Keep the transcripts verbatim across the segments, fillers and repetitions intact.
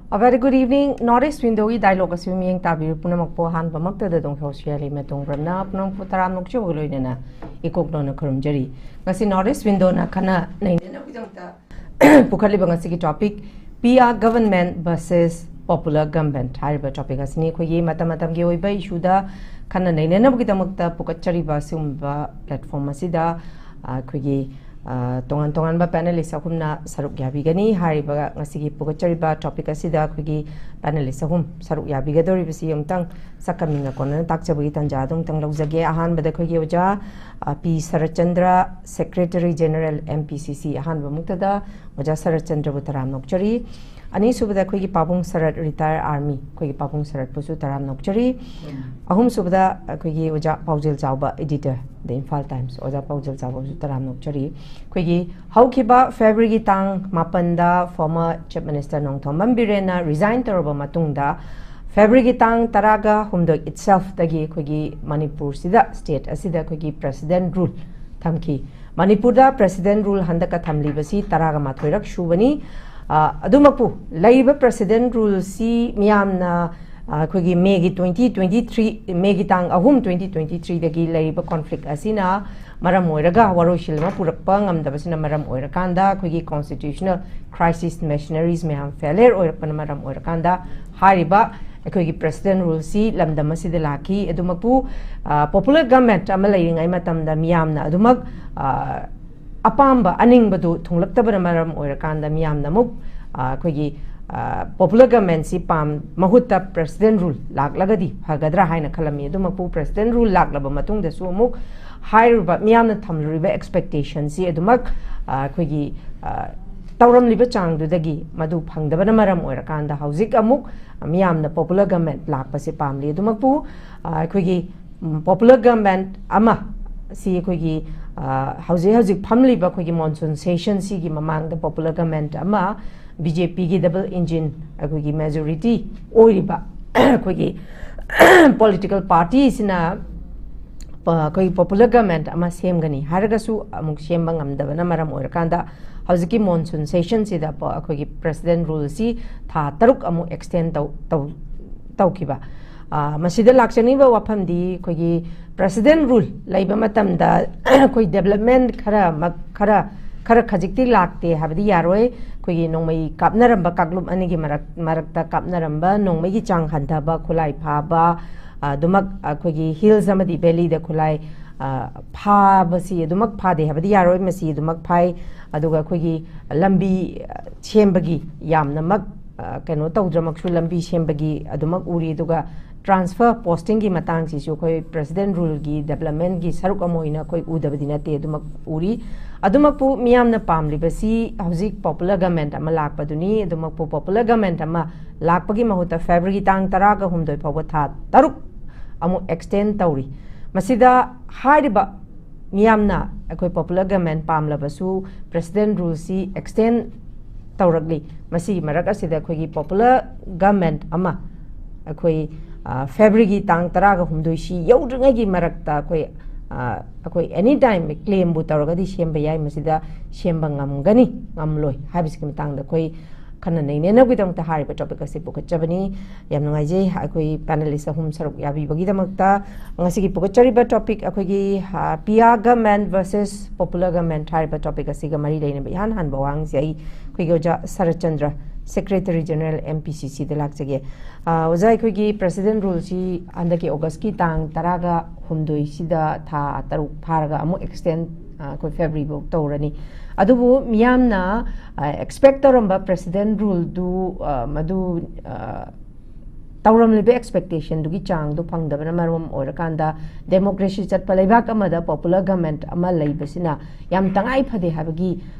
A very good evening. North East Window-ꯒꯤ dialogue ꯑꯁꯤꯕꯨ ꯃꯤꯠꯌꯦꯡ ꯇꯥꯕꯤꯔꯤꯕ ꯄꯨꯝꯅꯃꯛꯄꯨ ꯑꯍꯥꯟꯕꯃꯛꯇꯗ ꯗꯣꯡ ꯍꯥꯎꯁꯤꯌꯥ ꯂꯩꯃ ꯇꯣꯡꯕ꯭ꯔꯝꯅ ꯄꯨꯝꯅꯃꯛꯄꯨ ꯇꯔꯥꯝꯅ ꯑꯣꯛꯆꯕꯒ ꯂꯣꯏꯅꯅ ꯏꯀꯣꯛ ꯅꯧꯅ ꯈꯨꯔꯨꯝꯖꯔꯤ꯫ ꯉꯁꯤ North East Window-ꯅ ꯈꯟꯅ ꯅꯩꯅꯅꯕꯒꯤꯗꯃꯛꯇ ꯄꯨꯈꯠꯂꯤꯕ ꯉꯁꯤꯒꯤ topic, P R government versus popular government ꯍꯥꯏꯔꯤꯕ topic ꯑꯁꯤꯅꯤ꯫ ꯑꯩꯈꯣꯏꯒꯤ ꯃꯇꯝ ꯃꯇꯝꯒꯤ ꯑꯣꯏꯕ issue-ꯗ ꯈꯟꯅ ꯅꯩꯅꯅꯕꯒꯤꯗꯃꯛꯇ ꯄꯨꯈꯠꯆꯔꯤꯕ ꯑꯁꯤꯒꯨꯝꯕ platform ꯑꯁꯤꯗ, ꯑ, ꯑꯩꯈꯣꯏꯒꯤ, ꯑ, ꯇꯣꯉꯥꯟ ꯇꯣꯉꯥꯟꯕ panelist ꯑꯍꯨꯝꯅ ꯁꯔꯨꯛ ꯌꯥꯕꯤꯒꯅꯤ꯫ ꯍꯥꯏꯔꯤꯕ ꯉꯁꯤꯒꯤ ꯄꯨꯈꯠꯆꯔꯤꯕ topic ꯑꯁꯤꯗ ꯑꯩꯈꯣꯏꯒꯤ panelist ꯑꯍꯨꯝ ꯁꯔꯨꯛ ꯌꯥꯕꯤꯒꯗꯧꯔꯤꯕꯁꯤ ꯑꯃꯨꯛꯇꯪ ꯁꯛꯀ ꯃꯤꯡꯒ ꯀꯣꯟꯅꯅ ꯇꯥꯛꯆꯕꯒꯤ ꯇꯥꯟꯖꯥ ꯑꯗꯨ ꯑꯃꯨꯛꯇꯪ ꯂꯧꯖꯒꯦ꯫ ꯑꯍꯥꯟꯕꯗ ꯑꯩꯈꯣꯏꯒꯤ ꯑꯣꯖꯥ, ꯑ, ꯄꯤ Saratchandra, Secretary General, M P C C, ꯑꯍꯥꯟꯕ ꯃꯛꯇꯗ ꯑꯣꯖꯥ ꯁꯔꯠꯆꯟꯗ꯭ꯔꯕꯨ ꯇꯔꯥꯝꯅ ꯑꯣꯛꯆꯔꯤ꯫ ꯑꯅꯤꯁꯨꯕꯗ ꯑꯩꯈꯣꯏꯒꯤ ꯄꯥꯕꯨꯡ ꯁꯔꯠ, retired army, ꯑꯩꯈꯣꯏꯒꯤ ꯄꯥꯕꯨꯡ ꯁꯔꯠꯄꯨꯁꯨ ꯇꯔꯥꯝꯅ ꯑꯣꯛꯆꯔꯤ꯫ ꯑꯍꯨꯝꯁꯨꯕꯗ ꯑꯩꯈꯣꯏꯒꯤ ꯑꯣꯖꯥ ꯄꯥꯎꯖꯦꯜ ꯆꯥꯎꯕ, editor, The Imphal Times, ꯑꯣꯖꯥ ꯄꯥꯎꯖꯦꯜ ꯆꯥꯎꯕꯕꯨꯁꯨ ꯇꯔꯥꯝꯅ ꯑꯣꯛꯆꯔꯤ꯫ ꯑꯩꯈꯣꯏꯒꯤ ꯍꯧꯈꯤꯕ February-ꯒꯤ ꯇꯥꯡ ꯃꯥꯄꯟꯗ former Chief Minister Nongthombam ꯕꯤꯔꯦꯟꯅ resign ꯇꯧꯔꯕ ꯃꯇꯨꯡꯗ, February-ꯒꯤ ꯇꯥꯡ ꯇꯔꯥꯒ ꯍꯨꯝꯗꯣꯏ itself-ꯇꯒꯤ ꯑꯩꯈꯣꯏꯒꯤ ꯃꯅꯤꯄꯨꯔꯁꯤꯗ, state ꯑꯁꯤꯗ ꯑꯩꯈꯣꯏꯒꯤ President rule ꯊꯝꯈꯤ꯫ ꯃꯅꯤꯄꯨꯔꯗ President rule ꯍꯟꯗꯛꯀ ꯊꯝꯂꯤꯕꯁꯤ ꯇꯔꯥꯒ ꯃꯥꯊꯣꯏꯔꯛ ꯁꯨꯕꯅꯤ꯫ ꯑ, ꯑꯗꯨꯃꯛꯄꯨ ꯂꯩꯔꯤꯕ President rule-ꯁꯤ ꯃꯤꯌꯥꯝꯅ, ꯑ, ꯑꯩꯈꯣꯏꯒꯤ May-ꯒꯤ twenty twenty-three, May-ꯒꯤ ꯇꯥꯡ ꯑꯍꯨꯝ, twenty twenty-three-ꯗꯒꯤ ꯂꯩꯔꯤꯕ conflict ꯑꯁꯤꯅ ꯃꯔꯝ ꯑꯣꯏꯔꯒ, ꯋꯥꯔꯣꯏꯁꯤꯟ ꯑꯃ ꯄꯨꯔꯛꯄ ꯉꯝꯗꯕꯁꯤꯅ ꯃꯔꯝ ꯑꯣꯏꯔꯀꯥꯟꯗ, ꯑꯩꯈꯣꯏꯒꯤ constitutional crisis machineries ꯃꯌꯥꯝ failure ꯑꯣꯏꯔꯛꯄꯅ ꯃꯔꯝ ꯑꯣꯏꯔꯀꯥꯟꯗ, ꯍꯥꯏꯔꯤꯕ ꯑꯩꯈꯣꯏꯒꯤ President rule-ꯁꯤ ꯂꯝꯗꯝ ꯑꯁꯤꯗ ꯂꯥꯛꯈꯤ꯫ ꯑꯗꯨꯃꯛꯄꯨ, ꯑ, popular government ꯑꯃ ꯂꯩꯔꯤꯉꯩ ꯃꯇꯝꯗ ꯃꯤꯌꯥꯝꯅ ꯑꯗꯨꯃꯛ, ꯑ, ꯑꯄꯥꯝꯕ ꯑꯅꯤꯡꯕꯗꯨ ꯊꯨꯡꯂꯛꯇꯕꯅ ꯃꯔꯝ ꯑꯣꯏꯔꯀꯥꯟꯗ ꯃꯤꯌꯥꯝꯅ ꯑꯃꯨꯛ, ꯑ, ꯑꯩꯈꯣꯏꯒꯤ, ꯑ, popular government-ꯁꯤ ꯄꯥꯝ-, ꯃꯍꯨꯠꯇ President rule ꯂꯥꯛꯂꯒꯗꯤ ꯐꯒꯗ꯭ꯔꯥ ꯍꯥꯏꯅ ꯈꯜꯂꯝꯃꯤ꯫ ꯑꯗꯨꯃꯛꯄꯨ President rule ꯂꯥꯛꯂꯕ ꯃꯇꯨꯡꯗꯁꯨ ꯑꯃꯨꯛ ꯍꯥꯏꯔꯤꯕ ꯃꯤꯌꯥꯝꯅ ꯊꯝꯂꯨꯔꯤꯕ expectation-ꯁꯤ ꯑꯗꯨꯃꯛ, ꯑ, ꯑꯩꯈꯣꯏꯒꯤ, ꯑ, ꯇꯧꯔꯝꯂꯤꯕ ꯆꯥꯡꯗꯨꯗꯒꯤ ꯃꯗꯨ ꯐꯪꯗꯕꯅ ꯃꯔꯝ ꯑꯣꯏꯔꯀꯥꯟꯗ ꯍꯧꯖꯤꯛ ꯑꯃꯨꯛ ꯃꯤꯌꯥꯝꯅ popular government ꯂꯥꯛꯄꯁꯦ ꯄꯥꯝꯂꯤ꯫ ꯑꯗꯨꯃꯛꯄꯨ, ꯑ, ꯑꯩꯈꯣꯏꯒꯤ, ꯎꯝ, popular government ꯑꯃ ꯁꯤ ꯑꯩꯈꯣꯏꯒꯤ, ꯑ, ꯍꯧꯖꯤꯛ ꯍꯧꯖꯤꯛ ꯐꯝꯂꯤꯕ ꯑꯩꯈꯣꯏꯒꯤ monsoon session-ꯁꯤꯒꯤ ꯃꯃꯥꯡꯗ popular government ꯑꯃ B J P-ꯒꯤ double engine ꯑꯩꯈꯣꯏꯒꯤ majority ꯑꯣꯏꯔꯤꯕ ꯑꯩꯈꯣꯏꯒꯤ political party-ꯁꯤꯅ ꯑꯩꯈꯣꯏꯒꯤ ꯄꯣꯄꯨꯂꯔ ꯒꯃꯦꯟꯠ ꯑꯃ ꯁꯦꯝꯒꯅꯤ ꯍꯥꯏꯔꯒꯁꯨ ꯑꯃꯨꯛ ꯁꯦꯝꯕ ꯉꯝꯗꯕꯅ ꯃꯔꯝ ꯑꯣꯏꯔꯀꯥꯟꯗ ꯍꯧꯖꯤꯛꯀꯤ ꯃꯣꯟꯁꯨꯟ ꯁꯦꯁꯟꯁꯤꯗ ꯑꯩꯈꯣꯏꯒꯤ ꯄ꯭ꯔꯦꯁꯤꯗꯦꯟ ꯔꯨꯜꯁꯤ ꯊꯥ ꯇꯔꯨꯛ ꯑꯃꯨꯛ ꯑꯦꯛꯁꯇꯦꯟ ꯇꯧ ꯇꯧꯈꯤꯕ꯫ ꯃꯁꯤꯗ ꯂꯥꯛꯆꯅꯤꯡꯕ ꯋꯥꯐꯝꯗꯤ ꯑꯩꯈꯣꯏꯒꯤ ꯄ꯭ꯔꯦꯁꯤꯗꯦꯟ ꯔꯨꯜ ꯂꯩꯕ ꯃꯇꯝꯗ ꯑꯩꯈꯣꯏ ꯗꯦꯕꯂꯞꯃꯦꯟ ꯈꯔ ꯈꯔ ꯈꯔ ꯈꯖꯤꯛꯇꯤ ꯂꯥꯛꯇꯦ ꯍꯥꯏꯕꯗꯤ ꯌꯥꯔꯣꯏ꯫ ꯑꯩꯈꯣꯏꯒꯤ ꯅꯣꯡꯃꯩ ꯀꯥꯞꯅꯔꯝꯕ ꯀꯥꯡꯂꯨꯞ ꯑꯅꯤꯒꯤ ꯃꯔꯛ ꯃꯔꯛꯇ ꯀꯥꯞꯅꯔꯝꯕ ꯅꯣꯡꯃꯩꯒꯤ ꯆꯥꯡ ꯍꯟꯊꯕ, ꯈꯨꯠꯂꯥꯏ ꯐꯥꯕ, ꯑꯗꯨꯃꯛ ꯑꯩꯈꯣꯏꯒꯤ ꯍꯤꯜꯁ ꯑꯃꯗꯤ ꯚꯦꯂꯤꯗ ꯈꯨꯠꯂꯥꯏ ꯐꯥꯕꯁꯤ ꯑꯗꯨꯃꯛ ꯐꯥꯗꯦ ꯍꯥꯏꯕꯗꯤ ꯌꯥꯔꯣꯏ꯫ ꯃꯁꯤ ꯑꯗꯨꯃꯛ ꯐꯥꯏ꯫ ꯑꯗꯨꯒ ꯑꯩꯈꯣꯏꯒꯤ ꯂꯝꯕꯤ ꯁꯦꯝꯕꯒꯤ ꯌꯥꯝꯅꯃꯛ ꯀꯩꯅꯣ ꯇꯧꯗ꯭ꯔꯃꯛꯁꯨ ꯂꯝꯕꯤ ꯁꯦꯝꯕꯒꯤ ꯑꯗꯨꯃꯛ ꯎꯔꯤ꯫ ꯑꯗꯨꯒ ꯇ꯭ꯔꯥꯟꯁꯐꯔ ꯄꯣꯁꯇꯤꯡꯒꯤ ꯃꯇꯥꯡꯁꯤꯁꯨ ꯑꯩꯈꯣꯏ ꯄ꯭ꯔꯦꯁꯤꯗꯦꯟ ꯔꯨꯜꯒꯤ ꯗꯦꯕꯂꯞꯃꯦꯟꯒꯤ ꯁꯔꯨꯛ ꯑꯃ ꯑꯣꯏꯅ ꯑꯩꯈꯣꯏ ꯎꯗꯕꯗꯤ ꯅꯠꯇꯦ, ꯑꯗꯨꯃꯛ ꯎꯔꯤ꯫ ꯑꯗꯨꯃꯛꯄꯨ ꯃꯤꯌꯥꯝꯅ ꯄꯥꯝꯂꯤꯕꯁꯤ ꯍꯧꯖꯤꯛ ꯄꯣꯄꯨꯂꯔ ꯒꯃꯦꯟꯠ ꯑꯃ ꯂꯥꯛꯄꯗꯨꯅꯤ꯫ ꯑꯗꯨꯃꯛꯄꯨ ꯄꯣꯄꯨꯂꯔ ꯒꯃꯦꯟꯠ ꯑꯃ ꯂꯥꯛꯄꯒꯤ ꯃꯍꯨꯠꯇ ꯐꯦꯕ꯭ꯔꯨꯋꯥꯔꯤ ꯇꯥꯡ ꯇꯔꯥꯒ ꯍꯨꯝꯗꯣꯏ ꯐꯥꯎꯕ ꯊꯥ ꯇꯔꯨꯛ ꯑꯃꯨꯛ ꯑꯦꯛꯁꯇꯦꯟ ꯇꯧꯔꯤ꯫ ꯃꯁꯤꯗ ꯍꯥꯏꯔꯤꯕ ꯃꯤꯌꯥꯝꯅ ꯑꯩꯈꯣꯏ ꯄꯣꯄꯨꯂꯔ ꯒꯃꯦꯟꯠ ꯄꯥꯝꯂꯕꯁꯨ ꯄ꯭ꯔꯦꯁꯤꯗꯦꯟ ꯔꯨꯜꯁꯤ ꯑꯦꯛꯁꯇꯦꯟ ꯇꯧꯔꯛꯂꯤ꯫ ꯃꯁꯤꯒꯤ ꯃꯔꯛ ꯑꯁꯤꯗ ꯑꯩꯈꯣꯏꯒꯤ ꯄꯣꯄꯨꯂꯔ ꯒꯃꯦꯟꯠ ꯑꯃ ꯑꯩꯈꯣꯏ ꯐꯦꯕ꯭ꯔꯨꯋꯥꯔꯤꯒꯤ ꯇꯥꯡ ꯇꯔꯥꯒ ꯍꯨꯝꯗꯣꯏꯁꯤ ꯌꯧꯗ꯭ꯔꯤꯉꯩꯒꯤ ꯃꯔꯛꯇ ꯑꯩꯈꯣꯏ ꯑꯩꯈꯣꯏ ꯑꯦꯅꯤ ꯇꯥꯏꯝ ꯀ꯭ꯂꯦꯝꯕꯨ ꯇꯧꯔꯒꯗꯤ ꯁꯦꯝꯕ ꯌꯥꯏ꯫ ꯃꯁꯤꯗ ꯁꯦꯝꯕ ꯉꯝꯒꯅꯤ ꯉꯝꯂꯣꯏ ꯍꯥꯏꯕꯁꯤꯒꯤ ꯃꯇꯥꯡꯗ ꯑꯩꯈꯣꯏ ꯈꯟꯅ ꯅꯩꯅꯅꯕꯒꯤꯗꯃꯛꯇ ꯍꯥꯏꯔꯤꯕ ꯇꯣꯄꯤꯛ ꯑꯁꯤ ꯄꯨꯈꯠꯆꯕꯅꯤ꯫ ꯌꯥꯝ ꯅꯨꯡꯉꯥꯏꯖꯩ ꯑꯩꯈꯣꯏ ꯄꯦꯅꯦꯂꯤꯁ ꯑꯍꯨꯝ ꯁꯔꯨꯛ ꯌꯥꯕꯤꯕꯒꯤꯗꯃꯛꯇ꯫ ꯉꯁꯤꯒꯤ ꯄꯨꯈꯠꯆꯔꯤꯕ ꯇꯣꯄꯤꯛ ꯑꯩꯈꯣꯏꯒꯤ ꯄꯤꯌꯥ ꯒꯃꯦꯟꯠ ꯚꯔꯁꯦꯁ ꯄꯣꯄꯨꯂꯔ ꯒꯃꯦꯟꯠ ꯍꯥꯏꯔꯤꯕ ꯇꯣꯄꯤꯛ ꯑꯁꯤꯒ ꯃꯔꯤ ꯂꯩꯅꯕ ꯏꯍꯥꯟ ꯍꯥꯟꯕ ꯋꯥꯍꯪꯁꯦ ꯑꯩ ꯑꯩꯈꯣꯏꯒꯤ ꯑꯣꯖꯥ Sarat Chandra, secretary general M P C ꯁꯤꯗ ꯂꯥꯛꯆꯒꯦ꯫ ꯑꯣꯖꯥ, ꯑꯩꯈꯣꯏꯒꯤ ꯄ꯭ꯔꯦꯁꯤꯗꯦꯟ ꯔꯨꯜꯁꯤ ꯍꯟꯗꯛꯀꯤ ꯑꯣꯒꯁꯀꯤ ꯇꯥꯡ ꯇꯔꯥꯒ ꯍꯨꯝꯗꯣꯏꯁꯤꯗ ꯊꯥ ꯇꯔꯨꯛ ꯐꯥꯔꯒ ꯑꯃꯨꯛ ꯑꯦꯛꯁꯇꯦꯟ ꯑꯩꯈꯣꯏ ꯐꯦꯕ꯭ꯔꯨꯋꯥꯔꯤꯐꯥꯎ ꯇꯧꯔꯅꯤ꯫ ꯑꯗꯨꯕꯨ ꯃꯤꯌꯥꯝꯅ ꯑꯦꯛꯁꯄꯦꯛ ꯇꯧꯔꯝꯕ ꯄ꯭ꯔꯦꯁꯤꯗꯦꯟ ꯔꯨꯜꯗꯨ ꯃꯗꯨ ꯇꯧꯔꯝꯂꯤꯕ ꯑꯦꯛꯁꯄꯦꯛꯇꯦꯁꯟꯗꯨꯒꯤ ꯆꯥꯡꯗꯨ ꯐꯪꯗꯕꯅ ꯃꯔꯝ ꯑꯣꯏꯔꯀꯥꯟꯗ ꯗꯦꯃꯣꯀ꯭ꯔꯦꯁꯤ ꯆꯠꯄ ꯂꯩꯕꯥꯛ ꯑꯃꯗ ꯄꯣꯄꯨꯂꯔ ꯒꯃꯦꯟꯠ ꯑꯃ ꯂꯩꯕꯁꯤꯅ ꯌꯥꯝ ꯇꯉꯥꯏ ꯐꯗꯦ ꯍꯥꯏꯕꯒꯤ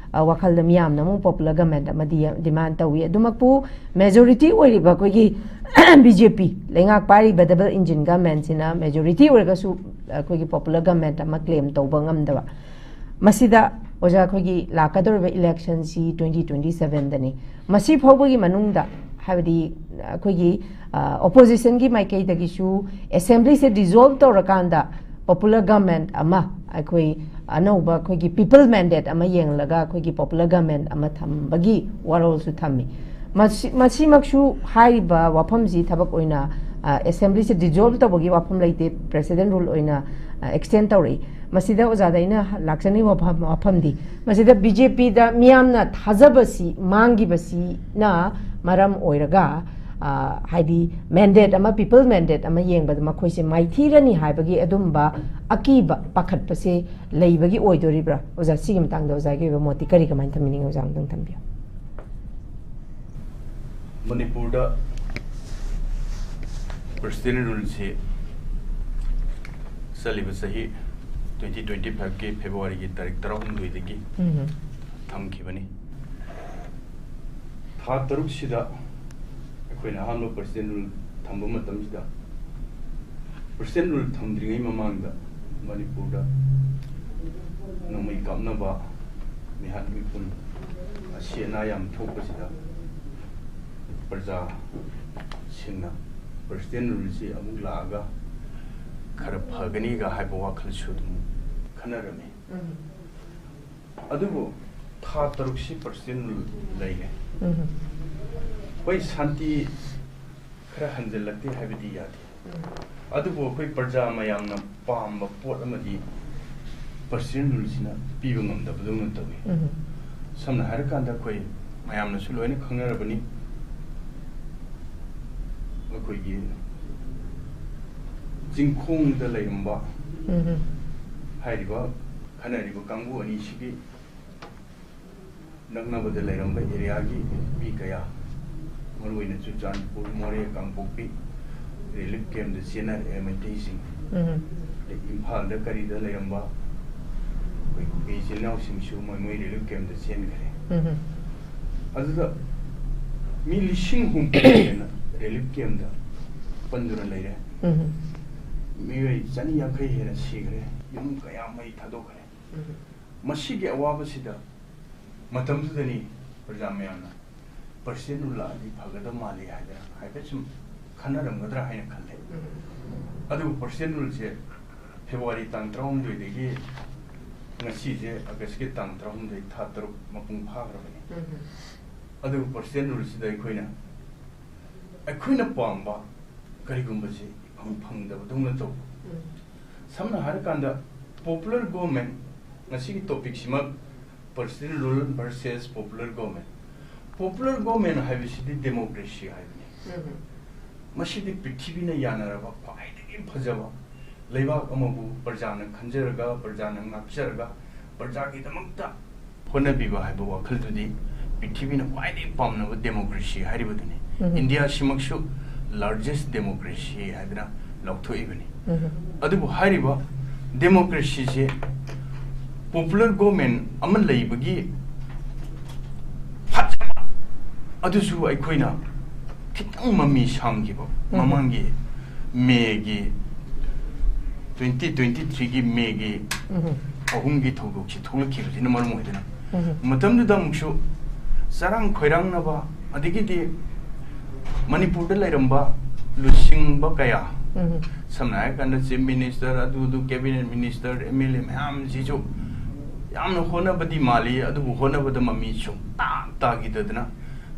ꯋꯥꯈꯜꯗ ꯃꯤꯌꯥꯝꯅ ꯑꯃꯨꯛ ꯄꯣꯄꯨꯂꯔ ꯒꯃꯦꯟꯠ ꯑꯃ ꯗꯤꯃꯥꯟ ꯇꯧꯏ꯫ ꯑꯗꯨꯃꯛꯄꯨ ꯃꯦꯖꯣꯔꯤꯇꯤ ꯑꯣꯏꯔꯤꯕ ꯑꯩꯈꯣꯏꯒꯤ ꯕꯤ ꯖꯦ ꯄꯤ ꯂꯩꯉꯥꯛ ꯄꯥꯏꯔꯤꯕ ꯗꯕꯜ ꯏꯟꯖꯤꯟ ꯒꯃꯦꯟꯠꯁꯤꯅ ꯃꯦꯖꯣꯔꯤꯇꯤ ꯑꯣꯏꯔꯒꯁꯨ ꯑꯩꯈꯣꯏꯒꯤ ꯄꯣꯄꯨꯂꯔ ꯒꯃꯦꯟꯠ ꯑꯃ ꯀ꯭ꯂꯦꯝ ꯇꯧꯕ ꯉꯝꯗꯕ꯫ ꯃꯁꯤꯗ ꯑꯣꯖꯥ ꯑꯩꯈꯣꯏꯒꯤ ꯂꯥꯛꯀꯗꯧꯔꯤꯕ ꯏꯂꯦꯛꯁꯟꯁꯤ ꯇ꯭ꯋꯦꯟꯇꯤ ꯇ꯭ꯋꯦꯟꯇꯤ ꯁꯕꯦꯟꯗꯅꯤ꯫ ꯃꯁꯤ ꯐꯥꯎꯕꯒꯤ ꯃꯅꯨꯡꯗ ꯍꯥꯏꯕꯗꯤ ꯑꯩꯈꯣꯏꯒꯤ ꯑꯣꯄꯣꯖꯤꯁꯟꯒꯤ ꯃꯥꯏꯀꯩꯗꯒꯤꯁꯨ ꯑꯦꯁꯦꯝꯕ꯭ꯂꯤꯁꯦ ꯗꯤꯖꯣꯜꯕ ꯇꯧꯔꯀꯥꯟꯗ ꯄꯣꯄꯨꯂꯔ ꯒꯃꯦꯟ ꯑꯃ, ꯑꯩꯈꯣꯏ ꯑꯅꯧꯕ ꯑꯩꯈꯣꯏꯒꯤ ꯄꯤꯄꯜ ꯃꯦꯟꯗꯦꯠ ꯑꯃ ꯌꯦꯡꯂꯒ ꯑꯩꯈꯣꯏꯒꯤ ꯄꯣꯄꯨꯂꯔ ꯒꯃꯦꯟ ꯑꯃ ꯊꯝꯕꯒꯤ ꯋꯥꯔꯣꯜꯁꯨ ꯊꯝꯃꯤ꯫ ꯃꯁꯤ, ꯃꯁꯤꯃꯛꯁꯨ ꯍꯥꯏꯔꯤꯕ ꯋꯥꯐꯝꯁꯤ ꯊꯕꯛ ꯑꯣꯏꯅ, ꯑ, ꯑꯦꯁꯦꯝꯕ꯭ꯂꯤꯁꯦ ꯗꯤꯖꯣꯜꯕ ꯇꯧꯕꯒꯤ ꯋꯥꯐꯝ ꯂꯩꯇꯦ, ꯄ꯭ꯔꯦꯁꯤꯗꯦꯟ ꯔꯨꯜ ꯑꯣꯏꯅ, ꯑ, ꯑꯦꯛꯁꯇꯦꯟ ꯇꯧꯔꯛꯏ꯫ ꯃꯁꯤꯗ ꯑꯣꯖꯥꯗ ꯑꯩꯅ ꯂꯥꯛꯆꯅꯤꯡꯕ ꯋꯥꯐꯝ, ꯋꯥꯐꯝꯗꯤ, ꯃꯁꯤꯗ ꯕꯤ ꯖꯦ ꯄꯤꯗ ꯃꯤꯌꯥꯝꯅ ꯊꯥꯖꯕꯁꯤ ꯃꯥꯡꯈꯤꯕꯁꯤꯅ ꯃꯔꯝ ꯑꯣꯏꯔꯒ, ꯑ, ꯍꯥꯏꯗꯤ ꯃꯦꯟꯗꯦꯠ ꯑꯃ, ꯄꯤꯄꯜ ꯃꯦꯟꯗꯦꯠ ꯑꯃ ꯌꯦꯡꯕꯗ ꯃꯈꯣꯏꯁꯦ ꯃꯥꯏꯊꯤꯔꯅꯤ ꯍꯥꯏꯕꯒꯤ ꯑꯗꯨꯝꯕ ꯑꯀꯤꯕ, ꯄꯥꯈꯠꯄꯁꯦ ꯂꯩꯕꯒꯤ ꯑꯣꯏꯗꯣꯔꯤꯕ꯭ꯔꯥ? ꯑꯣꯖꯥ, ꯁꯤꯒꯤ ꯃꯇꯥꯡꯗ ꯑꯣꯖꯥꯒꯤ ꯑꯣꯏꯕ ꯃꯣꯠꯇꯤ ꯀꯔꯤ, ꯀꯃꯥꯏꯅ ꯊꯝꯕꯤꯅꯤꯡꯉꯤ? ꯑꯣꯖꯥ, ꯑꯃꯨꯛꯇꯪ ꯊꯝꯕꯤꯌꯨ꯫ ꯃꯅꯤꯄꯨꯔꯗ ꯄ꯭ꯔꯁꯤꯗꯦꯟ ꯔꯨꯜꯁꯤ ꯆꯠꯂꯤꯕ ꯆꯍꯤ ꯇ꯭ꯋꯦꯟꯇꯤ ꯇ꯭ꯋꯦꯟꯇꯤ ꯐꯥꯏꯚꯀꯤ ꯐꯦꯕ꯭ꯔꯨꯋꯥꯔꯤꯒꯤ ꯇꯥꯔꯤꯛ ꯇꯔꯥꯍꯨꯝꯗꯣꯏꯗꯒꯤ ꯎꯝ꯫ ꯊꯝꯈꯤꯕꯅꯤ꯫ ꯊꯥ ꯇꯔꯨꯛꯁꯤꯗ ꯑꯩꯈꯣꯏꯅ ꯑꯍꯥꯟꯕ ꯄ꯭ꯔꯁꯤꯗꯦꯟ ꯔꯨꯜ ꯊꯝꯕ ꯃꯇꯝꯁꯤꯗ, ꯄ꯭ꯔꯁꯤꯗꯦꯟ ꯔꯨꯜ ꯊꯝꯗ꯭ꯔꯤꯉꯩ ꯃꯃꯥꯡꯗ ꯃꯅꯤꯄꯨꯔꯗ ꯅꯣꯡꯃꯩ ꯀꯥꯞꯅꯕ, ꯃꯤꯍꯥꯠ ꯃꯤꯄꯨꯟ, ꯑꯁꯤ ꯑꯅꯥ ꯌꯥꯝ ꯊꯣꯛꯄꯁꯤꯗ ꯄ꯭ꯔꯖꯥꯁꯤꯡꯅ ꯄ꯭ꯔꯁꯤꯗꯦꯟ ꯔꯨꯜꯁꯤ ꯑꯃꯨꯛ ꯂꯥꯛꯑꯒ ꯈꯔ ꯐꯒꯅꯤꯒ ꯍꯥꯏꯕ ꯋꯥꯈꯜꯁꯨ ꯑꯗꯨꯝ ꯈꯟꯅꯔꯝꯃꯤ꯫ ꯎꯝ꯫ ꯑꯗꯨꯕꯨ ꯊꯥ ꯇꯔꯨꯛꯁꯤ ꯄ꯭ꯔꯁꯤꯗꯦꯟ ꯔꯨꯜ ꯂꯩꯔꯦ꯫ ꯎꯝ꯫ ꯍꯣꯏ, ꯁꯥꯟꯇꯤ ꯈꯔ ꯍꯟꯖꯤꯜꯂꯛꯇꯦ ꯍꯥꯏꯕꯗꯤ ꯌꯥꯗꯦ꯫ ꯎꯝ꯫ ꯑꯗꯨꯕꯨ ꯑꯩꯈꯣꯏ ꯄ꯭ꯔꯖꯥ ꯃꯌꯥꯝꯅ ꯄꯥꯝꯕ ꯄꯣꯠ ꯑꯃꯗꯤ ꯄ꯭ꯔꯁꯤꯗꯦꯟ ꯔꯨꯜꯁꯤꯅ ꯄꯤꯕ ꯉꯝꯗꯕꯗꯧꯅ ꯇꯧꯏ꯫ ꯎꯝ꯫ ꯁꯝꯅ ꯍꯥꯏꯔꯀꯥꯟꯗ ꯑꯩꯈꯣꯏ ꯃꯌꯥꯝꯅꯁꯨ ꯂꯣꯏꯅ ꯈꯪꯅꯔꯕꯅꯤ, ꯑꯩꯈꯣꯏꯒꯤ ꯆꯤꯡꯈꯣꯡꯗ ꯂꯩꯔꯝꯕ ꯎꯝ꯫ ꯍꯥꯏꯔꯤꯕ ꯈꯟꯅꯔꯤꯕ ꯀꯥꯡꯕꯨ ꯑꯅꯤꯁꯤꯒꯤ ꯅꯛꯅꯕꯗ ꯂꯩꯔꯝꯕ ꯑꯦꯔꯤꯌꯥꯒꯤ ꯃꯤ ꯀꯌꯥ, ꯃꯔꯨꯑꯣꯏꯅ ꯆꯨꯔꯆꯥꯟꯄꯨꯔ, ꯃꯣꯔꯦ, ꯀꯥꯡꯄꯣꯛꯄꯤ ꯔꯤꯂꯤꯐ ꯀꯦꯝꯞꯇ ꯆꯦꯟꯅꯔꯛꯑꯦ ꯃꯩꯇꯩꯁꯤꯡ꯫ ꯎꯝ꯫ ꯑꯗꯩ ꯏꯝꯐꯥꯜꯗ ꯀꯔꯤꯗ ꯂꯩꯔꯝꯕ ꯑꯩꯈꯣꯏ ꯀꯨꯀꯤ ꯏꯆꯤꯜ ꯏꯅꯥꯎꯁꯤꯡꯁꯨ ꯃꯣꯏ ꯃꯣꯏ ꯔꯤꯂꯤꯐ ꯀꯦꯝꯞꯇ ꯆꯦꯟꯈ꯭ꯔꯦ꯫ ꯎꯝ꯫ ꯑꯗꯨꯗ ꯃꯤ ꯂꯤꯁꯤꯡ ꯍꯨꯝꯐꯨ ꯍꯦꯟꯅ ꯔꯤꯂꯤꯐ ꯀꯦꯝꯞꯇ ꯄꯟꯗꯨꯅ ꯂꯩꯔꯦ꯫ ꯎꯝ꯫ ꯃꯤꯑꯣꯏ ꯆꯅꯤ ꯌꯥꯡꯈꯩ ꯍꯦꯟꯅ ꯁꯤꯈ꯭ꯔꯦ꯫ ꯌꯨꯝ ꯀꯌꯥ ꯃꯩ ꯊꯥꯗꯣꯛꯈ꯭ꯔꯦ꯫ ꯎꯝ꯫ ꯃꯁꯤꯒꯤ ꯑꯋꯥꯕꯁꯤꯗ ꯃꯇꯝꯗꯨꯗꯅꯤ ꯄ꯭ꯔꯖꯥ ꯃꯌꯥꯝꯅ ꯄ꯭ꯔꯁꯤꯗꯦꯟ ꯔꯨꯜ ꯂꯥꯛꯑꯗꯤ ꯐꯒꯗꯕ ꯃꯥꯜꯂꯤ ꯍꯥꯏꯗꯅ ꯍꯥꯏꯐꯦꯠ ꯁꯨꯝ ꯈꯟꯅꯔꯝꯒꯗ꯭ꯔꯥ ꯍꯥꯏꯅ ꯈꯜꯂꯦ꯫ ꯎꯝ꯫ ꯑꯗꯨꯕꯨ ꯄ꯭ꯔꯁꯤꯗꯦꯟ ꯔꯨꯜꯁꯦ ꯐꯦꯕ꯭ꯔꯨꯋꯥꯔꯤ ꯇꯥꯡ ꯇꯔꯥꯍꯨꯝꯗꯣꯏꯗꯒꯤ ꯉꯁꯤꯁꯦ ꯑꯥꯒꯁꯀꯤ ꯇꯥꯡ ꯇꯔꯥꯍꯨꯝꯗꯣꯏ, ꯊꯥ ꯇꯔꯨꯛ ꯃꯄꯨꯡ ꯐꯥꯈ꯭ꯔꯕꯅꯤ꯫ ꯎꯝ꯫ ꯑꯗꯨꯕꯨ ꯄ꯭ꯔꯁꯤꯗꯦꯟ ꯔꯨꯜꯁꯤꯗ ꯑꯩꯈꯣꯏꯅ, ꯑꯩꯈꯣꯏꯅ ꯄꯥꯝꯕ ꯀꯔꯤꯒꯨꯝꯕꯁꯤ ꯏꯐꯪ ꯐꯪꯗꯕꯗꯧꯅ ꯇꯧꯕ꯫ ꯎꯝ꯫ ꯁꯝꯅ ꯍꯥꯏꯔꯀꯥꯟꯗ, ꯄꯣꯄꯨꯂꯔ ꯒꯣꯚꯔꯟꯃꯦꯟꯠ, ꯉꯁꯤꯒꯤ ꯇꯣꯄꯤꯛꯁꯤꯃꯛ president rule versus popular government. Popular government ꯍꯥꯏꯕꯁꯤꯗꯤ ꯗꯦꯃꯣꯀ꯭ꯔꯦꯁꯤ ꯍꯥꯏꯕꯅꯤ꯫ ꯎꯝ꯫ ꯃꯁꯤꯗꯤ ꯄ꯭ꯔꯤꯊꯤꯕꯤꯅ ꯌꯥꯅꯔꯕ ꯈ꯭ꯋꯥꯏꯗꯒꯤ ꯐꯖꯕ, ꯂꯩꯕꯥꯛ ꯑꯃꯕꯨ ꯄ꯭ꯔꯖꯥꯅ ꯈꯟꯖꯔꯒ, ꯄ꯭ꯔꯖꯥꯅ ꯉꯥꯛꯆꯔꯒ, ꯄ꯭ꯔꯖꯥꯒꯤꯗꯃꯛꯇ ꯍꯣꯠꯅꯕꯤꯕ ꯍꯥꯏꯕ ꯋꯥꯈꯜꯗꯨꯗꯤ ꯄ꯭ꯔꯤꯊꯤꯕꯤꯅ ꯈ꯭ꯋꯥꯏꯗꯒꯤ ꯄꯥꯝꯅꯕ ꯗꯦꯃꯣꯀ꯭ꯔꯦꯁꯤ ꯍꯥꯏꯔꯤꯕꯗꯨꯅꯤ꯫ ꯎꯝ꯫ ꯏꯟꯗꯤꯌꯥꯁꯤꯃꯛꯁꯨ ꯂꯥꯔꯖꯦꯁ ꯗꯦꯃꯣꯀ꯭ꯔꯦꯁꯤ ꯍꯥꯏꯗꯅ ꯂꯥꯎꯊꯣꯛꯏꯕꯅꯤ꯫ ꯎꯝ꯫ ꯑꯗꯨꯕꯨ ꯍꯥꯏꯔꯤꯕ ꯗꯦꯃꯣꯀ꯭ꯔꯦꯁꯤꯁꯦ ꯄꯣꯄꯨꯂꯔ ꯒꯣꯚꯔꯟꯃꯦꯟꯠ ꯑꯃ ꯂꯩꯕꯒꯤ ꯐꯖꯕ ꯑꯗꯨꯁꯨ ꯑꯩꯈꯣꯏꯅ ꯈꯤꯇꯪ ꯃꯃꯤ ꯁꯥꯝꯈꯤꯕ, ꯎꯝ꯫ ꯃꯃꯥꯡꯒꯤ ꯃꯦꯒꯤ, ꯇ꯭ꯋꯦꯟꯇꯤ ꯇ꯭ꯋꯦꯟꯇꯤ ꯊ꯭ꯔꯤꯒꯤ ꯃꯦꯒꯤ ꯎꯝ꯫ ꯑꯍꯨꯝꯒꯤ ꯊꯧꯗꯣꯛꯁꯤ ꯊꯣꯛꯂꯛꯈꯤꯕꯁꯤꯅ ꯃꯔꯝ ꯑꯣꯏꯗꯨꯅ, ꯎꯝ꯫ ꯃꯇꯝꯗꯨꯗ ꯑꯃꯨꯛꯁꯨ ꯆꯔꯥꯡ ꯈꯣꯏꯔꯥꯡꯅꯕ, ꯑꯗꯒꯤꯗꯤ ꯃꯅꯤꯄꯨꯔꯗ ꯂꯩꯔꯝꯕ ꯂꯨꯆꯤꯡꯕ ꯀꯌꯥ, ꯎꯝ꯫ ꯁꯝꯅ ꯍꯥꯏꯔꯀꯥꯟꯗ ꯆꯤꯐ ꯃꯤꯅꯤꯁꯇꯔ, ꯑꯗꯨꯗꯨ cabinet minister, M L A ꯃꯌꯥꯝꯁꯤꯁꯨ ꯌꯥꯝꯅ ꯍꯣꯠꯅꯕꯗꯤ ꯃꯥꯜꯂꯤ, ꯑꯗꯨꯕꯨ ꯍꯣꯠꯅꯕꯗ ꯃꯃꯤ ꯁꯨꯡꯇꯥ ꯇꯥꯈꯤꯗꯗꯅ,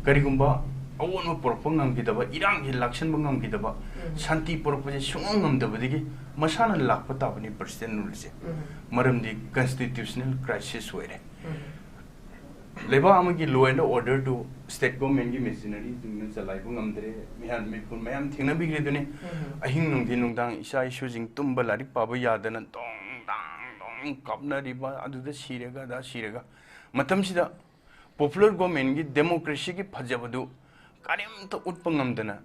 ꯀꯔꯤꯒꯨꯝꯕ ꯑꯑꯣꯟꯕ ꯄꯨꯔꯛꯄ ꯉꯝꯈꯤꯗꯕ, ꯏꯔꯥꯡꯁꯤ ꯂꯥꯛꯁꯟꯕ ꯉꯝꯈꯤꯗꯕ, ꯎꯝ꯫ ꯁꯥꯟꯇꯤ ꯄꯨꯔꯛꯄꯁꯦ ꯁꯨꯡꯉꯝ ꯉꯝꯗꯕꯗꯒꯤ ꯃꯁꯥꯅ ꯂꯥꯛꯄ ꯇꯥꯕꯅꯤ ꯄ꯭ꯔꯁꯤꯗꯦꯟ ꯔꯨꯜꯁꯦ꯫ ꯎꯝ꯫ ꯃꯔꯝꯗꯤ ꯀꯟꯁꯇꯤꯇ꯭ꯌꯨꯁꯅꯦꯜ ꯀ꯭ꯔꯥꯏꯁꯤꯁ ꯑꯣꯏꯔꯦ꯫ ꯎꯝ꯫ ꯂꯩꯕꯥꯛ ꯑꯃꯒꯤ law and order do state government ꯀꯤ machinery ꯁꯤꯡꯅ ꯆꯂꯥꯏꯕ ꯉꯝꯗ꯭ꯔꯦ꯫ ꯃꯤꯍꯥꯠ ꯃꯤꯄꯨꯟ ꯃꯌꯥꯝ ꯊꯦꯡꯅꯕꯤꯈ꯭ꯔꯦꯗꯨꯅꯤ꯫ ꯎꯝ꯫ ꯑꯍꯤꯡ ꯅꯨꯡꯊꯤꯟ ꯅꯨꯡꯗꯥꯡ ꯏꯆꯥ ꯏꯁꯨꯁꯤꯡ ꯇꯨꯝꯕ ꯂꯥꯏꯔꯤꯛ ꯄꯥꯕ ꯌꯥꯗꯅ ꯗꯣꯡ ꯗꯥꯡ ꯗꯣꯡ ꯀꯥꯞꯅꯔꯤꯕ, ꯑꯗꯨꯗ ꯁꯤꯔꯒ ꯑꯗꯥ ꯁꯤꯔꯒ꯫ ꯃꯇꯝꯁꯤꯗ ꯄꯣꯄꯨꯂꯔ ꯒꯣꯚꯔꯟꯃꯦꯟꯠꯀꯤ ꯗꯦꯃꯣꯀ꯭ꯔꯦꯁꯤꯒꯤ ꯐꯖꯕꯗꯨ ꯀꯔꯤꯝꯇ ꯎꯠꯄ ꯉꯝꯗꯅ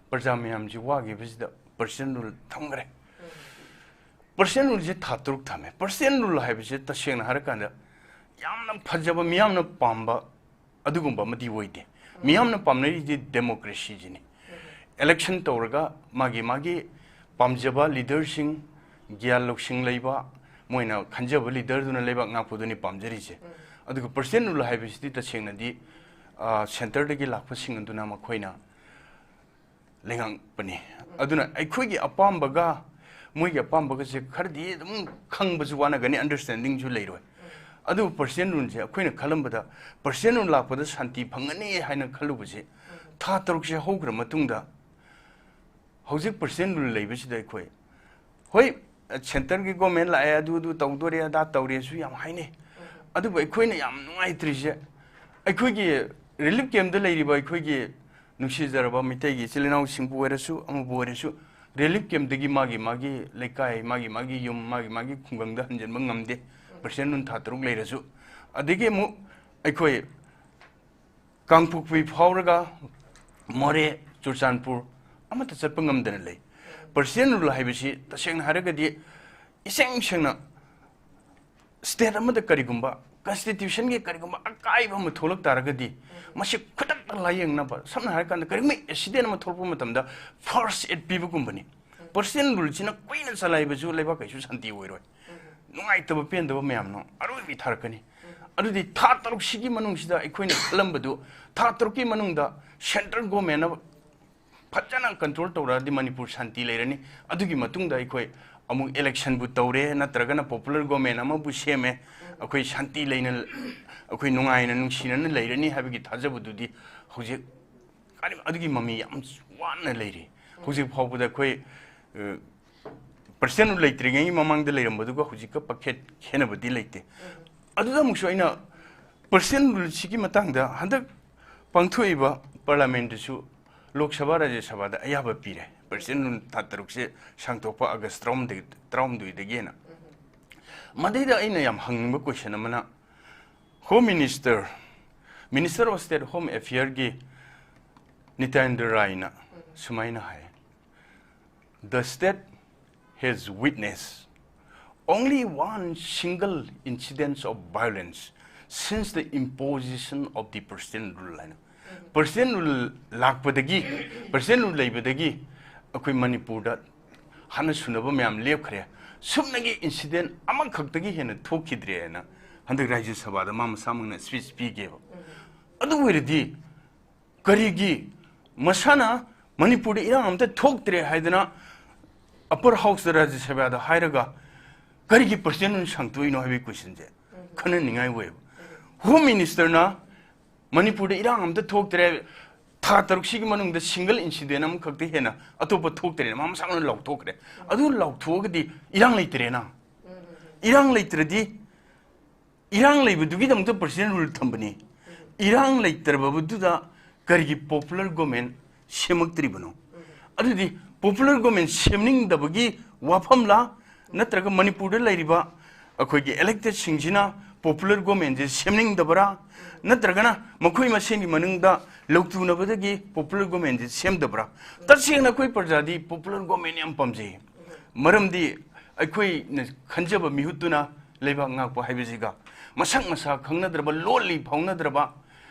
ꯄ꯭ꯔꯖꯥ ꯃꯌꯥꯝꯁꯤ ꯋꯥꯈꯤꯕꯁꯤꯗ ꯄ꯭ꯔꯁꯤꯗꯦꯟ ꯔꯨꯜ ꯊꯝꯈ꯭ꯔꯦ꯫ ꯄ꯭ꯔꯁꯤꯗꯦꯟ ꯔꯨꯜꯁꯦ ꯊꯥ ꯇꯔꯨꯛ ꯊꯝꯃꯦ꯫ ꯄ꯭ꯔꯁꯤꯗꯦꯟ ꯔꯨꯜ ꯍꯥꯏꯕꯁꯦ ꯇꯁꯦꯡꯅ ꯍꯥꯏꯔꯀꯥꯟꯗ ꯌꯥꯝꯅ ꯐꯖꯕ, ꯃꯤꯌꯥꯝꯅ ꯄꯥꯝꯕ ꯑꯗꯨꯒꯨꯝꯕ ꯑꯃꯗꯤ ꯑꯣꯏꯗꯦ꯫ ꯃꯤꯌꯥꯝꯅ ꯄꯥꯝꯅꯔꯤꯁꯦ ꯗꯦꯃꯣꯀ꯭ꯔꯦꯁꯤꯁꯤꯅꯤ꯫ ꯏꯂꯦꯛꯁꯟ ꯇꯧꯔꯒ ꯃꯥꯒꯤ ꯃꯥꯒꯤ ꯄꯥꯝꯖꯕ ꯂꯤꯗꯔꯁꯤꯡ, ꯒ꯭ꯌꯥꯟ ꯂꯧꯁꯤꯡ ꯂꯩꯕ, ꯃꯣꯏꯅ ꯈꯟꯖꯕ ꯂꯤꯗꯔꯗꯨꯅ ꯂꯩꯕꯥꯛ ꯉꯥꯛꯄꯗꯨꯅꯤ ꯄꯥꯝꯖꯔꯤꯁꯦ꯫ ꯑꯗꯨꯒ ꯄ꯭ꯔꯁꯤꯗꯦꯟ ꯔꯨꯜ ꯍꯥꯏꯕꯁꯤꯗꯤ ꯇꯁꯦꯡꯅꯗꯤ, ꯑ, ꯁꯦꯟꯇꯔꯗꯒꯤ ꯂꯥꯛꯄꯁꯤꯡ ꯑꯗꯨꯅ ꯃꯈꯣꯏꯅ ꯂꯩꯉꯥꯛꯄꯅꯤ꯫ ꯑꯗꯨꯅ ꯑꯩꯈꯣꯏꯒꯤ ꯑꯄꯥꯝꯕꯒ ꯃꯣꯏꯒꯤ ꯑꯄꯥꯝꯕꯒꯁꯦ ꯈꯔꯗꯤ ꯑꯗꯨꯝ ꯈꯪꯕꯁꯨ ꯋꯥꯅꯒꯅꯤ, ꯑꯟꯗꯔꯁ꯭ꯇꯦꯟꯗꯤꯡꯁꯨ ꯂꯩꯔꯣꯏ꯫ ꯑꯗꯨꯕꯨ ꯄꯔꯁꯤꯌꯟ ꯔꯨꯜꯁꯦ ꯑꯩꯈꯣꯏꯅ ꯈꯜꯂꯝꯕꯗ ꯄꯔꯁꯤꯌꯟ ꯔꯨꯜ ꯂꯥꯛꯄꯗ ꯁꯥꯟꯇꯤ ꯐꯪꯒꯅꯤ ꯍꯥꯏꯅ ꯈꯜꯂꯨꯕꯁꯦ ꯊꯥ ꯇꯔꯨꯛꯁꯦ ꯍꯧꯈ꯭ꯔ ꯃꯇꯨꯡꯗ ꯍꯧꯖꯤꯛ ꯄꯔꯁꯤꯌꯟ ꯔꯨꯜ ꯂꯩꯕꯁꯤꯗ ꯑꯩꯈꯣꯏ, ꯍꯣꯏ, ꯁꯦꯟꯇꯔꯒꯤ ꯒꯣꯔꯃꯦꯟ ꯂꯥꯛꯑꯦ, ꯑꯗꯨ ꯑꯗꯨ ꯇꯧꯗꯣꯔꯦ, ꯑꯗꯥ ꯇꯧꯔꯦꯁꯨ ꯌꯥꯝ ꯍꯥꯏꯅꯩ꯫ ꯑꯗꯨꯕꯨ ꯑꯩꯈꯣꯏꯅ ꯌꯥꯝ ꯅꯨꯡꯉꯥꯏꯇ꯭ꯔꯤꯁꯦ, ꯑꯩꯈꯣꯏꯒꯤ ꯔꯤꯂꯤꯐ ꯀꯦꯝꯞꯇ ꯂꯩꯔꯤꯕ ꯑꯩꯈꯣꯏꯒꯤ ꯅꯨꯡꯁꯤꯖꯔꯕ ꯃꯤꯇꯩꯒꯤ ꯏꯆꯤꯜ ꯏꯅꯥꯎꯁꯤꯡꯕꯨ ꯑꯣꯏꯔꯁꯨ, ꯑꯃꯕꯨ ꯑꯣꯏꯔꯁꯨ, ꯔꯤꯂꯤꯐ ꯀꯦꯝꯞꯇꯒꯤ ꯃꯥꯒꯤ ꯃꯥꯒꯤ ꯂꯩꯀꯥꯏ, ꯃꯥꯒꯤ ꯃꯥꯒꯤ ꯌꯨꯝ, ꯃꯥꯒꯤ ꯃꯥꯒꯤ ꯈꯨꯡꯒꯪꯗ ꯍꯟꯖꯤꯟꯕ ꯉꯝꯗꯦ, ꯄꯔꯁꯤꯌꯟ ꯔꯨꯜ ꯊꯥ ꯇꯔꯨꯛ ꯂꯩꯔꯁꯨ꯫ ꯑꯗꯒꯤ ꯑꯃꯨꯛ ꯑꯩꯈꯣꯏ ꯀꯥꯡꯄꯣꯛꯄꯤ ꯐꯥꯎꯔꯒ ꯃꯣꯔꯦ, ꯆꯨꯔꯆꯥꯟꯄꯨꯔ ꯑꯃꯠꯇ ꯆꯠꯄ ꯉꯝꯗꯅ ꯂꯩ꯫ ꯄꯔꯁꯤꯌꯟ ꯔꯨꯜ ꯍꯥꯏꯕꯁꯤ ꯇꯁꯦꯡꯅ ꯍꯥꯏꯔꯒꯗꯤ ꯏꯁꯦꯡ ꯁꯦꯡꯅ ꯁ꯭ꯇꯦꯠ ꯑꯃꯗ ꯀꯔꯤꯒꯨꯝꯕ ꯀꯟꯁꯇꯤꯇ꯭ꯌꯨꯁꯟꯒꯤ ꯀꯔꯤꯒꯨꯝꯕ ꯑꯀꯥꯏꯕ ꯑꯃ ꯊꯣꯛꯂꯛ ꯇꯥꯔꯒꯗꯤ ꯃꯁꯤ ꯈꯨꯗꯛꯇ ꯂꯥꯏꯌꯦꯡꯅꯕ, ꯁꯝꯅ ꯍꯥꯏꯔꯀꯥꯟꯗ ꯀꯔꯤꯒꯨꯝꯕ ꯑꯦꯛꯁꯤꯗꯦꯟ ꯑꯃ ꯊꯣꯛꯂꯛꯄ ꯃꯇꯝꯗ ꯐꯥꯔꯁ ꯑꯦꯗ ꯄꯤꯕꯒꯨꯝꯕꯅꯤ꯫ ꯄꯔꯁꯤꯌꯟ ꯔꯨꯜꯁꯤꯅ ꯀꯨꯏꯅ ꯆꯂꯥꯏꯕꯁꯨ ꯂꯩꯕꯥꯛ ꯀꯩꯁꯨ ꯁꯥꯟꯇꯤ ꯑꯣꯏꯔꯣꯏ꯫ ꯅꯨꯡꯉꯥꯏꯇꯕ ꯄꯦꯟꯗꯕ ꯃꯌꯥꯝꯅ ꯑꯔꯣꯏꯕꯤ ꯊꯥꯔꯛꯀꯅꯤ꯫ ꯑꯗꯨꯗꯤ ꯊꯥ ꯇꯔꯨꯛꯁꯤꯒꯤ ꯃꯅꯨꯡꯁꯤꯗ ꯑꯩꯈꯣꯏꯅ ꯈꯜꯂꯝꯕꯗꯨ ꯊꯥ ꯇꯔꯨꯛꯀꯤ ꯃꯅꯨꯡꯗ ꯁꯦꯟꯇ꯭ꯔꯦꯜ ꯒꯣꯔꯃꯦꯟꯅ ꯐꯖꯅ ꯀꯟꯇ꯭ꯔꯣꯜ ꯇꯧꯔꯛꯑꯗꯤ ꯃꯅꯤꯄꯨꯔ ꯁꯥꯟꯇꯤ ꯂꯩꯔꯅꯤ꯫ ꯑꯗꯨꯒꯤ ꯃꯇꯨꯡꯗ ꯑꯩꯈꯣꯏ ꯑꯃꯨꯛ ꯏꯂꯦꯛꯁꯟꯕꯨ ꯇꯧꯔꯦ, ꯅꯠꯇ꯭ꯔꯒꯅ ꯄꯣꯄꯨꯂꯔ ꯒꯣꯔꯃꯦꯟ ꯑꯃꯕꯨ ꯁꯦꯝꯃꯦ, ꯑꯩꯈꯣꯏ ꯁꯥꯟꯇꯤ ꯂꯩꯅ, ꯑꯩꯈꯣꯏ ꯅꯨꯡꯉꯥꯏꯅ ꯅꯨꯡꯁꯤꯅꯅ ꯂꯩꯔꯅꯤ ꯍꯥꯏꯕꯒꯤ ꯊꯥꯖꯕꯗꯨꯗꯤ ꯍꯧꯖꯤꯛ ꯀꯔꯤ-, ꯑꯗꯨꯒꯤ ꯃꯃꯤ ꯌꯥꯝ ꯋꯥꯅ ꯂꯩꯔꯤ꯫ ꯍꯧꯖꯤꯛ ꯐꯥꯎꯕꯗ ꯑꯩꯈꯣꯏ, ꯑ, ꯄꯔꯁꯤꯌꯟ ꯔꯨꯜ ꯂꯩꯇ꯭ꯔꯤꯉꯩꯒꯤ ꯃꯃꯥꯡꯗ ꯂꯩꯔꯝꯕꯗꯨꯒ ꯍꯧꯖꯤꯛꯀ ꯄꯈꯦꯠ ꯈꯦꯠꯅꯕꯗꯤ ꯂꯩꯇꯦ꯫ ꯑꯗꯨꯗ ꯑꯃꯨꯛꯁꯨ ꯑꯩꯅ ꯄꯔꯁꯤꯌꯟ ꯔꯨꯜꯁꯤꯒꯤ ꯃꯇꯥꯡꯗ ꯍꯟꯗꯛ ꯄꯥꯡꯊꯣꯛꯏꯕ ꯄꯥꯔꯂꯥꯃꯦꯟꯗꯨꯁꯨ ꯂꯣꯛ ꯁꯚꯥ, ꯔꯥꯖ꯭ꯌ ꯁꯚꯥꯗ ꯑꯌꯥꯕ ꯄꯤꯔꯦ ꯄꯔꯁꯤꯌꯟ ꯔꯨꯜ ꯊꯥ ꯇꯔꯨꯛꯁꯦ ꯁꯥꯡꯗꯣꯛꯄ ꯑꯥꯒꯁ ꯇꯔꯥꯍꯨꯝꯗꯣꯏ, ꯇꯔꯥꯍꯨꯝꯗꯣꯏꯗꯒꯤꯅ꯫ ꯃꯗꯩꯗ ꯑꯩꯅ ꯌꯥꯝ ꯍꯪꯅꯤꯡꯕ ꯀꯣꯏꯁꯟ ꯑꯃꯅ, home minister, minister of state home ꯑꯦꯐꯤꯌꯔꯒꯤ ꯅꯤꯇꯦꯟꯗ꯭ꯔ ꯔꯥꯏꯅ ꯁꯨꯃꯥꯏꯅ ꯍꯥꯏ, "The state has witnessed only one single incidence of violence since the imposition of the Persian rule" ꯍꯥꯏꯅ꯫ ꯄꯔꯁꯤꯌꯟ ꯔꯨꯜ ꯂꯥꯛꯄꯗꯒꯤ, ꯄꯔꯁꯤꯌꯟ ꯔꯨꯜ ꯂꯩꯕꯗꯒꯤ ꯑꯩꯈꯣꯏ ꯃꯅꯤꯄꯨꯔꯗ ꯍꯥꯟꯅ ꯁꯨꯅꯕ ꯃꯌꯥꯝ ꯂꯦꯞꯈ꯭ꯔꯦ꯫ ꯁꯨꯞꯅꯒꯤ ꯏꯟꯁꯤꯗꯦꯟ ꯑꯃꯈꯛꯇꯒꯤ ꯍꯦꯟꯅ ꯊꯣꯛꯈꯤꯗ꯭ꯔꯦꯅ ꯍꯟꯗꯛ ꯔꯥꯖ꯭ꯌ ꯁꯚꯥꯗ ꯃꯥ ꯃꯁꯥꯃꯛꯅ ꯁ꯭ꯄꯤꯆ ꯄꯤꯒꯦꯕ꯫ ꯑꯗꯨ ꯑꯣꯏꯔꯗꯤ ꯀꯔꯤꯒꯤ ꯃꯁꯥꯅ ꯃꯅꯤꯄꯨꯔꯗ ꯏꯔꯥꯡ ꯑꯝꯇ ꯊꯣꯛꯇ꯭ꯔꯦ ꯍꯥꯏꯗꯅ ꯑꯄꯔ ꯍꯥꯎꯁꯇ ꯔꯥꯖ꯭ꯌ ꯁꯚꯥꯗ ꯍꯥꯏꯔꯒ ꯀꯔꯤꯒꯤ ꯄ꯭ꯔꯁꯤꯗꯦꯟ ꯑꯣꯏꯅ ꯁꯥꯡꯇꯣꯛꯏꯅꯣ ꯍꯥꯏꯕꯒꯤ ꯀꯣꯏꯁꯟꯁꯦ ꯈꯟꯅꯅꯤꯡꯉꯥꯏ ꯑꯣꯏꯌꯦꯕ꯫ ꯍꯣꯝ ꯃꯤꯅꯤꯁꯇꯔꯅ ꯃꯅꯤꯄꯨꯔꯗ ꯏꯔꯥꯡ ꯑꯝꯇ ꯊꯣꯛꯇ꯭ꯔꯦ, ꯊꯥ ꯇꯔꯨꯛꯁꯤꯒꯤ ꯃꯅꯨꯡꯗ ꯁꯤꯡꯒꯜ ꯏꯟꯁꯤꯗꯦꯟ ꯑꯃꯈꯛꯇ ꯍꯦꯟꯅ ꯑꯇꯣꯞꯄ ꯊꯣꯛꯇ꯭ꯔꯦꯅ ꯃꯥ ꯃꯁꯥꯅ ꯂꯥꯎꯊꯣꯛꯈ꯭ꯔꯦ꯫ ꯑꯗꯨ ꯂꯥꯎꯊꯣꯛꯑꯒꯗꯤ ꯏꯔꯥꯡ ꯂꯩꯇ꯭ꯔꯦꯅ꯫ ꯏꯔꯥꯡ ꯂꯩꯇ꯭ꯔꯗꯤ, ꯏꯔꯥꯡ ꯂꯩꯕꯗꯨꯒꯤꯗꯃꯛꯇ ꯄ꯭ꯔꯁꯤꯗꯦꯟ ꯔꯨꯜ ꯊꯝꯕꯅꯤ꯫ ꯏꯔꯥꯡ ꯂꯩꯇ꯭ꯔꯕꯗꯨꯗ ꯀꯔꯤꯒꯤ ꯄꯣꯄꯨꯂꯔ ꯒꯣꯔꯃꯦꯟ ꯁꯦꯝꯃꯛꯇ꯭ꯔꯤꯕꯅꯣ? ꯑꯗꯨꯗꯤ ꯄꯣꯄꯨꯂꯔ ꯒꯣꯔꯃꯦꯟ ꯁꯦꯝꯅꯤꯡꯗꯕꯒꯤ ꯋꯥꯐꯝꯂꯥ, ꯅꯠꯇ꯭ꯔꯒ ꯃꯅꯤꯄꯨꯔꯗ ꯂꯩꯔꯤꯕ ꯑꯩꯈꯣꯏꯒꯤ ꯏꯂꯦꯛꯇꯦꯠꯁꯤꯡꯁꯤꯅ ꯄꯣꯄꯨꯂꯔ ꯒꯣꯔꯃꯦꯟꯁꯦ ꯁꯦꯝꯅꯤꯡꯗꯕ꯭ꯔꯥ, ꯅꯠꯇ꯭ꯔꯒꯅ ꯃꯈꯣꯏ ꯃꯁꯦꯟꯒꯤ ꯃꯅꯨꯡꯗ ꯂꯧꯇꯨꯅꯕꯗꯒꯤ ꯄꯣꯄꯨꯂꯔ ꯒꯣꯔꯃꯦꯟꯁꯦ ꯁꯦꯝꯗꯕ꯭ꯔꯥ? ꯇꯁꯦꯡꯅ ꯑꯩꯈꯣꯏ ꯄ꯭ꯔꯖꯥꯗꯤ ꯄꯣꯄꯨꯂꯔ ꯒꯣꯔꯃꯦꯟ ꯌꯥꯝ ꯄꯥꯝꯖꯩ꯫ ꯃꯔꯝꯗꯤ ꯑꯩꯈꯣꯏꯅ ꯈꯟꯖꯕ ꯃꯤꯍꯨꯠꯇꯨꯅ ꯂꯩꯕꯥꯛ ꯉꯥꯛꯄ ꯍꯥꯏꯕꯁꯤꯒ, ꯃꯁꯛ ꯃꯁꯥ ꯈꯪꯅꯗ꯭ꯔꯕ, ꯂꯣꯜ ꯂꯤ ꯐꯥꯎꯅꯗ꯭ꯔꯕ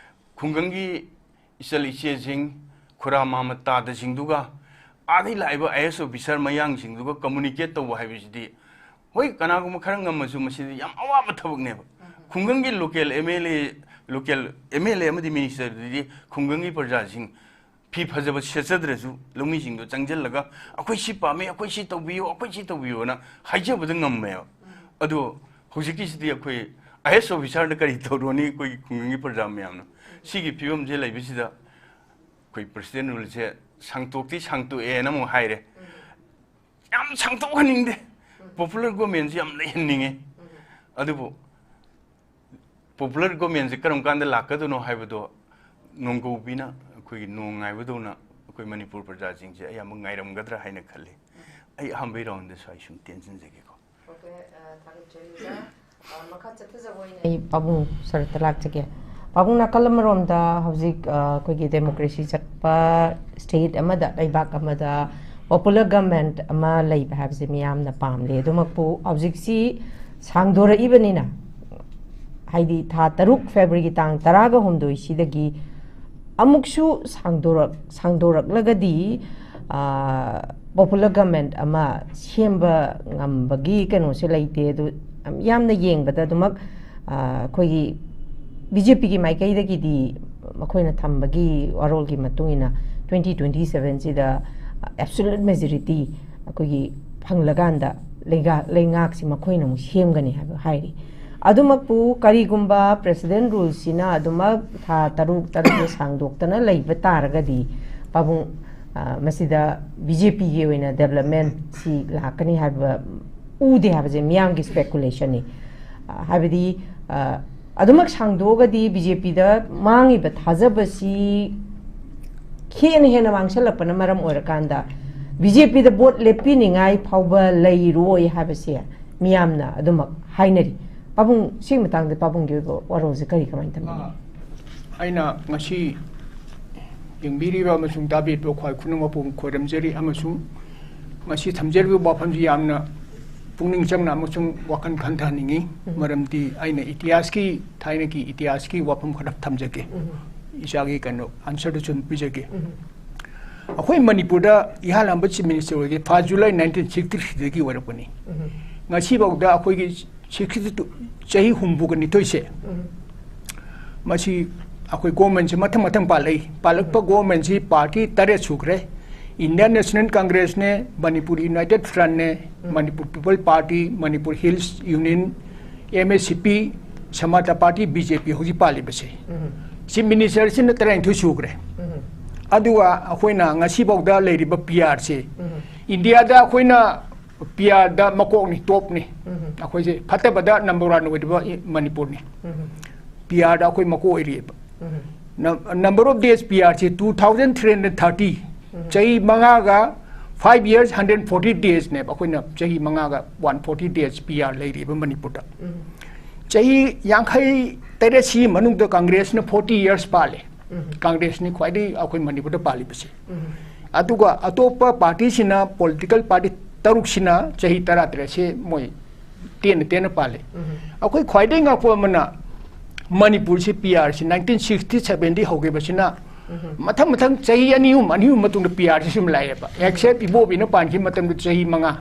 ꯈꯨꯡꯒꯪꯒꯤ ꯏꯆꯜ ꯏꯆꯦꯁꯤꯡ, ꯈꯨꯔꯥ ꯃꯥꯃ ꯇꯥꯗꯁꯤꯡꯗꯨꯒ ꯑꯥꯗꯩ ꯂꯥꯛꯏꯕ ꯑꯥꯏ ꯑꯦꯁ ꯑꯣꯐꯤꯁꯥꯔ ꯃꯌꯥꯡꯁꯤꯡꯗꯨꯒ ꯀꯝꯃꯨꯅꯤꯀꯦꯠ ꯇꯧꯕ ꯍꯥꯏꯕꯁꯤꯗꯤ, ꯍꯣꯏ, ꯀꯅꯥꯒꯨꯝꯕ ꯈꯔ ꯉꯝꯃꯁꯨ, ꯃꯁꯤꯗꯤ ꯌꯥꯝ ꯑꯋꯥꯕ ꯊꯕꯛꯅꯦꯕ꯫ ꯈꯨꯡꯒꯪꯒꯤ ꯂꯣꯀꯦꯜ ꯑꯦꯝ ꯑꯦꯜ ꯑꯦ, ꯂꯣꯀꯦꯜ ꯑꯦꯝ ꯑꯦꯜ ꯑꯦ ꯑꯃꯗꯤ ꯃꯤꯅꯤꯁꯇꯔꯗꯨꯗꯤ ꯈꯨꯡꯒꯪꯒꯤ ꯄ꯭ꯔꯖꯥꯁꯤꯡ ꯐꯤ ꯐꯖꯕ ꯁꯦꯠꯆꯗ꯭ꯔꯁꯨ ꯂꯧꯃꯤꯁꯤꯡꯗꯣ ꯆꯪꯁꯤꯜꯂꯒ, "ꯑꯩꯈꯣꯏ ꯁꯤ ꯄꯥꯝꯃꯤ, ꯑꯩꯈꯣꯏ ꯁꯤ ꯇꯧꯕꯤꯌꯨ, ꯑꯩꯈꯣꯏ ꯁꯤ ꯇꯧꯕꯤꯌꯨꯅ" ꯍꯥꯏꯖꯕꯗ ꯉꯝꯃꯦꯕ꯫ ꯑꯗꯣ ꯍꯧꯖꯤꯛꯀꯤꯁꯤꯗꯤ ꯑꯩꯈꯣꯏ ꯑꯥꯏ ꯑꯦꯁ ꯑꯣꯐꯤꯁꯥꯔꯗ ꯀꯔꯤ ꯇꯧꯔꯨꯅꯤ? ꯑꯩꯈꯣꯏꯒꯤ ꯈꯨꯡꯒꯪꯒꯤ ꯄ꯭ꯔꯖꯥ ꯃꯌꯥꯝꯅ ꯁꯤꯒꯤ ꯐꯤꯕꯝꯁꯦ ꯂꯩꯕꯁꯤꯗ ꯑꯩꯈꯣꯏ ꯄ꯭ꯔꯁꯤꯗꯦꯟ ꯔꯨꯜꯁꯦ ꯁꯥꯡꯇꯣꯛꯇꯤ ꯁꯥꯡꯇꯣꯛꯑꯦꯅ ꯑꯃꯨꯛ ꯍꯥꯏꯔꯦ꯫ ꯌꯥꯝ ꯁꯥꯡꯇꯣꯛꯍꯟꯅꯤꯡꯗꯦ꯫ ꯄꯣꯄꯨꯂꯔ ꯒꯣꯔꯃꯦꯟꯁꯤ ꯌꯥꯝ ꯂꯩꯍꯟꯅꯤꯡꯉꯦ꯫ ꯑꯗꯨꯕꯨ ꯄꯣꯄꯨꯂꯔ ꯒꯣꯔꯃꯦꯟꯁꯤ ꯀꯔꯝ ꯀꯥꯟꯗ ꯂꯥꯛꯀꯗꯣꯏꯅꯣ ꯍꯥꯏꯕꯗꯣ ꯅꯣꯡꯒꯧꯕꯤꯅ ꯑꯩꯈꯣꯏꯒꯤ ꯅꯣꯡ ꯉꯥꯏꯕꯗꯧꯅ ꯑꯩꯈꯣꯏ ꯃꯅꯤꯄꯨꯔ ꯄ꯭ꯔꯖꯥꯁꯤꯡꯁꯦ ꯑꯌꯥꯝꯕ ꯉꯥꯏꯔꯝꯒꯗ꯭ꯔꯥ ꯍꯥꯏꯅ ꯈꯜꯂꯤ꯫ ꯑꯩ ꯑꯍꯥꯟꯕꯒꯤ ꯔꯥꯎꯟꯗ ꯁ꯭ꯋꯥꯏ ꯁꯨꯝ ꯇꯦꯟꯁꯤꯟꯖꯒꯦꯀꯣ꯫ ꯑꯣꯀꯦ, ꯑ, ꯊꯥꯒꯠꯆꯔꯤ ꯑꯣꯖꯥ꯫ ꯑ, ꯃꯈꯥ ꯆꯠꯊꯖꯕ ꯑꯣꯏꯅ ꯑꯩ ꯄꯥꯕꯨꯡ ꯁꯔꯠꯇ ꯂꯥꯛꯆꯒꯦ꯫ ꯄꯥꯕꯨꯡ, ꯅꯥꯀꯜ ꯑꯃꯔꯣꯝꯗ ꯍꯧꯖꯤꯛ, ꯑ, ꯑꯩꯈꯣꯏꯒꯤ ꯗꯦꯃꯣꯀ꯭ꯔꯦꯁꯤ ꯆꯠꯄ ꯁ꯭ꯇꯦꯠ ꯑꯃꯗ, ꯂꯩꯕꯥꯛ ꯑꯃꯗ ꯄꯣꯄꯨꯂꯔ ꯒꯚꯔꯟꯃꯦꯟꯠ ꯑꯃ ꯂꯩꯕ ꯍꯥꯏꯕꯁꯦ ꯃꯤꯌꯥꯝꯅ ꯄꯥꯝꯂꯤ꯫ ꯑꯗꯨꯃꯛꯄꯨ ꯍꯧꯖꯤꯛꯁꯤ ꯁꯥꯡꯗꯣꯔꯛꯏꯕꯅꯤꯅ, ꯍꯥꯏꯗꯤ ꯊꯥ ꯇꯔꯨꯛ, ꯐꯦꯕ꯭ꯔꯨꯋꯥꯔꯤꯒꯤ ꯇꯥꯡ ꯇꯔꯥꯒ ꯍꯨꯝꯗꯣꯏꯁꯤꯗꯒꯤ ꯑꯃꯨꯛꯁꯨ ꯁꯥꯡꯗꯣꯔꯛ-, ꯁꯥꯡꯗꯣꯔꯛꯂꯒꯗꯤ, ꯑ, ꯄꯣꯄꯨꯂꯔ ꯒꯚꯔꯟꯃꯦꯟꯠ ꯑꯃ ꯁꯦꯝꯕ ꯉꯝꯕꯒꯤ ꯀꯩꯅꯣꯁꯦ ꯂꯩꯇꯦ꯫ ꯑꯗꯨ ꯌꯥꯝꯅ ꯌꯦꯡꯕꯗ ꯑꯗꯨꯃꯛ, ꯑ, ꯑꯩꯈꯣꯏꯒꯤ ꯕꯤ ꯖꯦ ꯄꯤꯒꯤ ꯃꯥꯏꯀꯩꯗꯒꯤꯗꯤ ꯃꯈꯣꯏꯅ ꯊꯝꯕꯒꯤ ꯋꯥꯔꯣꯜꯒꯤ ꯃꯇꯨꯡ ꯏꯟꯅ twenty twenty sevenꯁꯤꯗ absolute majority, ꯑꯩꯈꯣꯏꯒꯤ ꯐꯪꯂꯀꯥꯟꯗ ꯂꯩꯉꯥꯛ ꯂꯩꯉꯥꯛꯁꯤ ꯃꯈꯣꯏꯅ ꯑꯃꯨꯛ ꯁꯦꯝꯒꯅꯤ ꯍꯥꯏꯕ ꯍꯥꯏꯔꯤ꯫ ꯑꯗꯨꯃꯛꯄꯨ ꯀꯔꯤꯒꯨꯝꯕ president ruleꯁꯤꯅ ꯑꯗꯨꯃꯛ ꯊꯥ ꯇꯔꯨꯛ ꯇꯔꯨꯛꯇ ꯁꯥꯡꯗꯣꯛꯇꯅ ꯂꯩꯕ ꯇꯥꯔꯒꯗꯤ ꯄꯥꯕꯨꯡ, ꯑ, ꯃꯁꯤꯗ BJPꯒꯤ ꯑꯣꯏꯅ developmentꯁꯤ ꯂꯥꯛꯀꯅꯤ ꯍꯥꯏꯕ ꯎꯗꯦ ꯍꯥꯏꯕꯁꯦ ꯃꯤꯌꯥꯝꯒꯤ speculationꯅꯤ꯫ ꯑ, ꯍꯥꯏꯕꯗꯤ, ꯑ, ꯑꯗꯨꯃꯛ ꯁꯥꯡꯗꯣꯛꯑꯒꯗꯤ BJPꯗ ꯃꯥꯡꯉꯤꯕ ꯊꯥꯖꯕꯁꯤ ꯍꯦꯟꯅ ꯍꯦꯟꯅ ꯃꯥꯡꯁꯜꯂꯛꯄꯅ ꯃꯔꯝ ꯑꯣꯏꯔꯀꯥꯟꯗ BJPꯗ vote ꯂꯦꯞꯄꯤꯅꯤꯡꯉꯥꯏ ꯐꯥꯎꯕ ꯂꯩꯔꯣꯏ ꯍꯥꯏꯕꯁꯦ ꯃꯤꯌꯥꯝꯅ ꯑꯗꯨꯃꯛ ꯍꯥꯏꯅꯔꯤ꯫ ꯄꯥꯕꯨꯡ, ꯁꯤꯒꯤ ꯃꯇꯥꯡꯗ ꯄꯥꯕꯨꯡꯒꯤ ꯑꯣꯏꯕ ꯋꯥꯔꯣꯜꯁꯦ ꯀꯔꯤ, ꯀꯃꯥꯏꯅ ꯊꯝꯕꯤꯅꯤꯡꯉꯤ? ꯑꯩꯅ ꯉꯁꯤ ꯌꯦꯡꯕꯤꯔꯤꯕ ꯑꯃꯁꯨꯡ ꯇꯥꯕꯤꯔꯤꯕ ꯈ꯭ꯋꯥꯏ ꯈꯨꯅꯃꯛꯄꯨ ꯈꯣꯏꯔꯝꯖꯔꯤ, ꯑꯃꯁꯨꯡ ꯉꯁꯤ ꯊꯝꯖꯔꯤꯕ ꯋꯥꯐꯝꯁꯤ ꯌꯥꯝꯅ ꯄꯨꯛꯅꯤꯡ ꯆꯪꯅ ꯑꯃꯁꯨꯡ ꯋꯥꯈꯜ ꯈꯟꯊꯍꯟꯅꯤꯡꯏ꯫ ꯎꯝ꯫ ꯃꯔꯝꯗꯤ ꯑꯩꯅ ꯏꯇꯤꯍꯥꯁꯀꯤ, ꯊꯥꯏꯅꯒꯤ ꯏꯇꯤꯍꯥꯁꯀꯤ ꯋꯥꯐꯝ ꯈꯔ ꯊꯝꯖꯒꯦ꯫ ꯎꯝ꯫ ꯏꯆꯥꯒꯤ ꯀꯩꯅꯣ answerꯗꯨ ꯁꯨꯝ ꯄꯤꯖꯒꯦ꯫ ꯎꯝ꯫ ꯑꯩꯈꯣꯏ ꯃꯅꯤꯄꯨꯔꯗ ꯏꯍꯥꯟ ꯍꯥꯟꯕ Chief Minister ꯑꯣꯏꯒꯦ first July nineteen sixty threeꯗꯒꯤ ꯑꯣꯏꯔꯛꯄꯅꯤ꯫ ꯎꯝ꯫ ꯉꯁꯤꯐꯥꯎꯗ ꯑꯩꯈꯣꯏꯒꯤ sixty two, ꯆꯍꯤ ꯍꯨꯝꯐꯨꯒ ꯅꯤꯊꯣꯏꯁꯦ, ꯎꯝ꯫ ꯃꯁꯤ ꯑꯩꯈꯣꯏ governmentꯁꯦ ꯃꯊꯪ ꯃꯊꯪ ꯄꯥꯜꯂꯛꯏ꯫ ꯄꯥꯜꯂꯛꯄ ꯎꯝ꯫ Governmentꯁꯤ party ꯇꯔꯦꯠ ꯁꯨꯈ꯭ꯔꯦ꯫ Indian National Congressꯅꯦ, Manipur United Frontꯅꯦ, ꯎꯝ꯫ Manipur People Party, Manipur Hills Union, MACP, Samata Party, BJP ꯍꯧꯖꯤꯛ ꯄꯥꯜꯂꯤꯕꯁꯦ꯫ ꯎꯝ꯫ Chief Ministerꯁꯤꯅ ꯇꯔꯥꯅꯤꯊꯣꯏ ꯁꯨꯈ꯭ꯔꯦ꯫ ꯎꯝ꯫ ꯑꯗꯨꯒ ꯑꯩꯈꯣꯏꯅ ꯉꯁꯤꯐꯥꯎꯗ ꯂꯩꯔꯤꯕ PRꯁꯦ, ꯎꯝ꯫ ꯏꯟꯗꯤꯌꯥꯗ ꯑꯩꯈꯣꯏꯅ PRꯗ ꯃꯀꯣꯛꯅꯤ, topꯅꯤ꯫ ꯎꯝ꯫ ꯑꯩꯈꯣꯏꯁꯦ ꯐꯠꯇꯕꯗ number one ꯑꯣꯏꯔꯤꯕ ꯃꯅꯤꯄꯨꯔꯅꯤ꯫ ꯎꯝ꯫ PRꯗ ꯑꯩꯈꯣꯏ ꯃꯀꯣꯛ ꯑꯣꯏꯔꯤꯑꯕ꯫ ꯎꯝ꯫ Num-, number of days PRꯁꯤ two thousand three hundred thirty, ꯎꯝ꯫ ꯆꯍꯤ ꯃꯉꯥꯒ, five years hundred forty daysꯅꯦꯕ꯫ ꯑꯩꯈꯣꯏꯅ ꯆꯍꯤ ꯃꯉꯥꯒ one forty days PR ꯂꯩꯔꯤꯕ ꯃꯅꯤꯄꯨꯔꯗ꯫ ꯎꯝ꯫ ꯆꯍꯤ ꯌꯥꯡꯈꯩ ꯇꯔꯦꯠꯁꯤ ꯃꯅꯨꯡꯗ Congressꯅ forty years ꯄꯥꯜꯂꯦ꯫ ꯎꯝ꯫ Congressꯅꯤ ꯈ꯭ꯋꯥꯏꯗꯒꯤ ꯑꯩꯈꯣꯏ ꯃꯅꯤꯄꯨꯔꯗ ꯄꯥꯜꯂꯤꯕꯁꯦ꯫ ꯎꯝ꯫ ꯑꯗꯨꯒ ꯑꯇꯣꯞꯄ partyꯁꯤꯅ, political party ꯇꯔꯨꯛꯁꯤꯅ ꯆꯍꯤ ꯇꯔꯥꯇꯔꯦꯠꯁꯦ ꯃꯣꯏ ꯇꯦꯟꯅ ꯇꯦꯟꯅ ꯄꯥꯜꯂꯤ꯫ ꯎꯝ꯫ ꯑꯩꯈꯣꯏ ꯈ꯭ꯋꯥꯏꯗꯒꯤ ꯉꯛꯄ ꯑꯃꯅ ꯃꯅꯤꯄꯨꯔꯁꯤ PRꯁꯤ nineteen sixty sevenꯗꯒꯤ ꯍꯧꯈꯤꯕꯁꯤꯅ ꯎꯝ꯫ ꯃꯊꯪ ꯃꯊꯪ ꯆꯍꯤ ꯑꯅꯤ ꯑꯍꯨꯝ, ꯑꯅꯤ ꯑꯍꯨꯝ ꯃꯇꯨꯡꯗ PRꯁꯤ ꯁꯨꯝ ꯂꯥꯛꯑꯦꯕ꯫ Except ꯏꯕꯣꯕꯤꯅ ꯄꯥꯟꯈꯤꯕ ꯃꯇꯝꯗ ꯆꯍꯤ ꯃꯉꯥ꯫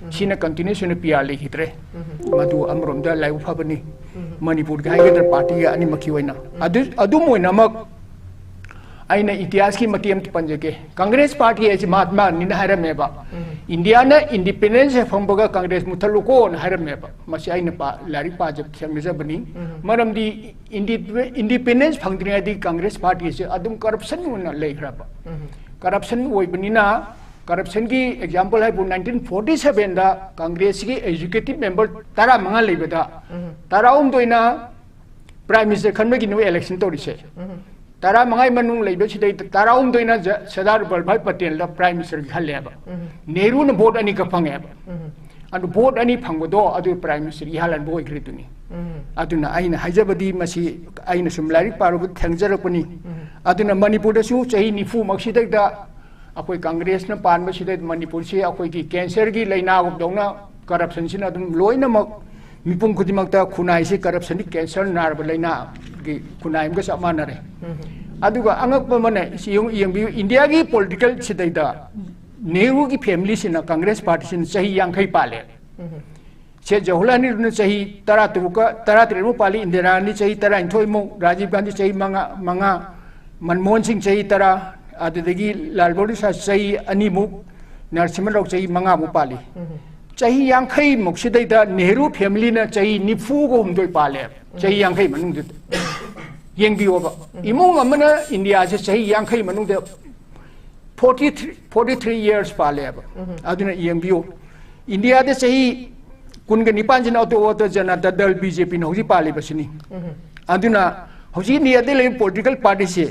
ꯎꯝ꯫ ꯁꯤꯅ continuous ꯑꯣꯏꯅ PR ꯂꯩꯈꯤꯗ꯭ꯔꯦ꯫ ꯎꯝ꯫ ꯃꯗꯨ ꯑꯃꯔꯣꯝꯗ ꯂꯥꯏꯕꯛ ꯐꯕꯅꯤ꯫ ꯎꯝ꯫ ꯃꯅꯤꯄꯨꯔꯒꯤ ꯍꯥꯏꯒꯗ꯭ꯔꯥ partyꯒ ꯑꯅꯤꯃꯛꯀꯤ ꯑꯣꯏꯅ꯫ ꯎꯝ꯫ ꯑꯗꯨ, ꯑꯗꯨꯝ ꯑꯣꯏꯅꯃꯛ ꯑꯩꯅ ꯏꯇꯤꯍꯥꯁꯀꯤ ꯃꯇꯦꯛ ꯑꯃ ꯄꯟꯖꯒꯦ꯫ ꯀꯪꯒ꯭ꯔꯦꯁ ꯄꯥꯔꯇꯤ ꯍꯥꯏꯁꯤ ꯃꯍꯥꯠꯃꯥ ꯒꯥꯟꯙꯤꯅ ꯍꯥꯏꯔꯝꯃꯦꯕ, "ꯏꯟꯗꯤꯌꯥꯅ ꯏꯟꯗꯤꯄꯦꯟꯗꯦꯟꯁ ꯍꯦꯛ ꯐꯪꯕꯒ ꯀꯪꯒ꯭ꯔꯦꯁ ꯃꯨꯠꯊꯠꯂꯨꯀꯣꯅ" ꯍꯥꯏꯔꯝꯃꯦꯕ꯫ ꯃꯁꯤ ꯑꯩꯅ ꯄꯥ-, ꯂꯥꯏꯔꯤꯛ ꯄꯥꯖꯕ ꯊꯦꯡꯅꯖꯕꯅꯤ꯫ ꯃꯔꯝꯗꯤ ꯏꯟꯗꯤ-, ꯏꯟꯗꯤꯄꯦꯟꯗꯦꯟꯁ ꯐꯪꯗ꯭ꯔꯤꯉꯩꯗꯤ ꯀꯪꯒ꯭ꯔꯦꯁ ꯄꯥꯔꯇꯤꯁꯦ ꯑꯗꯨꯝ ꯀꯔꯞꯁꯟ ꯑꯣꯏꯅ ꯂꯩꯈ꯭ꯔꯕ꯫ ꯀꯔꯞꯁꯟ ꯑꯣꯏꯕꯅꯤꯅ, ꯀꯔꯞꯁꯟꯒꯤ ꯑꯦꯛꯖꯥꯝꯄꯜ ꯍꯥꯏꯕꯨ, ꯅꯥꯏꯟꯇꯤꯟ ꯐꯣꯔꯇꯤ ꯁꯚꯦꯟꯗ ꯀꯪꯒ꯭ꯔꯦꯁꯀꯤ ꯑꯦꯛꯖꯤꯀ꯭ꯌꯨꯇꯤꯚ ꯃꯦꯝꯕꯔ ꯇꯔꯥꯃꯉꯥ ꯂꯩꯕꯗ, ꯇꯔꯥꯍꯨꯝꯗꯣꯏꯅ ꯄ꯭ꯔꯥꯏꯝ ꯃꯤꯅꯤꯁꯇꯔ ꯈꯟꯕꯒꯤꯅꯦꯕ ꯏꯂꯦꯛꯁꯟ ꯇꯧꯔꯤꯁꯦ꯫ ꯇꯔꯥꯃꯉꯥꯒꯤ ꯃꯅꯨꯡ ꯂꯩꯕꯁꯤꯗꯩꯗ ꯇꯔꯥꯍꯨꯝꯗꯣꯏꯅ ꯖ-, ꯁꯔꯗꯥꯔ ꯋꯜꯂꯚꯚꯥꯏ ꯄꯇꯦꯜꯗ ꯄ꯭ꯔꯥꯏꯝ ꯃꯤꯅꯤꯁꯇꯔꯒꯤ ꯈꯜꯂꯦꯕ꯫ ꯅꯦꯍꯔꯨꯅ ꯚꯣꯠ ꯑꯅꯤꯈꯛ ꯐꯪꯉꯦꯕ꯫ ꯑꯗꯨ ꯚꯣꯠ ꯑꯅꯤ ꯐꯪꯕꯗꯣ ꯑꯗꯨ ꯄ꯭ꯔꯥꯏꯝ ꯃꯤꯅꯤꯁꯇꯔꯒꯤ ꯍꯥꯜꯍꯟꯕ ꯑꯣꯏꯈ꯭ꯔꯤꯗꯨꯅꯤ꯫ ꯑꯗꯨꯅ ꯑꯩꯅ ꯍꯥꯏꯖꯕꯗꯤ, ꯃꯁꯤ ꯑꯩꯅ ꯁꯨꯝ ꯂꯥꯏꯔꯤꯛ ꯄꯥꯔꯨꯕ ꯊꯦꯡꯖꯔꯛꯄꯅꯤ꯫ ꯑꯗꯨꯅ ꯃꯅꯤꯄꯨꯔꯗꯁꯨ ꯆꯍꯤ ꯅꯤꯐꯨꯃꯛꯁꯤꯗꯩꯗ ꯑꯩꯈꯣꯏ ꯀꯪꯒ꯭ꯔꯦꯁꯅ ꯄꯥꯟꯕꯁꯤꯗ ꯃꯅꯤꯄꯨꯔꯁꯤ ꯑꯩꯈꯣꯏꯒꯤ ꯀꯦꯟꯁꯔꯒꯤ ꯂꯥꯏꯅꯥꯒꯨꯝꯗꯧꯅ ꯀꯔꯞꯁꯟꯁꯤꯅ ꯑꯗꯨꯝ ꯂꯣꯏꯅꯃꯛ, ꯃꯤꯄꯨꯝ ꯈꯨꯗꯤꯡꯃꯛꯇ ꯈꯨꯟꯅꯥꯏꯁꯤ ꯀꯔꯞꯁꯟꯒꯤ ꯀꯦꯟꯁꯔ ꯅꯥꯔꯕ ꯂꯥꯏꯅꯥꯒꯤ ꯈꯨꯟꯅꯥꯏ ꯑꯃꯒ ꯆꯞ ꯃꯥꯟꯅꯔꯦ꯫ ꯑꯗꯨꯒ ꯑꯉꯛꯄ ꯑꯃꯅ, ꯁꯤ ꯌꯦꯡꯉꯨ-, ꯌꯦꯡꯕꯤꯌꯨ, ꯏꯟꯗꯤꯌꯥꯒꯤ ꯄꯣꯂꯤꯇꯤꯀꯦꯜ ꯁꯤꯗꯩꯗ ꯅꯦꯍꯔꯨꯒꯤ ꯐꯦꯃꯤꯂꯤꯁꯤꯅ, ꯀꯪꯒ꯭ꯔꯦꯁ ꯄꯥꯔꯇꯤꯁꯤꯅ ꯆꯍꯤ ꯌꯥꯡꯈꯩ ꯄꯥꯜꯂꯦ꯫ ꯁꯦ ꯖꯋꯥꯍꯔꯂꯥꯜ ꯅꯦꯍꯔꯨꯅ ꯆꯍꯤ ꯇꯔꯥꯇꯔꯨꯛꯀ, ꯇꯔꯥꯇꯔꯦꯠꯃꯨꯛ ꯄꯥꯜꯂꯤ, ꯏꯟꯗꯤꯔꯥ ꯒꯥꯟꯙꯤ ꯆꯍꯤ ꯇꯔꯥꯅꯤꯊꯣꯏꯃꯨꯛ, ꯔꯥꯖꯤꯕ ꯒꯥꯟꯙꯤ ꯆꯍꯤ ꯃꯉꯥ, ꯃꯉꯥ, ꯃꯟꯃꯣꯍꯟ ꯁꯤꯡ ꯆꯍꯤ ꯇꯔꯥ, ꯑꯗꯨꯗꯒꯤ ꯂꯥꯜ ꯕꯍꯥꯗꯨꯔ ꯁꯥꯁꯇ꯭ꯔꯤ ꯆꯍꯤ ꯑꯅꯤꯃꯨꯛ, ꯅꯔꯁꯤꯡꯍ ꯔꯥꯎ ꯆꯍꯤ ꯃꯉꯥꯃꯨꯛ ꯄꯥꯜꯂꯤ꯫ ꯆꯍꯤ ꯌꯥꯡꯈꯩꯃꯨꯛ ꯁꯤꯗꯩꯗ ꯅꯦꯍꯔꯨ ꯐꯦꯃꯤꯂꯤꯅ ꯆꯍꯤ ꯅꯤꯐꯨꯒ ꯍꯨꯝꯗꯣꯏ ꯄꯥꯜꯂꯦ, ꯆꯍꯤ ꯌꯥꯡꯈꯩ ꯃꯅꯨꯡꯗꯨꯗ꯫ ꯌꯦꯡꯕꯤꯌꯣꯕ, ꯏꯃꯨꯡ ꯑꯃꯅ ꯏꯟꯗꯤꯌꯥꯁꯦ ꯆꯍꯤ ꯌꯥꯡꯈꯩ ꯃꯅꯨꯡꯗ forty three, forty three years ꯄꯥꯜꯂꯦꯕ꯫ ꯑꯗꯨꯅ ꯌꯦꯡꯕꯤꯌꯨ, ꯏꯟꯗꯤꯌꯥꯗ ꯆꯍꯤ ꯀꯨꯟꯒ ꯅꯤꯄꯥꯟꯁꯤꯅ ꯑꯇꯣꯞ ꯑꯇꯣꯞꯄ ꯖꯅꯇꯥ ꯗꯜ, ꯕꯤ ꯖꯦ ꯄꯤꯅ ꯍꯧꯖꯤꯛ ꯄꯥꯜꯂꯤꯕꯁꯤꯅꯤ꯫ ꯑꯗꯨꯅ ꯍꯧꯖꯤꯛ ꯏꯟꯗꯤꯌꯥꯗ ꯂꯩꯔꯤꯕ ꯄꯣꯂꯤꯇꯤꯀꯦꯜ ꯄꯥꯔꯇꯤꯁꯦ,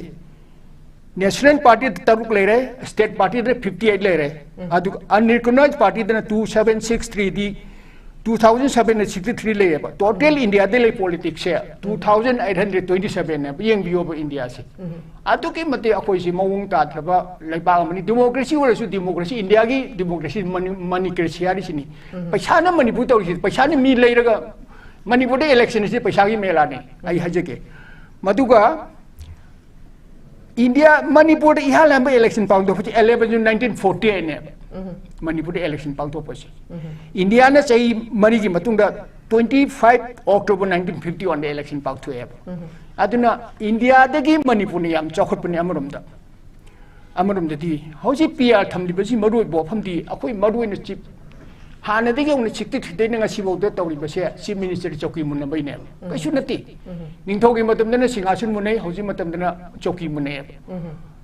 ꯅꯦꯁꯅꯦꯜ ꯄꯥꯔꯇꯤꯗ ꯇꯔꯨꯛ ꯂꯩꯔꯦ, ꯁ꯭ꯇꯦꯠ ꯄꯥꯔꯇꯤꯗ ꯐꯤꯐꯇꯤ ꯑꯩꯠ ꯂꯩꯔꯦ, ꯑꯗꯨꯒ ꯑꯟꯔꯤꯀꯣꯛꯅꯥꯏꯖ ꯄꯥꯔꯇꯤꯗꯅ two seven six three ꯗꯤ, two thousand seven ꯗ sixty three ꯂꯩꯌꯦꯕ꯫ ꯇꯣꯇꯦꯜ ꯏꯟꯗꯤꯌꯥꯗ ꯂꯩ ꯄꯣꯂꯤꯇꯤꯛꯁꯁꯦ two thousand eight hundred twenty seven ꯅꯦꯕ꯫ ꯌꯦꯡꯕꯤꯌꯣꯕ ꯏꯟꯗꯤꯌꯥꯁꯦ꯫ ꯑꯗꯨꯛꯀꯤ ꯃꯇꯤꯛ ꯑꯩꯈꯣꯏꯁꯤ ꯃꯑꯣꯡ ꯇꯥꯗ꯭ꯔꯕ ꯂꯩꯕꯥꯛ ꯑꯃꯅꯤ꯫ ꯗꯤꯃꯣꯀ꯭ꯔꯦꯁꯤ ꯑꯣꯏꯔꯁꯨ, ꯗꯤꯃꯣꯀ꯭ꯔꯦꯁꯤ, ꯏꯟꯗꯤꯌꯥꯒꯤ ꯗꯤꯃꯣꯀ꯭ꯔꯦꯁꯤ, ꯃꯅꯤ-, ꯃꯅꯤꯀ꯭ꯔꯦꯁꯤ ꯍꯥꯏꯔꯤꯁꯤꯅꯤ꯫ ꯄꯩꯁꯥꯅ ꯃꯅꯤꯄꯨꯔ ꯇꯧꯔꯤꯁꯤ, ꯄꯩꯁꯥꯅ ꯃꯤ ꯂꯩꯔꯒ ꯃꯅꯤꯄꯨꯔꯗ ꯏꯂꯦꯛꯁꯟꯁꯤ ꯄꯩꯁꯥꯒꯤ ꯃꯦꯂꯥꯅꯤ, ꯑꯩ ꯍꯥꯏꯖꯒꯦ꯫ ꯃꯗꯨꯒ ꯏꯟꯗꯤꯌꯥ, ꯃꯅꯤꯄꯨꯔꯗ ꯏꯍꯥꯟ ꯍꯥꯟꯕ election ꯄꯥꯡꯊꯣꯛꯄꯁꯤ eleven June nineteen forty eight ꯅꯦꯕ꯫ ꯃꯅꯤꯄꯨꯔꯗ ꯏꯂꯦꯛꯁꯟ ꯄꯥꯡꯊꯣꯛꯄꯁꯤ꯫ ꯏꯟꯗꯤꯌꯥꯅ ꯆꯍꯤ ꯃꯔꯤꯒꯤ ꯃꯇꯨꯡꯗ twenty five October nineteen fifty one ꯗ election ꯄꯥꯡꯊꯣꯛꯑꯦꯕ꯫ ꯑꯗꯨꯅ ꯏꯟꯗꯤꯌꯥꯗꯒꯤ ꯃꯅꯤꯄꯨꯔꯅ ꯌꯥꯝ ꯆꯥꯎꯈꯠꯄꯅꯦ ꯑꯃꯔꯣꯝꯗ꯫ ꯑꯃꯔꯣꯝꯗꯗꯤ ꯍꯧꯖꯤꯛ P R ꯊꯝꯂꯤꯕꯁꯤ ꯃꯔꯨ ꯑꯣꯏꯕ ꯋꯥꯐꯝꯗꯤ ꯑꯩꯈꯣꯏ ꯃꯔꯨ ꯑꯣꯏꯅ ꯆꯤꯞ ꯍꯥꯟꯅꯗꯒꯤ ꯍꯧꯅ ꯁꯤꯛꯁꯇꯤ ꯊ꯭ꯔꯤꯗꯩꯅ ꯉꯁꯤꯐꯥꯎꯗ ꯇꯧꯔꯤꯕꯁꯦ ꯆꯤꯞ ꯃꯤꯅꯤꯁꯇꯔ ꯆꯧꯀꯤ ꯃꯨꯟꯅꯕꯩꯅꯦꯕ꯫ ꯀꯩꯁꯨ ꯅꯠꯇꯦ꯫ ꯅꯤꯡꯊꯧꯒꯤ ꯃꯇꯝꯗꯅ ꯁꯤꯡꯍꯥꯁꯟ ꯃꯨꯟꯅꯩ, ꯍꯧꯖꯤꯛ ꯃꯇꯝꯗꯅ ꯆꯧꯀꯤ ꯃꯨꯟꯅꯩꯌꯦꯕ꯫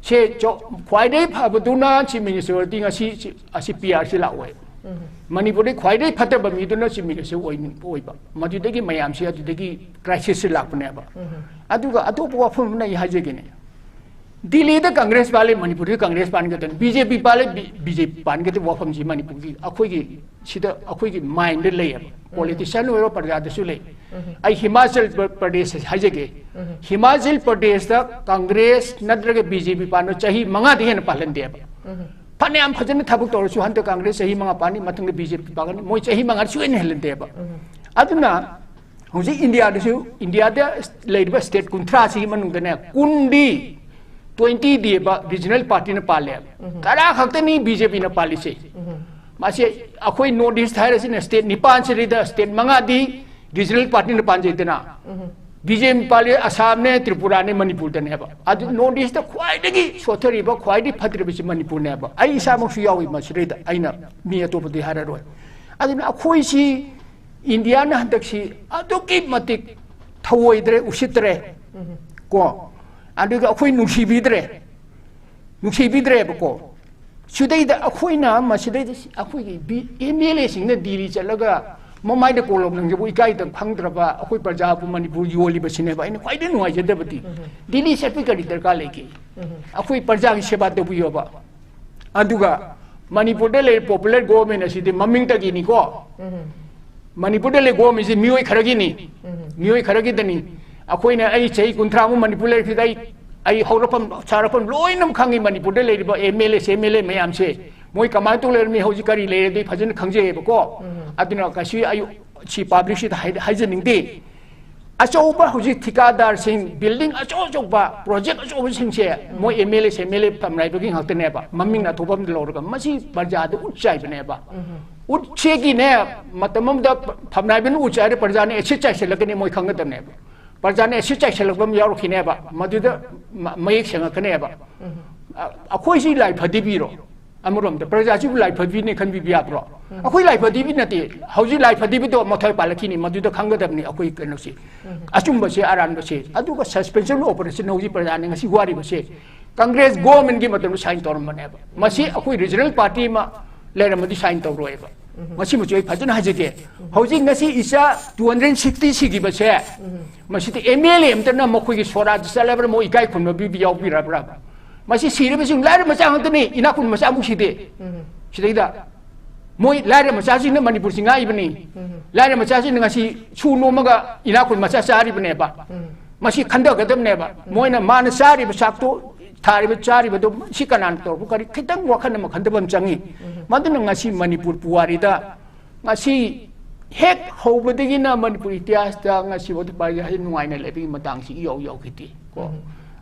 ꯁꯦ ꯆꯧ-, ꯈ꯭ꯋꯥꯏꯗꯒꯤ ꯐꯕꯗꯨꯅ ꯆꯤꯞ ꯃꯤꯅꯤꯁꯇꯔꯗꯤ ꯉꯁꯤ ꯁꯤ-, ꯑꯁꯤ P R ꯁꯤ ꯂꯥꯛꯑꯣꯏ꯫ ꯃꯅꯤꯄꯨꯔꯗꯤ ꯈ꯭ꯋꯥꯏꯗꯒꯤ ꯐꯠꯇꯕ ꯃꯤꯗꯨꯅ ꯆꯤꯞ ꯃꯤꯅꯤꯁꯇꯔ ꯑꯣꯏ-, ꯑꯣꯏꯕ꯫ ꯃꯗꯨꯗꯒꯤ ꯃꯌꯥꯝꯁꯤ ꯑꯗꯨꯗꯒꯤ ꯀ꯭ꯔꯥꯏꯁꯤꯁꯁꯤ ꯂꯥꯛꯄꯅꯦꯕ꯫ ꯑꯗꯨꯒ ꯑꯇꯣꯞꯄ ꯋꯥꯐꯝ ꯑꯃꯅ ꯑꯩ ꯍꯥꯏꯖꯒꯦꯅꯦ꯫ ꯗꯤꯜꯂꯤꯗ ꯀꯪꯒ꯭ꯔꯦꯁ ꯄꯥꯜꯂꯤ, ꯃꯅꯤꯄꯨꯔꯗ ꯀꯪꯒ꯭ꯔꯦꯁ ꯄꯥꯟꯒꯗꯕꯅꯤ, ꯕꯤ ꯖꯦ ꯄꯤ ꯄꯥꯜꯂꯤ, ꯕꯤ-, ꯕꯤ ꯖꯦ ꯄꯤ ꯄꯥꯟꯒꯗꯕ ꯋꯥꯐꯝꯁꯤ ꯃꯅꯤꯄꯨꯔꯒꯤ ꯑꯩꯈꯣꯏꯒꯤ ꯁꯤꯗ ꯑꯩꯈꯣꯏꯒꯤ ꯃꯥꯏꯟꯗ ꯂꯩꯌꯦꯕ꯫ ꯄꯣꯂꯤꯇꯤꯁꯤꯌꯥꯟ ꯑꯣꯏꯔꯣ ꯄ꯭ꯔꯖꯥꯗꯁꯨ ꯂꯩ꯫ ꯑꯩ ꯍꯤꯃꯥꯆꯜ ꯄ꯭ꯔ-, ꯄ꯭ꯔꯗꯦꯁ ꯍꯥꯏꯖꯒꯦ꯫ ꯍꯤꯃꯥꯆꯜ ꯄ꯭ꯔꯗꯦꯁꯇ ꯀꯪꯒ꯭ꯔꯦꯁ ꯅꯠꯇ꯭ꯔꯒ ꯕꯤ ꯖꯦ ꯄꯤ ꯄꯥꯟꯕ ꯆꯍꯤ ꯃꯉꯥꯗꯤ ꯍꯦꯟꯅ ꯄꯥꯜꯍꯟꯗꯦꯕ꯫ ꯐꯅꯌꯥꯝ ꯐꯖꯅ ꯊꯕꯛ ꯇꯧꯔꯁꯨ ꯍꯟꯗꯛ ꯀꯪꯒ꯭ꯔꯦꯁ ꯆꯍꯤ ꯃꯉꯥ ꯄꯥꯟꯅꯤ, ꯃꯊꯪꯗ ꯕꯤ ꯖꯦ ꯄꯤ ꯄꯥꯟꯒꯅꯤ, ꯃꯣꯏ ꯆꯍꯤ ꯃꯉꯥ ꯁꯨꯍꯦꯟ ꯍꯦꯜꯍꯟꯗꯦꯕ꯫ ꯑꯗꯨꯅ ꯍꯧꯖꯤꯛ ꯏꯟꯗꯤꯌꯥꯗꯁꯨ, ꯏꯟꯗꯤꯌꯥꯗ ꯂꯩꯔꯤꯕ ꯁ꯭ꯇꯦꯠ ꯀꯨꯟꯊ꯭ꯔꯥꯁꯤꯒꯤ ꯃꯅꯨꯡꯗꯅꯦ, ꯀꯨꯟꯗꯤ, ꯇ꯭ꯋꯦꯟꯇꯤꯗꯤꯕ ꯔꯤꯖꯅꯦꯜ ꯄꯥꯔꯇꯤꯅ ꯄꯥꯜꯂꯦ꯫ ꯇꯔꯥ ꯈꯛꯇꯅꯤ ꯕꯤ ꯖꯦ ꯄꯤꯅ ꯄꯥꯜꯂꯤꯁꯦ꯫ ꯃꯁꯤ ꯑꯩꯈꯣꯏ ꯅꯣꯔꯠ ꯏꯁ ꯍꯥꯏꯔꯁꯤꯅ ꯁ꯭ꯇꯦꯠ ꯅꯤꯄꯥꯟꯁꯤꯗꯩꯗ ꯁ꯭ꯇꯦꯠ ꯃꯉꯥꯗꯤ ꯔꯤꯖꯅꯦꯜ ꯄꯥꯔꯇꯤꯅ ꯄꯥꯟꯖꯩꯗꯅ꯫ ꯕꯤ ꯖꯦ ꯄꯤ ꯄꯥꯜꯂꯤ ꯑꯁꯥꯝꯅꯦ, ꯇ꯭ꯔꯤꯄꯨꯔꯥꯅꯦ, ꯃꯅꯤꯄꯨꯔꯗꯅꯦꯕ꯫ ꯑꯗꯨ ꯅꯣꯔꯠ ꯏꯁꯇ ꯈ꯭ꯋꯥꯏꯗꯒꯤ ꯁꯣꯠꯊꯔꯤꯕ, ꯈ꯭ꯋꯥꯏꯗꯒꯤ ꯐꯠꯇ꯭ꯔꯤꯕꯁꯤ ꯃꯅꯤꯄꯨꯔꯅꯦꯕ꯫ ꯑꯩ ꯏꯁꯥꯃꯛꯁꯨ ꯌꯥꯎꯏ ꯃꯁꯤꯗꯩꯗ, ꯑꯩꯅ ꯃꯤ ꯑꯇꯣꯞꯄꯗꯤ ꯍꯥꯏꯔꯔꯣꯏ꯫ ꯑꯗꯨꯅ ꯑꯩꯈꯣꯏꯁꯤ ꯏꯟꯗꯤꯌꯥꯅ ꯍꯟꯗꯛꯁꯤ ꯑꯗꯨꯛꯀꯤ ꯃꯇꯤꯛ ꯊꯧꯑꯣꯏꯗ꯭ꯔꯦ, ꯎꯁꯤꯠꯇ꯭ꯔꯦ ꯀꯣ꯫ ꯑꯗꯨꯒ ꯑꯩꯈꯣꯏ ꯅꯨꯡꯁꯤꯕꯤꯗ꯭ꯔꯦ, ꯅꯨꯡꯁꯤꯕꯤꯗ꯭ꯔꯦꯕꯀꯣ꯫ ꯁꯤꯗꯩꯗ ꯑꯩꯈꯣꯏꯅ ꯃꯁꯤꯗꯩꯗ ꯑꯩꯈꯣꯏꯒꯤ ꯕꯤ-, ꯑꯦꯝ ꯑꯦꯜ ꯑꯦꯁꯤꯡꯅ ꯗꯤꯜꯂꯤ ꯆꯠꯂꯒ ꯃꯃꯥꯏꯗ ꯀꯣꯂꯣꯝ ꯂꯪꯖꯕ ꯏꯀꯥꯏꯗ ꯈꯪꯗ꯭ꯔꯕ ꯑꯩꯈꯣꯏ ꯄ꯭ꯔꯖꯥꯕꯨ ꯃꯅꯤꯄꯨꯔ ꯌꯣꯜꯂꯤꯕꯁꯤꯅꯦꯕ ꯑꯩꯅ ꯈ꯭ꯋꯥꯏꯗꯒꯤ ꯅꯨꯡꯉꯥꯏꯖꯗꯕꯗꯤ꯫ ꯗꯤꯜꯂꯤ ꯆꯠꯄꯒꯤ ꯀꯔꯤ ꯗꯔꯀꯥꯔ ꯂꯩꯒꯦ? ꯑꯩꯈꯣꯏ ꯄ꯭ꯔꯖꯥꯒꯤ ꯁꯦꯕꯥ ꯇꯧꯕꯤꯌꯣꯕ꯫ ꯑꯗꯨꯒ ꯃꯅꯤꯄꯨꯔꯗ ꯂꯩꯔꯤꯕ ꯄꯣꯄꯨꯂꯔ ꯒꯣꯚꯔꯟꯃꯦꯟ ꯑꯁꯤꯗꯤ ꯃꯃꯤꯡꯇꯒꯤꯅꯤꯀꯣ꯫ ꯃꯅꯤꯄꯨꯔꯗ ꯂꯩ ꯒꯣꯝꯃꯤꯁꯦ ꯃꯤꯑꯣꯏ ꯈꯔꯒꯤꯅꯤ꯫ ꯃꯤꯑꯣꯏ ꯈꯔꯒꯤꯗꯅꯤ꯫ ꯑꯩꯈꯣꯏꯅ, ꯑꯩ ꯆꯍꯤ ꯀꯨꯟꯊ꯭ꯔꯥꯃꯨꯛ ꯃꯅꯤꯄꯨꯔ ꯂꯩꯔꯛꯄꯁꯤꯗ ꯑꯩ, ꯑꯩ ꯍꯧꯔꯛꯐꯝ, ꯁꯥꯔꯛꯐꯝ ꯂꯣꯏꯅꯃꯛ ꯈꯪꯉꯤ꯫ ꯃꯅꯤꯄꯨꯔꯗ ꯂꯩꯔꯤꯕ M L A, M L ꯑꯦ ꯃꯌꯥꯝꯁꯦ, ꯃꯣꯏ ꯀꯃꯥꯏꯅ ꯇꯧ ꯂꯩꯔꯝꯃꯤ, ꯍꯧꯖꯤꯛ ꯀꯔꯤ ꯂꯩꯔꯦ, ꯑꯗꯨ ꯑꯩ ꯐꯖꯅ ꯈꯪꯖꯩꯌꯦꯕꯀꯣ꯫ ꯑꯗꯨꯅ ꯀꯩꯁꯨ ꯑꯩ ꯁꯤ ꯄꯥꯕ꯭ꯂꯤꯛꯁꯤꯗ ꯍꯥꯏ-, ꯍꯥꯏꯖꯅꯤꯡꯗꯦ꯫ ꯑꯆꯧꯕ ꯍꯧꯖꯤꯛ ꯊꯤꯀꯥꯗꯥꯔꯁꯤꯡ, ꯕꯤꯜꯗꯤꯡ ꯑꯆꯧ ꯑꯆꯧꯕ, ꯄ꯭ꯔꯣꯖꯦꯛ ꯑꯆꯧꯕꯁꯤꯡꯁꯦ ꯃꯣꯏ M L A, M L A ꯐꯝꯅꯥꯏꯕꯒꯤ ꯉꯥꯛꯇꯅꯦꯕ꯫ ꯃꯃꯤꯡ ꯑꯊꯣꯄ ꯑꯃꯗ ꯂꯧꯔꯒ ꯃꯁꯤ ꯄ꯭ꯔꯖꯥꯗ ꯎꯠ ꯆꯥꯏꯕꯅꯦꯕ꯫ ꯎꯠꯁꯦꯒꯤꯅꯦ, ꯃꯇꯝ ꯑꯃꯗ ꯐꯝꯅꯥꯏꯕꯅ ꯎꯠꯁꯦ ꯍꯥꯏꯔꯦ, ꯄ꯭ꯔꯖꯥꯅ ꯑꯦꯁꯤꯠ ꯆꯥꯏꯁꯤꯜꯂꯛꯀꯅꯤ, ꯃꯣꯏ ꯈꯪꯒꯗꯕꯅꯦꯕ꯫ ꯄ꯭ꯔꯖꯥꯅ ꯑꯦꯁꯤꯠ ꯆꯥꯏꯁꯤꯜꯂꯛꯄ ꯑꯃ ꯌꯥꯎꯔꯛꯈꯤꯅꯦꯕ, ꯃꯗꯨꯗ ꯃ- ꯃꯌꯦꯛ ꯁꯦꯡꯉꯛꯀꯅꯦꯕ꯫ ꯑ- ꯑꯩꯈꯣꯏꯁꯤ ꯂꯥꯏ ꯐꯗꯤꯕꯤꯔꯣ? ꯑꯃꯔꯣꯝꯗ ꯄ꯭ꯔꯖꯥꯁꯤꯕꯨ ꯂꯥꯏ ꯐꯗꯤꯕꯤꯅꯦ ꯈꯟꯕꯤꯕ ꯌꯥꯕ꯭ꯔꯣ? ꯑꯩꯈꯣꯏ ꯂꯥꯏ ꯐꯗꯤꯕꯤ ꯅꯠꯇꯦ꯫ ꯍꯧꯖꯤꯛ ꯂꯥꯏ ꯐꯗꯤꯕꯤꯗꯣ ꯃꯊꯣꯏ ꯄꯥꯜꯂꯛꯈꯤꯅꯤ, ꯃꯗꯨꯗ ꯈꯪꯒꯗꯕꯅꯤ ꯑꯩꯈꯣꯏ ꯀꯩꯅꯣꯁꯤ꯫ ꯑꯆꯨꯝꯕꯁꯦ, ꯑꯔꯥꯟꯕꯁꯦ꯫ ꯑꯗꯨꯒ ꯁꯁꯄꯦꯟꯁꯟ ꯑꯣꯄꯔꯦꯁꯟ ꯍꯧꯖꯤꯛ ꯄ꯭ꯔꯖꯥꯅ ꯉꯁꯤ ꯋꯥꯔꯤꯕꯁꯦ, ꯀꯪꯒ꯭ꯔꯦꯁ ꯒꯣꯔꯃꯦꯟꯒꯤ ꯃꯇꯝꯗ ꯁꯥꯏꯟ ꯇꯧꯔꯝꯕꯅꯦꯕ꯫ ꯃꯁꯤ ꯑꯩꯈꯣꯏ ꯔꯤꯖꯅꯦꯜ ꯄꯥꯔꯇꯤ ꯑꯃ ꯂꯩꯔꯝꯃꯗꯤ ꯁꯥꯏꯟ ꯇꯧꯔꯣꯏꯕ꯫ ꯃꯁꯤꯃꯁꯨ ꯑꯩ ꯐꯖꯅ ꯍꯥꯏꯖꯒꯦ꯫ ꯍꯧꯖꯤꯛ ꯉꯁꯤ ꯏꯆꯥ ꯇꯨ ꯍꯟꯗ꯭ꯔꯦꯠ ꯁꯤꯛꯁꯇꯤ ꯁꯤꯈꯤꯕꯁꯦ, ꯃꯁꯤꯗꯤ ꯑꯦꯝ ꯑꯦꯜ ꯑꯦ ꯑꯝꯇꯅ ꯃꯈꯣꯏꯒꯤ ꯁꯣꯔꯥꯖ ꯆꯠꯂꯕ꯭ꯔꯥ, ꯃꯣꯏ ꯏꯀꯥꯏ ꯈꯨꯝꯅꯕꯤꯕ ꯌꯥꯎꯕꯤꯔꯕ꯭ꯔꯥ? ꯃꯁꯤ ꯁꯤꯔꯤꯕꯁꯤꯡ ꯂꯥꯏꯔ ꯃꯆꯥ ꯉꯥꯛꯇꯅꯤ, ꯏꯅꯥꯛ ꯈꯨꯟꯕ ꯃꯆꯥ ꯑꯃꯨꯛ ꯁꯤꯗꯦ꯫ ꯁꯤꯗꯩꯗ ꯃꯣꯏ ꯂꯥꯏꯔ ꯃꯆꯥꯁꯤꯡꯅ ꯃꯅꯤꯄꯨꯔꯁꯤ ꯉꯥꯛꯏꯕꯅꯤ꯫ ꯂꯥꯏꯔ ꯃꯆꯥꯁꯤꯡꯅ ꯉꯁꯤ ꯁꯨ ꯅꯣꯝꯃꯒ ꯏꯅꯥꯛ ꯈꯨꯟ ꯃꯆꯥ ꯆꯥꯔꯤꯕꯅꯦꯕ꯫ ꯃꯁꯤ ꯈꯟꯊꯒꯗꯕꯅꯦꯕ꯫ ꯃꯣꯏꯅ ꯃꯥꯅ ꯆꯥꯔꯤꯕ ꯆꯥꯛꯇꯣ, ꯊꯥꯔꯤꯕ ꯆꯥꯔꯤꯕꯗꯣ, ꯁꯤ ꯀꯅꯥꯅ ꯇꯧꯔꯛꯄ, ꯀꯔꯤ, ꯈꯤꯇꯪ ꯋꯥꯈꯜ ꯑꯃ ꯈꯟꯊꯕ ꯑꯃ ꯆꯪꯉꯤ꯫ ꯃꯗꯨꯅ ꯉꯁꯤ ꯃꯅꯤꯄꯨꯔ ꯄꯨꯋꯥꯔꯤꯗ, ꯉꯁꯤ ꯍꯦꯛ ꯍꯧꯕꯗꯒꯤꯅ ꯃꯅꯤꯄꯨꯔ ꯏꯇꯤꯍꯥꯁꯇ ꯉꯁꯤꯐꯥꯎꯗ ꯄ꯭ꯔꯖꯥꯁꯤ ꯅꯨꯡꯉꯥꯏꯅ ꯂꯩꯕꯒꯤ ꯃꯇꯥꯡꯁꯤ ꯏꯌꯥꯎ ꯌꯥꯎꯈꯤꯗꯦ ꯀꯣ꯫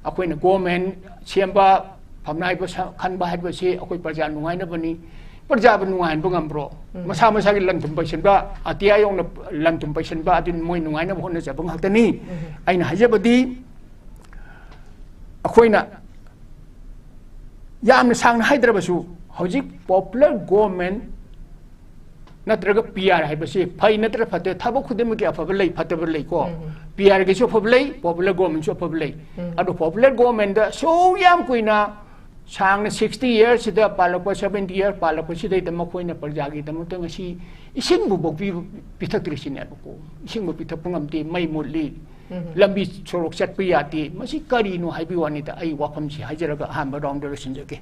ꯑꯩꯈꯣꯏꯅ ꯒꯣꯔꯃꯦꯟ ꯁꯦꯝꯕ, ꯐꯝꯅꯥꯏꯕ ꯁ- ꯈꯟꯕ ꯍꯥꯏꯕꯁꯤ ꯑꯩꯈꯣꯏ ꯄ꯭ꯔꯖꯥ ꯅꯨꯡꯉꯥꯏꯅꯕꯅꯤ꯫ ꯄ꯭ꯔꯖꯥꯕꯨ ꯅꯨꯡꯉꯥꯏꯍꯟꯕ ꯉꯝꯕ꯭ꯔꯣ? ꯃꯁꯥ ꯃꯁꯥꯒꯤ ꯂꯟ ꯊꯨꯝ ꯄꯩꯁꯟꯕ, ꯑꯇꯤꯌꯥ ꯌꯧꯅ ꯂꯟ ꯊꯨꯝ ꯄꯩꯁꯟꯕ, ꯑꯗꯨ ꯃꯣꯏ ꯅꯨꯡꯉꯥꯏꯅꯕ ꯍꯣꯠꯅꯖꯕ ꯉꯥꯛꯇꯅꯤ꯫ ꯑꯩꯅ ꯍꯥꯏꯖꯕꯗꯤ, ꯑꯩꯈꯣꯏꯅ ꯌꯥꯝꯅ ꯁꯥꯡꯅ ꯍꯥꯏꯗ꯭ꯔꯕꯁꯨ, ꯍꯧꯖꯤꯛ ꯄꯣꯄꯨꯂꯔ ꯒꯣꯔꯃꯦꯟ ꯅꯠꯇ꯭ꯔꯒ ꯄꯤ ꯑꯥꯔ ꯍꯥꯏꯕꯁꯤ ꯐꯩ ꯅꯠꯇ꯭ꯔ ꯐꯠꯇꯦ, ꯊꯕꯛ ꯈꯨꯗꯤꯡꯃꯛꯀꯤ ꯑꯐꯕ ꯂꯩ, ꯐꯠꯇꯕ ꯂꯩꯀꯣ꯫ ꯄꯤ ꯑꯥꯔꯒꯤꯁꯨ ꯑꯐꯕ ꯂꯩ, ꯄꯣꯄꯨꯂꯔ ꯒꯣꯔꯃꯦꯟꯁꯨ ꯑꯐꯕ ꯂꯩ꯫ ꯑꯗꯣ ꯄꯣꯄꯨꯂꯔ ꯒꯣꯔꯃꯦꯟꯗ ꯁꯨꯛ ꯌꯥꯝ ꯀꯨꯏꯅ ꯁꯥꯡꯅ ꯁꯤꯛꯁꯇꯤ ꯌꯔꯁꯁꯤꯗ ꯄꯥꯜꯂꯛꯄ, ꯁꯕꯦꯟꯇꯤ ꯌꯔ ꯄꯥꯜꯂꯛꯄꯁꯤꯗꯩꯗ ꯃꯈꯣꯏꯅ ꯄ꯭ꯔꯖꯥꯒꯤꯗꯃꯛꯇ ꯉꯁꯤ ꯏꯁꯤꯡꯕꯨ ꯄꯤ- ꯄꯤꯊꯛꯇ꯭ꯔꯤꯁꯤꯅꯦꯕꯀꯣ꯫ ꯏꯁꯤꯡꯕꯨ ꯄꯤꯊꯛꯄ ꯉꯝꯗꯦ, ꯃꯩ ꯃꯨꯠꯂꯤ, ꯂꯝꯕꯤ ꯁꯣꯔꯣꯛ ꯆꯠꯄ ꯌꯥꯗꯦ꯫ ꯃꯁꯤ ꯀꯔꯤꯅꯣ ꯍꯥꯏꯕꯒꯤ ꯋꯥꯅꯤꯗ, ꯑꯩ ꯋꯥꯐꯝꯁꯤ ꯍꯥꯏꯖꯔꯒ ꯑꯍꯥꯟꯕ ꯔꯥꯎꯟꯗ ꯂꯣꯏꯁꯤꯟꯖꯒꯦ꯫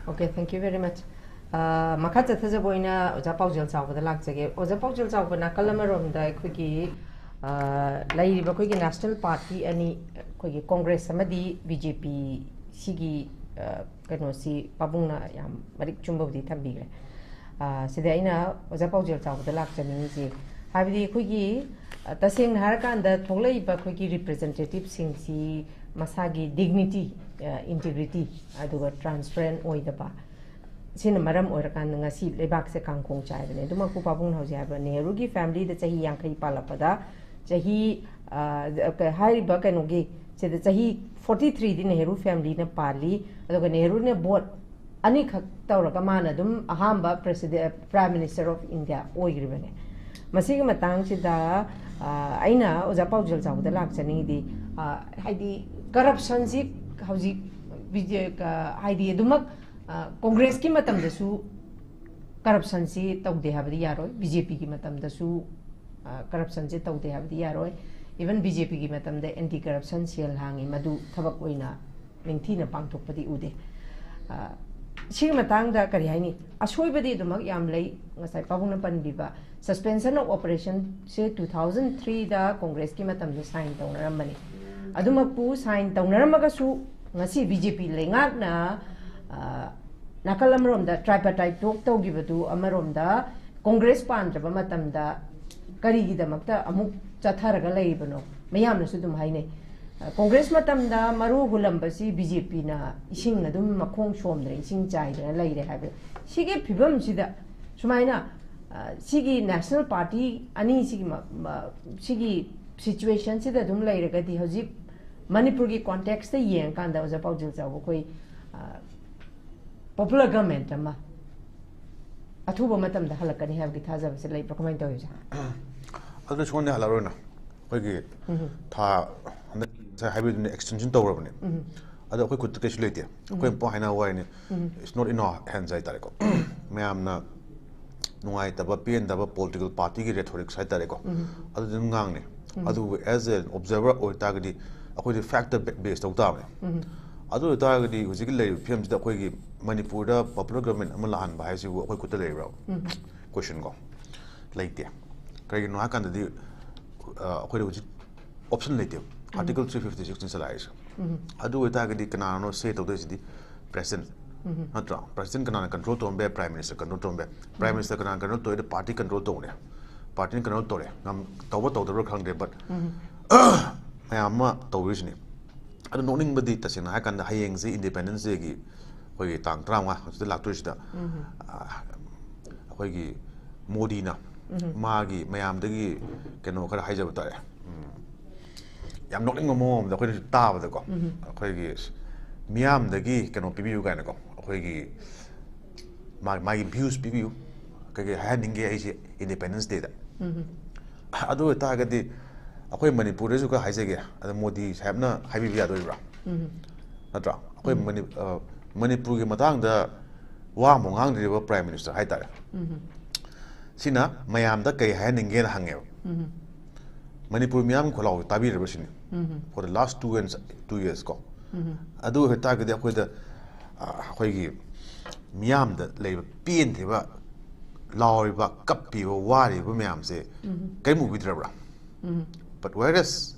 Okay, thank you very much. ꯑ, ꯃꯈꯥ ꯆꯠꯊꯖꯕ ꯑꯣꯏꯅ ꯑꯣꯖꯥ ꯄꯥꯎꯖꯦꯜ ꯆꯥꯎꯕꯗ ꯂꯥꯛꯆꯒꯦ꯫ ꯑꯣꯖꯥ ꯄꯥꯎꯖꯦꯜ ꯆꯥꯎꯕ, ꯅꯥꯀꯜ ꯑꯃꯔꯣꯝꯗ ꯑꯩꯈꯣꯏꯒꯤ, ꯑ, ꯂꯩꯔꯤꯕ ꯑꯩꯈꯣꯏꯒꯤ ꯅꯦꯁꯅꯦꯜ ꯄꯥꯔꯇꯤ ꯑꯅꯤ, ꯑꯩꯈꯣꯏꯒꯤ ꯀꯣꯡꯒ꯭ꯔꯦꯁ ꯑꯃꯗꯤ ꯕꯤ ꯖꯦ ꯄꯤ, ꯁꯤꯒꯤ, ꯑ, ꯀꯩꯅꯣꯁꯤ ꯄꯥꯕꯨꯡꯅ ꯌꯥꯝ ꯃꯔꯤꯛ ꯆꯨꯝꯕꯕꯨꯗꯤ ꯊꯝꯕꯤꯈ꯭ꯔꯦ꯫ ꯑ, ꯁꯤꯗ ꯑꯩꯅ ꯑꯣꯖꯥ ꯄꯥꯎꯖꯦꯜ ꯆꯥꯎꯕꯗ ꯂꯥꯛꯆꯅꯤꯡꯉꯤꯁꯤ, ꯍꯥꯏꯕꯗꯤ ꯑꯩꯈꯣꯏꯒꯤ, ꯑ, ꯇꯁꯦꯡꯅ ꯍꯥꯏꯔꯀꯥꯟꯗ ꯊꯣꯛꯂꯛꯏꯕ ꯑꯩꯈꯣꯏꯒꯤ ꯔꯤꯄ꯭ꯔꯖꯦꯟꯇꯦꯇꯤꯞꯁꯤꯡꯁꯤ ꯃꯁꯥꯒꯤ ꯗꯤꯒꯅꯤꯇꯤ, ꯑ, ꯏꯟꯇꯤꯒ꯭ꯔꯤꯇꯤ, ꯑꯗꯨꯒ ꯇ꯭ꯔꯥꯟꯁꯄꯔꯦꯟ ꯑꯣꯏꯗꯕ, ꯁꯤꯅ ꯃꯔꯝ ꯑꯣꯏꯔꯀꯥꯟꯗ ꯉꯁꯤ ꯂꯩꯕꯥꯛꯁꯦ ꯀꯥꯡꯈꯣꯡ ꯆꯥꯏꯕꯅꯦ꯫ ꯑꯗꯨꯃꯛꯄꯨ ꯄꯥꯕꯨꯡꯅ ꯍꯧꯖꯤꯛ ꯍꯥꯏꯕ ꯅꯦꯍꯔꯨꯒꯤ ꯐꯦꯃꯤꯂꯤꯗ ꯆꯍꯤ ꯌꯥꯡꯈꯩ ꯄꯥꯜꯂꯛꯄꯗ, ꯆꯍꯤ, ꯑ, ꯀ-, ꯍꯥꯏꯔꯤꯕ ꯀꯩꯅꯣꯒꯤ, ꯁꯤꯗ ꯆꯍꯤ ꯐꯣꯔꯇꯤ ꯊ꯭ꯔꯤꯗꯤ ꯅꯦꯍꯔꯨ ꯐꯦꯃꯤꯂꯤꯅ ꯄꯥꯜꯂꯤ꯫ ꯑꯗꯨꯒ ꯅꯦꯍꯔꯨꯅ ꯚꯣꯠ ꯑꯅꯤꯈꯛ ꯇꯧꯔꯒ ꯃꯥꯅ ꯑꯗꯨꯝ ꯑꯍꯥꯟꯕ ꯄ꯭ꯔꯦꯁꯤꯗꯦ-, ꯄ꯭ꯔꯥꯏꯝ ꯃꯤꯅꯤꯁꯇꯔ ꯑꯣꯐ ꯏꯟꯗꯤꯌꯥ ꯑꯣꯏꯈ꯭ꯔꯤꯕꯅꯦ꯫ ꯃꯁꯤꯒꯤ ꯃꯇꯥꯡꯁꯤꯗ, ꯑ, ꯑꯩꯅ ꯑꯣꯖꯥ ꯄꯥꯎꯖꯦꯜ ꯆꯥꯎꯕꯗ ꯂꯥꯛꯆꯅꯤꯡꯉꯤꯗꯤ, ꯑ, ꯍꯥꯏꯗꯤ ꯀꯔꯞꯁꯟꯁꯤ ꯍꯧꯖꯤꯛ ꯕꯤ ꯖꯦ-, ꯀ-, ꯍꯥꯏꯗꯤ ꯑꯗꯨꯃꯛ, ꯑ, ꯀꯣꯡꯒ꯭ꯔꯦꯁꯀꯤ ꯃꯇꯝꯗꯁꯨ ꯀꯔꯞꯁꯟꯁꯤ ꯇꯧꯗꯦ ꯍꯥꯏꯕꯗꯤ ꯌꯥꯔꯣꯏ, ꯕꯤ ꯖꯦ ꯄꯤꯒꯤ ꯃꯇꯝꯗꯁꯨ, ꯑ, ꯀꯔꯞꯁꯟꯁꯤ ꯇꯧꯗꯦ ꯍꯥꯏꯕꯗꯤ ꯌꯥꯔꯣꯏ꯫ ꯏꯚꯟ ꯕꯤ ꯖꯦ ꯄꯤꯒꯤ ꯃꯇꯝꯗ ꯑꯦꯟꯇꯤ ꯀꯔꯞꯁꯟ ꯁꯦꯜ ꯍꯥꯡꯉꯤ, ꯃꯗꯨ ꯊꯕꯛ ꯑꯣꯏꯅ ꯅꯤꯡꯊꯤꯅ ꯄꯥꯡꯊꯣꯛꯄꯗꯤ ꯎꯗꯦ꯫ ꯑ, ꯁꯤꯒꯤ ꯃꯇꯥꯡꯗ ꯀꯔꯤ ꯍꯥꯏꯅꯤ? ꯑꯁꯣꯏꯕꯗꯤ ꯑꯗꯨꯃꯛ ꯌꯥꯝ ꯂꯩ꯫ ꯉꯁꯥꯏ ꯄꯥꯕꯨꯡꯅ ꯄꯟꯕꯤꯕ suspension of operationꯁꯦ two thousand threeꯗ ꯀꯣꯡꯒ꯭ꯔꯦꯁꯀꯤ ꯃꯇꯝꯗ ꯁꯥꯏꯟ ꯇꯧꯅꯔꯝꯕꯅꯤ꯫ ꯑꯗꯨꯃꯛꯄꯨ ꯁꯥꯏꯟ ꯇꯧꯅꯔꯝꯃꯒꯁꯨ ꯉꯁꯤ ꯕꯤ ꯖꯦ ꯄꯤ ꯂꯩꯉꯥꯛꯅ, ꯑ, ꯅꯥꯀꯜ ꯑꯃꯔꯣꯝꯗ tripartite talk ꯇꯧꯈꯤꯕꯗꯨ ꯑꯃꯔꯣꯝꯗ ꯀꯣꯡꯒ꯭ꯔꯦꯁ ꯄꯥꯟꯗ꯭ꯔꯕ ꯃꯇꯝꯗ ꯀꯔꯤꯒꯤꯗꯃꯛꯇ ꯑꯃꯨꯛ ꯆꯠꯊꯔꯒ ꯂꯩꯔꯤꯕꯅꯣ? ꯃꯌꯥꯝꯅꯁꯨ ꯑꯗꯨꯝ ꯍꯥꯏꯅꯩ꯫ ꯑ, ꯀꯣꯡꯒ꯭ꯔꯦꯁ ꯃꯇꯝꯗ ꯃꯔꯨ ꯍꯨꯜꯂꯝꯕꯁꯤ ꯕꯤ ꯖꯦ ꯄꯤꯅ ꯏꯁꯤꯡ ꯑꯗꯨꯝ ꯃꯈꯣꯡ ꯁꯣꯝꯗꯅ ꯏꯁꯤꯡ ꯆꯥꯏꯗꯅ ꯂꯩꯔꯦ ꯍꯥꯏꯕ꯫ ꯁꯤꯒꯤ ꯐꯤꯕꯝꯁꯤꯗ ꯁꯨꯃꯥꯏꯅ, ꯑ, ꯁꯤꯒꯤ ꯅꯦꯁꯅꯦꯜ ꯄꯥꯔꯇꯤ ꯑꯅꯤꯁꯤꯒꯤ ꯃ-, ꯃ-, ꯁꯤꯒꯤ ꯁꯤꯆꯨꯋꯦꯁꯟꯁꯤꯗ ꯑꯗꯨꯝ ꯂꯩꯔꯒꯗꯤ ꯍꯧꯖꯤꯛ ꯃꯅꯤꯄꯨꯔꯒꯤ ꯀꯣꯟꯇꯦꯛꯁꯇ ꯌꯦꯡꯉꯀꯥꯟꯗ ꯑꯣꯖꯥ ꯄꯥꯎꯖꯦꯜ ꯆꯥꯎꯕ ꯑꯩꯈꯣꯏ, ꯑ, ꯄꯣꯄꯨꯂꯔ ꯒꯚꯔꯟꯃꯦꯟꯠ ꯑꯃ ꯑꯊꯨꯕ ꯃꯇꯝꯗ ꯍꯜꯂꯛꯀꯅꯤ ꯍꯥꯏꯕꯒꯤ ꯊꯥꯖꯕꯁꯦ ꯂꯩꯕ꯭ꯔꯥ? ꯀꯃꯥꯏꯅ ꯇꯧꯋꯤ ꯑꯣꯖꯥ? ꯑꯗꯨ ꯁꯣꯝꯗ ꯍꯜꯂꯛꯑꯔꯣꯏꯅ ꯑꯩꯈꯣꯏꯒꯤ ꯎꯝ꯫ ꯊꯥ ꯍꯟꯗꯛ ꯉꯁꯥꯏ ꯍꯥꯏꯕꯗꯨꯅ extension ꯇꯧꯔꯕꯅꯦ꯫ ꯎꯝ꯫ ꯑꯗꯣ ꯑꯩꯈꯣꯏ ꯈꯨꯠꯇ ꯀꯩꯁꯨ ꯂꯩꯇꯦ꯫ ꯑꯩꯈꯣꯏ ꯎꯝ꯫ ꯄꯨꯡ ꯍꯥꯏꯅꯕ ꯋꯥꯔꯤꯅꯤ꯫ ꯎꯝ꯫ It's not in our hands ꯍꯥꯏꯇꯥꯔꯦꯀꯣ꯫ ꯃꯌꯥꯝꯅ ꯅꯨꯡꯉꯥꯏꯇꯕ, ꯄꯦꯟꯗꯕ political partyꯒꯤ rhetorics ꯍꯥꯏꯇꯥꯔꯦꯀꯣ꯫ ꯎꯝ꯫ ꯑꯗꯨꯗꯤ ꯑꯗꯨꯝ ꯉꯥꯡꯅꯤ꯫ ꯎꯝ꯫ ꯑꯗꯨꯕꯨ as an observer ꯑꯣꯏꯇꯥꯔꯒꯗꯤ ꯑꯩꯈꯣꯏꯗꯤ factꯇ be-, base ꯇꯧ ꯇꯥꯕꯅꯤ꯫ ꯎꯝ꯫ ꯑꯗꯨ ꯑꯣꯏꯇꯥꯔꯒꯗꯤ ꯍꯧꯖꯤꯛꯀꯤ ꯂꯩꯔꯤꯕ ꯐꯤꯕꯝꯁꯤꯗ ꯑꯩꯈꯣꯏꯒꯤ ꯃꯅꯤꯄꯨꯔꯗ ꯄꯣꯄꯨꯂꯔ ꯒꯚꯔꯟꯃꯦꯟꯠ ꯑꯃ ꯂꯥꯛꯍꯟꯕ ꯍꯥꯏꯁꯤꯕꯨ ꯑꯩꯈꯣꯏ ꯈꯨꯠꯇ ꯂꯩꯕ꯭ꯔꯥ? ꯎꯝ꯫ Question ꯀꯣ꯫ ꯂꯩꯇꯦ꯫ ꯀꯔꯤꯒꯤꯅꯣ ꯍꯥꯏ ꯀꯥꯟꯗꯗꯤ, ꯑ, ꯑꯩꯈꯣꯏꯗ ꯍꯧꯖꯤꯛ option ꯂꯩꯇꯦꯕ꯫ ꯎꯝ꯫ Article three fifty sixꯅꯤ ꯆꯂꯥꯏꯔꯤꯁꯦ꯫ ꯎꯝ꯫ ꯑꯗꯨ ꯑꯣꯏꯇꯥꯔꯒꯗꯤ ꯀꯅꯥꯅꯣ ꯁꯦ ꯇꯧꯗꯣꯏꯁꯤꯗꯤ? President꯫ ꯎꯝ꯫ ꯅꯠꯇ꯭ꯔꯣ? President ꯀꯅꯥꯅ control ꯇꯧꯔꯝꯕ ꯌꯥꯏ? Prime Minister control ꯇꯧꯔꯝꯕ ꯌꯥꯏ꯫ Prime ꯎꯝ꯫ Minister ꯀꯅꯥꯅ control ꯇꯧꯔꯤꯗꯤ? Party control ꯇꯧꯅꯦ꯫ Partyꯅ control ꯇꯧꯔꯦ꯫ ꯉꯝ-, ꯇꯧꯕ ꯇꯧꯗꯕ꯭ꯔꯥ ꯈꯪꯗꯦ, but ꯎꯝ꯫ ꯃꯌꯥꯝ ꯑꯃ ꯇꯧꯔꯤꯁꯤꯅꯤ꯫ ꯑꯗꯨ ꯅꯣꯛꯅꯤꯡꯕꯗꯤ ꯇꯁꯦꯡꯅ ꯍꯥꯏ ꯀꯥꯟꯗ ꯍꯌꯦꯡꯁꯤ Independence Dayꯒꯤ ꯑꯩꯈꯣꯏꯒꯤ ꯇꯥꯡ ꯇꯔꯥꯃꯉꯥ ꯍꯧꯖꯤꯛꯇ ꯂꯥꯛꯇꯣꯏꯁꯤꯗ, ꯑ, ꯑꯩꯈꯣꯏꯒꯤ ꯃꯣꯗꯤꯅ ꯃꯥꯒꯤ ꯃꯌꯥꯝꯗꯒꯤ ꯀꯩꯅꯣ ꯈꯔ ꯍꯥꯏꯖꯕ ꯇꯥꯔꯦ꯫ ꯎꯝ, ꯌꯥꯝ ꯅꯣꯛꯅꯤꯡꯕ ꯃꯑꯣꯡ ꯑꯃꯗ ꯑꯩꯈꯣꯏꯅꯁꯨ ꯇꯥꯕꯗꯀꯣ, ꯑꯩꯈꯣꯏꯒꯤ ꯃꯤꯌꯥꯝꯗꯒꯤ ꯀꯩꯅꯣ ꯄꯤꯕꯤꯌꯨ ꯀꯥꯏꯅꯀꯣ, ꯑꯩꯈꯣꯏꯒꯤ ꯃꯥ-, ꯃꯥꯒꯤ views ꯄꯤꯕꯤꯌꯨ, ꯀꯩꯀꯩ ꯍꯥꯏꯍꯟꯅꯤꯡꯒꯦ, ꯑꯩꯁꯦ Independence Dayꯗ꯫ ꯑꯗꯨ ꯑꯣꯏꯇꯥꯔꯒꯗꯤ ꯑꯩꯈꯣꯏ ꯃꯅꯤꯄꯨꯔꯗꯁꯨ ꯈꯔ ꯍꯥꯏꯖꯒꯦ, ꯑꯗ ꯃꯣꯗꯤ ꯁꯥꯍꯦꯕꯅ ꯍꯥꯏꯕꯤꯕ ꯌꯥꯗꯣꯔꯤꯕ꯭ꯔꯥ? ꯅꯠꯇ꯭ꯔꯥ? ꯑꯩꯈꯣꯏ ꯃꯅꯤ-, ꯑ, ꯃꯅꯤꯄꯨꯔꯒꯤ ꯃꯇꯥꯡꯗ ꯋꯥ ꯑꯃꯐꯥꯎ ꯉꯥꯡꯗ꯭ꯔꯤꯕ Prime Minister ꯍꯥꯏꯇꯥꯔꯦ꯫ ꯁꯤꯅ ꯃꯌꯥꯝꯗ ꯀꯩ ꯍꯥꯏꯍꯟꯅꯤꯡꯒꯦꯅ ꯍꯪꯉꯦꯕ꯫ ꯃꯅꯤꯄꯨꯔ ꯃꯤꯌꯥꯝ ꯈꯣꯜꯂꯥꯎ ꯇꯥꯕꯤꯔꯕ ꯁꯤꯅꯤ꯫ For the last two and two years ꯀꯣ꯫ ꯑꯗꯨ ꯑꯣꯏꯇꯥꯔꯒꯗꯤ ꯑꯩꯈꯣꯏꯗ, ꯑ, ꯑꯩꯈꯣꯏꯒꯤ ꯃꯤꯌꯥꯝꯗ ꯂꯩꯕ ꯄꯦꯟꯗ꯭ꯔꯤꯕ, ꯂꯥꯎꯔꯤꯕ, ꯀꯞꯄꯤꯕ, ꯋꯥꯔꯤꯕ ꯃꯌꯥꯝꯁꯦ ꯀꯔꯤꯝ ꯎꯕꯤꯗ꯭ꯔꯕ꯭ꯔꯥ? But whereas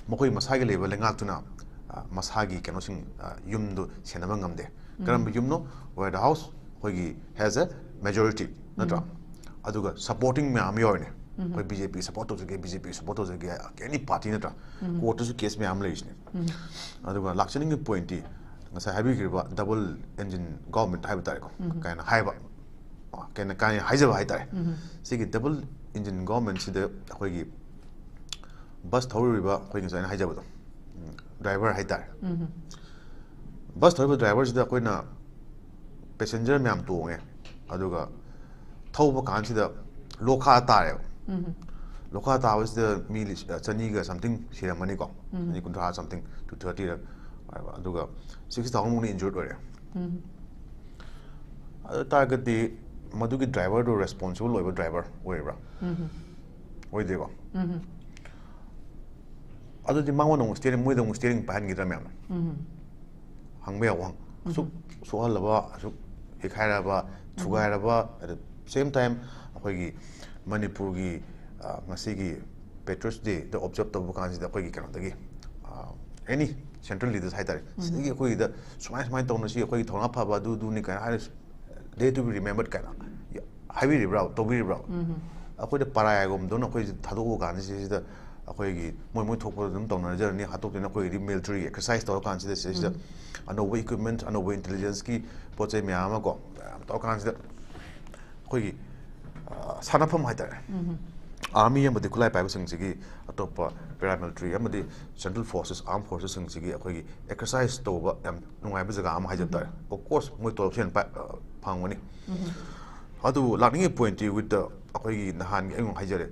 ꯃꯈꯣꯏ ꯃꯁꯥꯒꯤ ꯂꯩꯕ ꯂꯩꯉꯥꯛꯇꯨꯅ, ꯑ, ꯃꯁꯥꯒꯤ ꯀꯩꯅꯣꯁꯤꯡ, ꯑ, ꯌꯨꯝꯗꯨ ꯁꯦꯟꯅꯕ ꯉꯝꯗꯦ꯫ ꯀꯔꯝꯕ ꯌꯨꯝꯅꯣ? Where the house ꯑꯩꯈꯣꯏꯒꯤ has a majority, ꯅꯠꯇ꯭ꯔꯥ? ꯑꯗꯨꯒ supporting ꯃꯌꯥꯝ ꯑꯃ ꯌꯥꯎꯔꯤꯅꯦ꯫ ꯑꯩꯈꯣꯏ BJP support ꯇꯧꯖꯒꯦ, BJP support ꯇꯧꯖꯒꯦ, any party, ꯅꯠꯇ꯭ꯔꯥ? Courtꯇꯁꯨ case ꯃꯌꯥꯝ ꯑꯃ ꯂꯩꯔꯤꯁꯤꯅꯦ꯫ ꯑꯗꯨꯒ ꯂꯥꯛꯆꯅꯤꯡꯉꯤ pointꯇꯤ ꯉꯁꯥꯏ ꯍꯥꯏꯕꯤꯈ꯭ꯔꯤꯕ double engine government ꯍꯥꯏꯕ ꯇꯥꯔꯦꯀꯣ, ꯀꯥꯏꯅ ꯍꯥꯏꯕ, ꯑ, ꯀꯩꯅ-, ꯀꯥꯏꯅ ꯍꯥꯏꯖꯕ ꯍꯥꯏꯇꯥꯔꯦ꯫ ꯁꯤꯒꯤ double engine governmentꯁꯤꯗ ꯑꯩꯈꯣꯏꯒꯤ bus ꯊꯧꯔꯤꯕ, ꯑꯩꯈꯣꯏ ꯉꯁꯥꯏ ꯑꯩꯅ ꯍꯥꯏꯖꯕꯗꯣ, ꯎꯝ, driver ꯍꯥꯏꯇꯥꯔꯦ꯫ Bus ꯊꯧꯔꯤꯕ driverꯁꯤꯗ ꯑꯩꯈꯣꯏꯅ passenger ꯃꯌꯥꯝ ꯇꯣꯡꯉꯦ, ꯑꯗꯨꯒ ꯊꯧꯕ ꯀꯥꯟꯁꯤꯗ ꯂꯣꯈꯥ ꯇꯥꯔꯦꯕ꯫ ꯂꯣꯈꯥ ꯇꯥꯕꯁꯤꯗ ꯃꯤ ꯂꯤꯁ-, ꯑ, ꯆꯅꯤꯒ something ꯁꯤꯔꯝꯃꯅꯤꯀꯣ, ꯆꯅꯤ ꯀꯨꯟꯊ꯭ꯔꯥ something, two thirty ꯔ, ꯑꯗꯨꯒ sixty thousand ꯃꯨꯛꯅ injured ꯑꯣꯏꯔꯦ꯫ ꯑꯗꯨ ꯇꯥꯔꯒꯗꯤ ꯃꯗꯨꯒꯤ driverꯗꯨ responsible ꯑꯣꯏꯕ driver ꯑꯣꯏꯕ꯭ꯔꯥ? ꯑꯣꯏꯗꯦꯀꯣ? ꯑꯗꯨꯗꯤ ꯃꯉꯣꯟꯗ ꯑꯃꯨꯛ steering, ꯃꯣꯏꯗ ꯑꯃꯨꯛ steering ꯄꯥꯏꯍꯟꯈꯤꯗ꯭ꯔꯥ ꯃꯌꯥꯝꯅ? ꯍꯪꯕ ꯌꯥꯕ ꯋꯥꯍꯪ꯫ ꯑꯁꯨꯛ ꯁꯣꯛꯍꯜꯂꯕ, ꯑꯁꯨꯛ ꯌꯩꯈꯥꯏꯔꯕ, ꯊꯨꯒꯥꯏꯔꯕ, at the same time ꯑꯩꯈꯣꯏꯒꯤ ꯃꯅꯤꯄꯨꯔꯒꯤ, ꯑ, ꯉꯁꯤꯒꯤ Patriots Dayꯗ observe ꯇꯧꯕ ꯀꯥꯟꯁꯤꯗ ꯑꯩꯈꯣꯏꯒꯤ ꯀꯩꯅꯣꯗꯒꯤ, ꯑ, any central leaders ꯍꯥꯏꯇꯥꯔꯦ, ꯁꯤꯗꯒꯤ ꯑꯩꯈꯣꯏꯒꯤꯗ ꯁꯨꯃꯥꯏ ꯁꯨꯃꯥꯏꯅ ꯇꯧꯅꯁꯤ, ꯑꯩꯈꯣꯏꯒꯤ ꯊꯧꯅꯥ ꯐꯕ ꯑꯗꯨ ꯑꯗꯨꯅꯤ ꯀꯥꯏꯅ ꯍꯥꯏꯔ, they to be remembered ꯀꯥꯏꯅ ꯍꯥꯏꯕꯤꯔꯤꯕ꯭ꯔꯥ, ꯇꯧꯕꯤꯔꯤꯕ꯭ꯔꯥ? ꯑꯩꯈꯣꯏꯗ ꯄꯔꯥꯌꯥꯒꯨꯝꯗꯧꯅ ꯑꯩꯈꯣꯏꯁꯦ ꯊꯥꯗꯣꯛꯑ ꯀꯥꯟꯁꯤꯗ ꯑꯩꯈꯣꯏꯒꯤ ꯃꯣꯏ ꯃꯣꯏ ꯊꯣꯛꯄ ꯑꯗꯨꯝ ꯇꯧꯅꯖꯔꯅꯤ꯫ ꯍꯥꯇꯣꯛꯇꯨꯅ ꯑꯩꯈꯣꯏꯒꯤꯗꯤ ꯃꯤꯂꯤꯇꯔꯤ ꯑꯦꯛꯁꯔꯁꯥꯏꯁ ꯇꯧꯔꯀꯥꯟꯁꯤꯗ ꯁꯤꯗꯩꯁꯤꯗ ꯑꯅꯧꯕ ꯏꯀ꯭ꯋꯤꯞꯃꯦꯟꯠ, ꯑꯅꯧꯕ ꯏꯟꯇꯦꯂꯤꯖꯦꯟꯁꯀꯤ ꯄꯣꯠ ꯆꯩ ꯃꯌꯥꯝ ꯑꯃ ꯀꯣ, ꯃꯌꯥꯝ ꯇꯧꯔꯀꯥꯟꯁꯤꯗ ꯑꯩꯈꯣꯏꯒꯤ ꯑ, ꯁꯥꯟꯅꯐꯝ ꯍꯥꯏꯇꯥꯔꯦ, ꯑꯥꯔꯃꯤ ꯑꯃꯗꯤ ꯈꯨꯠꯂꯥꯏ ꯄꯥꯏꯕꯁꯤꯡꯁꯤꯒꯤ, ꯑꯇꯣꯞꯄ ꯄꯦꯔꯥꯃꯤꯂꯤꯇꯔꯤ ꯑꯃꯗꯤ ꯁꯦꯟꯇ꯭ꯔꯦꯜ ꯐꯣꯔꯁꯦꯁ, ꯑꯥꯔꯝ ꯐꯣꯔꯁꯦꯁꯁꯤꯡꯁꯤꯒꯤ ꯑꯩꯈꯣꯏꯒꯤ ꯑꯦꯛꯁꯔꯁꯥꯏꯁ ꯇꯧꯕ ꯌꯥꯝ ꯅꯨꯡꯉꯥꯏꯕ ꯖꯒꯥ ꯑꯃ ꯍꯥꯏꯖꯕ ꯇꯥꯔꯦ꯫ ꯑꯣꯐ ꯀꯣꯔꯁ ꯃꯣꯏ ꯇꯣꯂꯣꯞꯁꯨ ꯍꯦꯟꯅ ꯄꯥꯏ-, ꯑ, ꯐꯪꯒꯅꯤ꯫ ꯑꯗꯨꯕꯨ ꯂꯥꯛꯅꯤꯡꯉꯤ ꯄꯣꯏꯟꯠꯇꯤ ꯋꯤꯠ ꯗ, ꯑꯩꯈꯣꯏꯒꯤ ꯅꯍꯥꯟꯒꯤ ꯑꯩꯉꯣꯟꯗ ꯍꯥꯏꯖꯔꯦ,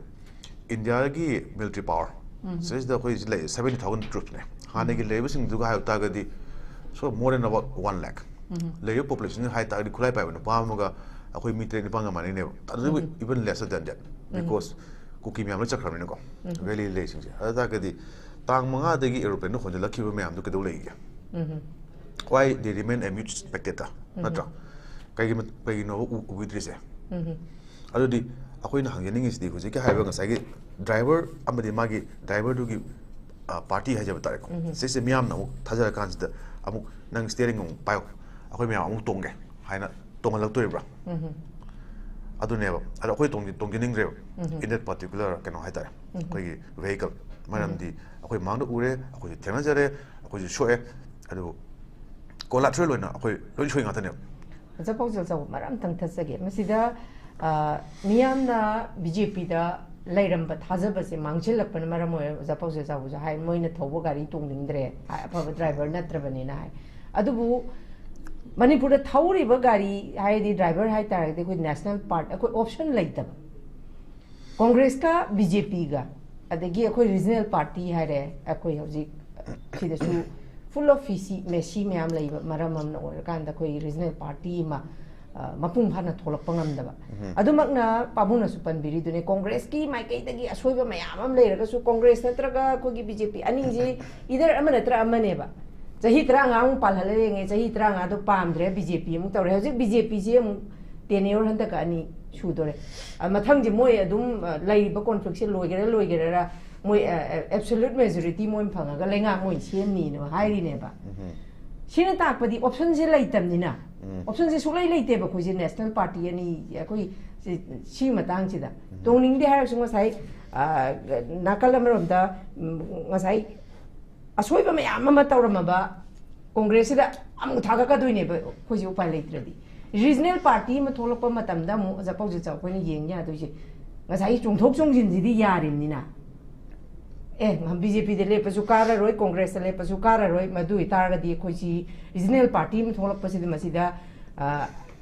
ꯏꯟꯗꯤꯌꯥꯒꯤ ꯃꯤꯂꯤꯇꯔꯤ ꯄꯥꯋꯔ ꯁꯤꯗꯩꯁꯤꯗ ꯑꯩꯈꯣꯏ ꯍꯧꯖꯤꯛ ꯂꯩ ꯁꯕꯦꯟꯇꯤ ꯊꯥꯎꯖꯟ ꯇ꯭ꯔꯨꯞꯁꯅꯦ꯫ ꯍꯥꯟꯅꯒꯤ ꯂꯩꯔꯤꯕꯁꯤꯡꯗꯨꯒ ꯍꯥꯏꯕ ꯇꯥꯔꯒꯗꯤ ꯁꯣ ꯃꯣꯔ ꯗꯦꯟ ꯑꯕꯥꯎꯠ ꯋꯥꯟ ꯂꯥꯛ꯫ ꯂꯩꯔꯤꯕ ꯄꯣꯄꯨꯂꯦꯁꯟꯒ ꯍꯥꯏ ꯇꯥꯔꯒꯗꯤ ꯈꯨꯠꯂꯥꯏ ꯄꯥꯏꯕ ꯅꯨꯄꯥ ꯑꯃꯒ ꯑꯩꯈꯣꯏ ꯃꯤ ꯇꯔꯦꯠ ꯅꯤꯄꯥꯟꯒ ꯃꯥꯟꯅꯩꯅꯦꯕ꯫ ꯑꯗꯨꯗꯤ even lesser than that, because ꯀꯨꯀꯤ ꯃꯌꯥꯝ ꯂꯣꯏ ꯆꯠꯈ꯭ꯔꯕꯅꯤꯅꯀꯣ, ꯚꯦꯂꯤ ꯂꯩꯁꯤꯡꯁꯦ꯫ ꯑꯗꯨ ꯇꯥꯔꯒꯗꯤ ꯇꯥꯡ ꯃꯉꯥꯗꯒꯤ ꯑꯦꯔꯣꯄ꯭ꯂꯦꯟꯗ ꯍꯣꯟꯖꯜꯂꯛꯈꯤꯕ ꯃꯌꯥꯝꯗꯨ ꯀꯩꯗꯧ ꯂꯩꯒꯦ? Why they remain amused spectator, ꯅꯠꯇ꯭ꯔꯥ? ꯀꯩꯒꯤ ꯃ-, ꯀꯩꯒꯤꯅꯣꯕ ꯎ-, ꯎꯕꯤꯗ꯭ꯔꯤꯁꯦ? ꯑꯗꯨꯗꯤ ꯑꯩꯈꯣꯏꯅ ꯍꯪꯖꯅꯤꯡꯉꯤꯁꯤꯗꯤ ꯍꯧꯖꯤꯛꯀꯤ ꯍꯥꯏꯔꯤꯕ ꯉꯁꯥꯏꯒꯤ ꯗ꯭ꯔꯥꯏꯚꯔ ꯑꯃꯗꯤ ꯃꯥꯒꯤ ꯗ꯭ꯔꯥꯏꯚꯔꯗꯨꯒꯤ, ꯑ, ꯄꯥꯔꯇꯤ ꯍꯥꯏꯖꯕ ꯇꯥꯔꯦꯀꯣ꯫ ꯁꯤꯁꯦ ꯃꯤꯌꯥꯝꯅ ꯑꯃꯨꯛ ꯊꯥꯖꯔꯀꯥꯟꯁꯤꯗ ꯑꯃꯨꯛ "ꯅꯪ ꯁ꯭ꯇꯤꯌꯔꯤꯡ ꯑꯃꯨꯛ ꯄꯥꯏꯌꯣ, ꯑꯩꯈꯣꯏ ꯃꯌꯥꯝ ꯑꯃꯨꯛ ꯇꯣꯡꯒꯦ" ꯍꯥꯏꯅ ꯇꯣꯡꯍꯜꯂꯛꯇꯣꯔꯤꯕ꯭ꯔꯥ? ꯑꯗꯨꯅꯦꯕ꯫ ꯑꯗꯣ ꯑꯩꯈꯣꯏ ꯇꯣꯡꯖ-, ꯇꯣꯡꯖꯅꯤꯡꯗ꯭ꯔꯦꯕ꯫ In that particular ꯀꯩꯅꯣ ꯍꯥꯏꯇꯥꯔꯦ, ꯑꯩꯈꯣꯏꯒꯤ vehicle꯫ ꯃꯔꯝꯗꯤ ꯑꯩꯈꯣꯏ ꯃꯃꯥꯡꯗ ꯎꯔꯦ, ꯑꯩꯈꯣꯏꯁꯨ ꯊꯦꯡꯅꯖꯔꯦ, ꯑꯩꯈꯣꯏꯁꯨ ꯁꯣꯛꯑꯦ꯫ ꯑꯗꯨꯕꯨ collateral ꯑꯣꯏꯅ ꯑꯩꯈꯣꯏ ꯂꯣꯏ ꯁꯣꯏ ꯉꯥꯛꯇꯅꯦꯕ꯫ ꯑꯣꯖꯥ ꯄꯥꯎꯖꯦꯜ ꯆꯥꯎꯕ, ꯃꯔꯛ ꯑꯝꯇꯪ ꯊꯠꯆꯒꯦ꯫ ꯃꯁꯤꯗ, ꯑ, ꯃꯤꯌꯥꯝꯅ ꯕꯤ ꯖꯦ ꯄꯤꯗ ꯂꯩꯔꯝꯕ ꯊꯥꯖꯕꯁꯦ ꯃꯥꯡꯁꯤꯜꯂꯛꯄꯅ ꯃꯔꯝ ꯑꯣꯏꯔꯒ ꯑꯣꯖꯥ ꯄꯥꯎꯖꯦꯜ ꯆꯥꯎꯕꯁꯨ ꯍꯥꯏ, ꯃꯣꯏꯅ ꯊꯧꯕ ꯒꯥꯔꯤ ꯇꯣꯡꯅꯤꯡꯗ꯭ꯔꯦ, ꯑꯐꯕ ꯗ꯭ꯔꯥꯏꯚꯔ ꯅꯠꯇ꯭ꯔꯕꯅꯤꯅ ꯍꯥꯏ꯫ ꯑꯗꯨꯕꯨ ꯃꯅꯤꯄꯨꯔꯗ ꯊꯧꯔꯤꯕ ꯒꯥꯔꯤ ꯍꯥꯏꯔꯗꯤ, ꯗ꯭ꯔꯥꯏꯚꯔ ꯍꯥꯏ ꯇꯥꯔꯒꯗꯤ ꯑꯩꯈꯣꯏ ꯅꯦꯁꯅꯦꯜ ꯄꯥꯔꯇꯤ, ꯑꯩꯈꯣꯏ ꯑꯣꯞꯁꯟ ꯂꯩꯇꯕ꯫ ꯀꯣꯡꯒ꯭ꯔꯦꯁꯀ ꯕꯤ ꯖꯦ ꯄꯤꯒ, ꯑꯗꯒꯤ ꯑꯩꯈꯣꯏ ꯔꯤꯖꯅꯦꯜ ꯄꯥꯔꯇꯤ ꯍꯥꯏꯔꯦ, ꯑꯩꯈꯣꯏ ꯍꯧꯖꯤꯛ ꯁꯤꯗꯁꯨ full of ꯐꯤꯁꯤ ꯃꯦꯁꯤ ꯃꯌꯥꯝ ꯂꯩꯕ ꯃꯔꯝ ꯑꯃꯅ ꯑꯣꯏꯔꯀꯥꯟꯗ ꯑꯩꯈꯣꯏ ꯔꯤꯖꯅꯦꯜ ꯄꯥꯔꯇꯤ ꯑꯃ, ꯑ, ꯃꯄꯨꯡ ꯐꯥꯅ ꯊꯣꯛꯂꯛꯄ ꯉꯝꯗꯕ꯫ ꯑꯗꯨꯃꯛꯅ ꯄꯥꯕꯨꯡꯅꯁꯨ ꯄꯟꯕꯤꯔꯤꯗꯨꯅꯦ, ꯀꯣꯡꯒ꯭ꯔꯦꯁꯀꯤ ꯃꯥꯏꯀꯩꯗꯒꯤ ꯑꯁꯣꯏꯕ ꯃꯌꯥꯝ ꯑꯃ ꯂꯩꯔꯒꯁꯨ ꯀꯣꯡꯒ꯭ꯔꯦꯁ ꯅꯠꯇ꯭ꯔꯒ ꯑꯩꯈꯣꯏꯒꯤ ꯕꯤ ꯖꯦ ꯄꯤ ꯑꯅꯤꯁꯤ either ꯑꯃ ꯅꯠꯇ꯭ꯔ ꯑꯃꯅꯦꯕ꯫ ꯆꯍꯤ ꯇꯔꯥꯃꯉꯥ ꯑꯃꯨꯛ ꯄꯥꯜꯍꯜꯂ ꯌꯦꯡꯉꯦ, ꯆꯍꯤ ꯇꯔꯥꯃꯉꯥꯗꯣ ꯄꯥꯝꯗ꯭ꯔꯦ, ꯕꯤ ꯖꯦ ꯄꯤ ꯑꯃꯨꯛ ꯇꯧꯔꯦ꯫ ꯍꯧꯖꯤꯛ ꯕꯤ ꯖꯦ ꯄꯤꯁꯤ ꯑꯃꯨꯛ tenure ꯍꯟꯗꯛꯀ ꯑꯅꯤ ꯁꯨꯗꯣꯔꯦ꯫ ꯑ, ꯃꯊꯪꯁꯦ ꯃꯣꯏ ꯑꯗꯨꯝ, ꯑ, ꯂꯩꯔꯤꯕ ꯀꯣꯟꯐ꯭ꯂꯤꯛꯁꯦ ꯂꯣꯏꯒꯦꯔꯥ ꯂꯣꯏꯒꯦꯔꯥ ꯃꯣꯏ, ꯑ, ꯑ, absolute majority ꯃꯣꯏ ꯐꯪꯉꯒ ꯂꯩꯉꯥꯛ ꯃꯣꯏ ꯁꯦꯝꯅꯤꯅ ꯍꯥꯏꯔꯤꯅꯦꯕ꯫ ꯁꯤꯅ ꯇꯥꯛꯄꯗꯤ ꯑꯣꯞꯁꯟꯁꯦ ꯂꯩꯇꯕꯅꯤꯅ, ꯑꯣꯞꯁꯟꯁꯦ ꯁꯨꯛꯂꯩ ꯂꯩꯇꯦꯕ꯫ ꯑꯩꯈꯣꯏꯁꯦ ꯅꯦꯁꯅꯦꯜ ꯄꯥꯔꯇꯤ ꯑꯅꯤ, ꯑꯩꯈꯣꯏ ꯁꯤ, ꯁꯤꯒꯤ ꯃꯇꯥꯡꯁꯤꯗ ꯇꯣꯡꯅꯤꯡꯗꯦ ꯍꯥꯏꯔꯁꯨ ꯉꯁꯥꯏ, ꯑ, ꯅꯥꯀꯜ ꯑꯃꯔꯣꯝꯗ, ꯎꯝ, ꯉꯁꯥꯏ ꯑꯁꯣꯏꯕ ꯃꯌꯥꯝ ꯑꯃ ꯇꯧꯔꯝꯃꯕ ꯀꯣꯡꯒ꯭ꯔꯦꯁꯁꯤꯗ ꯑꯃꯨꯛ ꯊꯥꯒꯠꯀꯗꯣꯏꯅꯦꯕ ꯑꯩꯈꯣꯏꯁꯦ, ꯎꯄꯥꯏ ꯂꯩꯇ꯭ꯔꯗꯤ꯫ ꯔꯤꯖꯅꯦꯜ ꯄꯥꯔꯇꯤ ꯑꯃ ꯊꯣꯛꯂꯛꯄ ꯃꯇꯝꯗ ꯑꯃꯨꯛ ꯑꯣꯖꯥ ꯄꯥꯎꯖꯦꯠꯆꯥꯎ ꯑꯩꯈꯣꯏꯅ ꯌꯦꯡ ꯌꯥꯗꯣꯏꯁꯦ ꯉꯁꯥꯏꯒꯤ ꯆꯣꯡꯊꯣꯛ ꯆꯣꯡꯁꯤꯟꯁꯤꯗꯤ ꯌꯥꯔꯤꯕꯅꯤꯅ꯫ ꯑꯦ, ꯕꯤ ꯖꯦ ꯄꯤꯗ ꯂꯦꯞꯄꯁꯨ ꯀꯥꯔꯔꯣꯏ, ꯀꯣꯡꯒ꯭ꯔꯦꯁꯇ ꯂꯦꯞꯄꯁꯨ ꯀꯥꯔꯔꯣꯏ꯫ ꯃꯗꯨ ꯑꯣꯏꯇꯥꯔꯒꯗꯤ ꯑꯩꯈꯣꯏꯁꯤ ꯔꯤꯖꯅꯦꯜ ꯄꯥꯔꯇꯤ ꯑꯃ ꯊꯣꯛꯂꯛꯄꯁꯤꯗ ꯃꯁꯤꯗ, ꯑ,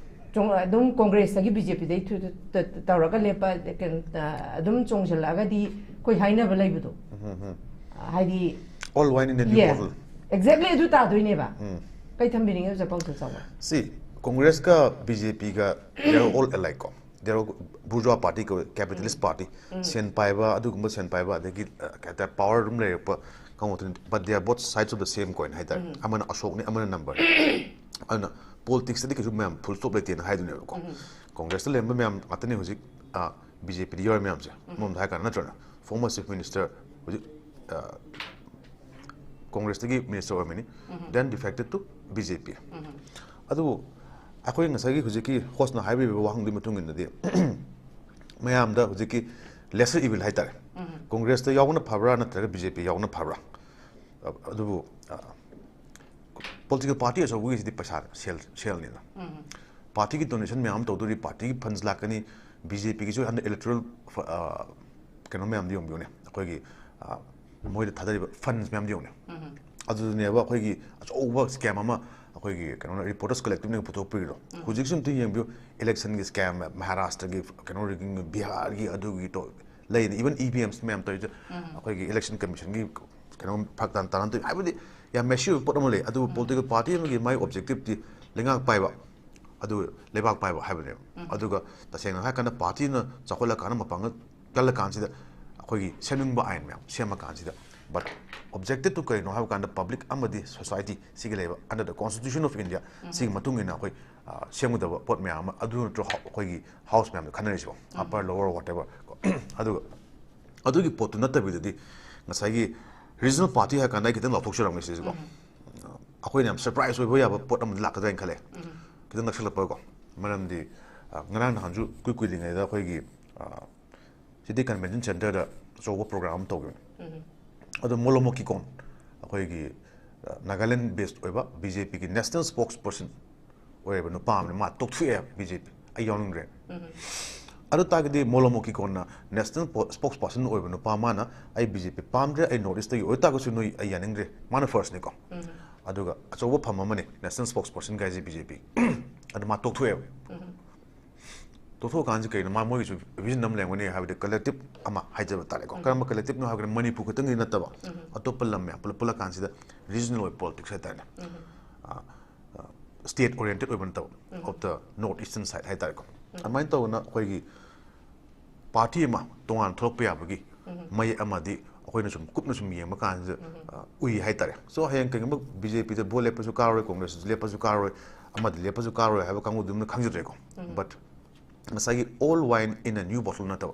ꯆꯣꯡ-, ꯑꯗꯨꯝ ꯀꯣꯡꯒ꯭ꯔꯦꯁꯇꯒꯤ ꯕꯤ ꯖꯦ ꯄꯤꯗꯩ ꯊꯨ-, ꯇ-, ꯇꯧꯔꯒ ꯂꯦꯞꯄ, ꯀꯩꯅꯣ, ꯑ, ꯑꯗꯨꯝ ꯆꯣꯡꯁꯤꯜꯂꯛꯑꯒꯗꯤ ꯑꯩꯈꯣꯏ ꯍꯥꯏꯅꯕ ꯂꯩꯕꯗꯣ꯫ ꯎꯝ, ꯎꯝ, ꯎꯝ꯫ ꯑ, ꯍꯥꯏꯗꯤ, All wine in a new yeah, bottle. Exactly ꯑꯗꯨ ꯇꯥꯗꯣꯏꯅꯦꯕ꯫ ꯎꯝ꯫ ꯀꯩ ꯊꯝꯕꯤꯅꯤꯡꯉꯦ ꯑꯣꯖꯥ ꯄꯥꯎꯖꯦꯠꯆꯥꯎ? ꯁꯤ ꯀꯣꯡꯒ꯭ꯔꯦꯁꯀ ꯕꯤ ꯖꯦ ꯄꯤꯒ, they are all alike ꯀꯣ꯫ They are all bourgeois party, capitalist party꯫ ꯎꯝ꯫ ꯁꯦꯟ ꯄꯥꯏꯕ, ꯑꯗꯨꯒꯨꯝꯕ ꯁꯦꯟ ꯄꯥꯏꯕ, ꯑꯗꯒꯤ, ꯑ, ꯀꯩ ꯍꯥꯏꯇꯥꯔꯦ, power ꯑꯗꯨꯝ ꯂꯩꯔꯛꯄ ꯀꯥꯡꯕꯨ ꯉꯥꯛꯇꯅꯤ꯫ But they are both sides of the same coin ꯍꯥꯏꯇꯥꯔꯦ꯫ ꯎꯝ꯫ ꯑꯃꯅ ꯑꯁꯣꯛꯅꯤ, ꯑꯃꯅ ꯅꯝꯕꯔꯅꯤ꯫ ꯑꯗꯨꯅ politics ꯇꯗꯤ ꯀꯩꯁꯨ ꯃꯌꯥꯝ full stop ꯂꯩꯇꯦꯅ ꯍꯥꯏꯗꯣꯏꯅꯦꯕꯀꯣ꯫ ꯎꯝ꯫ ꯀꯣꯡꯒ꯭ꯔꯦꯁꯇ ꯂꯩꯔꯝꯕ ꯃꯌꯥꯝ ꯉꯥꯛꯇꯅꯤ ꯍꯧꯖꯤꯛ, ꯑ, ꯕꯤ ꯖꯦ ꯄꯤꯗ ꯌꯥꯎꯔꯤ ꯃꯌꯥꯝꯁꯦ꯫ ꯎꯝ꯫ ꯑꯃꯔꯣꯝꯗ ꯍꯥꯏꯔ ꯀꯥꯟꯗ ꯅꯠꯇ꯭ꯔꯅꯦ? Former Chief Minister ꯍꯧꯖꯤꯛ, ꯑ, ꯀꯣꯡꯒ꯭ꯔꯦꯁꯇꯒꯤ minister ꯑꯣꯏꯔꯝꯃꯤꯅꯤ꯫ Um. Then defected to B J P꯫ ꯎꯝ꯫ ꯑꯗꯨꯕꯨ ꯑꯩꯈꯣꯏ ꯉꯁꯥꯏꯒꯤ ꯍꯧꯖꯤꯛꯀꯤ hostꯅ ꯍꯥꯏꯕꯤꯔꯤꯕ ꯋꯥꯍꯪꯗꯨꯒꯤ ꯃꯇꯨꯡ ꯏꯟꯅꯗꯤ, ꯃꯌꯥꯝꯗ ꯍꯧꯖꯤꯛꯀꯤ lesser evil ꯍꯥꯏꯇꯥꯔꯦ꯫ ꯎꯝ꯫ ꯀꯣꯡꯒ꯭ꯔꯦꯁꯇ ꯌꯥꯎꯕꯅ ꯐꯕ꯭ꯔꯥ ꯅꯠꯇ꯭ꯔꯒ ꯕꯤ ꯖꯦ ꯄꯤ ꯌꯥꯎꯕꯅ ꯐꯕ꯭ꯔꯥ? ꯑ-, ꯑꯗꯨꯕꯨ, ꯑ, political party ꯑꯆꯧꯕꯒꯤꯁꯤꯗꯤ ꯄꯩꯁꯥ, ꯁꯦꯜ, ꯁꯦꯜꯅꯤꯅ꯫ ꯎꯝ꯫ Partyꯒꯤ donation ꯃꯌꯥꯝ ꯑꯃ ꯇꯧꯗꯣꯔꯤ, partyꯒꯤ funds ꯂꯥꯛꯀꯅꯤ, ꯕꯤ ꯖꯦ ꯄꯤꯒꯤꯁꯨ ꯍꯟꯗꯛ electoral ꯐ-, ꯑ, ꯀꯩꯅꯣ ꯃꯌꯥꯝꯗꯣ ꯌꯦꯡꯕꯤꯌꯨꯅꯦ, ꯑꯩꯈꯣꯏꯒꯤ, ꯑ, ꯃꯣꯏꯗ ꯊꯥꯗꯔꯤꯕ funds ꯃꯌꯥꯝꯗꯣ ꯌꯦꯡꯉꯨꯅꯦ꯫ ꯎꯝ꯫ ꯑꯗꯨꯗꯨꯅꯦꯕ ꯑꯩꯈꯣꯏꯒꯤ ꯑꯆꯧꯕ scam ꯑꯃ ꯑꯩꯈꯣꯏꯒꯤ ꯀꯩꯅꯣꯅ, reporters collectiveꯅ ꯄꯨꯊꯣꯛꯄꯤꯔꯤꯗꯣ꯫ ꯎꯝ꯫ ꯍꯧꯖꯤꯛꯁꯨ ꯑꯝꯇ ꯌꯦꯡꯕꯤꯌꯨ, electionꯒꯤ scam, ꯃꯍꯥꯔꯥꯁꯇ꯭ꯔꯒꯤ ꯀꯩꯅꯣ rigging, ꯕꯤꯍꯥꯔꯒꯤ ꯑꯗꯨꯒꯤ ꯇꯣ-, ꯂꯩꯅꯤ, even E V Ms ꯃꯌꯥꯝ ꯇꯧꯔꯤꯁꯦ, ꯎꯝ꯫ ꯑꯩꯈꯣꯏꯒꯤ election commissionꯒꯤ ꯀꯩꯅꯣ ꯐꯔꯛ ꯇꯥꯅ ꯇꯥꯅ ꯇꯧꯏ꯫ ꯍꯥꯏꯕꯗꯤ ꯌꯥꯝ messy ꯑꯣꯏꯕ ꯄꯣꯠ ꯑꯃ ꯂꯩ꯫ ꯑꯗꯨꯕꯨ ꯎꯝ꯫ Political party ꯑꯃꯒꯤ ꯃꯥꯏ objectiveꯇꯤ ꯂꯩꯉꯥꯛ ꯄꯥꯏꯕ, ꯑꯗꯨ ꯂꯩꯕꯥꯛ ꯄꯥꯏꯕ ꯍꯥꯏꯕꯅꯦꯕ꯫ ꯎꯝ꯫ ꯑꯗꯨꯒ ꯇꯁꯦꯡꯅ ꯍꯥꯏꯔꯀꯥꯟꯗ partyꯅ ꯆꯥꯎꯈꯠꯂꯀꯥꯟꯗ, ꯃꯄꯥꯡꯒꯜ ꯀꯜꯂꯀꯥꯟꯁꯤꯗ ꯑꯩꯈꯣꯏꯒꯤ ꯁꯦꯝꯅꯤꯡꯕ ꯑꯥꯏꯟ ꯃꯌꯥꯝ ꯁꯦꯝꯃꯀꯥꯟꯁꯤꯗ, but objectiveꯇꯨ ꯀꯔꯤꯅꯣ ꯍꯥꯏꯕ ꯀꯥꯟꯗ public ꯑꯃꯗꯤ society ꯁꯤꯒꯤ ꯂꯩꯕ under the Constitution of India, ꯎꯝ꯫ ꯁꯤꯒꯤ ꯃꯇꯨꯡ ꯏꯟꯅ ꯑꯩꯈꯣꯏ, ꯑ, ꯁꯦꯝꯒꯗꯕ ꯄꯣꯠ ꯃꯌꯥꯝ ꯑꯃ ꯑꯗꯨ ꯅꯠꯇ꯭ꯔꯣ ꯍ-, ꯑꯩꯈꯣꯏꯒꯤ house ꯃꯌꯥꯝꯗ ꯈꯟꯅꯔꯤꯁꯤꯕꯣ? ꯎꯝ꯫ Upper, lower, whatever꯫ ꯑꯗꯨꯒ ꯑꯗꯨꯒꯤ ꯄꯣꯠꯇꯨ ꯅꯠꯇꯕꯤꯗꯗꯤ ꯉꯁꯥꯏꯒꯤ regional party ꯍꯥꯏ ꯀꯥꯟꯗ ꯑꯩ ꯈꯤꯇꯪ ꯂꯥꯎꯊꯣꯛꯆꯔꯝꯒꯦ ꯁꯤꯁꯤꯀꯣ꯫ ꯎꯝ꯫ ꯑꯩꯈꯣꯏꯅ ꯌꯥꯝ surprise ꯑꯣꯏꯕ ꯌꯥꯕ ꯄꯣꯠ ꯑꯃꯗꯤ ꯂꯥꯛꯀꯗ꯭ꯔꯥ ꯍꯥꯏꯅ ꯈꯜꯂꯦ꯫ ꯎꯝ꯫ ꯈꯤꯇꯪ ꯅꯛꯁꯜꯂꯛꯄꯒꯀꯣ꯫ ꯃꯔꯝꯗꯤ, ꯑ, ꯉꯔꯥꯡ ꯅꯍꯥꯟꯁꯨ ꯏꯀꯨꯏ ꯀꯨꯏꯗ꯭ꯔꯤꯉꯩꯗ ꯑꯩꯈꯣꯏꯒꯤ, ꯑ, ꯁꯤꯇꯤ ꯀꯟꯚꯦꯟꯁꯟ ꯁꯦꯟꯇꯔꯗ ꯑꯆꯧꯕ ꯄ꯭ꯔꯣꯒ꯭ꯔꯥꯝ ꯑꯃ ꯇꯧꯈꯤꯕꯅꯤ꯫ ꯑꯗꯣ ꯃꯣꯂꯣꯃꯣ ꯀꯤꯀꯣꯟ, ꯑꯩꯈꯣꯏꯒꯤ, ꯑ, ꯅꯥꯒꯥꯂꯦꯟ ꯕꯦꯁ ꯑꯣꯏꯕ ꯕꯤ ꯖꯦ ꯄꯤꯒꯤ ꯅꯦꯁꯅꯦꯜ ꯁ꯭ꯄꯣꯛꯁ ꯄꯔꯁꯟ ꯑꯣꯏꯔꯕ ꯅꯨꯄꯥ ꯑꯃꯅ ꯃꯥ ꯇꯣꯛꯊꯣꯛꯑꯦ ꯍꯥꯏꯕ ꯕꯤ ꯖꯦ ꯄꯤ꯫ ꯑꯩ ꯌꯥꯎꯅꯤꯡꯗ꯭ꯔꯦ꯫ ꯑꯗꯨ ꯇꯥꯔꯒꯗꯤ ꯃꯣꯂꯣꯃꯣ ꯀꯤꯀꯣꯟꯅ ꯅꯦꯁꯅꯦꯜ ꯄꯣ-, ꯁ꯭ꯄꯣꯛꯁ ꯄꯔꯁꯟ ꯑꯣꯏꯕ ꯅꯨꯄꯥ ꯃꯥꯅ "ꯑꯩ ꯕꯤ ꯖꯦ ꯄꯤ ꯄꯥꯝꯗ꯭ꯔꯦ, ꯑꯩ ꯅꯣꯔꯠ ꯏꯁꯇꯒꯤ ꯑꯣꯏꯇꯥꯔꯒꯁꯨ ꯅꯣꯏ ꯑꯩ ꯌꯥꯅꯤꯡꯗ꯭ꯔꯦ"꯫ ꯃꯥꯅ ꯐꯥꯔꯁꯅꯤꯀꯣ꯫ ꯑꯗꯨꯒ ꯑꯆꯧꯕ ꯐꯝ ꯑꯃꯅꯤ ꯅꯦꯁꯅꯦꯜ ꯁ꯭ꯄꯣꯛꯁ ꯄꯔꯁꯟ ꯀꯥꯏꯁꯦ ꯕꯤ ꯖꯦ ꯄꯤ꯫ ꯑꯗꯨ ꯃꯥ ꯇꯣꯛꯊꯣꯛꯑꯦꯕ꯫ ꯇꯣꯛꯊꯣꯛꯑꯀꯥꯟꯁꯤ ꯀꯩꯅꯣ, ꯃꯥ ꯃꯣꯏꯒꯤꯁꯨ ꯚꯤꯖꯟ ꯑꯃ ꯂꯩꯔꯝꯒꯅꯤ, ꯍꯥꯏꯕꯗꯤ ꯀꯂꯦꯛꯇꯤꯞ ꯑꯃ ꯍꯥꯏꯖꯕ ꯇꯥꯔꯦꯀꯣ꯫ ꯀꯔꯝꯕ ꯀꯂꯦꯛꯇꯤꯞꯅꯣ ꯍꯥꯏꯔꯒꯅ ꯃꯅꯤꯄꯨꯔ ꯈꯛꯇꯪꯒꯤ ꯅꯠꯇꯕ, ꯑꯇꯣꯞꯄ ꯂꯝ ꯃꯌꯥꯝ ꯄꯨꯂꯞ ꯄꯨꯜꯂꯀꯥꯟꯁꯤꯗ ꯔꯤꯖꯅꯦꯜ ꯑꯣꯏꯕ ꯄꯣꯂꯤꯇꯤꯛꯁ ꯍꯥꯏꯇꯥꯔꯦꯅꯦ꯫ ꯁ꯭ꯇꯦꯠ ꯑꯣꯔꯤꯌꯦꯟꯇꯦꯠ ꯑꯣꯏꯕ ꯅꯠꯇꯕ, of the North Eastern side ꯍꯥꯏꯇꯥꯔꯦꯀꯣ꯫ ꯑꯗꯨꯃꯥꯏꯅ ꯇꯧꯗꯅ ꯑꯩꯈꯣꯏꯒꯤ ꯄꯥꯔꯇꯤ ꯑꯃ ꯇꯣꯉꯥꯟꯅ ꯊꯣꯛꯂꯛꯄ ꯌꯥꯕꯒꯤ ꯃꯌꯦꯛ ꯑꯃꯗꯤ ꯑꯩꯈꯣꯏꯅ ꯁꯨꯝ ꯀꯨꯞꯅ ꯁꯨꯝ ꯌꯦꯡꯕ ꯀꯥꯟꯁꯤꯗ, ꯑ, ꯎꯏ ꯍꯥꯏꯇꯥꯔꯦ꯫ So ꯍꯌꯦꯡ ꯀꯩꯒꯨꯝꯕ ꯕꯤ ꯖꯦ ꯄꯤꯗ ꯚꯣꯠ ꯂꯦꯞꯄꯁꯨ ꯀꯥꯔꯣꯏ, ꯀꯣꯡꯒ꯭ꯔꯦꯁꯇꯁꯨ ꯂꯦꯞꯄꯁꯨ ꯀꯥꯔꯣꯏ, ꯑꯃꯗ ꯂꯦꯞꯄꯁꯨ ꯀꯥꯔꯣꯏ ꯍꯥꯏꯕ ꯀꯥꯡꯕꯨꯗꯨꯃꯅ ꯈꯪꯖꯗ꯭ꯔꯦꯀꯣ꯫ But ꯉꯁꯥꯏꯒꯤ old wine in a new bottle ꯅꯠꯇꯕ,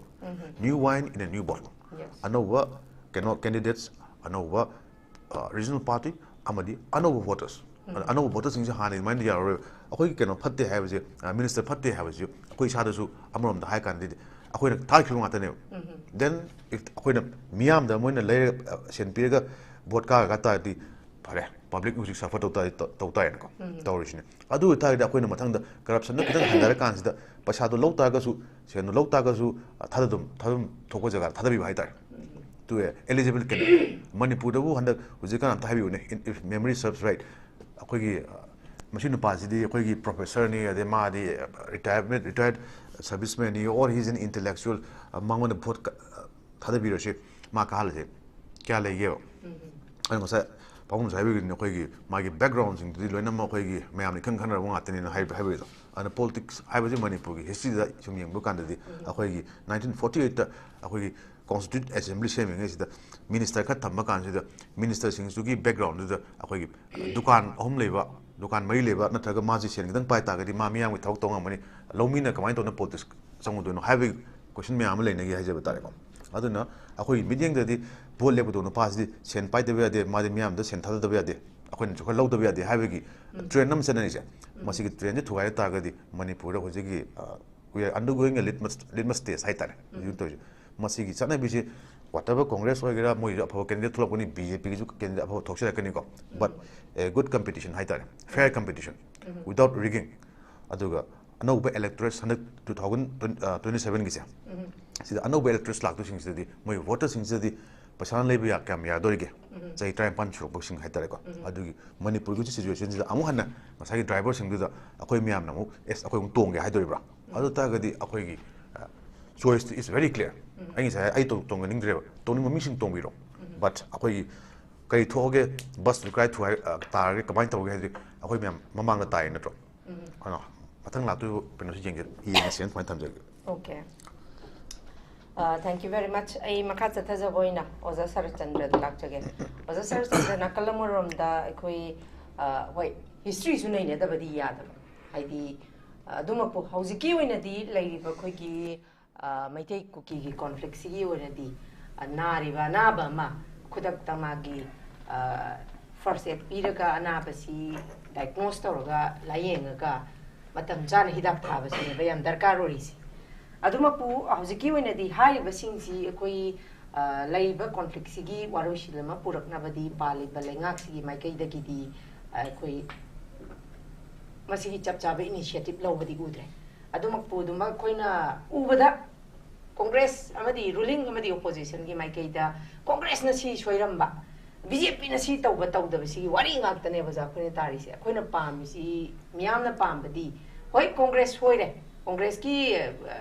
new wine in a new bottle꯫ Yes. ꯑꯅꯧꯕ ꯀꯩꯅꯣ candidates, ꯑꯅꯧꯕ, ꯑ, regional party ꯑꯃꯗꯤ ꯑꯅꯧꯕ voters꯫ ꯑꯅꯧꯕ votersꯁꯤꯡꯁꯦ ꯍꯥꯟꯅ ꯑꯗꯨꯃꯥꯏꯅ ꯌꯥꯔꯔꯣꯏ꯫ ꯑꯩꯈꯣꯏꯒꯤ ꯀꯩꯅꯣ ꯐꯠꯇꯦ ꯍꯥꯏꯕꯁꯦ, ꯑ, minister ꯐꯠꯇꯦ ꯍꯥꯏꯕꯁꯦ ꯑꯩꯈꯣꯏ ꯏꯁꯥꯗꯁꯨ ꯑꯃꯔꯣꯝꯗ ꯍꯥꯏ ꯀꯥꯟꯗꯗꯤ ꯑꯩꯈꯣꯏꯅ ꯊꯥꯈꯤꯕ ꯉꯥꯛꯇꯅꯦꯕ꯫ Then if ꯑꯩꯈꯣꯏꯅ ꯃꯤꯌꯥꯝꯗ ꯃꯣꯏꯅ ꯂꯩꯔ, ꯑ, ꯁꯦꯟ ꯄꯤꯔꯒ ꯚꯣꯠ ꯀꯥꯔꯒ ꯇꯥꯔꯗꯤ ꯐꯔꯦ, public ꯍꯧꯖꯤꯛ suffer ꯇꯧ ꯇꯥꯔꯗꯤ ꯇꯧ-, ꯇꯧ ꯇꯥꯔꯦꯅꯀꯣ꯫ ꯇꯧꯔꯤꯁꯤꯅꯦ꯫ ꯑꯗꯨ ꯑꯣꯏꯇꯥꯔꯒꯗꯤ ꯑꯩꯈꯣꯏꯅ ꯃꯊꯪꯗ corruptionꯗ ꯈꯤꯇꯪ ꯍꯟꯊꯔꯀꯥꯟꯁꯤꯗ ꯄꯩꯁꯥꯗꯣ ꯂꯧ ꯇꯥꯔꯒꯁꯨ, ꯁꯦꯟꯗꯣ ꯂꯧ ꯇꯥꯔꯒꯁꯨ, ꯑ, ꯊꯥꯗꯐꯝ, ꯊꯥꯗꯐꯝ ꯊꯣꯛꯄ ꯖꯒꯥꯗ ꯊꯥꯗꯕꯤꯕ ꯍꯥꯏꯇꯥꯔꯦ꯫ To a eligible candidate꯫ ꯃꯅꯤꯄꯨꯔꯗꯕꯨ ꯍꯟꯗꯛ ꯍꯧꯖꯤꯛꯀꯥꯟ ꯑꯝꯇ ꯍꯥꯏꯕꯤꯌꯨꯅꯦ, in, if memory serves right, ꯑꯩꯈꯣꯏꯒꯤ, ꯑ, ꯃꯁꯤ ꯅꯨꯄꯥꯁꯤꯗꯤ ꯑꯩꯈꯣꯏꯒꯤ professorꯅꯤ, ꯑꯗꯩ ꯃꯥꯗꯤ, ꯑ, retirement, retired servicemanꯅꯤ, or he is an intellectual, ꯑ, ꯃꯉꯣꯟꯗ ꯚꯣꯠ ꯀ-, ꯑ, ꯊꯥꯗꯕꯤꯔꯁꯤ, ꯃꯥ ꯀꯥꯍꯜꯂꯁꯤ, ꯀꯌꯥ ꯂꯩꯒꯦꯕ? ꯑꯗꯣ ꯉꯁꯥꯏ ꯄꯥꯕꯨꯡꯅꯁꯨ ꯍꯥꯏꯕꯤꯈꯤꯕꯅꯤ, ꯑꯩꯈꯣꯏꯒꯤ ꯃꯥꯒꯤ backgroundꯁꯤꯡꯗꯨꯗꯤ ꯂꯣꯏꯅꯃꯛ ꯑꯩꯈꯣꯏꯒꯤ ꯃꯌꯥꯝꯅ ꯏꯈꯪ ꯈꯪꯅꯔꯕ ꯉꯥꯛꯇꯅꯤꯅ ꯍꯥꯏꯕ-, ꯍꯥꯏꯕꯒꯤꯗꯣ꯫ ꯑꯗꯨꯅ politics ꯍꯥꯏꯕꯁꯤ ꯃꯅꯤꯄꯨꯔꯒꯤ historyꯗ ꯁꯨꯝ ꯌꯦꯡꯕ ꯀꯥꯟꯗꯗꯤ, ꯑꯩꯈꯣꯏꯒꯤ nineteen forty eightꯇ ꯑꯩꯈꯣꯏꯒꯤ Constituent Assembly ꯁꯦꯝꯃꯤꯉꯩꯁꯤꯗ minister ꯈꯔ ꯊꯝꯕ ꯀꯥꯟꯁꯤꯗ ministerꯁꯤꯡꯁꯤꯒꯤ backgroundꯗꯨꯗ ꯑꯩꯈꯣꯏꯒꯤ ꯗꯨꯀꯥꯟ ꯑꯍꯨꯝ ꯂꯩꯕ, ꯗꯨꯀꯥꯟ ꯃꯔꯤ ꯂꯩꯕ, ꯅꯠꯇ꯭ꯔꯒ ꯃꯥꯁꯤ ꯁꯦꯟ ꯈꯤꯇꯪ ꯄꯥꯏ ꯇꯥꯔꯒꯗꯤ ꯃꯥ ꯃꯤꯌꯥꯝꯒꯤ ꯊꯕꯛ ꯇꯧ ꯉꯝꯒꯅꯤ, ꯂꯧꯃꯤꯅ ꯀꯃꯥꯏꯅ ꯇꯧꯅ politics ꯆꯪꯉꯨꯗꯣꯏꯅꯣ ꯍꯥꯏꯕꯒꯤ question ꯃꯌꯥꯝ ꯑꯃ ꯂꯩꯅꯈꯤ ꯍꯥꯏꯖꯕ ꯇꯥꯔꯦꯀꯣ꯫ ꯑꯗꯨꯅ ꯑꯩꯈꯣꯏꯒꯤ ꯃꯤꯠꯌꯦꯡꯗꯗꯤ ꯚꯣꯠ ꯂꯦꯞꯀꯗꯧꯕ ꯅꯨꯄꯥꯁꯤꯗꯤ ꯁꯦꯟ ꯄꯥꯏꯗꯕ ꯌꯥꯗꯦ, ꯃꯥꯗꯤ ꯃꯤꯌꯥꯝꯗ ꯁꯦꯟ ꯊꯥꯗꯗꯕ ꯌꯥꯗꯦ, ꯑꯩꯈꯣꯏꯅꯁꯨ ꯈꯔ ꯂꯧꯗꯕ ꯌꯥꯗꯦ ꯍꯥꯏꯕꯒꯤ trend ꯑꯃ ꯆꯠꯅꯔꯤꯁꯦ꯫ ꯃꯁꯤꯒꯤ trendꯁꯦ ꯊꯨꯒꯥꯏꯔ ꯇꯥꯔꯒꯗꯤ ꯃꯅꯤꯄꯨꯔꯗ ꯍꯧꯖꯤꯛꯀꯤ, ꯑ, we are undergoing a litmus, litmus test ꯍꯥꯏꯇꯥꯔꯦ꯫ ꯍꯧꯖꯤꯛ ꯇꯧꯔꯤꯁꯦ꯫ ꯃꯁꯤꯒꯤ ꯆꯠꯅꯕꯤꯁꯤ whatever, ꯀꯣꯡꯒ꯭ꯔꯦꯁ ꯑꯣꯏꯒꯦꯔꯥ, ꯃꯣꯏꯁꯨ ꯑꯐꯕ candidate ꯊꯣꯛꯂꯛꯄꯅꯤ, ꯕꯤ ꯖꯦ ꯄꯤꯒꯤꯁꯨ candidate ꯑꯐꯕ ꯊꯣꯛꯆꯔꯛꯀꯅꯤꯀꯣ꯫ But a good competition ꯍꯥꯏꯇꯥꯔꯦ, fair competition, without rigging, ꯑꯗꯨꯒ ꯑꯅꯧꯕ electors ꯍꯟꯗꯛ two thousand twenty sevenꯒꯤꯁꯦ, ꯁꯤꯗ ꯑꯅꯧꯕ electors ꯂꯥꯛꯇꯣꯏꯁꯤꯡꯁꯤꯗꯗꯤ, ꯃꯣꯏ voterꯁꯤꯡꯁꯤꯗꯗꯤ ꯄꯩꯁꯥꯅ ꯂꯩꯕ ꯌꯥ ꯀꯌꯥꯝ ꯌꯥꯗꯣꯔꯤꯒꯦ? ꯆꯍꯤ ꯇꯔꯥꯅꯤꯄꯥꯟ ꯁꯨꯔꯛꯄꯁꯤꯡ ꯍꯥꯏꯇꯥꯔꯦꯀꯣ꯫ ꯑꯗꯨꯒꯤ ꯃꯅꯤꯄꯨꯔꯒꯤ situationꯁꯤꯗ ꯑꯃꯨꯛ ꯍꯟꯅ ꯉꯁꯥꯏꯒꯤ driverꯁꯤꯡꯗꯨꯗ ꯑꯩꯈꯣꯏ ꯃꯌꯥꯝꯅ ꯑꯃꯨꯛ, ꯑꯦꯁ, ꯑꯩꯈꯣꯏ ꯑꯃꯨꯛ ꯇꯣꯡꯒꯦ ꯍꯥꯏꯗꯣꯔꯤꯕ꯭ꯔꯥ? ꯑꯗꯨ ꯇꯥꯔꯒꯗꯤ ꯑꯩꯈꯣꯏꯒꯤ choice is very clear꯫ ꯑꯩ ꯉꯁꯥꯏ ꯑꯩ ꯇꯣꯡ-, ꯇꯣꯡꯖꯅꯤꯡꯗ꯭ꯔꯦꯕ꯫ ꯇꯣꯡꯅꯤꯡꯕ ꯃꯤꯁꯤꯡ ꯇꯣꯡꯕꯤꯔꯣ꯫ But ꯑꯩꯈꯣꯏꯒꯤ ꯀꯔꯤ ꯊꯣꯛꯑꯒꯦ, busꯇꯨ ꯀꯥꯏ ꯊꯨ-, ꯑ, ꯇꯥꯔꯒꯦ, ꯀꯃꯥꯏꯅ ꯇꯧꯒꯦ ꯍꯥꯏꯗꯤ ꯑꯩꯈꯣꯏ ꯃꯌꯥꯝ ꯃꯃꯥꯡꯗ ꯇꯥꯏ ꯅꯠꯇ꯭ꯔꯣ? ꯑꯗꯣ ꯃꯊꯪ ꯂꯥꯛꯇꯣꯏꯕ ꯀꯩꯅꯣꯁꯤ ꯌꯦꯡꯒꯦ, ꯌꯦꯡꯉꯁꯦꯅ ꯁꯨꯃꯥꯏꯅ ꯊꯝꯖꯒꯦ꯫ Okay. Uh, thank you very much. ꯑꯩ ꯃꯈꯥ ꯆꯠꯊꯖꯕ ꯑꯣꯏꯅ ꯑꯣꯖꯥ ꯁꯔꯠꯆꯟꯗ꯭ꯔꯗ ꯂꯥꯛꯆꯒꯦ꯫ ꯑꯣꯖꯥ ꯁꯔꯠꯆꯟꯗ꯭ꯔ, ꯅꯥꯀꯜ ꯑꯃꯔꯣꯝꯗ ꯑꯩꯈꯣꯏ, ꯑ, ꯍꯣꯏ, historyꯁꯨ ꯅꯩꯅꯗꯕꯗꯤ ꯌꯥꯗꯕ꯫ ꯍꯥꯏꯗꯤ, ꯑ, ꯑꯗꯨꯃꯛꯄꯨ ꯍꯧꯖꯤꯛꯀꯤ ꯑꯣꯏꯅꯗꯤ ꯂꯩꯔꯤꯕ ꯑꯩꯈꯣꯏꯒꯤ, ꯑ, ꯃꯩꯇꯩ ꯀꯨꯀꯤꯒꯤ conflictꯁꯤꯒꯤ ꯑꯣꯏꯅꯗꯤ, ꯑ, ꯅꯥꯔꯤꯕ ꯑꯅꯥꯕ ꯑꯃ ꯈꯨꯗꯛꯇ ꯃꯥꯒꯤ, ꯑ, first aid ꯄꯤꯔꯒ ꯑꯅꯥꯕꯁꯤ diagnose ꯇꯧꯔꯒ ꯂꯥꯌꯦꯡꯉꯒ ꯃꯇꯝ ꯆꯥꯅ ꯍꯤꯗꯥꯛ ꯊꯥꯕꯁꯤꯅꯦꯕ ꯌꯥꯝ ꯗꯔꯀꯥꯔ ꯑꯣꯏꯔꯤꯁꯤ꯫ ꯑꯗꯨꯃꯛꯄꯨ ꯍꯧꯖꯤꯛꯀꯤ ꯑꯣꯏꯅꯗꯤ ꯍꯥꯏꯔꯤꯕꯁꯤꯡꯁꯤ ꯑꯩꯈꯣꯏ, ꯑ, ꯂꯩꯔꯤꯕ conflictꯁꯤꯒꯤ ꯋꯥꯔꯣꯏꯁꯤꯟ ꯑꯃ ꯄꯨꯔꯛꯅꯕꯗꯤ ꯄꯥꯜꯂꯤꯕ ꯂꯩꯉꯥꯛꯁꯤꯒꯤ ꯃꯥꯏꯀꯩꯗꯒꯤꯗꯤ, ꯑ, ꯑꯩꯈꯣꯏ ꯃꯁꯤꯒꯤ ꯆꯞ ꯆꯥꯕ initiative ꯂꯧꯕꯗꯤ ꯎꯗ꯭ꯔꯦ꯫ ꯑꯗꯨꯃꯛꯄꯨ ꯑꯗꯨꯃꯛ ꯑꯩꯈꯣꯏꯅ ꯎꯕꯗ Congress ꯑꯃꯗꯤ ruling ꯑꯃꯗꯤ oppositionꯒꯤ ꯃꯥꯏꯀꯩꯗ Congressꯅ ꯁꯤ ꯁꯣꯏꯔꯝꯕ, ꯕꯤ ꯖꯦ ꯄꯤꯅ ꯁꯤ ꯇꯧꯕ ꯇꯧꯗꯕꯁꯤꯒꯤ ꯋꯥꯔꯤ ꯉꯥꯛꯇꯅꯦꯕ ꯑꯣꯖꯥ ꯑꯩꯈꯣꯏꯅ ꯇꯥꯔꯤꯁꯦ꯫ ꯑꯩꯈꯣꯏꯅ ꯄꯥꯝꯃꯤꯁꯤ, ꯃꯤꯌꯥꯝꯅ ꯄꯥꯝꯕꯗꯤ, ꯍꯣꯏ, Congress ꯁꯣꯏꯔꯦ, Congressꯀꯤ, ꯑ,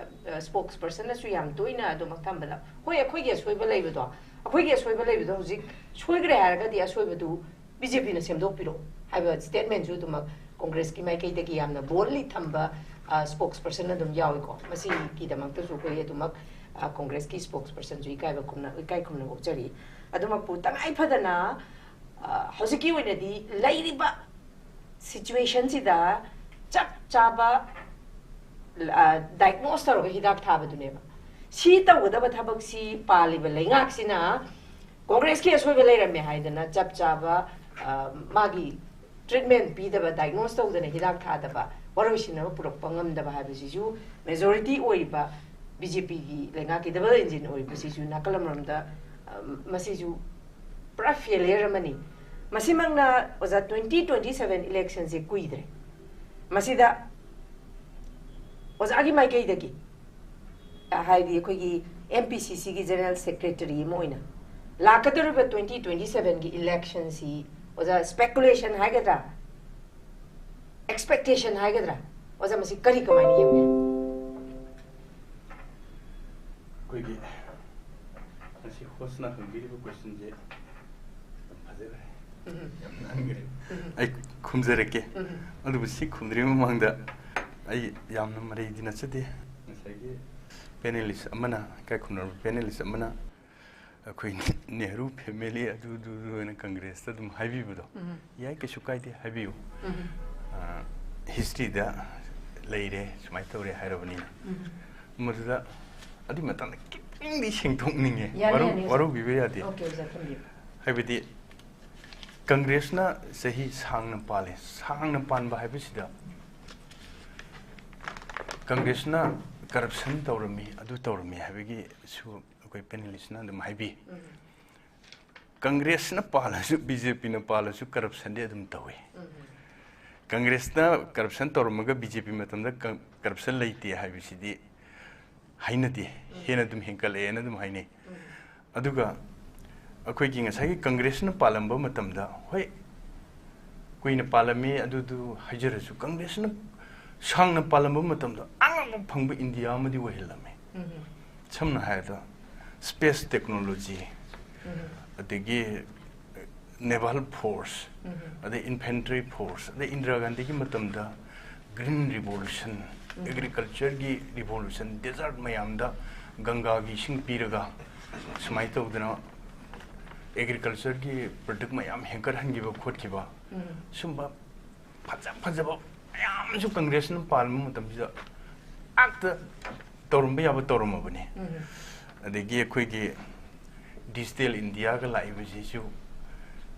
ꯑ, spokespersonꯅꯁꯨ ꯌꯥꯝ ꯇꯣꯏꯅ ꯑꯗꯨꯃꯛ ꯊꯝꯕꯗ, ꯍꯣꯏ, ꯑꯩꯈꯣꯏꯒꯤ ꯑꯁꯣꯏꯕ ꯂꯩꯕꯗꯣ, ꯑꯩꯈꯣꯏꯒꯤ ꯑꯁꯣꯏꯕ ꯂꯩꯕꯗꯣ ꯍꯧꯖꯤꯛ ꯁꯣꯏꯈ꯭ꯔꯦ ꯍꯥꯏꯔꯒꯗꯤ ꯑꯁꯣꯏꯕꯗꯨ ꯕꯤ ꯖꯦ ꯄꯤꯅ ꯁꯦꯝꯗꯣꯛꯄꯤꯔꯛꯑꯣ ꯍꯥꯏꯕ statementꯁꯨ ꯑꯗꯨꯃꯛ Congressꯀꯤ ꯃꯥꯏꯀꯩꯗꯒꯤ ꯌꯥꯝꯅ boldly ꯊꯝꯕ, ꯑ, spokesperson ꯑꯗꯨꯝ ꯌꯥꯎꯏꯀꯣ꯫ ꯃꯁꯤꯒꯤꯗꯃꯛꯇꯁꯨ ꯑꯩꯈꯣꯏ ꯑꯗꯨꯃꯛ, ꯑ, Congressꯀꯤ spokespersonꯁꯨ ꯏꯀꯥꯏꯕ ꯈꯨꯝꯅ-, ꯏꯀꯥꯏ ꯈꯨꯝꯅꯕ ꯎꯠꯆꯔꯤ꯫ ꯑꯗꯨꯃꯛꯄꯨ ꯇꯉꯥꯏ ꯐꯗꯅ, ꯑ, ꯍꯧꯖꯤꯛꯀꯤ ꯑꯣꯏꯅꯗꯤ ꯂꯩꯔꯤꯕ situationꯁꯤꯗ ꯆꯞ ꯆꯥꯕ, ꯑ, diagnose ꯇꯧꯔꯒ ꯍꯤꯗꯥꯛ ꯊꯥꯕꯗꯨꯅꯦꯕ꯫ ꯁꯤ ꯇꯧꯒꯗꯕ ꯊꯕꯛꯁꯤ ꯄꯥꯜꯂꯤꯕ ꯂꯩꯉꯥꯛꯁꯤꯅ Congressꯀꯤ ꯑꯁꯣꯏꯕ ꯂꯩꯔꯝꯃꯦ ꯍꯥꯏꯗꯅ ꯆꯞ ꯆꯥꯕ, ꯑ, ꯃꯥꯒꯤ treatment ꯄꯤꯗꯕ, diagnose ꯇꯧꯗꯅ ꯍꯤꯗꯥꯛ ꯊꯥꯗꯕ, ꯋꯥꯔꯣꯏꯁꯤꯟ ꯑꯃ ꯄꯨꯔꯛꯄ ꯉꯝꯗꯕ ꯍꯥꯏꯕꯁꯤꯁꯨ majority ꯑꯣꯏꯔꯤꯕ ꯕꯤ ꯖꯦ ꯄꯤꯒꯤ ꯂꯩꯉꯥꯛꯀꯤ ꯗꯕꯜ ꯏꯟꯖꯤꯟ ꯑꯣꯏꯕꯁꯤꯁꯨ ꯅꯥꯀꯜ ꯑꯃꯔꯣꯝꯗ, ꯑ, ꯃꯁꯤꯁꯨ ꯄꯨꯔꯥ ꯐꯦꯂꯤꯌꯔ ꯑꯃꯅꯤ꯫ ꯃꯁꯤꯃꯛꯅ ꯑꯣꯖꯥ, ꯇ꯭ꯋꯦꯟꯇꯤ ꯇ꯭ꯋꯦꯟꯇꯤ ꯁꯚꯦꯟ ꯏꯂꯦꯛꯁꯟꯁꯦ ꯀꯨꯏꯗ꯭ꯔꯦ꯫ ꯃꯁꯤꯗ ꯑꯣꯖꯥꯒꯤ ꯃꯥꯏꯀꯩꯗꯒꯤ, ꯑ, ꯍꯥꯏꯗꯤ ꯑꯩꯈꯣꯏꯒꯤ ꯑꯦꯝ ꯄꯤ ꯁꯤ ꯁꯤꯒꯤ ꯖꯦꯅꯔꯦꯜ ꯁꯦꯀ꯭ꯔꯦꯇꯔꯤ ꯑꯃ ꯑꯣꯏꯅ ꯂꯥꯛꯀꯗꯧꯔꯤꯕ ꯇ꯭ꯋꯦꯟꯇꯤ ꯇ꯭ꯋꯦꯟꯇꯤ ꯁꯚꯦꯟꯒꯤ ꯏꯂꯦꯛꯁꯟꯁꯤ, ꯑꯣꯖꯥ, ꯁ꯭ꯄꯦꯀꯨꯂꯦꯁꯟ ꯍꯥꯏꯒꯗ꯭ꯔꯥ, ꯑꯦꯛꯁꯄꯦꯛꯇꯦꯁꯟ ꯍꯥꯏꯒꯗ꯭ꯔꯥ, ꯑꯣꯖꯥ, ꯃꯁꯤ ꯀꯔꯤ, ꯀꯃꯥꯏꯅ ꯌꯦꯡꯕꯤ? ꯑꯩꯈꯣꯏꯒꯤ ꯉꯁꯤ ꯍꯣꯁꯅ ꯍꯪꯕꯤꯔꯤꯕ ꯀꯣꯏꯁꯟꯁꯦ ꯌꯥꯝ ꯐꯖꯈ꯭ꯔꯦ, ꯎꯝ꯫ ꯌꯥꯝ ꯅꯥꯟꯈ꯭ꯔꯦ꯫ ꯎꯝ꯫ ꯑꯩ ꯈꯨꯝꯖꯔꯛꯀꯦ꯫ ꯎꯝ꯫ ꯑꯗꯨꯕꯨ ꯁꯤ ꯈꯨꯝꯗ꯭ꯔꯤꯉꯩ ꯃꯃꯥꯡꯗ ꯑꯩ ꯌꯥꯝꯅ ꯃꯔꯩꯗꯤ ꯅꯠꯆꯗꯦ꯫ ꯉꯁꯥꯏꯒꯤ ꯄꯦꯅꯦꯂꯤꯁ ꯑꯃꯅ, ꯏꯀꯥꯏ ꯈꯨꯝꯅꯔꯕ ꯄꯦꯅꯦꯂꯤꯁ ꯑꯃꯅ ꯑꯩꯈꯣꯏ ꯅꯦꯍꯔꯨ ꯐꯦꯃꯤꯂꯤ ꯑꯗꯨ, ꯑꯗꯨ, ꯑꯗꯨ ꯑꯣꯏꯅ ꯀꯪꯒ꯭ꯔꯦꯁꯇ ꯑꯗꯨꯝ ꯍꯥꯏꯕꯤꯕꯗꯣ, ꯎꯝ꯫ ꯌꯥꯏ, ꯀꯩꯁꯨ ꯀꯥꯏꯗꯦ, ꯍꯥꯏꯕꯤꯌꯨ꯫ ꯎꯝ꯫ ꯑ, ꯍꯤꯁꯇ꯭ꯔꯤꯗ ꯂꯩꯔꯦ, ꯁꯨꯃꯥꯏꯅ ꯇꯧꯔꯦ ꯍꯥꯏꯔꯕꯅꯤꯅ꯫ ꯎꯝ꯫ ꯃꯗꯨꯗ ꯑꯗꯨꯒꯤ ꯃꯇꯥꯡꯗ ꯈꯤꯇꯪꯗꯤ ꯁꯦꯡꯗꯣꯛꯅꯤꯡꯉꯦ꯫ ꯌꯥꯅꯤ, ꯋꯥꯔꯧ-, ꯌꯥꯅꯤ, ꯑꯣꯖꯥ꯫ ꯋꯥꯔꯧꯕꯤꯕ ꯌꯥꯗꯦ꯫ ꯑꯣꯀꯦ, ꯑꯣꯖꯥ, ꯊꯝꯕꯤꯌꯨ꯫ ꯍꯥꯏꯕꯗꯤ ꯀꯪꯒ꯭ꯔꯦꯁꯅ ꯆꯍꯤ ꯁꯥꯡꯅ ꯄꯥꯜꯂꯦ꯫ ꯁꯥꯡꯅ ꯄꯥꯟꯕ ꯍꯥꯏꯕꯁꯤꯗ ꯀꯪꯒ꯭ꯔꯦꯁꯅ ꯀꯔꯞꯁꯟ ꯇꯧꯔꯝꯃꯤ, ꯑꯗꯨ ꯇꯧꯔꯝꯃꯤ ꯍꯥꯏꯕꯒꯤꯁꯨ ꯑꯩꯈꯣꯏ ꯄꯦꯅꯦꯂꯤꯁꯅ ꯑꯗꯨꯝ ꯍꯥꯏꯕꯤ꯫ ꯎꯝ꯫ ꯀꯪꯒ꯭ꯔꯦꯁꯅ ꯄꯥꯜꯂꯁꯨ, ꯕꯤ ꯖꯦ ꯄꯤꯅ ꯄꯥꯜꯂꯁꯨ ꯀꯔꯞꯁꯟꯗꯤ ꯑꯗꯨꯝ ꯇꯧꯏ꯫ ꯎꯝ꯫ ꯀꯪꯒ꯭ꯔꯦꯁꯅ ꯀꯔꯞꯁꯟ ꯇꯧꯔꯝꯃꯒ ꯕꯤ ꯖꯦ ꯄꯤ ꯃꯇꯝꯗ ꯀ-, ꯀꯔꯞꯁꯟ ꯂꯩꯇꯦ ꯍꯥꯏꯕꯁꯤꯗꯤ ꯍꯥꯏꯅꯗꯦ꯫ ꯎꯝ꯫ ꯍꯦꯟꯅ ꯑꯗꯨꯝ ꯍꯦꯟꯀꯠꯂꯛꯑꯦꯅ ꯑꯗꯨꯝ ꯍꯥꯏꯅꯩ꯫ ꯎꯝ꯫ ꯑꯗꯨꯒ ꯑꯩꯈꯣꯏꯒꯤ ꯉꯁꯥꯏꯒꯤ ꯀꯪꯒ꯭ꯔꯦꯁꯅ ꯄꯥꯜꯂꯝꯕ ꯃꯇꯝꯗ, ꯍꯣꯏ, ꯀꯨꯏꯅ ꯄꯥꯜꯂꯝꯃꯤ, ꯑꯗꯨꯗꯨ ꯍꯥꯏꯖꯔꯁꯨ, ꯀꯪꯒ꯭ꯔꯦꯁꯅ ꯁꯥꯡꯅ ꯄꯥꯜꯂꯝꯕ ꯃꯇꯝꯗ ꯑꯉꯛꯄ ꯐꯪꯕ ꯏꯟꯗꯤꯌꯥ ꯑꯃꯗꯤ ꯑꯣꯏꯍꯜꯂꯝꯃꯤ꯫ ꯎꯝ꯫ ꯁꯝꯅ ꯍꯥꯏꯔꯕꯗ, ꯁ꯭ꯄꯦꯁ ꯇꯦꯛꯅꯣꯂꯣꯖꯤ, ꯎꯝ꯫ ꯑꯗꯒꯤ ꯅꯦꯚꯜ ꯐꯣꯔꯁ, ꯎꯝ꯫ ꯑꯗꯩ ꯏꯟꯐꯦꯟꯇ꯭ꯔꯤ ꯐꯣꯔꯁ, ꯑꯗꯩ ꯏꯟꯗꯤꯔꯥ ꯒꯥꯟꯙꯤꯒꯤ ꯃꯇꯝꯗ ꯒ꯭ꯔꯤꯟ ꯔꯤꯚꯣꯂꯨꯁꯟ, ꯎꯝ꯫ ꯑꯦꯒ꯭ꯔꯤꯀꯜꯆꯔꯒꯤ ꯔꯤꯚꯣꯂꯨꯁꯟ, ꯗꯦꯖꯥꯔꯠ ꯃꯌꯥꯝꯗ ꯒꯪꯒꯥꯒꯤ ꯏꯁꯤꯡ ꯄꯤꯔꯒ ꯁꯨꯃꯥꯏꯅ ꯇꯧꯗꯅ ꯑꯦꯒ꯭ꯔꯤꯀꯜꯆꯔꯒꯤ ꯄ꯭ꯔꯗꯛ ꯃꯌꯥꯝ ꯍꯦꯟꯒꯠꯍꯟꯈꯤꯕ ꯈꯣꯠꯈꯤꯕ, ꯎꯝ꯫ ꯁꯨꯝꯕ ꯐꯖ ꯐꯖꯕ ꯃꯌꯥꯝꯁꯨ ꯀꯪꯒ꯭ꯔꯦꯁꯅ ꯄꯥꯟꯕ ꯃꯇꯝꯁꯤꯗ ꯉꯥꯛꯇ ꯇꯧꯔꯝꯕ ꯌꯥꯕ ꯇꯧꯔꯝꯃꯕꯅꯤ꯫ ꯎꯝ꯫ ꯑꯗꯒꯤ ꯑꯩꯈꯣꯏꯒꯤ ꯗꯤꯖꯤꯇꯦꯜ ꯏꯟꯗꯤꯌꯥꯒ ꯂꯥꯛꯏꯕꯁꯤꯁꯨ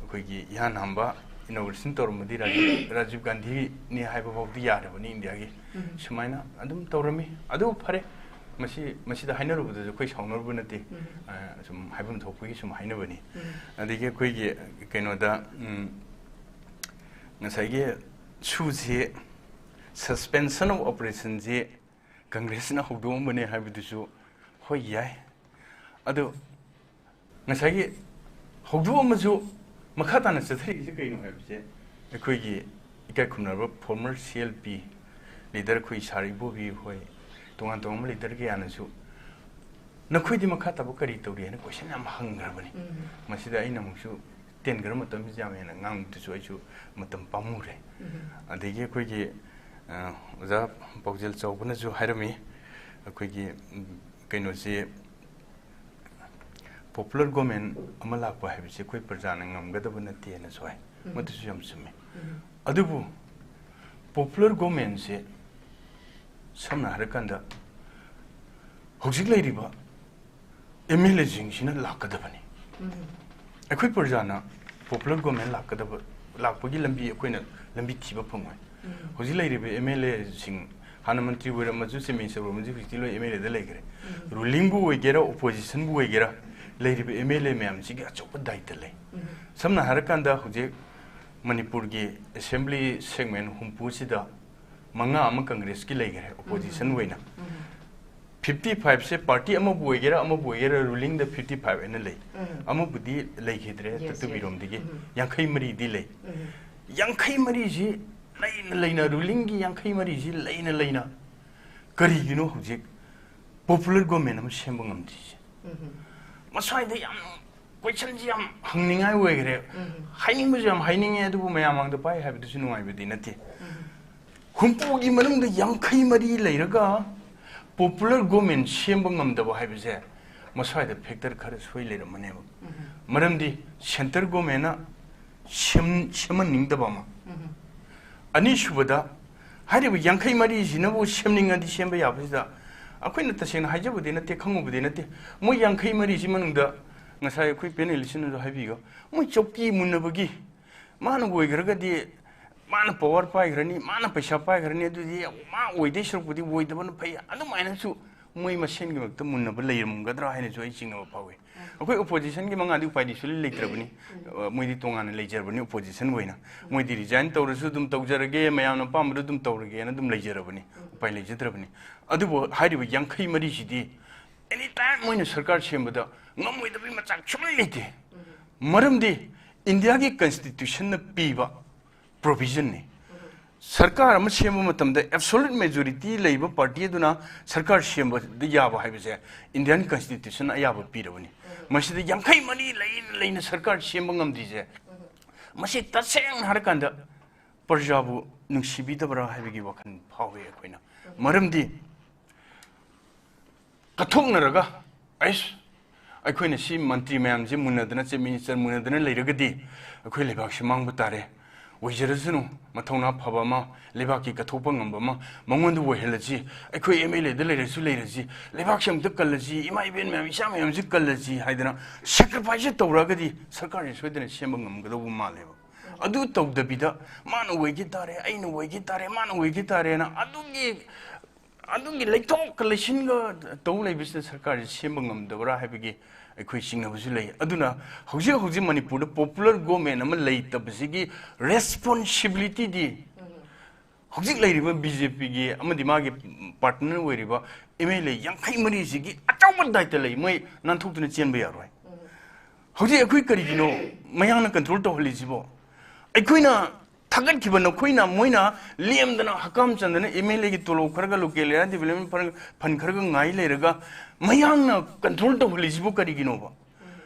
ꯑꯩꯈꯣꯏꯒꯤ ꯏꯍꯥꯟ ꯍꯥꯟꯕ ꯏꯅꯣꯒ꯭ꯔꯦꯁꯟ ꯇꯧꯔꯝꯕꯗꯤ ꯔꯥꯖꯤꯕ, ꯔꯥꯖꯤꯕ ꯒꯥꯟꯙꯤꯅꯤ ꯍꯥꯏꯕ ꯐꯥꯎꯗꯤ ꯌꯥꯔꯕꯅꯤ ꯏꯟꯗꯤꯌꯥꯒꯤ꯫ ꯎꯝ꯫ ꯁꯨꯃꯥꯏꯅ ꯑꯗꯨꯝ ꯇꯧꯔꯝꯃꯤ꯫ ꯑꯗꯨꯕꯨ ꯐꯔꯦ, ꯃꯁꯤ, ꯃꯁꯤꯗ ꯍꯥꯏꯅꯔꯨꯕꯗꯁꯨ ꯑꯩꯈꯣꯏ ꯁꯥꯎꯅꯔꯨꯕ ꯅꯠꯇꯦ꯫ ꯎꯝ꯫ ꯑ, ꯁꯨꯝ ꯍꯥꯏꯐꯝ ꯊꯣꯛꯄꯒꯤ ꯁꯨꯝ ꯍꯥꯏꯅꯕꯅꯤ꯫ ꯎꯝ꯫ ꯑꯗꯒꯤ ꯑꯩꯈꯣꯏꯒꯤ ꯀꯩꯅꯣꯗ, ꯎꯝ, ꯉꯁꯥꯏꯒꯤ ꯁꯨꯁꯤ, suspension of operationꯁꯤ ꯀꯪꯒ꯭ꯔꯦꯁꯅ ꯍꯧꯗꯣꯛꯑꯝꯕꯅꯦ ꯍꯥꯏꯕꯗꯨꯁꯨ ꯍꯣꯏ ꯌꯥꯏ꯫ ꯑꯗꯨ ꯉꯁꯥꯏꯒꯤ ꯍꯧꯗꯣꯛꯑꯝꯃꯁꯨ ꯃꯈꯥ ꯇꯥꯅ ꯆꯠꯊꯔꯛꯏꯁꯦ ꯀꯩꯅꯣ ꯍꯥꯏꯕꯁꯦ, ꯑꯩꯈꯣꯏꯒꯤ ꯏꯀꯥꯏ ꯈꯨꯝꯅꯔꯕ former C L P leader ꯑꯩꯈꯣꯏ ꯁꯥꯔ ꯏꯕꯣꯕꯤ ꯍꯣꯏ, ꯇꯣꯉꯥꯟ ꯇꯣꯉꯥꯟꯕ leader ꯀꯌꯥꯅꯁꯨ "ꯅꯈꯣꯏꯗꯤ ꯃꯈꯥ ꯇꯥꯕ ꯀꯔꯤ ꯇꯧꯔꯤ?" ꯍꯥꯏꯅ question ꯌꯥꯝ ꯍꯪꯈ꯭ꯔꯕꯅꯤ꯫ ꯎꯝ꯫ ꯃꯁꯤꯗ ꯑꯩꯅ ꯑꯃꯨꯛꯁꯨ ꯇꯦꯟꯈ꯭ꯔ ꯃꯇꯝꯁꯤꯗ ꯌꯥꯝ ꯍꯦꯟꯅ ꯉꯥꯡꯕꯗꯨꯁꯨ ꯑꯩꯁꯨ ꯃꯇꯝ ꯄꯥꯝꯃꯨꯔꯦ꯫ ꯎꯝ꯫ ꯑꯗꯒꯤ ꯑꯩꯈꯣꯏꯒꯤ, ꯑ, ꯑꯣꯖꯥ ꯄꯥꯎꯖꯦꯜ ꯆꯥꯎꯕꯅꯁꯨ ꯍꯥꯏꯔꯝꯃꯤ, ꯑꯩꯈꯣꯏꯒꯤ, ꯎꯝ, ꯀꯩꯅꯣꯁꯤ, popular government ꯑꯃ ꯂꯥꯛꯄ ꯍꯥꯏꯕꯁꯤ ꯑꯩꯈꯣꯏ ꯄ꯭ꯔꯖꯥꯅ ꯉꯝꯒꯗꯕ ꯅꯠꯇꯦꯅ ꯁꯨ ꯍꯥꯏ꯫ ꯎꯝ꯫ ꯃꯗꯨꯁꯨ ꯌꯥꯝ ꯆꯨꯝꯃꯤ꯫ ꯎꯝ꯫ ꯑꯗꯨꯕꯨ popular governmentꯁꯦ, ꯁꯝꯅ ꯍꯥꯏꯔꯀꯥꯟꯗ, ꯍꯧꯖꯤꯛ ꯂꯩꯔꯤꯕ M L Aꯁꯤꯡꯁꯤꯅ ꯂꯥꯛꯀꯗꯕꯅꯤ꯫ ꯎꯝ꯫ ꯑꯩꯈꯣꯏ ꯄ꯭ꯔꯖꯥꯅ popular government ꯂꯥꯛꯀꯗꯕ, ꯂꯥꯛꯄꯒꯤ ꯂꯝꯕꯤ ꯑꯩꯈꯣꯏꯅ ꯂꯝꯕꯤ ꯊꯤꯕ ꯐꯪꯉꯣꯏ꯫ ꯎꯝ꯫ ꯍꯧꯖꯤꯛ ꯂꯩꯔꯤꯕ M L Aꯁꯤꯡ, ꯍꯥꯟꯅ ꯃꯟꯇ꯭ꯔꯤ ꯑꯣꯏꯔꯝꯃꯁꯨ, Chief Minister ꯑꯣꯏꯔꯝꯃꯁꯨ, ꯍꯧꯖꯤꯛꯇꯤ ꯂꯣꯏ M L Aꯗ ꯂꯩꯈ꯭ꯔꯦ꯫ ꯎꯝ꯫ Rulingꯕꯨ ꯑꯣꯏꯒꯦꯔꯥ, oppositionꯕꯨ ꯑꯣꯏꯒꯦꯔꯥ, ꯂꯩꯔꯤꯕ M L A ꯃꯌꯥꯝꯁꯤꯒꯤ ꯑꯆꯧꯕ ꯗꯥꯏꯇ ꯂꯩ꯫ ꯎꯝ꯫ ꯁꯝꯅ ꯍꯥꯏꯔꯀꯥꯟꯗ, ꯍꯧꯖꯤꯛ ꯃꯅꯤꯄꯨꯔꯒꯤ assembly segment ꯍꯨꯝꯐꯨꯁꯤꯗ ꯃꯉꯥ ꯑꯃ ꯀꯪꯒ꯭ꯔꯦꯁꯀꯤ ꯂꯩꯈ꯭ꯔꯦ, opposition ꯎꯝ꯫ ꯑꯣꯏꯅ꯫ ꯎꯝ꯫ Fifty fiveꯁꯦ party ꯑꯃꯕꯨ ꯑꯣꯏꯒꯦꯔꯥ, ꯑꯃꯕꯨ ꯑꯣꯏꯒꯦꯔꯥ, rulingꯗ fifty five ꯍꯥꯏꯅ ꯂꯩ꯫ ꯎꯝ꯫ ꯑꯃꯕꯨꯗꯤ ꯂꯩꯈꯤꯗ꯭ꯔꯦ, yes, yes. ꯇꯥꯛꯇꯨꯕꯤꯔꯣꯝꯗꯒꯤ꯫ ꯎꯝ꯫ ꯌꯥꯡꯈꯩ ꯃꯔꯤꯗꯤ ꯂꯩ꯫ ꯎꯝ꯫ ꯌꯥꯡꯈꯩ ꯃꯔꯤꯁꯤ ꯂꯩꯅ ꯂꯩꯅ, rulingꯒꯤ ꯌꯥꯡꯈꯩ ꯃꯔꯤꯁꯤ ꯂꯩꯅ ꯂꯩꯅ, ꯀꯔꯤꯒꯤꯅꯣ ꯍꯧꯖꯤꯛ popular government ꯑꯃ ꯁꯦꯝꯕ ꯉꯝꯗ꯭ꯔꯤꯁꯦ? ꯎꯝ꯫ ꯃꯁ꯭ꯋꯥꯏꯗ ꯌꯥꯝ questionꯁꯤ ꯌꯥꯝ ꯍꯪꯅꯤꯡꯉꯥꯏ ꯑꯣꯏꯈ꯭ꯔꯦ꯫ ꯎꯝ꯫ ꯍꯥꯏꯅꯤꯡꯕꯁꯨ ꯌꯥꯝ ꯍꯥꯏꯅꯤꯡꯉꯦ, ꯑꯗꯨꯕꯨ ꯃꯌꯥꯝ ꯃꯥꯡꯗ ꯄꯥꯏ ꯍꯥꯏꯕꯗꯨꯁꯨ ꯅꯨꯡꯉꯥꯏꯕꯗꯤ ꯅꯠꯇꯦ꯫ ꯎꯝ꯫ ꯍꯨꯝꯐꯨꯒꯤ ꯃꯅꯨꯡꯗ ꯌꯥꯡꯈꯩ ꯃꯔꯤ ꯂꯩꯔꯒ popular government ꯁꯦꯝꯕ ꯉꯝꯗꯕ ꯍꯥꯏꯕꯁꯦ, ꯃꯁ꯭ꯋꯥꯏꯗ factor ꯈꯔ ꯁꯣꯏ ꯂꯩꯔꯝꯃꯅꯦꯕ꯫ ꯎꯝ꯫ ꯃꯔꯝꯗꯤ centre governmentꯅ ꯁꯦꯝ-, ꯁꯦꯝꯍꯟꯅꯤꯡꯗꯕ ꯑꯃ꯫ ꯎꯝ꯫ ꯑꯅꯤꯁꯨꯕꯗ, ꯍꯥꯏꯔꯤꯕ ꯌꯥꯡꯈꯩ ꯃꯔꯤꯁꯤꯅꯕꯨ ꯁꯦꯝꯅꯤꯡꯉꯗꯤ ꯁꯦꯝꯕ ꯌꯥꯕꯁꯤꯗ, ꯑꯩꯈꯣꯏꯅ ꯇꯁꯦꯡꯅ ꯍꯥꯏꯖꯕꯗꯤ ꯅꯠꯇꯦ, ꯈꯪꯉꯨꯕꯗꯤ ꯅꯠꯇꯦ, ꯃꯣꯏ ꯌꯥꯡꯈꯩ ꯃꯔꯤꯁꯤ ꯃꯅꯨꯡꯗ ꯉꯁꯥꯏ ꯑꯩꯈꯣꯏ panelistꯅꯁꯨ ꯍꯥꯏꯕꯤꯈꯣ, ꯃꯣꯏ ꯆꯧꯀꯤ ꯃꯨꯟꯅꯕꯒꯤ, ꯃꯥꯅ ꯑꯣꯏꯈ꯭ꯔꯒꯗꯤ ꯃꯥꯅ power ꯄꯥꯏꯈ꯭ꯔꯅꯤ, ꯃꯥꯅ ꯄꯩꯁꯥ ꯄꯥꯏꯈ꯭ꯔꯅꯤ, ꯑꯗꯨꯗꯤ ꯃꯥ ꯑꯣꯏꯗꯣꯏ ꯁꯔꯨꯛꯄꯨꯗꯤ ꯑꯣꯏꯗꯕꯅ ꯐꯩ, ꯑꯗꯨꯃꯥꯏꯅꯁꯨ ꯃꯣꯏ ꯃꯁꯦꯟꯒꯤ ꯃꯔꯛꯇ ꯃꯨꯟꯅꯕ ꯂꯩꯔꯝꯒꯗ꯭ꯔꯥ ꯍꯥꯏꯅꯁꯨ ꯑꯩ ꯆꯤꯡꯅꯕ ꯐꯥꯎꯏ꯫ ꯑꯩꯈꯣꯏ ꯑꯣꯄꯣꯖꯤꯁꯟꯒꯤ ꯃꯉꯥꯗꯤ ꯎꯄꯥꯏꯗꯤ ꯁꯨꯡꯂꯩ ꯂꯩꯇ꯭ꯔꯕꯅꯤ꯫ ꯑ, ꯃꯣꯏꯗꯤ ꯇꯣꯉꯥꯟꯅ ꯂꯩꯖꯔꯕꯅꯤ ꯑꯣꯄꯣꯖꯤꯁꯟ ꯑꯣꯏꯅ꯫ ꯃꯣꯏꯗꯤ ꯔꯤꯖꯥꯏꯟ ꯇꯧꯔꯁꯨ ꯑꯗꯨꯝ ꯇꯧꯖꯔꯒꯦ, ꯃꯌꯥꯝꯅ ꯑꯄꯥꯝꯕꯗꯣ ꯑꯗꯨꯝ ꯇꯧꯔꯒꯦꯅ ꯑꯗꯨꯝ ꯂꯩꯖꯔꯕꯅꯤ, ꯎꯄꯥꯏ ꯂꯩꯖꯗ꯭ꯔꯕꯅꯤ꯫ ꯑꯗꯨꯕꯨ ꯍꯥꯏꯔꯤꯕ ꯌꯥꯡꯈꯩ ꯃꯔꯤꯁꯤꯗꯤ ꯑꯦꯅꯤ ꯇꯥꯏꯝ ꯃꯣꯏꯅ ꯁꯔꯀꯥꯔ ꯁꯦꯝꯕꯗ ꯉꯝꯃꯣꯏꯗꯕꯒꯤ ꯃꯆꯥꯛ ꯁꯨꯡꯂꯩ ꯂꯩꯇꯦ꯫ ꯃꯔꯝꯗꯤ ꯏꯟꯗꯤꯌꯥꯒꯤ ꯀꯟꯁꯇꯤꯇ꯭ꯌꯨꯁꯟꯅ ꯄꯤꯕ ꯄ꯭ꯔꯣꯚꯤꯖꯟꯅꯤ꯫ ꯁꯔꯀꯥꯔ ꯑꯃ ꯁꯦꯝꯕ ꯃꯇꯝꯗ ꯑꯦꯕꯁꯣꯂꯨꯠ ꯃꯦꯖꯣꯔꯤꯇꯤ ꯂꯩꯕ ꯄꯥꯔꯇꯤ ꯑꯗꯨꯅ ꯁꯔꯀꯥꯔ ꯁꯦꯝꯕꯗ ꯌꯥꯕ ꯍꯥꯏꯕꯁꯦ ꯏꯟꯗꯤꯌꯥꯟ ꯀꯟꯁꯇꯤꯇ꯭ꯌꯨꯁꯟꯅ ꯑꯌꯥꯕ ꯄꯤꯔꯕꯅꯤ꯫ ꯃꯁꯤꯗ ꯌꯥꯡꯈꯩ ꯃꯔꯤ ꯂꯩꯅ ꯂꯩꯅ ꯁꯔꯀꯥꯔ ꯁꯦꯝꯕ ꯉꯝꯗ꯭ꯔꯤꯁꯦ, ꯃꯁꯤ ꯇꯁꯦꯡꯅ ꯍꯥꯏꯔꯀꯥꯟꯗ ꯄ꯭ꯔꯖꯥꯕꯨ ꯅꯨꯡꯁꯤꯕꯤꯗꯕ꯭ꯔꯥ ꯍꯥꯏꯕꯒꯤ ꯋꯥꯈꯜ ꯐꯥꯎꯏ ꯑꯩꯈꯣꯏꯅ꯫ ꯃꯔꯝꯗꯤ ꯀꯠꯊꯣꯛꯅꯔꯒ, ꯑꯩꯁ, ꯑꯩꯈꯣꯏꯅ ꯁꯤ ꯃꯟꯇ꯭ꯔꯤ ꯃꯌꯥꯝꯁꯤ ꯃꯨꯟꯅꯗꯅ, ꯆꯤꯐ ꯃꯤꯅꯤꯁꯇꯔ ꯃꯨꯟꯅꯗꯅ ꯂꯩꯔꯒꯗꯤ ꯑꯩꯈꯣꯏ ꯂꯩꯕꯥꯛꯁꯤ ꯃꯥꯡꯕ ꯇꯥꯔꯦ꯫ ꯑꯣꯏꯖꯔꯁꯅꯨ, ꯃꯊꯧꯅꯥ ꯐꯕ ꯑꯃ, ꯂꯩꯕꯥꯛꯀꯤ ꯀꯠꯊꯣꯛꯄ ꯉꯝꯕ ꯑꯃ ꯃꯉꯣꯟꯗ ꯑꯣꯏꯍꯜꯂꯁꯤ꯫ ꯑꯩꯈꯣꯏ ꯑꯦꯝ ꯑꯦꯜ ꯑꯦꯗ ꯂꯩꯔꯁꯨ ꯂꯩꯔꯁꯤ, ꯂꯩꯕꯥꯛꯁꯤ ꯑꯃꯨꯛꯇ ꯀꯜꯂꯁꯤ, ꯏꯃꯥ ꯏꯕꯦꯟ ꯃꯌꯥꯝ, ꯏꯆꯥ ꯃꯌꯥꯝꯁꯤ ꯀꯜꯂꯁꯤ ꯍꯥꯏꯗꯅ ꯁꯦꯀ꯭ꯔꯤꯐꯥꯏꯁꯁꯦ ꯇꯧꯔꯛꯑꯒꯗꯤ ꯁꯔꯀꯥꯔꯁꯦ ꯁꯣꯏꯗꯅ ꯁꯦꯝꯕ ꯉꯝꯒꯗꯧꯕ ꯃꯥꯜꯂꯦꯕ꯫ ꯑꯗꯨ ꯇꯧꯗꯕꯤꯗ ꯃꯥꯅ ꯑꯣꯏꯈꯤ ꯇꯥꯔꯦ, ꯑꯩꯅ ꯑꯣꯏꯈꯤ ꯇꯥꯔꯦ, ꯃꯥꯅ ꯑꯣꯏꯈꯤ ꯇꯥꯔꯦꯅ ꯑꯗꯨꯒꯤ ꯑꯗꯨꯒꯤ ꯂꯩꯊꯣꯛꯀ ꯂꯩꯁꯤꯟꯒ ꯇꯧ ꯂꯩꯕꯁꯤꯅ ꯁꯔꯀꯥꯔꯁꯤ ꯁꯦꯝꯕ ꯉꯝꯗꯕ꯭ꯔꯥ ꯍꯥꯏꯕꯒꯤ ꯑꯩꯈꯣꯏ ꯆꯤꯡꯅꯕꯁꯨ ꯂꯩ꯫ ꯑꯗꯨꯅ ꯍꯧꯖꯤꯛ ꯍꯧꯖꯤꯛ ꯃꯅꯤꯄꯨꯔꯗ ꯄꯣꯄꯨꯂꯔ ꯒꯣꯚꯔꯟꯃꯦꯟ ꯑꯃ ꯂꯩꯇꯕꯁꯤꯒꯤ ꯔꯦꯁꯄꯣꯟꯁꯤꯕꯤꯂꯤꯇꯤꯗꯤ ꯍꯧꯖꯤꯛ ꯂꯩꯔꯤꯕ ꯕꯤ ꯖꯦ ꯄꯤꯒꯤ ꯑꯃꯗꯤ ꯃꯥꯒꯤ ꯄꯥꯔꯠꯅꯔ ꯑꯣꯏꯔꯤꯕ ꯑꯦꯝ ꯑꯦꯜ ꯑꯦ ꯌꯥꯡꯈꯩ ꯃꯔꯤꯁꯤꯒꯤ ꯑꯆꯧꯕ ꯗꯥꯏꯇ ꯂꯩ꯫ ꯃꯣꯏ ꯅꯥꯟꯊꯣꯛꯇꯨꯅ ꯆꯦꯟꯕ ꯌꯥꯔꯣꯏ꯫ ꯍꯧꯖꯤꯛ ꯑꯩꯈꯣꯏ ꯀꯔꯤꯒꯤꯅꯣ ꯃꯌꯥꯡꯅ ꯀꯟꯇ꯭ꯔꯣꯜ ꯇꯧꯍꯜꯂꯤꯁꯤꯕꯣ? ꯑꯩꯈꯣꯏꯅ ꯊꯥꯒꯠꯈꯤꯕ ꯅꯈꯣꯏꯅ, ꯃꯣꯏꯅ ꯂꯦꯝꯗꯅ ꯍꯀꯥꯝ ꯆꯟꯗꯅ ꯑꯦꯝ ꯑꯦꯜ ꯑꯦꯒꯤ ꯇꯣꯂꯣꯞ ꯈꯔꯒ, ꯂꯣꯀꯦꯜ ꯑꯦꯔꯤꯌꯥ ꯗꯤꯕꯂꯞꯃꯦꯟ ꯐꯟ, ꯐꯟ ꯈꯔꯒ ꯉꯥꯏ ꯂꯩꯔꯒ ꯃꯌꯥꯡꯅ ꯀꯟꯇ꯭ꯔꯣꯜ ꯇꯧꯍꯜꯂꯤꯁꯤꯕꯨ ꯀꯔꯤꯒꯤꯅꯣꯕ?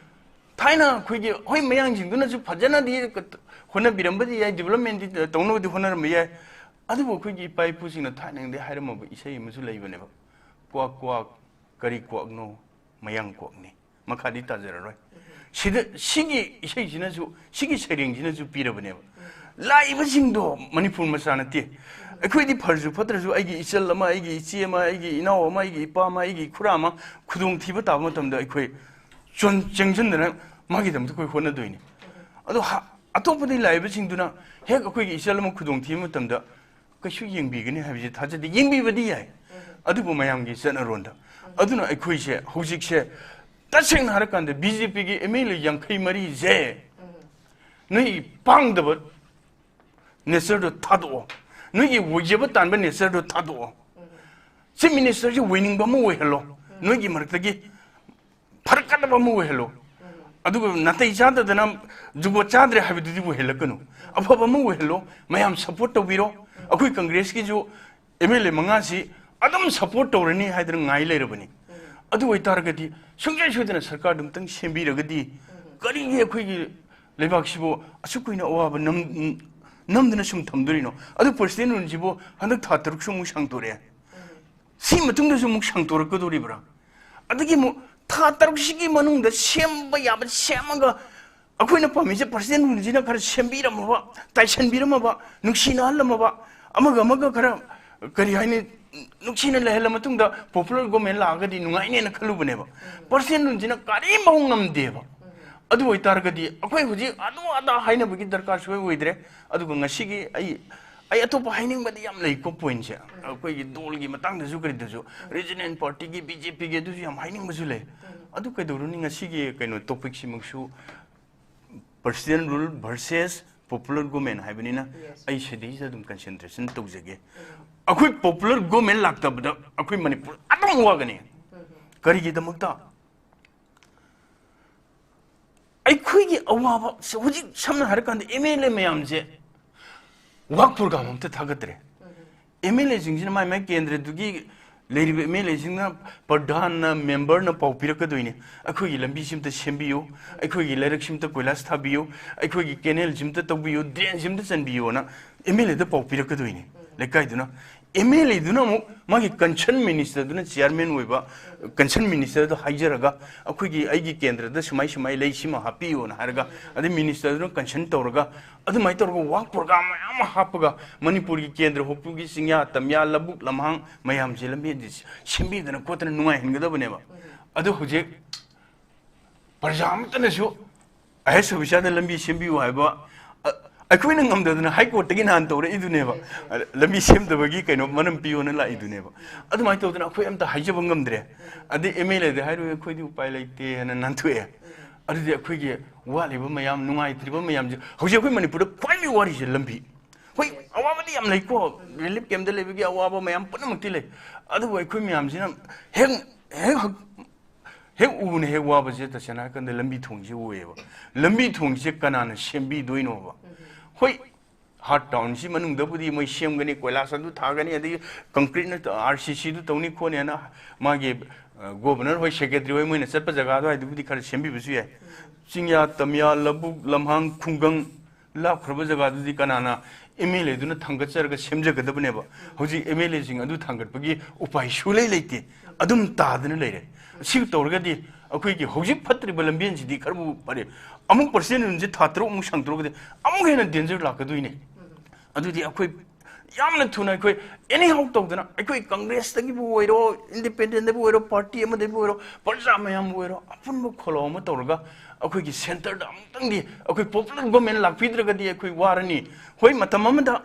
ꯊꯥꯏꯅ ꯑꯩꯈꯣꯏꯒꯤ, ꯍꯣꯏ, ꯃꯌꯥꯡꯁꯤꯡꯗꯨꯅꯁꯨ ꯐꯖꯅꯗꯤ ꯍꯣꯠꯅꯕꯤꯔꯝꯕꯗꯤ ꯌꯥꯏ, ꯗꯤꯕꯂꯞꯃꯦꯟꯗꯤ ꯇꯧꯅꯕꯗꯤ ꯍꯣꯠꯅꯔꯝꯕ ꯌꯥꯏ, ꯑꯗꯨꯕꯨ ꯑꯩꯈꯣꯏꯒꯤ ꯏꯄꯥ ꯏꯄꯨꯁꯤꯡꯅ ꯊꯥꯏꯅꯗꯤ ꯍꯥꯏꯔꯝꯃꯕ ꯏꯁꯩ ꯑꯃꯁꯨ ꯂꯩꯕꯅꯦꯕ, "ꯀ꯭ꯋꯥꯛ ꯀ꯭ꯋꯥꯛ, ꯀꯔꯤ ꯀ꯭ꯋꯥꯛꯅꯣ, ꯃꯌꯥꯡ ꯀ꯭ꯋꯥꯛꯅꯤ"꯫ ꯃꯈꯥꯗꯤ ꯇꯥꯖꯔꯔꯣꯏ꯫ ꯁꯤꯗ, ꯁꯤꯒꯤ ꯏꯁꯩꯁꯤꯅꯁꯨ, ꯁꯤꯒꯤ ꯁꯩꯔꯦꯡꯁꯤꯅꯁꯨ ꯄꯤꯔꯕꯅꯦꯕ꯫ ꯂꯥꯛꯏꯕꯁꯤꯡꯗꯣ ꯃꯅꯤꯄꯨꯔ ꯃꯆꯥ ꯅꯠꯇꯦ꯫ ꯑꯩꯈꯣꯏꯗꯤ ꯐꯔꯁꯨ ꯐꯠꯇ꯭ꯔꯁꯨ ꯑꯩꯒꯤ ꯏꯆꯜ ꯑꯃ, ꯑꯩꯒꯤ ꯏꯆꯦ ꯑꯃ, ꯑꯩꯒꯤ ꯏꯅꯥꯎ ꯑꯃ, ꯑꯩꯒꯤ ꯏꯄꯥ ꯑꯃ, ꯑꯩꯒꯤ ꯏꯈꯨꯔꯥ ꯑꯃ ꯈꯨꯗꯣꯡꯊꯤꯕ ꯇꯥꯕ ꯃꯇꯝꯗ ꯑꯩꯈꯣꯏ ꯆꯣꯟ-, ꯆꯦꯟꯁꯤꯟꯗꯅ ꯃꯥꯒꯤꯗꯃꯛꯇ ꯑꯩꯈꯣꯏ ꯍꯣꯠꯅꯗꯣꯏꯅꯤ꯫ ꯑꯗꯣ ꯍ-, ꯑꯇꯣꯞꯄꯗꯒꯤ ꯂꯥꯛꯏꯕꯁꯤꯡꯗꯨꯅ ꯍꯦꯛ ꯑꯩꯈꯣꯏꯒꯤ ꯏꯆꯜ ꯑꯃ ꯈꯨꯗꯣꯡꯊꯤꯕ ꯃꯇꯝꯗ ꯀꯩꯁꯨ ꯌꯦꯡꯕꯤꯒꯅꯤ ꯍꯥꯏꯕꯁꯤ ꯊꯥꯖꯗꯦ꯫ ꯌꯦꯡꯕꯤꯕꯗꯤ ꯌꯥꯏ, ꯑꯗꯨꯕꯨ ꯃꯌꯥꯝꯒꯤ ꯆꯠꯅꯔꯣꯟꯗ꯫ ꯑꯗꯨꯅ ꯑꯩꯈꯣꯏꯁꯦ ꯍꯧꯖꯤꯛꯁꯦ ꯇꯁꯦꯡꯅ ꯍꯥꯏꯔꯀꯥꯟꯗ ꯕꯤ ꯖꯦ ꯄꯤꯒꯤ ꯑꯦꯝ ꯑꯦꯜ ꯑꯦ ꯌꯥꯡꯈꯩ ꯃꯔꯤꯁꯦ ꯅꯣꯏ ꯄꯥꯡꯗꯕ ꯅꯦꯆꯔꯗꯣ ꯊꯥꯗꯣꯛꯑꯣ, ꯅꯣꯏꯒꯤ ꯑꯣꯏꯖꯕ ꯇꯥꯟꯕ ꯅꯦꯆꯔꯗꯣ ꯊꯥꯗꯣꯛꯑꯣ꯫ ꯆꯤꯐ ꯃꯤꯅꯤꯁꯇꯔꯁꯤ ꯑꯣꯏꯅꯤꯡꯕ ꯑꯃ ꯑꯣꯏꯍꯜꯂꯣ, ꯅꯣꯏꯒꯤ ꯃꯔꯛꯇꯒꯤ ꯐꯔꯛꯀꯗꯕ ꯑꯃ ꯑꯣꯏꯍꯜꯂꯣ꯫ ꯑꯗꯨꯒ ꯅꯥꯇꯩ ꯆꯥꯗꯗꯅ ꯖꯨꯒꯣꯠ ꯆꯥꯗ꯭ꯔꯦ ꯍꯥꯏꯕꯗꯨꯗꯤ ꯑꯣꯏꯍꯜꯂꯛꯀꯅꯨ꯫ ꯑꯐꯕ ꯑꯃ ꯑꯣꯏꯍꯜꯂꯣ, ꯃꯌꯥꯝ ꯁꯄꯣꯔꯠ ꯇꯧꯕꯤꯔꯣ꯫ ꯑꯩꯈꯣꯏ ꯀꯪꯒ꯭ꯔꯦꯁꯀꯤꯁꯨ ꯑꯦꯝ ꯑꯦꯜ ꯑꯦ ꯃꯉꯥꯁꯤ ꯑꯗꯨꯝ ꯁꯄꯣꯔꯠ ꯇꯧꯔꯅꯤ ꯍꯥꯏꯗꯅ ꯉꯥꯏ ꯂꯩꯔꯕꯅꯤ꯫ ꯑꯗꯨ ꯑꯣꯏꯇꯥꯔꯒꯗꯤ ꯁꯨꯡꯁꯣꯏ ꯁꯣꯏꯗꯅ ꯁꯔꯀꯥꯔꯗꯨ ꯑꯝꯇꯪ ꯁꯦꯝꯕꯤꯔꯒꯗꯤ ꯀꯔꯤꯒꯤ ꯑꯩꯈꯣꯏꯒꯤ ꯂꯩꯕꯥꯛꯁꯤꯕꯨ ꯑꯁꯨꯛ ꯀꯨꯏꯅ ꯑꯋꯥꯕ ꯅꯝ-, ꯅꯝꯗꯅ ꯁꯨꯝ ꯊꯝꯗꯣꯔꯤꯅꯣ? ꯑꯗꯨ ꯄ꯭ꯔꯁꯤꯗꯦꯟ ꯔꯨꯜꯁꯤꯕꯨ ꯍꯟꯗꯛ ꯊꯥ ꯇꯔꯨꯛꯁꯨ ꯑꯃꯨꯛ ꯁꯥꯡꯗꯣꯔꯛꯑꯦ꯫ ꯁꯤ ꯃꯇꯨꯡꯗꯁꯨ ꯑꯃꯨꯛ ꯁꯥꯡꯗꯣꯔꯛꯀꯗꯣꯔꯤꯕ꯭ꯔꯥ? ꯑꯗꯒꯤ ꯑꯃꯨꯛ ꯊꯥ ꯇꯔꯨꯛꯁꯤꯒꯤ ꯃꯅꯨꯡꯗ ꯁꯦꯝꯕ ꯌꯥꯕ ꯁꯦꯝꯃꯒ ꯑꯩꯈꯣꯏꯅ ꯄꯥꯝꯃꯤꯁꯦ ꯄ꯭ꯔꯁꯤꯗꯦꯟ ꯔꯨꯜꯁꯤꯅ ꯈꯔ ꯁꯦꯝꯕꯤꯔꯝꯃꯕ, ꯇꯥꯏꯁꯟꯕꯤꯔꯝꯃꯕ, ꯅꯨꯡꯁꯤꯅꯍꯜꯂꯝꯃꯕ, ꯑꯃꯒ ꯑꯃꯒ ꯈꯔ, ꯀꯔꯤ ꯍꯥꯏꯅꯤ, ꯅꯨꯡꯁꯤꯅ ꯂꯩꯍꯜꯂ ꯃꯇꯨꯡꯗ ꯄꯣꯄꯨꯂꯔ ꯒꯣꯔꯃꯦꯟ ꯂꯥꯛꯑꯒꯗꯤ ꯅꯨꯡꯉꯥꯏꯅꯦꯅ ꯈꯜꯂꯨꯕꯅꯦꯕ꯫ ꯄ꯭ꯔꯁꯤꯗꯦꯟ ꯔꯨꯜꯁꯤꯅ ꯀꯔꯤꯝꯐꯥꯎ ꯉꯝꯗꯦꯕ꯫ ꯑꯗꯨ ꯑꯣꯏꯇꯥꯔꯒꯗꯤ ꯑꯩꯈꯣꯏ ꯍꯧꯖꯤꯛ ꯑꯗꯨ ꯑꯗꯥ ꯍꯥꯏꯅꯕꯒꯤ ꯗꯔꯀꯥꯔ ꯁꯨꯡꯑꯣꯏ ꯑꯣꯏꯗ꯭ꯔꯦ꯫ ꯑꯗꯨꯒ ꯉꯁꯤꯒꯤ ꯑꯩ, ꯑꯩ ꯑꯇꯣꯞꯄ ꯍꯥꯏꯅꯤꯡꯕꯗꯤ ꯌꯥꯝ ꯂꯩꯀꯣ ꯄꯣꯏꯟꯁꯦ꯫ ꯑꯩꯈꯣꯏꯒꯤ ꯗꯣꯜꯒꯤ ꯃꯇꯥꯡꯗꯁꯨ ꯀꯔꯤꯗꯁꯨ, ꯔꯤꯖꯅꯦꯜ ꯄꯥꯔꯇꯤꯒꯤ, ꯕꯤ ꯖꯦ ꯄꯤꯒꯤ ꯑꯗꯨꯁꯨ ꯌꯥꯝ ꯍꯥꯏꯅꯤꯡꯕꯁꯨ ꯂꯩ꯫ ꯑꯗꯨ ꯀꯩꯗꯧꯔꯨꯅꯤ, ꯉꯁꯤꯒꯤ ꯀꯩꯅꯣ ꯇꯣꯄꯤꯛꯁꯤꯃꯛꯁꯨ president rule versus popular government ꯍꯥꯏꯕꯅꯤꯅ ꯑꯩ ꯁꯤꯗꯩꯁꯤꯗ ꯑꯗꯨꯝ ꯀꯟꯁꯦꯟꯇ꯭ꯔꯦꯁꯟ ꯇꯧꯖꯒꯦ꯫ ꯑꯩꯈꯣꯏ ꯄꯣꯄꯨꯂꯔ ꯒꯣꯔꯃꯦꯟ ꯂꯥꯛꯇꯕꯗ ꯑꯩꯈꯣꯏ ꯃꯅꯤꯄꯨꯔ ꯑꯗꯨꯝ ꯋꯥꯒꯅꯤ꯫ ꯀꯔꯤꯒꯤꯗꯃꯛꯇ? ꯑꯩꯈꯣꯏꯒꯤ ꯑꯋꯥꯕ ꯁ-, ꯍꯧꯖꯤꯛ ꯁꯝꯅ ꯍꯥꯏꯔꯀꯥꯟꯗ ꯑꯦꯝ ꯑꯦꯜ ꯑꯦ ꯃꯌꯥꯝꯁꯦ ꯋꯥꯛ ꯄ꯭ꯔꯣꯒ꯭ꯔꯥꯝ ꯑꯝꯇ ꯊꯥꯒꯠꯇ꯭ꯔꯦ꯫ ꯑꯦꯝ ꯑꯦꯜ ꯑꯦꯁꯤꯡꯁꯤꯅ ꯃꯥꯏ ꯃꯥꯏ ꯀꯦꯟꯗ꯭ꯔꯗꯨꯒꯤ ꯂꯩꯔꯤꯕ ꯑꯦꯝ ꯑꯦꯜ ꯑꯦꯁꯤꯡꯅ ꯄ꯭ꯔꯙꯥꯟꯅ, ꯃꯦꯝꯕꯔꯅ ꯄꯥꯎ ꯄꯤꯔꯛꯀꯗꯣꯏꯅꯤ, "ꯑꯩꯈꯣꯏꯒꯤ ꯂꯝꯕꯤꯁꯤ ꯑꯝꯇ ꯁꯦꯝꯕꯤꯌꯨ, ꯑꯩꯈꯣꯏꯒꯤ ꯂꯩꯔꯛꯁꯤ ꯑꯝꯇ ꯀꯣꯏꯂꯥꯁ ꯊꯥꯕꯤꯌꯨ, ꯑꯩꯈꯣꯏꯒꯤ ꯀꯦꯅꯦꯜꯁꯤ ꯑꯝꯇ ꯇꯧꯕꯤꯌꯨ, ꯗ꯭ꯔꯦꯟꯁꯤ ꯑꯝꯇ ꯆꯟꯕꯤꯌꯨꯅ" ꯑꯦꯝ ꯑꯦꯜ ꯑꯦꯗ ꯄꯥꯎ ꯄꯤꯔꯛꯀꯗꯣꯏꯅꯤ꯫ ꯂꯩꯀꯥꯏꯗꯨꯅ, ꯑꯦꯝ ꯑꯦꯜ ꯑꯦꯗꯨꯅ ꯑꯃꯨꯛ ꯃꯥꯒꯤ ꯀꯟꯁꯔꯟ ꯃꯤꯅꯤꯁꯇꯔꯗꯨꯅ ꯆꯤꯌꯥꯔꯃꯦꯟ ꯑꯣꯏꯕ ꯀꯟꯁꯔꯟ ꯃꯤꯅꯤꯁꯇꯔꯗ ꯍꯥꯏꯖꯔꯒ, "ꯑꯩꯈꯣꯏꯒꯤ, ꯑꯩꯒꯤ ꯀꯦꯟꯗ꯭ꯔꯗ ꯁꯨꯃꯥꯏ ꯁꯨꯃꯥꯏ ꯂꯩ, ꯁꯤꯃ ꯍꯥꯞꯄꯤꯌꯣꯅ" ꯍꯥꯏꯔꯒ, ꯑꯗꯩ ꯃꯤꯅꯤꯁꯇꯔꯗꯨꯅ ꯀꯟꯁꯔꯟ ꯇꯧꯔꯒ, ꯑꯗꯨꯃꯥꯏꯅ ꯇꯧꯔꯒ ꯋꯥꯛ ꯄ꯭ꯔꯣꯒ꯭ꯔꯥꯝ ꯃꯌꯥꯝ ꯑꯃ ꯍꯥꯞꯄꯒ ꯃꯅꯤꯄꯨꯔꯒꯤ ꯀꯦꯟꯗ꯭ꯔ ꯍꯣꯞꯄꯨꯒꯤ ꯆꯤꯡꯌꯥ ꯇꯝꯌꯥ ꯂꯧꯕꯨꯛ ꯂꯝꯍꯥꯡ ꯃꯌꯥꯝꯁꯦ ꯂꯝꯕꯤꯗꯤ ꯁꯦꯝꯕꯤꯗꯅ ꯈꯣꯠꯇꯅ ꯅꯨꯡꯉꯥꯏꯍꯟꯒꯗꯕꯅꯦꯕ꯫ ꯑꯗꯨ ꯍꯧꯖꯤꯛ ꯄ꯭ꯔꯖꯥ ꯑꯃꯠꯇꯅꯁꯨ "ꯑꯥꯏ ꯑꯦꯁ ꯑꯣꯐꯤꯁꯥꯔꯗ ꯂꯝꯕꯤ ꯁꯦꯝꯕꯤꯌꯨ" ꯍꯥꯏꯕ, ꯑ-, ꯑꯩꯈꯣꯏꯅ ꯉꯝꯗꯗꯅ ꯍꯥꯏ ꯀꯣꯔꯠꯇꯒꯤ ꯅꯍꯥꯟ ꯇꯧꯔꯛꯏꯗꯨꯅꯦꯕ꯫ ꯂꯝꯕꯤ ꯁꯦꯝꯗꯕꯒꯤ ꯀꯩꯅꯣ ꯃꯔꯝ ꯄꯤꯌꯣꯅ ꯂꯥꯛꯏꯗꯨꯅꯦꯕ꯫ ꯑꯗꯨꯃꯥꯏꯅ ꯇꯧꯗꯅ ꯑꯩꯈꯣꯏ ꯑꯝꯇ ꯍꯥꯏꯖꯕ ꯉꯝꯗ꯭ꯔꯦ꯫ ꯑꯗꯩ ꯑꯦꯝ ꯑꯦꯜ ꯑꯦꯗ ꯍꯥꯏꯔꯨꯏ, "ꯑꯩꯈꯣꯏꯗꯤ ꯎꯄꯥꯏ ꯂꯩꯇꯦ" ꯍꯥꯏꯅ ꯅꯥꯟꯊꯣꯛꯑꯦ꯫ ꯑꯗꯨꯗꯤ ꯑꯩꯈꯣꯏꯒꯤ ꯋꯥꯠꯂꯤꯕ ꯃꯌꯥꯝ, ꯅꯨꯡꯉꯥꯏꯇ꯭ꯔꯤꯕ ꯃꯌꯥꯝꯁꯦ, ꯍꯧꯖꯤꯛ ꯑꯩꯈꯣꯏ ꯃꯅꯤꯄꯨꯔꯗ ꯈ꯭ꯋꯥꯏꯗꯒꯤ ꯋꯥꯔꯤꯁꯦ ꯂꯝꯕꯤ꯫ ꯍꯣꯏ, ꯑꯋꯥꯕꯗꯤ ꯌꯥꯝ ꯂꯩꯀꯣ, ꯔꯤꯂꯤꯐ ꯀꯦꯝꯞꯇ ꯂꯩꯕꯒꯤ ꯑꯋꯥꯕ ꯃꯌꯥꯝ ꯄꯨꯝꯅꯃꯛꯇꯤ ꯂꯩ꯫ ꯑꯗꯨꯕꯨ ꯑꯩꯈꯣꯏ ꯃꯌꯥꯝꯁꯤꯅ ꯍꯦꯛ, ꯍꯦꯛ ꯍꯛ-, ꯍꯦꯛ ꯎꯅ ꯍꯦꯛ ꯋꯥꯕꯁꯦ, ꯇꯁꯦꯡꯅ ꯍꯥꯏꯔꯀꯥꯟꯗ ꯂꯝꯕꯤ ꯊꯣꯡꯁꯦ ꯎꯏꯌꯦꯕ꯫ ꯂꯝꯕꯤ ꯊꯣꯡꯁꯦ ꯀꯅꯥꯅ ꯁꯦꯝꯕꯤꯗꯣꯏꯅꯣꯕ? ꯍꯣꯏ, ꯍꯥꯔꯠ ꯇꯥꯎꯟꯁꯤ ꯃꯅꯨꯡꯗꯕꯨꯗꯤ ꯃꯣꯏ ꯁꯦꯝꯒꯅꯤ, ꯀꯣꯏꯂꯥꯁ ꯑꯗꯨ ꯊꯥꯒꯅꯤ, ꯑꯗꯒꯤ ꯀꯪꯀ꯭ꯔꯤꯠꯅ ꯑꯥꯔ ꯁꯤ ꯁꯤꯗꯨ ꯇꯧꯅꯤ ꯈꯣꯠꯅꯤ ꯍꯥꯏꯅ ꯃꯥꯒꯤ, ꯑ, ꯒꯣꯕꯔꯅꯔ ꯍꯣꯏ, ꯁꯦꯀ꯭ꯔꯦꯇꯔꯤ ꯍꯣꯏ, ꯃꯣꯏꯅ ꯆꯠꯄ ꯖꯒꯥ ꯑꯗꯨꯋꯥꯏꯗꯨꯕꯨꯗꯤ ꯈꯔ ꯁꯦꯝꯕꯤꯕꯁꯨ ꯌꯥꯏ꯫ ꯆꯤꯡꯌꯥ, ꯇꯝꯌꯥ, ꯂꯧꯕꯨꯛ, ꯂꯝꯍꯥꯡ, ꯈꯨꯡꯒꯪ, ꯂꯥꯞꯈ꯭ꯔꯕ ꯖꯒꯥꯗꯨꯗꯤ ꯀꯅꯥꯅ ꯑꯦꯝ ꯑꯦꯜ ꯑꯦꯗꯨꯅ ꯊꯥꯡꯒꯠꯆꯔꯒ ꯁꯦꯝꯖꯒꯗꯕꯅꯦꯕ꯫ ꯍꯧꯖꯤꯛ ꯑꯦꯝ ꯑꯦꯜ ꯑꯦꯁꯤꯡ ꯑꯗꯨ ꯊꯥꯡꯒꯠꯄꯒꯤ ꯎꯄꯥꯏ ꯁꯨꯡꯂꯩ ꯂꯩꯇꯦ꯫ ꯑꯗꯨꯝ ꯇꯥꯗꯅ ꯂꯩꯔꯦ꯫ ꯁꯤ ꯇꯧꯔꯒꯗꯤ ꯑꯩꯈꯣꯏꯒꯤ ꯍꯧꯖꯤꯛ ꯐꯠꯇ꯭ꯔꯤꯕ ꯂꯝꯕꯦꯟꯁꯤꯗꯤ ꯈꯔꯕꯨ ꯐꯔꯦ꯫ ꯑꯃꯨꯛ ꯄꯔꯁꯦꯟ ꯔꯨꯜꯁꯦ ꯊꯥ ꯇꯔꯨꯛꯃꯨꯛ ꯁꯥꯡꯗꯣꯔꯛꯑꯒꯗꯤ ꯑꯃꯨꯛ ꯍꯦꯟꯅ ꯗꯦꯟꯖꯔ ꯂꯥꯛꯀꯗꯣꯏꯅꯦ꯫ ꯑꯗꯨꯗꯤ ꯑꯩꯈꯣꯏ ꯌꯥꯝꯅ ꯊꯨꯅ ꯑꯩꯈꯣꯏ ꯑꯦꯅꯤ ꯍꯥꯎ ꯇꯧꯗꯅ, ꯑꯩꯈꯣꯏ ꯀꯪꯒ꯭ꯔꯦꯁꯇꯒꯤꯕꯨ ꯑꯣꯏꯔꯣ, ꯏꯟꯗꯤꯄꯦꯟꯗꯦꯟꯗꯕꯨ ꯑꯣꯏꯔꯣ, ꯄꯥꯔꯇꯤ ꯑꯃꯗꯒꯤꯕꯨ ꯑꯣꯏꯔꯣ, ꯄ꯭ꯔꯖꯥ ꯃꯌꯥꯝꯕꯨ ꯑꯣꯏꯔꯣ, ꯑꯄꯨꯟꯕ ꯈꯣꯜꯂꯥꯎ ꯑꯃ ꯇꯧꯔꯒ ꯑꯩꯈꯣꯏꯒꯤ ꯁꯦꯟꯇꯔꯗ ꯑꯃꯨꯛꯇꯪꯗꯤ ꯑꯩꯈꯣꯏ ꯄꯣꯄꯨꯂꯔ ꯒꯣꯔꯃꯦꯟ ꯂꯥꯛꯄꯤꯗ꯭ꯔꯒꯗꯤ ꯑꯩꯈꯣꯏ ꯋꯥꯔꯅꯤ꯫ ꯍꯣꯏ, ꯃꯇꯝ ꯑꯃꯗ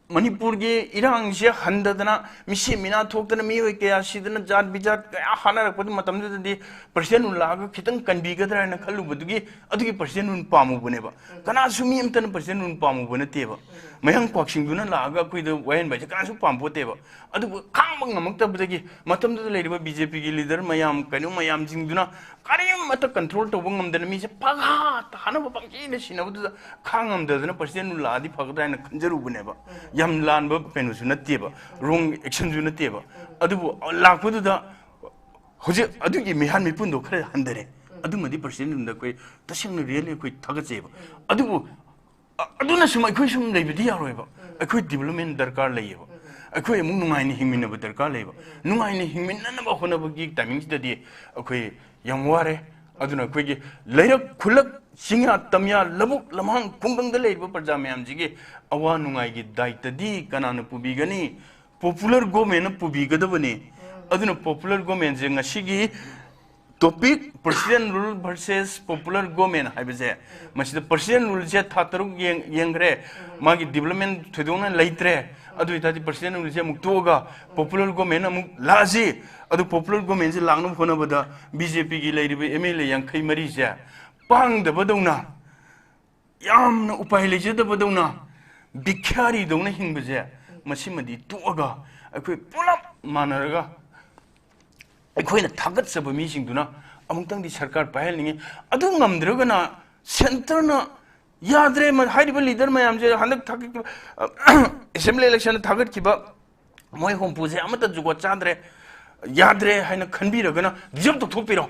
ꯃꯅꯤꯄꯨꯔꯒꯤ ꯏꯔꯥꯡꯁꯦ ꯍꯟꯊꯗꯅ ꯃꯤꯁꯤ ꯃꯤꯅꯥ ꯊꯣꯛꯇꯅ ꯃꯤꯑꯣꯏ ꯀꯌꯥ ꯁꯤꯗꯅ ꯖꯥꯠ ꯕꯤꯖꯥꯠ ꯀꯌꯥ ꯍꯥꯠꯅꯔꯛꯄꯗꯨ ꯃꯇꯝꯗꯨꯗꯗꯤ ꯄ꯭ꯔꯁꯤꯗꯦꯟ ꯔꯨꯜ ꯂꯥꯛꯑꯒ ꯈꯤꯇꯪ ꯀꯟꯕꯤꯒꯗ꯭ꯔꯥ ꯍꯥꯏꯅ ꯈꯜꯂꯨꯕꯗꯨꯒꯤ ꯑꯗꯨꯒꯤ ꯄ꯭ꯔꯁꯤꯗꯦꯟ ꯔꯨꯜ ꯄꯥꯝꯃꯨꯕꯅꯦꯕ꯫ ꯀꯅꯥꯁꯨ ꯃꯤ ꯑꯃꯠꯇꯅ ꯄ꯭ꯔꯁꯤꯗꯦꯟ ꯔꯨꯜ ꯄꯥꯝꯃꯨꯕ ꯅꯠꯇꯦꯕ꯫ ꯃꯌꯥꯡ ꯀ꯭ꯋꯥꯛꯁꯤꯡꯗꯨꯅ ꯂꯥꯛꯑꯒ ꯑꯩꯈꯣꯏꯗ ꯋꯥꯍꯟꯕ ꯍꯥꯏꯁꯦ ꯀꯅꯥꯁꯨ ꯄꯥꯝꯄꯣꯠꯇꯦꯕ꯫ ꯑꯗꯨꯕꯨ ꯈꯥꯡꯕ ꯉꯝꯃꯛꯇꯕꯗꯒꯤ ꯃꯇꯝꯗꯨꯗ ꯂꯩꯔꯤꯕ ꯕꯤ ꯖꯦ ꯄꯤꯒꯤ ꯂꯤꯗꯔ ꯃꯌꯥꯝ, ꯀꯩꯅꯣ ꯃꯌꯥꯝꯁꯤꯡꯗꯨꯅ ꯀꯔꯤꯃꯠꯇ ꯀꯟꯇ꯭ꯔꯣꯜ ꯇꯧꯕ ꯉꯝꯗꯅ ꯃꯤꯁꯦ ꯄꯪꯍꯥꯠꯇ ꯍꯥꯠꯅꯕ, ꯄꯪꯁꯤꯅ ꯁꯤꯅꯕꯗꯨꯗ ꯈꯥꯡ ꯉꯝꯗꯗꯅ ꯄ꯭ꯔꯁꯤꯗꯦꯟ ꯔꯨꯜ ꯂꯥꯛꯑꯗꯤ ꯐꯒꯗ꯭ꯔꯥ ꯍꯥꯏꯅ ꯈꯟꯖꯔꯨꯕꯅꯦꯕ꯫ ꯌꯥꯝ ꯂꯥꯟꯕ ꯀꯩꯅꯣꯁꯨ ꯅꯠꯇꯦꯕ, ꯔꯣꯡ ꯑꯦꯛꯁꯟꯁꯨ ꯅꯠꯇꯦꯕ꯫ ꯑꯗꯨꯕꯨ ꯂꯥꯛꯄꯗꯨꯗ ꯍꯧꯖꯤꯛ ꯑꯗꯨꯒꯤ ꯃꯤꯍꯥꯠ ꯃꯤꯄꯨꯟꯗꯣ ꯈꯔ ꯍꯟꯊꯔꯦ꯫ ꯑꯗꯨꯃꯗꯤ ꯄ꯭ꯔꯁꯤꯗꯦꯟ ꯔꯨꯜꯗ ꯑꯩꯈꯣꯏ ꯇꯁꯦꯡꯅ ꯔꯤꯌꯦꯜꯂꯤ ꯑꯩꯈꯣꯏ ꯊꯥꯒꯠꯆꯩꯕ꯫ ꯑꯗꯨꯕꯨ ꯑ-, ꯑꯗꯨꯅ ꯁꯨꯝ ꯑꯩꯈꯣꯏ ꯁꯨꯝ ꯂꯩꯕꯗꯤ ꯌꯥꯔꯣꯏꯕ꯫ ꯑꯩꯈꯣꯏ ꯗꯤꯕꯂꯞꯃꯦꯟ ꯗꯔꯀꯥꯔ ꯂꯩꯌꯦꯕ꯫ ꯑꯩꯈꯣꯏ ꯑꯃꯨꯛ ꯅꯨꯡꯉꯥꯏꯅ ꯍꯤꯡꯃꯤꯟꯅꯕ ꯗꯔꯀꯥꯔ ꯂꯩꯌꯦꯕ꯫ ꯅꯨꯡꯉꯥꯏꯅ ꯍꯤꯡꯃꯤꯟꯅꯅꯕ ꯍꯣꯠꯅꯕꯒꯤ ꯇꯥꯏꯃꯤꯡꯁꯤꯗꯗꯤ ꯑꯩꯈꯣꯏ ꯌꯥꯝ ꯋꯥꯔꯦ꯫ ꯑꯗꯨꯅ ꯑꯩꯈꯣꯏꯒꯤ ꯂꯩꯔꯛ, ꯈꯨꯜꯂꯛ, ꯆꯤꯡꯌꯥ, ꯇꯝꯌꯥ, ꯂꯧꯕꯨꯛ, ꯂꯝꯍꯥꯡ, ꯈꯨꯡꯒꯪꯗ ꯂꯩꯔꯤꯕ ꯄ꯭ꯔꯖꯥ ꯃꯌꯥꯝꯁꯤꯒꯤ ꯑꯋꯥ ꯅꯨꯡꯉꯥꯏꯒꯤ ꯗꯥꯏꯇꯗꯤ ꯀꯅꯥꯅ ꯄꯨꯕꯤꯒꯅꯤ? ꯄꯣꯄꯨꯂꯔ ꯒꯣꯔꯃꯦꯟꯅ ꯄꯨꯕꯤꯒꯗꯕꯅꯤ꯫ ꯑꯗꯨꯅ ꯄꯣꯄꯨꯂꯔ ꯒꯣꯔꯃꯦꯟꯁꯦ ꯉꯁꯤꯒꯤ Topic President Rule versus Popular Government ꯍꯥꯏꯕꯁꯦ, ꯃꯁꯤꯗ President Ruleꯁꯦ ꯊꯥ ꯇꯔꯨꯛ ꯌꯦꯡ- ꯌꯦꯡꯈ꯭ꯔꯦ, ꯃꯥꯒꯤ development ꯊꯣꯏꯗꯣꯛꯅ ꯂꯩꯇ꯭ꯔꯦ꯫ ꯑꯗꯨ ꯑꯣꯏꯇꯥꯔꯗꯤ President Ruleꯁꯦ ꯑꯃꯨꯛ ꯇꯣꯛꯑꯒ Popular Government ꯑꯃꯨꯛ ꯂꯥꯛꯑꯁꯤ꯫ ꯑꯗꯨ Popular Governmentꯁꯦ ꯂꯥꯛꯅꯕ ꯍꯣꯠꯅꯕꯗ BJPꯒꯤ ꯂꯩꯔꯤꯕ MLA ꯌꯥꯡꯈꯩ ꯃꯔꯤꯁꯦ ꯄꯥꯡꯗꯕꯗꯧꯅ, ꯌꯥꯝꯅ ꯎꯄꯥꯏ ꯂꯩꯖꯗꯕꯗꯧꯅ, ꯚꯤꯈ꯭ꯌꯥꯔꯤꯗꯧꯅ ꯍꯤꯡꯕꯁꯦ, ꯃꯁꯤꯃꯗꯤ ꯇꯣꯛꯑꯒ ꯑꯩꯈꯣꯏ ꯄꯨꯂꯞ ꯃꯥꯟꯅꯔꯒ ꯑꯩꯈꯣꯏꯅ ꯊꯥꯒꯠꯆꯕ ꯃꯤꯁꯤꯡꯗꯨꯅ ꯑꯃꯨꯛꯇꯪꯗꯤ ꯁꯔꯀꯥꯔ ꯄꯥꯏꯍꯟꯅꯤꯡꯉꯤ꯫ ꯑꯗꯨ ꯉꯝꯗ꯭ꯔꯒꯅ centreꯅ ꯌꯥꯗ꯭ꯔꯦ, ꯃ- ꯍꯥꯏꯔꯤꯕ leader ꯃꯌꯥꯝꯁꯦ ꯍꯟꯗꯛ ꯊꯥꯒꯠꯈꯤꯕ, assembly electionꯗ ꯊꯥꯒꯠꯈꯤꯕ ꯃꯣꯏ ꯍꯨꯝꯐꯨꯁꯦ ꯑꯃꯠꯇ ꯖꯨꯒꯣꯠ ꯆꯥꯗ꯭ꯔꯦ, ꯌꯥꯗ꯭ꯔꯦ ꯍꯥꯏꯅ ꯈꯟꯕꯤꯔꯒꯅ dissolve ꯇꯧꯊꯣꯛꯄꯤꯔꯣ꯫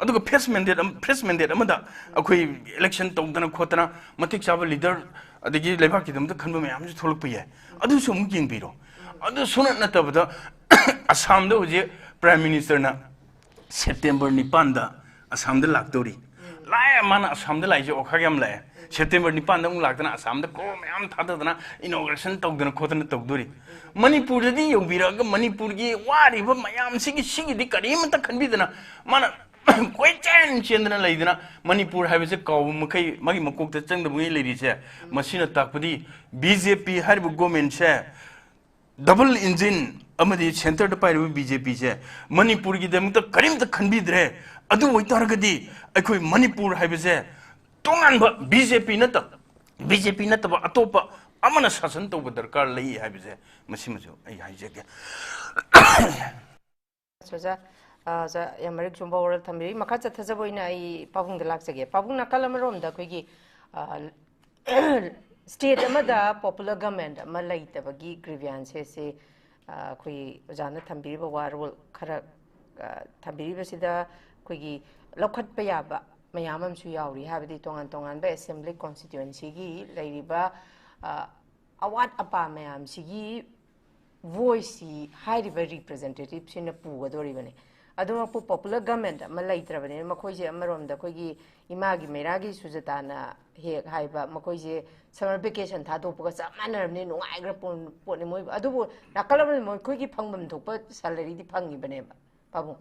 ꯑꯗꯨꯒ fresh mandate ꯑꯃ, fresh mandate ꯑꯃꯗ ꯑꯩꯈꯣꯏ election ꯇꯧꯗꯅ ꯈꯣꯠꯇꯅ ꯃꯇꯤꯛ ꯆꯥꯕ leader, ꯑꯗꯒꯤ ꯂꯩꯕꯥꯛꯀꯤꯗꯃꯛꯇ ꯈꯟꯕ ꯃꯌꯥꯝꯁꯨ ꯊꯣꯛꯂꯛꯄ ꯌꯥꯏ꯫ ꯑꯗꯨꯁꯨ ꯑꯃꯨꯛ ꯌꯦꯡꯕꯤꯔꯣ꯫ ꯑꯗꯨ ꯁꯨꯅꯠ ꯅꯠꯇꯕꯗ ꯑꯁꯥꯝꯗ ꯍꯧꯖꯤꯛ Prime Ministerꯅ September ꯅꯤꯄꯥꯟꯗ ꯑꯁꯥꯝꯗ ꯂꯥꯛꯇꯧꯔꯤ꯫ ꯂꯥꯛꯑꯦ, ꯃꯥꯅ ꯑꯁꯥꯝꯗ ꯂꯥꯛꯏꯁꯦ ꯑꯣꯈꯥꯛ ꯌꯥꯝ ꯂꯥꯛꯑꯦ꯫ September ꯅꯤꯄꯥꯟꯗ ꯑꯃꯨꯛ ꯂꯥꯛꯇꯅ ꯑꯁꯥꯝꯗ crore ꯃꯌꯥꯝ ꯊꯥꯗꯗꯅ inauguration ꯇꯧꯗꯅ ꯈꯣꯠꯇꯅ ꯇꯧꯗꯣꯔꯤ꯫ ꯃꯅꯤꯄꯨꯔꯗꯗꯤ ꯌꯧꯕꯤꯔꯛꯑꯒ ꯃꯅꯤꯄꯨꯔꯒꯤ ꯋꯥꯔꯤꯕ ꯃꯌꯥꯝꯁꯤꯒꯤ, ꯁꯤꯒꯤꯗꯤ ꯀꯔꯤꯃꯠꯇ ꯈꯟꯕꯤꯗꯅ ꯃꯥꯅ ꯀꯣꯏꯆꯦꯟ ꯆꯦꯟꯗꯅ ꯂꯩꯗꯅ, ꯃꯅꯤꯄꯨꯔ ꯍꯥꯏꯕꯁꯦ ꯀꯥꯎꯕ ꯃꯈꯩ ꯃꯥꯒꯤ ꯃꯀꯣꯛꯇ ꯆꯪꯗꯕꯉꯩ ꯂꯩꯔꯤꯁꯦ꯫ ꯃꯁꯤꯅ ꯇꯥꯛꯄꯗꯤ BJP ꯍꯥꯏꯔꯤꯕ governmentꯁꯦ, double engine ꯑꯃꯗꯤ centreꯗ ꯄꯥꯏꯔꯤꯕ BJPꯁꯦ ꯃꯅꯤꯄꯨꯔꯒꯤꯗꯃꯛꯇ ꯀꯔꯤꯝꯇ ꯈꯟꯕꯤꯗ꯭ꯔꯦ꯫ ꯑꯗꯨ ꯑꯣꯏꯇꯥꯔꯒꯗꯤ ꯑꯩꯈꯣꯏ ꯃꯅꯤꯄꯨꯔ ꯍꯥꯏꯕꯁꯦ ꯇꯣꯉꯥꯟꯕ BJP ꯅꯠꯇꯕ, BJP ꯅꯠꯇꯕ ꯑꯇꯣꯞꯄ ꯑꯃꯅ ꯁꯥꯁꯟ ꯇꯧꯕ ꯗꯔꯀꯥꯔ ꯂꯩ ꯍꯥꯏꯕꯁꯦ ꯃꯁꯤꯃꯁꯨ ꯑꯩ ꯍꯥꯏꯖꯒꯦ꯫ ꯑꯣꯖꯥ, ꯑ, ꯑꯣꯖꯥ, ꯌꯥꯝ ꯃꯔꯤꯛ ꯆꯨꯝꯕ ꯋꯥꯔꯣꯜ ꯊꯝꯕꯤꯔꯤ꯫ ꯃꯈꯥ ꯆꯠꯊꯖꯕ ꯑꯣꯏꯅ ꯑꯩ ꯄꯥꯕꯨꯡꯗ ꯂꯥꯛꯆꯒꯦ꯫ ꯄꯥꯕꯨꯡ, ꯅꯥꯀꯜ ꯑꯃꯔꯣꯝꯗ ꯑꯩꯈꯣꯏꯒꯤ, ꯑ, state ꯑꯃꯗ popular government ꯑꯃ ꯂꯩꯇꯕꯒꯤ grievanceꯁꯦ, ꯑ, ꯑꯩꯈꯣꯏ ꯑꯣꯖꯥꯅ ꯊꯝꯕꯤꯔꯤꯕ ꯋꯥꯔꯣꯜ ꯈꯔ, ꯑ, ꯊꯝꯕꯤꯔꯤꯕꯁꯤꯗ ꯑꯩꯈꯣꯏꯒꯤ ꯂꯧꯈꯠꯄ ꯌꯥꯕ ꯃꯌꯥꯝ ꯑꯃꯁꯨ ꯌꯥꯎꯔꯤ꯫ ꯍꯥꯏꯕꯗꯤ ꯇꯣꯉꯥꯟ ꯇꯣꯉꯥꯟꯕ assembly constituencyꯒꯤ ꯂꯩꯔꯤꯕ, ꯑ, ꯑꯋꯥꯠ ꯑꯄꯥ ꯃꯌꯥꯝꯁꯤꯒꯤ voiceꯁꯤ ꯍꯥꯏꯔꯤꯕ representativeꯁꯤꯅ ꯄꯨꯒꯗꯣꯔꯤꯕꯅꯤ꯫ ꯑꯗꯨꯃꯛꯄꯨ popular government ꯑꯃ ꯂꯩꯇ꯭ꯔꯕꯅꯤꯅ ꯃꯈꯣꯏꯁꯦ ꯑꯃꯔꯣꯝꯗ ꯑꯩꯈꯣꯏꯒꯤ ꯏꯃꯥꯒꯤ ꯃꯩꯔꯥꯒꯤ ꯁꯨꯖꯇꯥꯅ ꯍꯦꯛ ꯍꯥꯏꯕ, ꯃꯈꯣꯏꯁꯦ summer vacation ꯊꯥꯗꯣꯛꯄꯒ ꯆꯞ ꯃꯥꯟꯅꯔꯕꯅꯤ, ꯅꯨꯡꯉꯥꯏꯈ꯭ꯔ ꯄꯣꯠ-, ꯄꯣꯠꯅꯤ ꯃꯣꯏꯕꯨ꯫ ꯑꯗꯨꯕꯨ ꯅꯥꯀꯜ ꯑꯃꯗ ꯃꯈꯣꯏꯒꯤ ꯐꯪꯐꯝ ꯊꯣꯛꯄ salaryꯗꯤ ꯐꯪꯉꯤꯕꯅꯦꯕ꯫ ꯄꯥꯕꯨꯡ,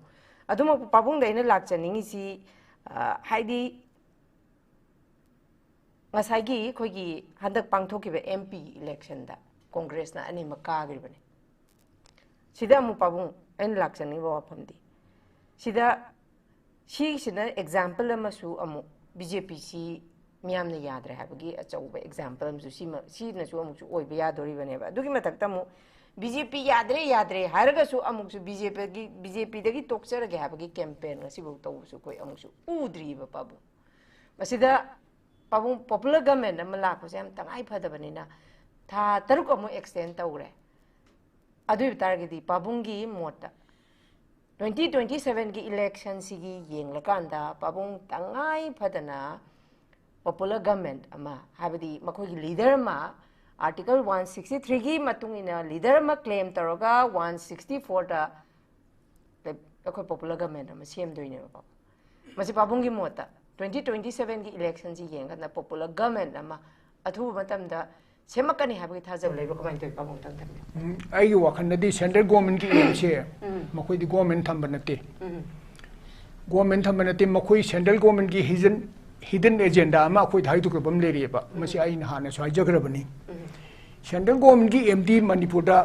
ꯑꯗꯨꯃꯛ ꯄꯥꯕꯨꯡꯗ ꯑꯩꯅ ꯂꯥꯛꯆꯅꯤꯡꯉꯤꯁꯤ, ꯑ, ꯍꯥꯏꯗꯤ ꯉꯁꯥꯏꯒꯤ ꯑꯩꯈꯣꯏꯒꯤ ꯍꯟꯗꯛ ꯄꯥꯡꯊꯣꯛꯈꯤꯕ M P election ꯗ Congress ꯅ ꯑꯅꯤꯃꯛ ꯀꯥꯈ꯭ꯔꯤꯕꯅꯤ꯫ ꯁꯤꯗ ꯑꯃꯨꯛ ꯄꯥꯕꯨꯡ ꯑꯩꯅ ꯂꯥꯛꯆꯅꯤꯡꯕ ꯋꯥꯐꯝꯗꯤ, ꯁꯤꯗ ꯁꯤꯁꯤꯅ example ꯑꯃꯁꯨ ꯑꯃꯨꯛ B J P ꯁꯤ ꯃꯤꯌꯥꯝꯅ ꯌꯥꯗ꯭ꯔꯦ ꯍꯥꯏꯕꯒꯤ ꯑꯆꯧꯕ example ꯑꯃꯁꯨ ꯁꯤꯃ-, ꯁꯤꯅꯁꯨ ꯑꯃꯨꯛꯁꯨ ꯑꯣꯏꯕ ꯌꯥꯗꯣꯔꯤꯕꯅꯦꯕ꯫ ꯑꯗꯨꯒꯤ ꯃꯊꯛꯇ ꯑꯃꯨꯛ B J P ꯌꯥꯗ꯭ꯔꯦ, ꯌꯥꯗ꯭ꯔꯦ ꯍꯥꯏꯔꯒꯁꯨ ꯑꯃꯨꯛꯁꯨ B J P ꯒꯤ, B J P ꯗꯒꯤ ꯇꯣꯛꯆꯔꯒꯦ ꯍꯥꯏꯕꯒꯤ campaign ꯉꯁꯤꯐꯥꯎ ꯇꯧꯕꯁꯨ ꯑꯩꯈꯣꯏ ꯑꯃꯨꯛꯁꯨ ꯎꯗ꯭ꯔꯤꯕ ꯄꯥꯕꯨꯡ꯫ ꯃꯁꯤꯗ ꯄꯥꯕꯨꯡ, popular government ꯑꯃ ꯂꯥꯛꯄꯁꯦ ꯌꯥꯝ ꯇꯉꯥꯏ ꯐꯗꯕꯅꯤꯅ ꯊꯥ ꯇꯔꯨꯛ ꯑꯃꯨꯛ extend ꯇꯧꯔꯦ꯫ ꯑꯗꯨ ꯑꯣꯏꯕ ꯇꯥꯔꯒꯗꯤ ꯄꯥꯕꯨꯡꯒꯤ ꯃꯣꯠꯇ twenty twenty seven ꯒꯤ election ꯁꯤꯒꯤ ꯌꯦꯡꯂꯀꯥꯟꯗ ꯄꯥꯕꯨꯡ ꯇꯉꯥꯏ ꯐꯗꯅ popular government ꯑꯃ, ꯍꯥꯏꯕꯗꯤ ꯃꯈꯣꯏꯒꯤ leader ꯑꯃ, Article one sixty three ꯒꯤ ꯃꯇꯨꯡ ꯏꯟꯅ leader ꯑꯃ claim ꯇꯧꯔꯒ one sixty four ꯗ ꯑꯩꯈꯣꯏ popular government ꯑꯃ ꯁꯦꯝꯗꯣꯏꯅꯦꯕꯀꯣ꯫ ꯃꯁꯤ ꯄꯥꯕꯨꯡꯒꯤ ꯃꯣꯠꯇ twenty twenty seven ꯒꯤ election ꯁꯤ ꯌꯦꯡꯉꯀꯥꯟꯗ popular government ꯑꯃ ꯑꯊꯨꯕ ꯃꯇꯝꯗ ꯁꯦꯝꯃꯛꯀꯅꯤ ꯍꯥꯏꯕꯒꯤ ꯊꯥꯖꯕ ꯂꯩꯕ꯭ꯔꯥ? ꯀꯃꯥꯏꯅ ꯇꯧꯋꯤ ꯄꯥꯕꯨꯡ? ꯇꯪ ꯊꯝꯕꯤꯌꯨ꯫ ꯎꯝ, ꯑꯩꯒꯤ ꯋꯥꯈꯜꯗꯗꯤ central government ꯀꯤ aim ꯁꯦ ꯎꯝ꯫ ꯃꯈꯣꯏꯗꯤ government ꯊꯝꯕ ꯅꯠꯇꯦ꯫ ꯎꯝ꯫ Government ꯊꯝꯕ ꯅꯠꯇꯦ, ꯃꯈꯣꯏ central government ꯀꯤ hidden, hidden agenda ꯑꯃ ꯑꯩꯈꯣꯏꯗ ꯍꯥꯏꯗꯣꯛꯈ꯭ꯔꯕ ꯑꯃ ꯂꯩꯔꯤꯑꯕ꯫ ꯎꯝ꯫ ꯃꯁꯤ ꯑꯩ ꯅꯍꯥꯟꯅꯁꯨ ꯍꯥꯏꯖꯈ꯭ꯔꯕꯅꯤ꯫ ꯎꯝ꯫ Central government ꯀꯤ aim ꯗꯤ ꯃꯅꯤꯄꯨꯔꯗ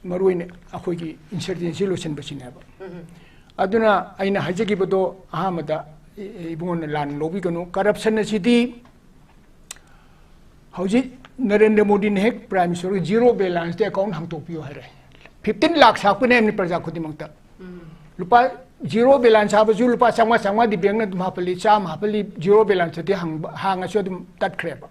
ꯃꯔꯨꯑꯣꯏꯅ ꯑꯩꯈꯣꯏꯒꯤ insurgency ꯂꯣꯏꯁꯤꯟꯕꯁꯤꯅꯦꯕ꯫ ꯎꯝ꯫ ꯑꯗꯨꯅ ꯑꯩꯅ ꯍꯥꯏꯖꯈꯤꯕꯗꯣ ꯑꯍꯥꯟꯕꯗ ꯏ-, ꯏꯕꯨꯡꯉꯣꯅ ꯂꯥꯟꯅ ꯂꯧꯕꯤꯒꯅꯨ, corruption ꯑꯁꯤꯗꯤ ꯍꯧꯖꯤꯛ ꯅꯔꯦꯟꯗ꯭ꯔ ꯃꯣꯗꯤꯅ ꯍꯦꯛ Prime Minister ꯒꯤ zero balance ꯇ account ꯍꯥꯡꯇꯣꯛꯄꯤꯌꯨ ꯍꯥꯏꯔꯦ꯫ Fifteen lakh ꯁꯥꯛꯄꯅꯦ ꯍꯥꯏꯕꯅꯤ ꯄ꯭ꯔꯖꯥ ꯈꯨꯗꯤꯡꯃꯛꯇ꯫ ꯎꯝ꯫ ꯂꯨꯄꯥ zero balance ꯍꯥꯞꯄꯁꯨ ꯂꯨꯄꯥ ꯆꯥꯝꯃꯉꯥ, ꯆꯥꯝꯃꯉꯥꯗꯤ bank ꯅ ꯑꯗꯨꯝ ꯍꯥꯞꯄꯜꯂꯤ, ꯆꯥꯝꯃ ꯍꯥꯞꯄꯜꯂꯤ, zero balance ꯇꯗꯤ ꯍꯪꯕ-, ꯍꯥꯡꯉꯁꯨ ꯑꯗꯨꯝ ꯇꯠꯈ꯭ꯔꯦꯕ꯫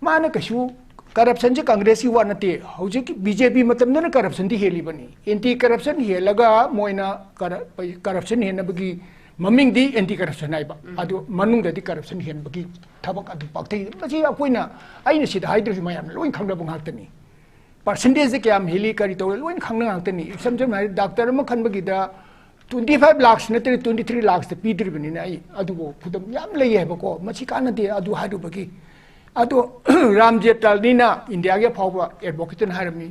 ꯃꯥꯅ ꯀꯩꯁꯨ, corruption ꯁꯦ Congress ꯀꯤ ꯋꯥ ꯅꯠꯇꯦ, ꯍꯧꯖꯤꯛꯀꯤ B J P ꯃꯇꯝꯗꯅ corruption ꯗꯤ ꯍꯦꯜꯂꯤꯕꯅꯤ꯫ Anti corruption ꯍꯦꯜꯂꯒ ꯃꯣꯏꯅ ꯀꯔ-, corruption ꯍꯦꯟꯅꯕꯒꯤ ꯃꯃꯤꯡꯗꯤ anti corruption ꯍꯥꯏꯕ, ꯎꯝ꯫ ꯑꯗꯨ ꯃꯅꯨꯡꯗꯗꯤ corruption ꯍꯦꯟꯕꯒꯤ ꯊꯕꯛ ꯑꯗꯨ ꯄꯥꯛꯊꯩ꯫ ꯃꯁꯤ ꯑꯩꯈꯣꯏꯅ, ꯑꯩꯅ ꯁꯤꯗ ꯍꯥꯏꯗ꯭ꯔꯁꯨ ꯃꯌꯥꯝꯅ ꯂꯣꯏ ꯈꯪꯅꯕ ꯉꯥꯛꯇꯅꯤ꯫ Percentage ꯁꯦ ꯀꯌꯥꯝ ꯍꯦꯜꯂꯤ, ꯀꯔꯤ ꯇꯧꯔꯦ, ꯂꯣꯏꯅ ꯈꯪꯅ ꯉꯥꯛꯇꯅꯤ꯫ ꯏꯁꯝ ꯁꯝꯅ ꯍꯥꯏꯔꯕꯗ, doctor ꯑꯃ ꯈꯟꯕꯒꯤꯗ twenty five lakhs ꯅꯠꯇ꯭ꯔꯒ twenty three lakhs ꯇ ꯄꯤꯗ꯭ꯔꯤꯕꯅꯤꯅ ꯑꯩ ꯑꯗꯨꯕꯨ ꯈꯨꯗꯝ ꯌꯥꯝ ꯂꯩ ꯍꯥꯏꯕꯀꯣ꯫ ꯃꯁꯤ ꯀꯥꯟꯅꯗꯦ ꯑꯗꯨ ꯍꯥꯏꯔꯨꯕꯒꯤ꯫ ꯑꯗꯣ ꯔꯥꯝ ꯖꯦꯠꯇꯜꯅꯤꯅ India ꯒꯤ ꯑꯐꯥꯎꯕ advocate ꯅ ꯍꯥꯏꯔꯝꯃꯤ,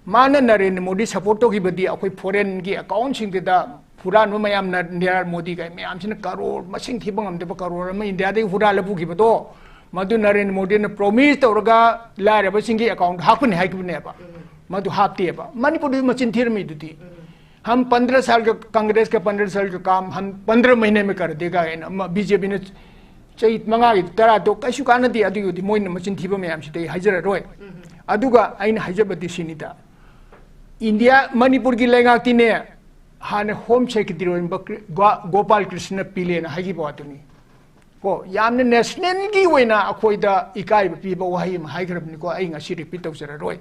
ꯃꯥꯅ ꯅꯔꯦꯟꯗ꯭ꯔ ꯃꯣꯗꯤ support ꯇꯧꯈꯤꯕꯗꯤ ꯑꯩꯈꯣꯏ foreign ꯒꯤ account ꯁꯤꯡꯗꯨꯗ ꯍꯨꯔꯥꯟꯕ ꯃꯌꯥꯝꯅ ꯅꯤꯔꯥ ꯃꯣꯗꯤ ꯀꯥꯏ ꯃꯌꯥꯝꯁꯤꯅ ꯀꯔꯣꯔ ꯃꯁꯤꯡ ꯊꯤꯕ ꯉꯝꯗꯕ ꯀꯔꯣꯔ ꯑꯃ ꯏꯟꯗꯤꯌꯥꯗꯒꯤ ꯍꯨꯔꯥꯜꯂ ꯄꯨꯈꯤꯕꯗꯣ, ꯃꯗꯨ ꯅꯔꯦꯟꯗ꯭ꯔ ꯃꯣꯗꯤꯅ ꯄ꯭ꯔꯣꯃꯤꯁ ꯇꯧꯔꯒ ꯂꯥꯏꯔꯕꯁꯤꯡꯒꯤ ꯑꯦꯀꯥꯎꯟꯗ ꯍꯥꯞꯀꯅꯤ ꯍꯥꯏꯈꯤꯕꯅꯦꯕ꯫ ꯃꯗꯨ ꯍꯥꯞꯇꯦꯕ꯫ ꯃꯅꯤꯄꯨꯔꯗꯁꯨ ꯃꯆꯤꯟ ꯊꯤꯔꯝꯃꯤꯗꯨꯗꯤ꯫ हम पंद्रह साल का, कांग्रेस का पंद्रह साल का काम हम पंद्रह महीने में कर देगा ꯍꯥꯏꯅ ꯑꯃ ꯕꯤ ꯖꯦ ꯄꯤꯅ ꯆꯍꯤ ꯃꯉꯥꯒꯤ ꯇꯔꯥꯗꯣ ꯀꯩꯁꯨ ꯀꯥꯟꯅꯗꯦ꯫ ꯑꯗꯨꯒꯤꯗꯤ ꯃꯣꯏꯅ ꯃꯆꯤꯟ ꯊꯤꯕ ꯃꯌꯥꯝꯁꯤꯗꯤ ꯑꯩ ꯍꯥꯏꯖꯔꯔꯣꯏ꯫ ꯑꯗꯨꯒ ꯑꯩꯅ ꯍꯥꯏꯖꯕꯗꯤ ꯁꯤꯅꯤꯗ, ꯏꯟꯗꯤꯌꯥ, ꯃꯅꯤꯄꯨꯔꯒꯤ ꯂꯩꯉꯥꯛꯇꯤꯅꯦ, ꯍꯥꯟꯅ ꯍꯣꯝ ꯁꯦꯀ꯭ꯔꯦꯇꯔꯤ ꯑꯣꯏꯔꯝꯕ ꯀ꯭ꯔꯤ-, ꯒꯣ-, ꯒꯣꯄꯥꯜ ꯀ꯭ꯔꯤꯁꯅ ꯄꯤꯂꯦꯅ ꯍꯥꯏꯈꯤꯕ ꯋꯥꯗꯨꯅꯤ꯫ ꯀꯣ, ꯌꯥꯝꯅ ꯅꯦꯁꯅꯦꯜꯒꯤ ꯑꯣꯏꯅ ꯑꯩꯈꯣꯏꯗ ꯏꯀꯥꯏꯕ ꯄꯤꯕ ꯋꯥꯍꯩ ꯑꯃ ꯍꯥꯏꯈ꯭ꯔꯕꯅꯤꯀꯣ, ꯑꯩ ꯉꯁꯤ ꯔꯤꯄꯤꯠ ꯇꯧꯖꯔꯔꯣꯏ꯫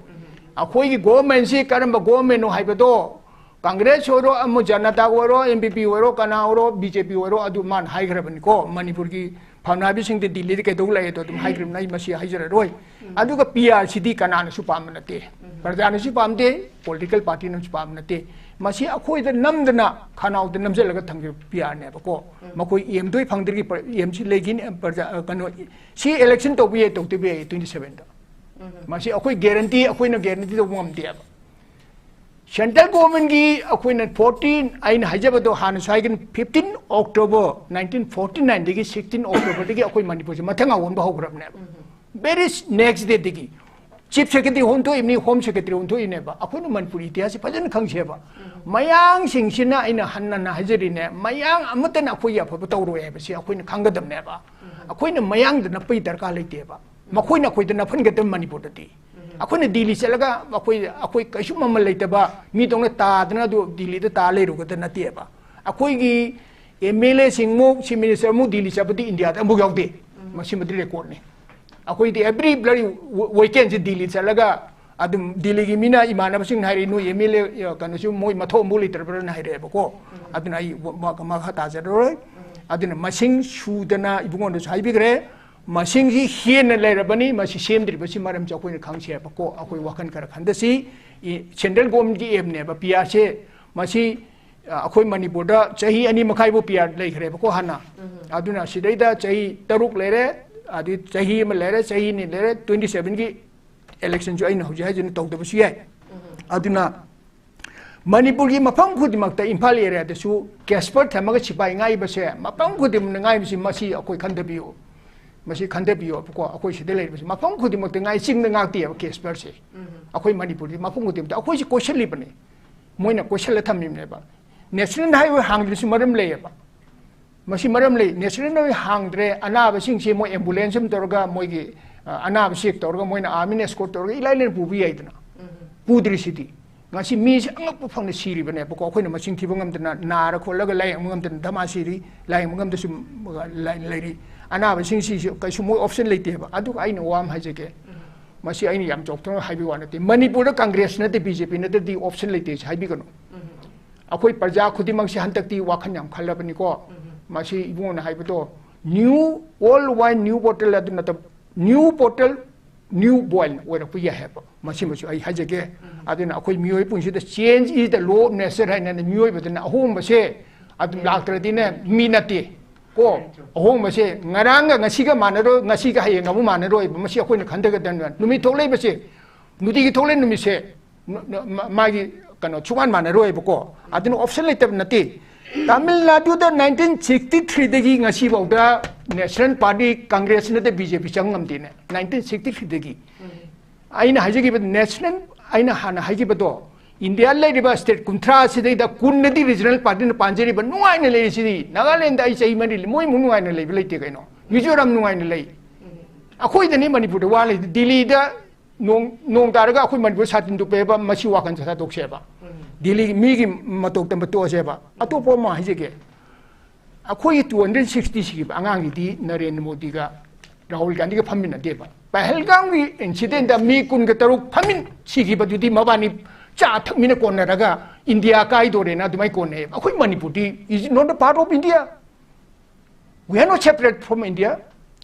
ꯑꯩꯈꯣꯏꯒꯤ ꯒꯣꯚꯔꯟꯃꯦꯟꯁꯤ ꯀꯔꯝꯕ ꯒꯣꯚꯔꯟꯃꯦꯟꯅꯣ ꯍꯥꯏꯕꯗꯣ, ꯀꯪꯒ꯭ꯔꯦꯁ ꯑꯣꯏꯔꯣ, ꯑꯃ ꯖꯅꯇꯥ ꯑꯣꯏꯔꯣ, ꯑꯦꯝ ꯄꯤ ꯄꯤ ꯑꯣꯏꯔꯣ, ꯀꯅꯥ ꯑꯣꯏꯔꯣ, ꯕꯤ ꯖꯦ ꯄꯤ ꯑꯣꯏꯔꯣ, ꯑꯗꯨ ꯃꯥꯅ ꯍꯥꯏꯈ꯭ꯔꯕꯅꯤꯀꯣ, ꯃꯅꯤꯄꯨꯔꯒꯤ ꯐꯝꯅꯥꯏꯕꯁꯤꯡꯗꯤ ꯗꯤꯜꯂꯤꯗ ꯀꯩꯗꯧ ꯂꯩ ꯑꯗꯣ ꯑꯗꯨꯝ ꯍꯥꯏꯈ꯭ꯔꯕꯅꯤꯅ ꯑꯩ ꯃꯁꯤ ꯍꯥꯏꯖꯔꯔꯣꯏ꯫ ꯑꯗꯨꯒ ꯄꯤ ꯑꯥꯔ ꯁꯤꯗꯤ ꯀꯅꯥꯅꯁꯨ ꯄꯥꯝꯕ ꯅꯠꯇꯦ, ꯄ꯭ꯔꯖꯥꯅꯁꯨ ꯄꯥꯝꯗꯦ, ꯄꯣꯂꯤꯇꯤꯀꯦꯜ ꯄꯥꯔꯇꯤꯅꯁꯨ ꯄꯥꯝꯕ ꯅꯠꯇꯦ꯫ ꯃꯁꯤ ꯑꯩꯈꯣꯏꯗ ꯅꯝꯗꯅ ꯈꯅꯥꯎꯗ ꯅꯝꯁꯤꯜꯂꯒ ꯊꯝꯈꯤꯕ ꯄꯤ ꯑꯥꯔꯅꯦꯕꯀꯣ꯫ ꯃꯈꯣꯏ ꯑꯦꯝꯗꯣꯏ ꯐꯪꯗ꯭ꯔꯤꯒꯤ ꯄ꯭ꯔ-, ꯑꯦꯝꯁꯤ ꯂꯩꯈꯤꯅꯤ, ꯄ꯭ꯔꯖꯥ, ꯀꯩꯅꯣ, ꯁꯤ ꯏꯂꯦꯛꯁꯟ ꯇꯧꯕ ꯌꯥꯏ, ꯇꯧꯗꯕ ꯌꯥꯏ, ꯇ꯭ꯋꯦꯟꯇꯤ ꯁꯚꯦꯟꯗ꯫ ꯃꯁꯤ ꯑꯩꯈꯣꯏ ꯒꯦꯔꯦꯟꯇꯤ, ꯑꯩꯈꯣꯏꯅ ꯒꯦꯔꯦꯟꯇꯤ ꯇꯧꯕ ꯉꯝꯗꯦꯕ꯫ ꯁꯦꯟꯇ꯭ꯔꯦꯜ ꯒꯣꯚꯔꯟꯃꯦꯟꯠꯀꯤ ꯑꯩꯈꯣꯏꯅ ꯐꯣꯔꯇꯤꯟ, ꯑꯩꯅ ꯍꯥꯏꯖꯕꯗꯣ ꯍꯥꯟꯅꯁꯨ ꯍꯥꯏꯒꯅꯤ, ꯐꯤꯐꯇꯤꯟ ꯑꯣꯛꯇꯣꯕꯔ ꯅꯥꯏꯟꯇꯤꯟ ꯐꯣꯔꯇꯤ ꯅꯥꯏꯟꯗꯒꯤ ꯁꯤꯛꯁꯇꯤꯟ ꯑꯣꯛꯇꯣꯕꯔꯗꯒꯤ ꯑꯩꯈꯣꯏ ꯃꯅꯤꯄꯨꯔꯁꯦ ꯃꯊꯪ ꯑꯣꯟꯕ ꯍꯧꯈ꯭ꯔꯕꯅꯦꯕ꯫ ꯚꯦꯔꯤ ꯅꯦꯛꯁ ꯗꯦꯗꯒꯤ ꯆꯤꯐ ꯁꯦꯀ꯭ꯔꯦꯇꯔꯤ ꯑꯣꯟꯊꯣꯛꯏꯕꯅꯤ, ꯍꯣꯝ ꯁꯦꯀ꯭ꯔꯦꯇꯔꯤ ꯑꯣꯟꯊꯣꯛꯏꯅꯦꯕ꯫ ꯑꯩꯈꯣꯏꯅ ꯃꯅꯤꯄꯨꯔꯤ ꯏꯇꯤꯍꯥꯁꯁꯦ ꯐꯖꯅ ꯈꯪꯁꯦꯕ꯫ ꯃꯌꯥꯡꯁꯤꯡꯁꯤꯅ, ꯑꯩꯅ ꯍꯟꯅ ꯍꯟꯅ ꯍꯥꯏꯖꯔꯤꯅꯦ, ꯃꯌꯥꯡ ꯑꯃꯠꯇꯅ ꯑꯩꯈꯣꯏꯒꯤ ꯑꯐꯕ ꯇꯧꯔꯣꯏ ꯍꯥꯏꯕꯁꯤ ꯑꯩꯈꯣꯏꯅ ꯈꯪꯒꯗꯕꯅꯦꯕ꯫ ꯑꯩꯈꯣꯏꯅ ꯃꯌꯥꯡꯗ ꯅꯞꯄꯒꯤ ꯗꯔꯀꯥꯔ ꯂꯩꯇꯦꯕ꯫ ꯃꯈꯣꯏꯅ ꯑꯩꯈꯣꯏꯗ ꯅꯞꯍꯟꯒꯗꯕ ꯃꯅꯤꯄꯨꯔꯗꯗꯤ꯫ ꯑꯩꯈꯣꯏꯅ ꯗꯤꯜꯂꯤ ꯆꯠꯂꯒ ꯑꯩꯈꯣꯏ, ꯑꯩꯈꯣꯏ ꯀꯩꯁꯨ ꯃꯃꯜ ꯂꯩꯇꯕ ꯃꯤꯗꯧꯅ ꯇꯥꯗꯅ ꯑꯗꯨ ꯗꯤꯜꯂꯤꯗ ꯇꯥ ꯂꯩꯔꯨꯒꯗꯕ ꯅꯠꯇꯦꯕ꯫ ꯑꯩꯈꯣꯏꯒꯤ ꯑꯦꯝ ꯑꯦꯜ ꯑꯦꯁꯤꯡꯃꯨꯛ, ꯆꯤꯐ ꯃꯤꯅꯤꯁꯇꯔꯃꯨꯛ ꯗꯤꯜꯂꯤ ꯆꯠꯄꯗꯤ ꯏꯟꯗꯤꯌꯥꯗ ꯑꯃꯨꯛ ꯌꯥꯎꯗꯦ꯫ ꯃꯁꯤꯃꯗꯤ ꯔꯦꯀꯣꯔꯗꯅꯤ꯫ ꯑꯩꯈꯣꯏꯗꯤ ꯑꯦꯕ꯭ꯔꯤ ꯕ꯭ꯂꯗꯤ ꯋꯤꯀꯦꯟꯁꯤ ꯗꯤꯜꯂꯤ ꯆꯠꯂꯒ ꯑꯗꯨꯝ ꯗꯤꯜꯂꯤꯒꯤ ꯃꯤꯅ, ꯏꯃꯥꯟꯅꯕꯁꯤꯡꯅ ꯍꯥꯏꯔꯛꯏ, "ꯅꯣꯏ ꯑꯦꯝ ꯑꯦꯜ ꯑꯦ ꯀꯩꯅꯣꯁꯨ ꯃꯣꯏ ꯃꯊꯧ ꯑꯃꯨꯛ ꯂꯩꯇ꯭ꯔꯕ꯭ꯔꯥꯅ?" ꯍꯥꯏꯔꯛꯑꯦꯕꯀꯣ꯫ ꯑꯗꯨꯅ ꯑꯩ ꯃ-, ꯃ-, ꯃꯈꯥ ꯇꯥꯖꯔꯔꯣꯏ꯫ ꯑꯗꯨꯅ ꯃꯁꯤꯡ ꯁꯨꯗꯅ ꯏꯕꯨꯡꯉꯣꯗꯁꯨ ꯍꯥꯏꯕꯤꯈ꯭ꯔꯦ꯫ ꯃꯁꯤꯡꯁꯤ ꯍꯦꯟꯅ ꯂꯩꯔꯕꯅꯤ, ꯃꯁꯤ ꯁꯦꯝꯗ꯭ꯔꯤꯕꯁꯤ ꯃꯔꯝꯁꯤ ꯑꯩꯈꯣꯏꯅ ꯈꯪꯁꯦꯕꯀꯣ, ꯑꯩꯈꯣꯏ ꯋꯥꯈꯜ ꯈꯔ ꯈꯟꯊꯁꯤ꯫ ꯏ-, ꯁꯦꯟꯇ꯭ꯔꯦꯜ ꯒꯣꯔꯃꯦꯟꯒꯤ ꯑꯦꯝꯅꯦꯕ ꯄꯤ ꯑꯥꯔꯁꯦ꯫ ꯃꯁꯤ, ꯑ, ꯑꯩꯈꯣꯏ ꯃꯅꯤꯄꯨꯔꯗ ꯆꯍꯤ ꯑꯅꯤ ꯃꯈꯥꯏꯕꯨ ꯄꯤ ꯑꯥꯔ ꯂꯩꯈ꯭ꯔꯦꯕꯀꯣ ꯍꯥꯟꯅ꯫ ꯑꯗꯨꯅ ꯁꯤꯗꯩꯗ ꯆꯍꯤ ꯇꯔꯨꯛ ꯂꯩꯔꯦ, ꯑꯗꯩ ꯆꯍꯤ ꯑꯃ ꯂꯩꯔꯦ, ꯆꯍꯤ ꯑꯅꯤ ꯂꯩꯔꯦ, ꯇ꯭ꯋꯦꯟꯇꯤ ꯁꯚꯦꯟꯒꯤ ꯏꯂꯦꯛꯁꯟꯁꯨ ꯑꯩꯅ ꯍꯧꯖꯤꯛ ꯍꯥꯏꯖꯅ ꯇꯧꯗꯕꯁꯨ ꯌꯥꯏ꯫ ꯑꯗꯨꯅ ꯃꯅꯤꯄꯨꯔꯒꯤ ꯃꯐꯝ ꯈꯨꯗꯤꯡꯃꯛꯇ, ꯏꯝꯐꯥꯜ ꯑꯦꯔꯤꯌꯥꯗꯁꯨ ꯀꯦꯁꯄꯔ ꯊꯝꯃꯒ ꯁꯤꯐꯥꯏ ꯉꯥꯏꯕꯁꯦ, ꯃꯐꯝ ꯈꯨꯗꯤꯡꯃꯛꯅ ꯉꯥꯏꯕꯁꯤ, ꯃꯁꯤ ꯑꯩꯈꯣꯏ ꯈꯟꯊꯕꯤꯌꯨ꯫ ꯃꯁꯤ ꯈꯟꯊꯕꯤꯌꯣꯕꯀꯣ, ꯑꯩꯈꯣꯏ ꯁꯤꯗ ꯂꯩꯔꯤꯕꯁꯤ ꯃꯐꯝ ꯈꯨꯗꯤꯡꯃꯛꯇ ꯉꯥꯏ, ꯆꯤꯡꯗ ꯉꯥꯛꯇꯦꯕ ꯀꯦꯁꯄꯔꯁꯦ꯫ ꯑꯩꯈꯣꯏ ꯃꯅꯤꯄꯨꯔꯗꯤ ꯃꯐꯝ ꯈꯨꯗꯤꯡꯃꯛꯇ ꯑꯩꯈꯣꯏꯁꯤ ꯀꯣꯏꯁꯜꯂꯤꯕꯅꯤ, ꯃꯣꯏꯅ ꯀꯣꯏꯁꯜꯂ ꯊꯝꯃꯤꯕꯅꯦꯕ꯫ ꯅꯦꯁꯅꯦꯜ ꯍꯥꯏꯋꯦ ꯍꯥꯡꯗ꯭ꯔꯤꯁꯨ ꯃꯔꯝ ꯂꯩꯌꯦꯕ꯫ ꯃꯁꯤ ꯃꯔꯝ ꯂꯩ꯫ ꯅꯦꯁꯅꯦꯜ ꯍꯥꯏꯋꯦ ꯍꯥꯡꯗ꯭ꯔꯦ, ꯑꯅꯥꯕꯁꯤꯡꯁꯦ ꯃꯣꯏ ꯑꯦꯝꯕꯨꯂꯦꯟꯁ ꯑꯃ ꯇꯧꯔꯒ, ꯃꯣꯏꯒꯤ, ꯑ, ꯑꯅꯥꯕ ꯆꯦꯛ ꯇꯧꯔꯒ, ꯃꯣꯏꯅ ꯑꯥꯔꯃꯤꯅ ꯑꯦꯁꯀꯣꯔꯠ ꯇꯧꯔꯒ ꯏꯂꯥꯏ ꯂꯥꯏꯅ ꯄꯨꯕ ꯌꯥꯏꯗꯅ꯫ ꯄꯨꯗ꯭ꯔꯤꯁꯤꯗꯤ꯫ ꯉꯁꯤ ꯃꯤꯁꯦ ꯑꯉꯛꯄ ꯐꯪꯅ ꯁꯤꯔꯤꯕꯅꯦꯕꯀꯣ꯫ ꯑꯩꯈꯣꯏꯅ ꯃꯁꯤꯡ ꯊꯤꯕ ꯉꯝꯗꯅ, ꯅꯥꯔ ꯈꯣꯠꯂꯒ ꯂꯥꯌꯦꯡꯕ ꯉꯝꯗꯅ ꯙꯃꯥ ꯁꯤꯔꯤ, ꯂꯥꯌꯦꯡꯕ ꯉꯝꯗꯁꯨ ꯂꯩ-, ꯂꯩꯔꯤ꯫ ꯑꯅꯥꯕꯁꯤꯡꯁꯤꯁꯨ ꯀꯩꯁꯨ ꯃꯣꯏ ꯑꯣꯞꯁꯟ ꯂꯩꯇꯦꯕ꯫ ꯑꯗꯨꯒ ꯑꯩꯅ ꯋꯥ ꯑꯃ ꯍꯥꯏꯖꯒꯦ꯫ ꯃꯁꯤ ꯑꯩꯅ ꯌꯥꯝ ꯆꯥꯎꯊꯣꯛꯅ ꯍꯥꯏꯕꯒꯤ ꯋꯥ ꯅꯠꯇꯦ꯫ ꯃꯅꯤꯄꯨꯔꯗ ꯀꯪꯒ꯭ꯔꯦꯁ ꯅꯠꯇꯦ, ꯕꯤ ꯖꯦ ꯄꯤ ꯅꯠꯇ꯭ꯔꯗꯤ ꯑꯣꯞꯁꯟ ꯂꯩꯇꯦ ꯁꯤ ꯍꯥꯏꯕꯤꯒꯅꯨ꯫ ꯑꯩꯈꯣꯏ ꯄ꯭ꯔꯖꯥ ꯈꯨꯗꯤꯡꯃꯛꯁꯦ ꯍꯟꯗꯛꯇꯤ ꯋꯥꯈꯜ ꯌꯥꯝ ꯈꯜꯂꯕꯅꯤꯀꯣ꯫ ꯃꯁꯤ ꯏꯕꯨꯡꯉꯣꯅ ꯍꯥꯏꯕꯗꯣ, new old wine new bottle ꯑꯗꯨ ꯅꯠꯇꯕ, new bottle new boil ꯑꯣꯏꯔꯛꯄ ꯌꯥꯏ ꯍꯥꯏꯕ꯫ ꯃꯁꯤꯃꯁꯨ ꯑꯩ ꯍꯥꯏꯖꯒꯦ꯫ ꯑꯗꯨꯅ ꯑꯩꯈꯣꯏ ꯃꯤꯑꯣꯏ ꯄꯨꯟꯁꯤꯗ change is the law of nature ꯍꯥꯏꯅ ꯃꯤꯑꯣꯏꯕꯗꯅ ꯑꯍꯣꯡꯕꯁꯦ ꯑꯗꯨꯝ ꯂꯥꯛꯇ꯭ꯔꯗꯤꯅꯦ ꯃꯤ ꯅꯠꯇꯦ꯫ ꯀꯣ, ꯑꯍꯣꯡꯕꯁꯦ ꯉꯔꯥꯡꯒ ꯉꯁꯤꯒ ꯃꯥꯟꯅꯔꯣꯏ, ꯉꯁꯤꯒ ꯍꯌꯦꯡ ꯑꯃꯨꯛ ꯃꯥꯟꯅꯔꯣꯏꯕ꯫ ꯃꯁꯤ ꯑꯩꯈꯣꯏꯅ ꯈꯟꯊꯒꯗꯕꯅꯦ꯫ ꯅꯨꯃꯤꯠ ꯊꯣꯛꯂꯛꯏꯕꯁꯦ, ꯅꯨꯡꯇꯤꯒꯤ ꯊꯣꯛꯂꯛꯏ ꯅꯨꯃꯤꯠꯁꯦ, ꯅ-, ꯅ-, ꯃ-, ꯃꯥꯒꯤ ꯀꯩꯅꯣ ꯁꯨꯡꯃꯥꯟ ꯃꯥꯟꯅꯔꯣꯏꯕꯀꯣ꯫ ꯑꯗꯨꯅ ꯑꯣꯞꯁꯟ ꯂꯩꯇꯕ ꯅꯠꯇꯦ꯫ ꯇꯥꯃꯤꯜ ꯅꯥꯗꯨꯗ ꯅꯥꯏꯟꯇꯤꯟ ꯁꯤꯛꯁꯇꯤ ꯊ꯭ꯔꯤꯗꯒꯤ ꯉꯁꯤꯐꯥꯎꯗ ꯅꯦꯁꯅꯦꯜ ꯄꯥꯔꯇꯤ ꯀꯪꯒ꯭ꯔꯦꯁ ꯅꯠꯇꯦ ꯕꯤ ꯖꯦ ꯄꯤ ꯆꯪ ꯉꯝꯗꯦꯅꯦ, ꯅꯥꯏꯟꯇꯤꯟ ꯁꯤꯛꯁꯇꯤ ꯊ꯭ꯔꯤꯗꯒꯤ꯫ ꯑꯩꯅ ꯍꯥꯏꯖꯈꯤꯕ ꯅꯦꯁꯅꯦꯜ, ꯑꯩꯅ ꯍꯥꯟꯅ ꯍꯥꯏꯈꯤꯕꯗꯣ, ꯏꯟꯗꯤꯌꯥ ꯂꯩꯔꯤꯕ ꯁ꯭ꯇꯦꯠ ꯀꯨꯟꯊ꯭ꯔꯥ ꯁꯤꯗꯩꯗ ꯀꯨꯟꯅꯗꯤ ꯔꯤꯖꯅꯦꯜ ꯄꯥꯔꯇꯤꯅ ꯄꯥꯟꯖꯔꯤꯕ ꯅꯨꯡꯉꯥꯏꯅ ꯂꯩꯔꯤꯁꯤꯗꯤ꯫ ꯅꯥꯒꯥꯂꯦꯟꯗ ꯑꯩ ꯆꯍꯤ ꯃꯔꯤ ꯂꯩ, ꯃꯣꯏꯃꯨꯛ ꯅꯨꯡꯉꯥꯏꯅ ꯂꯩꯕ ꯂꯩꯇꯦ ꯀꯩꯅꯣ꯫ ꯃꯤꯖꯣꯔꯥꯝ ꯅꯨꯡꯉꯥꯏꯅ ꯂꯩ꯫ ꯑꯩꯈꯣꯏꯗꯅꯤ ꯃꯅꯤꯄꯨꯔꯗ ꯋꯥ ꯂꯩ꯫ ꯗꯤꯜꯂꯤꯗ ꯅꯣꯡ, ꯅꯣꯡ ꯇꯥꯔꯒ ꯑꯩꯈꯣꯏ ꯃꯅꯤꯄꯨꯔ ꯁꯥꯇꯤꯟ ꯇꯨꯞꯄꯦꯕ, ꯃꯁꯤ ꯋꯥꯈꯜ ꯁꯥꯗꯣꯛꯁꯦꯕ꯫ ꯗꯤꯜꯂꯤ ꯃꯤꯒꯤ ꯃꯇꯧ ꯇꯝꯕ ꯇꯣꯛꯑꯁꯦꯕ꯫ ꯑꯇꯣꯞꯄ ꯑꯃ ꯍꯥꯏꯖꯒꯦ꯫ ꯑꯩꯈꯣꯏꯒꯤ ꯇꯨ ꯍꯟꯗ꯭ꯔꯦꯠ ꯁꯤꯛꯁꯇꯤ ꯁꯤꯈꯤꯕ ꯑꯉꯥꯡꯒꯤꯗꯤ ꯅꯔꯦꯟꯗ꯭ꯔ ꯃꯣꯗꯤꯒ ꯔꯥꯍꯨꯜ ꯒꯥꯟꯙꯤꯒ ꯐꯝꯃꯤꯟꯅꯗꯦꯕ꯫ ꯄꯍꯜꯒꯥꯝꯒꯤ ꯏꯟꯁꯤꯗꯦꯟꯗ ꯃꯤ ꯀꯨꯟꯒ ꯇꯔꯨꯛ ꯐꯝꯃꯤꯟ ꯁꯤꯈꯤꯕꯗꯨꯗꯤ ꯃꯕꯥꯅꯤ ꯆꯥ ꯊꯛꯃꯤꯟꯅ ꯀꯣꯟꯅꯔꯒ ꯏꯟꯗꯤꯌꯥ ꯀꯥꯏꯗꯣꯔꯦꯅ ꯑꯗꯨꯃꯥꯏꯅ ꯀꯣꯟꯅꯩꯌꯦꯕ꯫ ꯑꯩꯈꯣꯏ ꯃꯅꯤꯄꯨꯔꯗꯤ is not a part of India. We are not separate from India.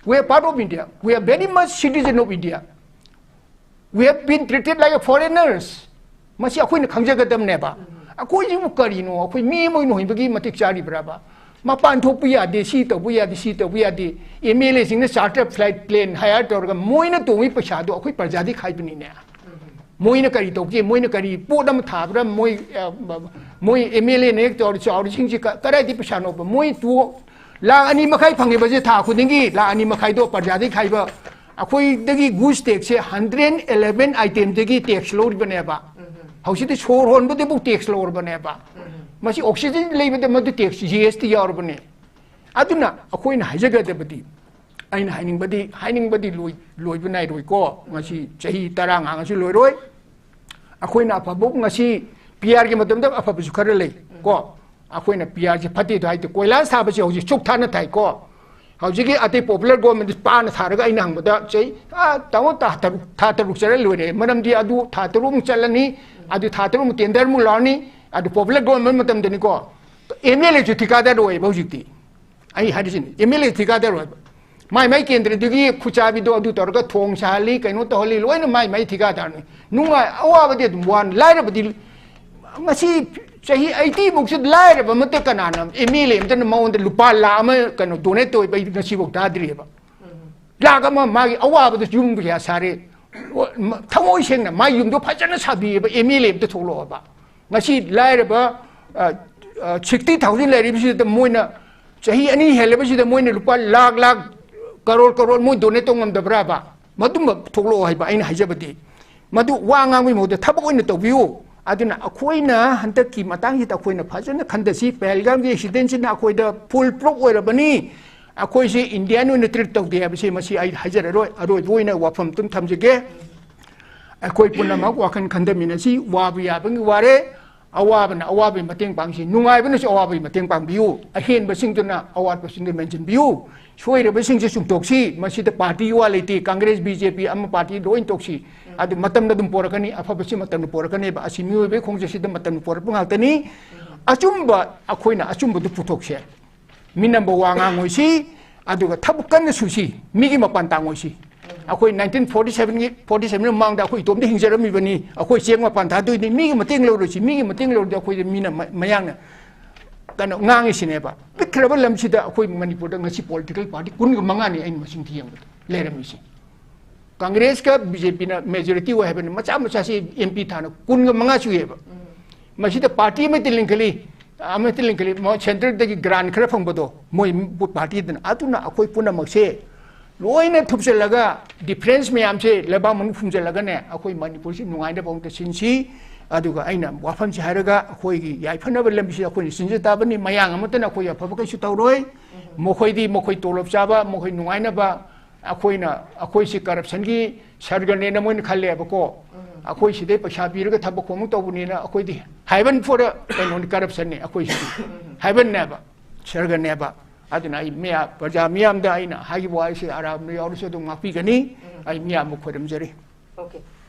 We are part of India. We are very much citizen of India. We have been treated like a foreigners. ꯃꯁꯤ ꯑꯩꯈꯣꯏꯅ ꯈꯪꯖꯒꯗꯕꯅꯦꯕ꯫ ꯑꯩꯈꯣꯏꯁꯤꯕꯨ ꯀꯔꯤꯅꯣ? ꯑꯩꯈꯣꯏ ꯃꯤ ꯑꯃ ꯑꯣꯏꯅ ꯍꯤꯡꯕꯒꯤ ꯃꯇꯤꯛ ꯆꯥꯔꯤꯕ꯭ꯔꯕ? ꯃꯄꯥꯟ ꯊꯣꯛꯄ ꯌꯥꯗꯦ, ꯁꯤ ꯇꯧꯕ ꯌꯥꯗꯦ, ꯁꯤ ꯇꯧꯕ ꯌꯥꯗꯦ꯫ ꯑꯦꯝ ꯑꯦꯜ ꯑꯦꯁꯤꯡꯅ ꯆꯥꯔꯇꯔ ꯐ꯭ꯂꯥꯏꯠ, ꯄ꯭ꯂꯦꯟ ꯍꯥꯌꯔ ꯇꯧꯔꯒ ꯃꯣꯏꯅ ꯇꯣꯡꯕꯒꯤ ꯄꯩꯁꯥꯗꯣ ꯑꯩꯈꯣꯏ ꯄ꯭ꯔꯖꯥꯗꯒꯤ ꯈꯥꯏꯕꯅꯤꯅꯦ꯫ ꯃꯣꯏꯅ ꯀꯔꯤ ꯇꯧꯒꯦ? ꯃꯣꯏꯅ ꯀꯔꯤ ꯄꯣꯠ ꯑꯃ ꯊꯥꯕ꯭ꯔꯥ? ꯃꯣꯏ, ꯑ, ꯃꯣꯏ ꯑꯦꯝ ꯑꯦꯜ ꯑꯦꯅ ꯍꯦꯛ ꯇꯧꯔꯤ ꯆꯥꯎꯔꯤꯁꯤꯡꯁꯤ ꯀ-, ꯀꯗꯥꯏꯗꯒꯤ ꯄꯩꯁꯥꯅꯣꯕ? ꯃꯣꯏ ꯇꯨ ꯂꯥꯛ ꯑꯅꯤ ꯃꯈꯥꯏ ꯐꯪꯉꯤꯕꯁꯦ ꯊꯥ ꯈꯨꯗꯤꯡꯒꯤ ꯂꯥꯛ ꯑꯅꯤ ꯃꯈꯥꯏꯗꯣ ꯄ꯭ꯔꯖꯥꯗꯒꯤ ꯈꯥꯏꯕ꯫ ꯑꯩꯈꯣꯏꯗꯒꯤ ꯒꯨꯁ ꯇꯦꯛꯁꯁꯦ ꯍꯟꯗ꯭ꯔꯦꯠ ꯑꯦꯂꯦꯚꯦꯟ ꯑꯥꯏꯇꯦꯝꯗꯒꯤ ꯇꯦꯛꯁ ꯂꯧꯔꯤꯕꯅꯦꯕ꯫ ꯍꯧꯖꯤꯛꯇꯤ ꯁꯣꯔ ꯍꯣꯟꯕꯗꯕꯨ ꯇꯦꯛꯁ ꯂꯧꯔꯕꯅꯦꯕ꯫ ꯃꯁꯤ ꯑꯣꯛꯁꯤꯖꯦꯟ ꯂꯩꯕꯗ ꯃꯗꯨ ꯇꯦꯛꯁ, ꯖꯤ ꯑꯦꯁ ꯇꯤ ꯌꯥꯎꯔꯕꯅꯦ꯫ ꯑꯗꯨꯅ ꯑꯩꯈꯣꯏꯅ ꯍꯥꯏꯖꯒꯗꯕꯗꯤ, ꯑꯩꯅ ꯍꯥꯏꯅꯤꯡꯕꯗꯤ, ꯍꯥꯏꯅꯤꯡꯕꯗꯤ ꯂꯣꯏ-, ꯂꯣꯏꯕ ꯅꯥꯏꯔꯣꯏꯀꯣ꯫ ꯉꯁꯤ ꯆꯍꯤ ꯇꯔꯥ ꯉꯥꯡꯉꯁꯨ ꯂꯣꯏꯔꯣꯏ꯫ ꯑꯩꯈꯣꯏꯅ ꯑꯐꯕ ꯉꯁꯤ ꯄꯤ ꯑꯥꯔꯒꯤ ꯃꯇꯝꯗ ꯑꯐꯕꯁꯨ ꯈꯔ ꯂꯩ ꯀꯣ꯫ ꯑꯩꯈꯣꯏꯅ ꯄꯤ ꯑꯥꯔꯁꯦ ꯐꯠꯇꯦꯗꯣ ꯍꯥꯏꯗꯦ, ꯀꯣꯏꯂꯥꯁ ꯊꯥꯕꯁꯦ ꯍꯧꯖꯤꯛ ꯆꯨꯛ ꯊꯥꯅ ꯊꯥꯏꯀꯣ꯫ ꯍꯧꯖꯤꯛꯀꯤ ꯑꯇꯩ ꯄꯣꯄꯨꯂꯔ ꯒꯣꯔꯃꯦꯟꯗ ꯄꯥꯅ ꯊꯥꯔꯒ ꯑꯩꯅ ꯍꯪꯕꯗ ꯆꯍꯤ, ꯑꯥ, ꯇꯥꯃꯣ, ꯊꯥ ꯇꯔꯨꯛ, ꯊꯥ ꯇꯔꯨꯛ ꯆꯠꯂ ꯂꯣꯏꯔꯦ꯫ ꯃꯔꯝꯗꯤ ꯑꯗꯨ ꯊꯥ ꯇꯔꯨꯛꯃꯨꯛ ꯆꯠꯂꯅꯤ, ꯑꯗꯨ ꯊꯥ ꯇꯔꯨꯛꯃꯨꯛ ꯇꯦꯟꯗꯔꯃꯨꯛ ꯂꯥꯛꯑꯅꯤ, ꯑꯗꯨ ꯄꯣꯄꯨꯂꯔ ꯒꯣꯔꯃꯦꯟ ꯃꯇꯝꯗꯅꯤꯀꯣ꯫ ꯑꯦꯝ ꯑꯦꯜ ꯑꯦꯁꯨ ꯊꯤꯀꯥꯗꯥꯔ ꯑꯣꯏꯌꯦꯕ ꯍꯧꯖꯤꯛꯇꯤ꯫ ꯑꯩ ꯍꯥꯏꯔꯤꯁꯤꯅꯤ, ꯑꯦꯝ ꯑꯦꯜ ꯑꯦ ꯊꯤꯀꯥꯗꯥꯔ ꯑꯣꯏꯕ꯫ ꯃꯥꯏ ꯃꯥꯏ ꯀꯦꯟꯗ꯭ꯔꯗꯨꯒꯤ ꯈꯨꯠꯆꯥꯕꯤꯗꯣ ꯑꯗꯨ ꯇꯧꯔꯒ ꯊꯣꯡ ꯁꯥꯍꯜꯂꯤ, ꯀꯩꯅꯣ ꯇꯧꯍꯜꯂꯤ, ꯂꯣꯏꯅ ꯃꯥꯏ ꯃꯥꯏ ꯊꯤꯀꯥꯗꯥꯔꯅꯤ꯫ ꯅꯨꯡꯉꯥꯏ, ꯑꯋꯥꯕꯗꯤ ꯑꯗꯨꯝ ꯋꯥꯅ, ꯂꯥꯏꯔꯕꯗꯤ ꯉꯁꯤ ꯆꯍꯤ ꯑꯩꯠꯇꯤ ꯃꯨꯛꯁꯤꯗ ꯂꯥꯏꯔꯕ ꯑꯃꯠꯇ ꯀꯅꯥꯅ ꯑꯦꯝ ꯑꯦꯜ ꯑꯦ ꯑꯃꯠꯇꯅ ꯃꯉꯣꯟꯗ ꯂꯨꯄꯥ ꯂꯥꯈ ꯑꯃ ꯀꯩꯅꯣ ꯗꯣꯅꯦꯠ ꯇꯧꯕ ꯑꯩ ꯉꯁꯤꯐꯥꯎ ꯇꯥꯗ꯭ꯔꯤꯑꯕ꯫ ꯂꯥꯈ ꯑꯃ ꯃꯥꯒꯤ ꯑꯋꯥꯕꯗ ꯌꯨꯝ ꯀꯌꯥ ꯁꯥꯔꯦ꯫ ꯊꯃꯣꯏ ꯁꯦꯡꯅ ꯃꯥꯒꯤ ꯌꯨꯝꯗꯣ ꯐꯖꯅ ꯁꯥꯕꯤꯑꯕ ꯑꯦꯝ ꯑꯦꯜ ꯑꯦ ꯑꯝꯇ ꯊꯣꯛꯂꯛꯑꯣꯕ꯫ ꯉꯁꯤ ꯂꯥꯏꯔꯕ, ꯑ, ꯑ, ꯁꯤꯛꯁꯇꯤ ꯊꯥꯎꯖꯟ ꯂꯩꯔꯤꯕꯁꯤꯗ ꯃꯣꯏꯅ ꯆꯍꯤ ꯑꯅꯤ ꯍꯦꯜꯂꯕꯁꯤꯗ ꯃꯣꯏꯅ ꯂꯨꯄꯥ ꯂꯥꯈ, ꯂꯥꯈ, ꯀꯔꯣꯔ, ꯀꯔꯣꯔ ꯃꯣꯏ ꯗꯣꯅꯦꯠ ꯇꯧ ꯉꯝꯗꯕ꯭ꯔꯥꯕ? ꯃꯗꯨꯝꯕ ꯊꯣꯛꯂꯛꯑꯣ ꯍꯥꯏꯕ ꯑꯩꯅ ꯍꯥꯏꯖꯕꯗꯤ꯫ ꯃꯗꯨ ꯋꯥ ꯉꯥꯡꯕꯒꯤ ꯃꯍꯨꯠꯇ ꯊꯕꯛ ꯑꯣꯏꯅ ꯇꯧꯕꯤꯌꯨ꯫ ꯑꯗꯨꯅ ꯑꯩꯈꯣꯏꯅ ꯍꯟꯗꯛꯀꯤ ꯃꯇꯥꯡꯁꯤꯗ ꯑꯩꯈꯣꯏꯅ ꯐꯖꯅ ꯈꯟꯊꯁꯤ꯫ ꯄꯍꯜꯒꯥꯝꯒꯤ ꯑꯦꯛꯁꯤꯗꯦꯟꯁꯤꯅ ꯑꯩꯈꯣꯏꯗ ꯐꯨꯜ ꯄ꯭ꯔꯨꯐ ꯑꯣꯏꯔꯕꯅꯤ꯫ ꯑꯩꯈꯣꯏꯁꯦ ꯏꯟꯗꯤꯌꯥꯟ ꯑꯣꯏꯅ ꯇ꯭ꯔꯤꯠ ꯇꯧꯗꯦ ꯍꯥꯏꯕꯁꯤ ꯃꯁꯤ ꯑꯩ ꯍꯥꯏꯖꯔꯔꯣꯏ꯫ ꯑꯔꯣꯏꯕ ꯑꯣꯏꯅ ꯋꯥꯐꯝ ꯑꯗꯨꯝ ꯊꯝꯖꯒꯦ꯫ ꯑꯩꯈꯣꯏ ꯄꯨꯝꯅꯃꯛ ꯋꯥꯈꯜ ꯈꯟꯊꯃꯤꯟꯅꯁꯤ꯫ ꯋꯥꯕ ꯌꯥꯕꯒꯤ ꯋꯥꯔꯦ, ꯑꯋꯥꯕꯅ ꯑꯋꯥꯕꯒꯤ ꯃꯇꯦꯡ ꯄꯥꯡꯁꯤ, ꯅꯨꯡꯉꯥꯏꯕꯅꯁꯨ ꯑꯋꯥꯕꯒꯤ ꯃꯇꯦꯡ ꯄꯥꯡꯕꯤꯌꯨ, ꯑꯍꯦꯟꯕꯁꯤꯡꯗꯨꯅ ꯑꯋꯥꯠꯄꯁꯤꯡꯗꯨ ꯃꯦꯟꯁꯤꯟꯕꯤꯌꯨ꯫ ꯁꯣꯏꯔꯕꯁꯤꯡꯁꯦ ꯆꯨꯝꯊꯣꯛꯁꯤ꯫ ꯃꯁꯤꯗ ꯄꯥꯔꯇꯤꯒꯤ ꯋꯥ ꯂꯩꯇꯦ, ꯀꯪꯒ꯭ꯔꯦꯁ, ꯕꯤ ꯖꯦ ꯄꯤ, ꯑꯃ ꯄꯥꯔꯇꯤ ꯂꯣꯏ ꯇꯣꯛꯁꯤ꯫ ꯑꯗꯨ ꯃꯇꯝꯅ ꯑꯗꯨꯝ ꯄꯣꯔꯛꯀꯅꯤ, ꯑꯐꯕꯁꯤ ꯃꯇꯝꯅ ꯄꯣꯔꯛꯀꯅꯦꯕ꯫ ꯑꯁꯤ ꯃꯤꯑꯣꯏꯕꯒꯤ ꯈꯣꯡꯆꯠꯁꯤꯗ ꯃꯇꯝꯅ ꯄꯣꯔꯛꯄ ꯉꯥꯛꯇꯅꯤ꯫ ꯑꯆꯨꯝꯕ, ꯑꯩꯈꯣꯏꯅ ꯑꯆꯨꯝꯕꯗꯨ ꯄꯨꯊꯣꯛꯁꯦ꯫ ꯃꯤꯅꯝꯕ ꯋꯥ ꯉꯥꯡꯉꯣꯏꯁꯤ, ꯑꯗꯨꯒ ꯊꯕꯛ ꯀꯟꯅ ꯁꯨꯁꯤ, ꯃꯤꯒꯤ ꯃꯄꯥꯟ ꯇꯥꯡꯉꯣꯏꯁꯤ꯫ ꯑꯩꯈꯣꯏ ꯅꯥꯏꯟꯇꯤꯟ ꯐꯣꯔꯇꯤ ꯁꯚꯦꯟꯒꯤ, ꯐꯣꯔꯇꯤ ꯁꯚꯦꯟꯒꯤ ꯃꯃꯥꯡꯗ ꯑꯩꯈꯣꯏ ꯏꯇꯣꯝꯇ ꯍꯤꯡꯖꯔꯝꯃꯤꯕꯅꯤ, ꯑꯩꯈꯣꯏ ꯆꯦꯡ ꯃꯄꯥꯟ ꯊꯥꯗꯣꯏꯅꯤ, ꯃꯤꯒꯤ ꯃꯇꯦꯡ ꯂꯧꯔꯣꯏꯁꯤ꯫ ꯃꯤꯒꯤ ꯃꯇꯦꯡ ꯂꯧꯔꯗꯤ ꯑꯩꯈꯣꯏꯗ ꯃꯤꯅ ꯃ-, ꯃꯌꯥꯡꯅ ꯀꯩꯅꯣ ꯉꯥꯡꯉꯤꯁꯤꯅꯦꯕ꯫ ꯄꯤꯛꯈ꯭ꯔꯕ ꯂꯝꯁꯤꯗ ꯑꯩꯈꯣꯏ ꯃꯅꯤꯄꯨꯔꯗ ꯉꯁꯤ ꯄꯣꯂꯤꯇꯤꯀꯦꯜ ꯄꯥꯔꯇꯤ ꯀꯨꯟꯒ ꯃꯉꯥꯅꯤ ꯑꯩꯅ ꯃꯁꯤꯡ ꯊꯤ ꯌꯦꯡꯕꯗ ꯂꯩꯔꯝꯃꯤꯁꯤ꯫ ꯀꯪꯒ꯭ꯔꯦꯁꯀ ꯕꯤ ꯖꯦ ꯄꯤꯅ ꯃꯦꯖꯣꯔꯤꯇꯤ ꯑꯣꯏ ꯍꯥꯏꯕꯅꯤ꯫ ꯃꯆꯥ ꯃꯆꯥꯁꯤ ꯑꯦꯝ ꯄꯤ ꯊꯥꯅ ꯀꯨꯟꯒ ꯃꯉꯥ ꯁꯨꯏꯑꯕ꯫ ꯃꯁꯤꯗ ꯄꯥꯔꯇꯤ ꯑꯃꯠꯇ ꯂꯤꯡꯈꯠꯂꯤ, ꯑꯃꯠꯇ ꯂꯤꯡꯈꯠꯂꯤ, ꯃ-, ꯁꯦꯟꯇꯔꯗꯒꯤ ꯒ꯭ꯔꯥꯟ ꯈꯔ ꯐꯪꯕꯗꯣ ꯃꯣꯏ ꯄꯥꯔꯇꯤꯗꯅ꯫ ꯑꯗꯨꯅ ꯑꯩꯈꯣꯏ ꯄꯨꯝꯅꯃꯛꯁꯦ ꯂꯣꯏꯅ ꯊꯨꯞꯆꯜꯂꯒ, ꯗꯤꯐ꯭ꯔꯦꯟꯁ ꯃꯌꯥꯝꯁꯦ ꯂꯩꯕꯥꯛ ꯃꯅꯨꯡ ꯐꯨꯝꯖꯜꯂꯒꯅꯦ, ꯑꯩꯈꯣꯏ ꯃꯅꯤꯄꯨꯔꯁꯤ ꯅꯨꯡꯉꯥꯏꯅꯕ ꯑꯃꯨꯛꯇ ꯁꯤꯟꯁꯤ꯫ ꯑꯗꯨꯒ ꯑꯩꯅ ꯋꯥꯐꯝꯁꯤ ꯍꯥꯏꯔꯒ, ꯑꯩꯈꯣꯏꯒꯤ ꯌꯥꯏꯐꯅꯕ ꯂꯝꯕꯤꯁꯤꯗ ꯑꯩꯈꯣꯏꯅ ꯁꯤꯟꯖ ꯇꯥꯕꯅꯤ꯫ ꯃꯌꯥꯡ ꯑꯃꯠꯇꯅ ꯑꯩꯈꯣꯏ ꯑꯐꯕ ꯀꯩꯁꯨ ꯇꯧꯔꯣꯏ꯫ ꯃꯈꯣꯏꯗꯤ ꯃꯈꯣꯏ ꯇꯣꯂꯣꯞ ꯆꯥꯕ, ꯃꯈꯣꯏ ꯅꯨꯡꯉꯥꯏꯅꯕ, ꯑꯩꯈꯣꯏꯅ, ꯑꯩꯈꯣꯏꯁꯤ ꯀꯔꯞꯁꯟꯒꯤ ꯁꯔꯒꯅꯦꯅ ꯃꯣꯏꯅ ꯈꯜꯂꯦꯕꯀꯣ꯫ ꯑꯩꯈꯣꯏ ꯁꯤꯗꯩ ꯄꯩꯁꯥ ꯄꯤꯔꯒ ꯊꯕꯛ ꯈꯣꯝꯃꯨꯛ ꯇꯧꯕꯅꯤꯅ, ꯑꯩꯈꯣꯏꯗꯤ ꯍꯥꯏꯕꯟ ꯐꯣꯔ ꯀꯩꯅꯣꯅꯤ, ꯀꯔꯞꯁꯟꯅꯤ ꯑꯩꯈꯣꯏꯁꯤꯗꯤ꯫ ꯍꯥꯏꯕꯟꯅꯦꯕ, ꯁꯔꯒꯅꯦꯕ꯫ ꯑꯗꯨꯅ ꯑꯩ ꯃꯤꯌꯥ-, ꯄ꯭ꯔꯖꯥ ꯃꯤꯌꯥꯝꯗ ꯑꯩꯅ ꯍꯥꯏꯈꯤꯕ ꯋꯥꯍꯩꯁꯤ ꯑꯔꯥꯟꯕ ꯌꯥꯎꯔꯁꯨ ꯑꯗꯨꯝ ꯉꯥꯛꯄꯤꯒꯅꯤ꯫ ꯑꯩ ꯃꯤꯌꯥꯝꯕꯨ ꯈꯣꯏꯔꯝꯖꯔꯤ꯫ Okay,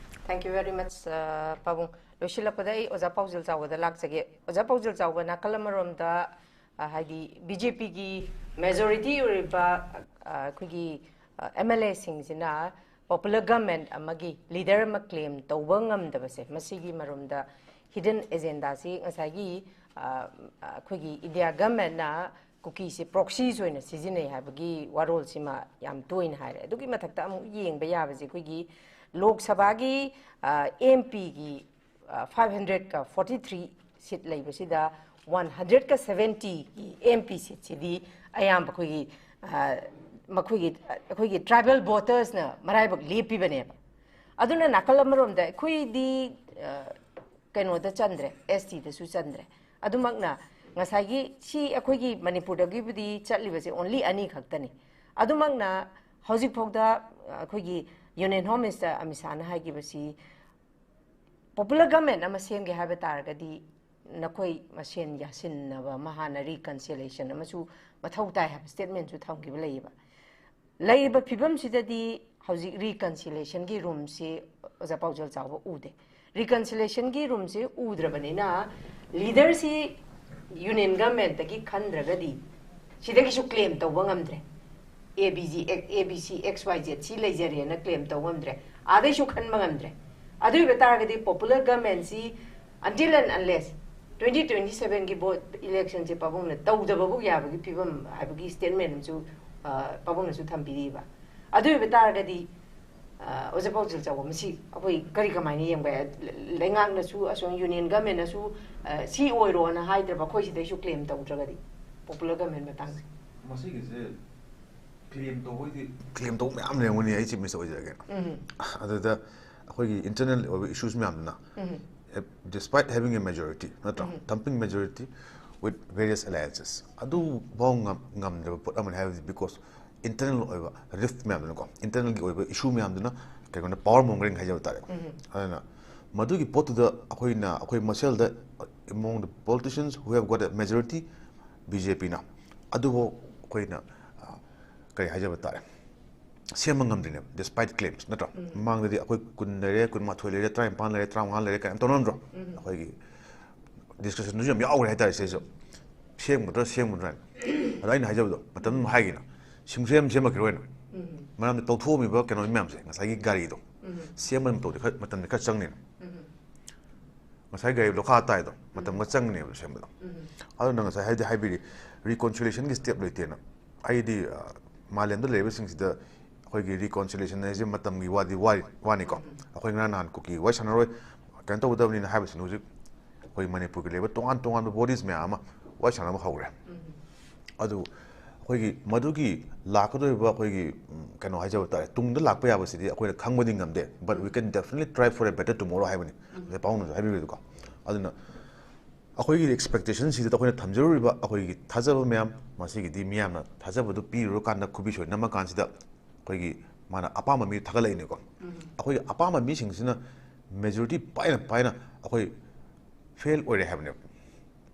thank you very much, ꯑ, ꯄꯥꯕꯨꯡ꯫ ꯂꯣꯏꯁꯤꯜꯂꯛꯄꯗ ꯑꯩ ꯑꯣꯖꯥ ꯄꯥꯎꯖꯦꯜ ꯆꯥꯎꯕꯗ ꯂꯥꯛꯆꯒꯦ꯫ ꯑꯣꯖꯥ ꯄꯥꯎꯖꯦꯜ ꯆꯥꯎꯕ, ꯅꯥꯀꯜ ꯑꯃꯔꯣꯝꯗ, ꯑ, ꯍꯥꯏꯗꯤ ꯕꯤ ꯖꯦ ꯄꯤꯒꯤ ꯃꯦꯖꯣꯔꯤꯇꯤ ꯑꯣꯏꯔꯤꯕ, ꯑ, ꯑꯩꯈꯣꯏꯒꯤ, ꯑ, ꯑꯦꯝ ꯑꯦꯜ ꯑꯦꯁꯤꯡꯁꯤꯅ ꯄꯣꯄꯨꯂꯔ ꯒꯚꯔꯟꯃꯦꯟꯠ ꯑꯃꯒꯤ ꯂꯤꯗꯔ ꯑꯃ ꯀ꯭ꯂꯦꯝ ꯇꯧꯕ ꯉꯝꯗꯕꯁꯦ, ꯃꯁꯤꯒꯤ ꯃꯔꯨꯝꯗ ꯍꯤꯗꯟ ꯑꯦꯖꯦꯟꯗꯥꯁꯤ ꯉꯁꯥꯏꯒꯤ, ꯑ, ꯑꯩꯈꯣꯏꯒꯤ ꯏꯟꯗꯤꯌꯥ ꯒꯚꯔꯟꯃꯦꯟꯠꯅ ꯀꯨꯀꯤꯁꯦ ꯄ꯭ꯔꯣꯛꯁꯤꯁ ꯑꯣꯏꯅ ꯁꯤꯖꯤꯟꯅꯩ ꯍꯥꯏꯕꯒꯤ ꯋꯥꯔꯣꯜꯁꯤꯃ ꯌꯥꯝ ꯇꯣꯏꯅ ꯍꯥꯏꯔꯦ꯫ ꯑꯗꯨꯒꯤ ꯃꯊꯛꯇ ꯑꯃꯨꯛ ꯌꯦꯡꯕ ꯌꯥꯕꯁꯦ, ꯑꯩꯈꯣꯏꯒꯤ ꯂꯣꯛ ꯁꯚꯥꯒꯤ, ꯑ, ꯑꯦꯝ ꯄꯤꯒꯤ, ꯑ, ꯐꯥꯏꯚ ꯍꯟꯗ꯭ꯔꯦꯠꯀ ꯐꯣꯔꯇꯤ ꯊ꯭ꯔꯤ ꯁꯤꯠ ꯂꯩꯕꯁꯤꯗ, ꯋꯥꯟ ꯍꯟꯗ꯭ꯔꯦꯠꯀ ꯁꯚꯦꯟꯇꯤꯒꯤ ꯑꯦꯝ ꯄꯤ ꯁꯤꯠꯁꯤꯗꯤ ꯑꯌꯥꯝꯕ ꯑꯩꯈꯣꯏꯒꯤ, ꯑ, ꯃꯈꯣꯏꯒꯤ, ꯑꯩꯈꯣꯏꯒꯤ ꯇ꯭ꯔꯥꯏꯕꯦꯜ ꯚꯣꯇꯔꯁꯅ ꯃꯔꯥꯏꯕꯛ ꯂꯦꯞꯄꯤꯕꯅꯦꯕ꯫ ꯑꯗꯨꯅ ꯅꯥꯀꯜ ꯑꯃꯔꯣꯝꯗ ꯑꯩꯈꯣꯏꯗꯤ, ꯑ, ꯀꯩꯅꯣꯗ ꯆꯟꯗ꯭ꯔꯦ, ꯑꯦꯁ ꯇꯤꯗꯁꯨ ꯆꯟꯗ꯭ꯔꯦ꯫ ꯑꯗꯨꯃꯛꯅ ꯉꯁꯥꯏꯒꯤ ꯁꯤ ꯑꯩꯈꯣꯏꯒꯤ ꯃꯅꯤꯄꯨꯔꯗꯒꯤꯕꯨꯗꯤ ꯆꯠꯂꯤꯕꯁꯦ ꯑꯣꯟꯂꯤ ꯑꯅꯤ ꯈꯛꯇꯅꯤ꯫ ꯑꯗꯨꯃꯛꯅ ꯍꯧꯖꯤꯛꯐꯥꯎꯗ ꯑꯩꯈꯣꯏꯒꯤ ꯌꯨꯅꯤꯌꯟ ꯍꯣꯝ ꯃꯤꯅꯤꯁꯇꯔ ꯑꯃꯤꯠ ꯁꯥꯍꯅ ꯍꯥꯏꯈꯤꯕꯁꯤ, ꯄꯣꯄꯨꯂꯔ ꯒꯚꯔꯟꯃꯦꯟꯠ ꯑꯃ ꯁꯦꯝꯒꯦ ꯍꯥꯏꯕ ꯇꯥꯔꯒꯗꯤ ꯅꯈꯣꯏ ꯃꯁꯦꯟ ꯌꯥꯁꯤꯟꯅꯕ ꯑꯃ, ꯍꯥꯟꯅ ꯔꯤꯀꯟꯁꯤꯂꯦꯁꯟ ꯑꯃꯁꯨ ꯃꯊꯧ ꯇꯥꯏ ꯍꯥꯏꯕ ꯁ꯭ꯇꯦꯠꯃꯦꯟꯠꯁꯨ ꯊꯝꯈꯤꯕ ꯂꯩꯌꯦꯕ꯫ ꯂꯩꯔꯤꯕ ꯐꯤꯕꯝꯁꯤꯗꯗꯤ ꯍꯧꯖꯤꯛ ꯔꯤꯀꯟꯁꯤꯂꯦꯁꯟꯒꯤ ꯔꯨꯝꯁꯤ ꯑꯣꯖꯥ ꯄꯥꯎꯖꯦꯜ ꯆꯥꯎꯕ ꯎꯗꯦ꯫ ꯔꯤꯀꯟꯁꯤꯂꯦꯁꯟꯒꯤ ꯔꯨꯝꯁꯤ ꯎꯗ꯭ꯔꯕꯅꯤꯅ, ꯂꯤꯗꯔꯁꯤ ꯌꯨꯅꯤꯌꯟ ꯒꯚꯔꯟꯃꯦꯟꯠꯇꯒꯤ ꯈꯟꯗ꯭ꯔꯒꯗꯤ ꯁꯤꯗꯒꯤꯁꯨ ꯀ꯭ꯂꯦꯝ ꯇꯧꯕ ꯉꯝꯗ꯭ꯔꯦ꯫ A B G, A B C, X Y Z ꯁꯤ ꯂꯩꯖꯔꯦꯅ ꯀ꯭ꯂꯦꯝ ꯇꯧꯕ ꯉꯝꯗ꯭ꯔꯦ, ꯑꯥꯗꯩꯁꯨ ꯈꯟꯕ ꯉꯝꯗ꯭ꯔꯦ꯫ ꯑꯗꯨ ꯑꯣꯏꯕ ꯇꯥꯔꯒꯗꯤ ꯄꯣꯄꯨꯂꯔ ꯒꯚꯔꯟꯃꯦꯟꯠꯁꯤ, until and unless twenty twenty sevenꯒꯤ ꯚꯣꯠ ꯏꯂꯦꯛꯁꯟꯁꯦ ꯄꯥꯕꯨꯡꯅ ꯇꯧꯗꯕꯕꯨ ꯌꯥꯕꯒꯤ ꯐꯤꯕꯝ ꯍꯥꯏꯕꯒꯤ ꯁ꯭ꯇꯦꯠꯃꯦꯟꯠ ꯑꯃꯁꯨ, ꯑ, ꯄꯥꯕꯨꯡꯅꯁꯨ ꯊꯝꯕꯤꯔꯤꯕ꯫ ꯑꯗꯨ ꯑꯣꯏꯕ ꯇꯥꯔꯒꯗꯤ ꯑꯣꯖꯥ ꯄꯥꯎꯖꯦꯜ ꯆꯥꯎꯕ, ꯃꯁꯤ ꯑꯩꯈꯣꯏ ꯀꯔꯤ ꯀꯃꯥꯏꯅ ꯌꯦꯡꯕ ꯌꯥꯏ? ꯂꯩꯉꯥꯛꯅꯁꯨ, ꯑꯁꯣꯝ ꯌꯨꯅꯤꯌꯟ ꯒꯃꯦꯟꯅꯁꯨ ꯁꯤ ꯑꯣꯏꯔꯣꯅ ꯍꯥꯏꯗ꯭ꯔꯕ, ꯑꯩꯈꯣꯏ ꯁꯤꯗꯩꯁꯨ ꯀ꯭ꯂꯦꯝ ꯇꯧꯗ꯭ꯔꯒꯗꯤ, ꯄꯣꯄꯨꯂꯔ ꯒꯃꯦꯟ ꯃꯇꯥꯡꯁꯦ? ꯃꯁꯤꯒꯤꯁꯦ ꯀ꯭ꯂꯦꯝ ꯇꯧꯕꯩꯗꯤ ꯀ꯭ꯂꯦꯝ ꯇꯧꯕ ꯃꯌꯥꯝ ꯂꯩꯔꯝꯒꯅꯤ꯫ ꯑꯩ ꯆꯤꯞ ꯃꯤꯅꯤꯁꯇꯔ ꯑꯣꯏꯖꯔꯒꯦ꯫ ꯎꯝ꯫ ꯑꯗꯨꯗ ꯑꯩꯈꯣꯏꯒꯤ ꯏꯟꯇꯔꯅꯦꯜ ꯑꯣꯏꯕ ꯏꯁꯨꯁ ꯃꯌꯥꯝꯗꯨꯅ, ꯎꯝ꯫ Despite having a majority, ꯅꯠꯇ꯭ꯔꯥ? ꯎꯝ꯫ Thumping majority with various alliances, ꯑꯗꯨꯐꯥꯎ ꯉꯝ- ꯉꯝꯗ꯭ꯔꯕ ꯄꯣꯠ ꯑꯃꯅꯤ꯫ ꯍꯥꯏꯕꯗꯤ because internal ꯑꯣꯏꯕ ꯔꯤꯐ ꯃꯌꯥꯝꯗꯨꯅꯀꯣ, ꯏꯟꯇꯔꯅꯦꯜꯒꯤ ꯑꯣꯏꯕ ꯏꯁꯨ ꯃꯌꯥꯝꯗꯨꯅ ꯀꯩꯅꯣꯅ power mongering ꯍꯥꯏꯖꯕ ꯇꯥꯔꯦ꯫ ꯎꯝ꯫ ꯑꯗꯨꯅ ꯃꯗꯨꯒꯤ ꯄꯣꯠꯇꯨꯗ ꯑꯩꯈꯣꯏꯅ, ꯑꯩꯈꯣꯏ ꯃꯁꯦꯜꯗ, among the politicians who have got a majority, B J ꯄꯤꯅ, ꯑꯗꯨꯐꯥꯎ ꯑꯩꯈꯣꯏꯅ, ꯑ, ꯀꯔꯤ ꯍꯥꯏꯖꯕ ꯇꯥꯔꯦ, ꯁꯦꯝꯕ ꯉꯝꯗ꯭ꯔꯤꯅꯦꯕ, despite claims, ꯅꯠꯇ꯭ꯔꯥ? ꯎꯝ꯫ ꯃꯃꯥꯡꯗꯗꯤ ꯑꯩꯈꯣꯏ ꯀꯨꯟ ꯂꯩꯔꯦ, ꯀꯨꯟꯃꯥꯊꯣꯏ ꯂꯩꯔꯦ, ꯇꯔꯥꯅꯤꯄꯥꯟ ꯂꯩꯔꯦ, ꯇꯔꯥꯃꯉꯥ ꯂꯩꯔꯦ ꯀꯥꯏꯅ ꯇꯧꯅꯔꯝꯗ꯭ꯔꯣ? ꯎꯝ꯫ ꯑꯩꯈꯣꯏꯒꯤ ꯗꯤꯁꯀꯁꯟꯗꯨꯁꯨ ꯌꯥꯝ ꯌꯥꯎꯈ꯭ꯔꯦ ꯍꯥꯏꯇꯥꯔꯦ ꯁꯤꯗꯩꯁꯨ꯫ ꯁꯦꯝꯒꯗ꯭ꯔꯥ ꯁꯦꯝꯒꯗ꯭ꯔꯥ ꯍꯥꯏꯅ꯫ ꯑꯗꯣ ꯑꯩꯅ ꯍꯥꯏꯖꯕꯗꯣ, ꯃꯇꯝ ꯑꯃ ꯍꯥꯏꯒꯦꯅ, ꯁꯨꯡꯁꯦꯝ ꯁꯦꯝꯃꯛꯈꯤꯔꯣꯏꯅ꯫ ꯎꯝ꯫ ꯃꯔꯝꯗꯤ ꯇꯧꯊꯣꯛꯑꯝꯃꯤꯕ ꯀꯩꯅꯣ ꯃꯌꯥꯝꯁꯦ, ꯉꯁꯥꯏꯒꯤ ꯒꯥꯔꯤꯗꯣ ꯎꯝ꯫ ꯁꯦꯝꯕ ꯃꯇꯝꯗꯤ ꯈꯔ, ꯃꯇꯝꯗꯤ ꯈꯔ ꯆꯪꯅꯤꯅ꯫ ꯎꯝ꯫ ꯉꯁꯥꯏ ꯒꯥꯔꯤ ꯂꯣꯈꯥ ꯇꯥꯏꯗꯣ ꯃꯇꯝ ꯎꯝ꯫ ꯈꯔ ꯆꯪꯒꯅꯦꯕ ꯁꯦꯝꯕꯗꯣ꯫ ꯎꯝ꯫ ꯑꯗꯨꯅ ꯉꯁꯥꯏ ꯍꯥꯏꯗꯤ ꯍꯥꯏꯕꯤꯔꯤ, ꯔꯤꯀꯣꯟꯁꯤꯂꯦꯁꯟꯒꯤ ꯁ꯭ꯇꯦꯞ ꯂꯩꯇꯦꯅ꯫ ꯑꯩꯗꯤ, ꯑ, ꯃꯥꯂꯦꯝꯗ ꯂꯩꯔꯤꯕꯁꯤꯡꯁꯤꯗ ꯑꯩꯈꯣꯏꯒꯤ ꯔꯤꯀꯣꯟꯁꯤꯂꯦꯁꯟ ꯍꯥꯏꯁꯦ ꯃꯇꯝꯒꯤ ꯋꯥꯗꯤ ꯋꯥꯔꯤ-, ꯋꯥꯅꯤꯀꯣ꯫ ꯎꯝ꯫ ꯑꯩꯈꯣꯏ ꯉꯔꯥꯡ ꯅꯍꯥꯟ ꯀꯨꯀꯤ ꯋꯥꯔꯤ ꯁꯥꯟꯅꯔꯣꯏ, ꯀꯩꯅꯣ ꯇꯧꯒꯗꯕꯅꯤꯅ ꯍꯥꯏꯕꯁꯤꯅ ꯍꯧꯖꯤꯛ ꯑꯩꯈꯣꯏ ꯃꯅꯤꯄꯨꯔꯒꯤ ꯂꯩꯕ ꯇꯣꯉꯥꯟ ꯇꯣꯉꯥꯟꯕ ꯕꯣꯗꯤꯁ ꯃꯌꯥꯝ ꯑꯃ ꯋꯥꯔꯤ ꯁꯥꯟꯅꯕ ꯍꯧꯔꯦ꯫ ꯎꯝ꯫ ꯑꯗꯨ ꯑꯩꯈꯣꯏꯒꯤ ꯃꯗꯨꯒꯤ ꯂꯥꯛꯀꯗꯧꯔꯤꯕ ꯑꯩꯈꯣꯏꯒꯤ, ꯎꯝ, ꯀꯩꯅꯣ ꯍꯥꯏꯖꯕ ꯇꯥꯔꯦ, ꯇꯨꯡꯗ ꯂꯥꯛꯄ ꯌꯥꯕꯁꯤꯗꯤ ꯑꯩꯈꯣꯏꯅ ꯈꯪꯕꯗꯤ ꯉꯝꯗꯦ, but we can definitely try for a better tomorrow ꯍꯥꯏꯕꯅꯤ꯫ ꯎꯝ꯫ ꯉꯁꯥꯏ ꯄꯥꯎꯅꯁꯨ ꯍꯥꯏꯕꯤꯕꯗꯣꯀꯣ꯫ ꯑꯗꯨꯅ ꯑꯩꯈꯣꯏꯒꯤ ꯑꯦꯛꯁꯄꯦꯛꯇꯦꯁꯟꯁꯤꯗ ꯑꯩꯈꯣꯏꯅ ꯊꯝꯖꯔꯨꯔꯤꯕ ꯑꯩꯈꯣꯏꯒꯤ ꯊꯥꯖꯕ ꯃꯌꯥꯝ, ꯃꯁꯤꯒꯤꯗꯤ ꯃꯤꯌꯥꯝꯅ ꯊꯥꯖꯕꯗꯨ ꯄꯤꯔꯨꯔꯀꯥꯟꯗ ꯈꯨꯕꯤ ꯁꯣꯏ ꯅꯝꯃꯀꯥꯟꯁꯤꯗ ꯑꯩꯈꯣꯏꯒꯤ ꯃꯥꯅ ꯑꯄꯥꯝꯕ ꯃꯤ ꯊꯥꯒꯠꯂꯛꯏꯅꯦꯀꯣ꯫ ꯎꯝ꯫ ꯑꯩꯈꯣꯏꯒꯤ ꯑꯄꯥꯝꯕ ꯃꯤꯁꯤꯡꯁꯤꯅ ꯃꯦꯖꯣꯔꯤꯇꯤ ꯄꯥꯏꯅ ꯄꯥꯏꯅ ꯑꯩꯈꯣꯏ ꯐꯦꯜ ꯑꯣꯏꯔꯦ ꯍꯥꯏꯕꯅꯦꯕ꯫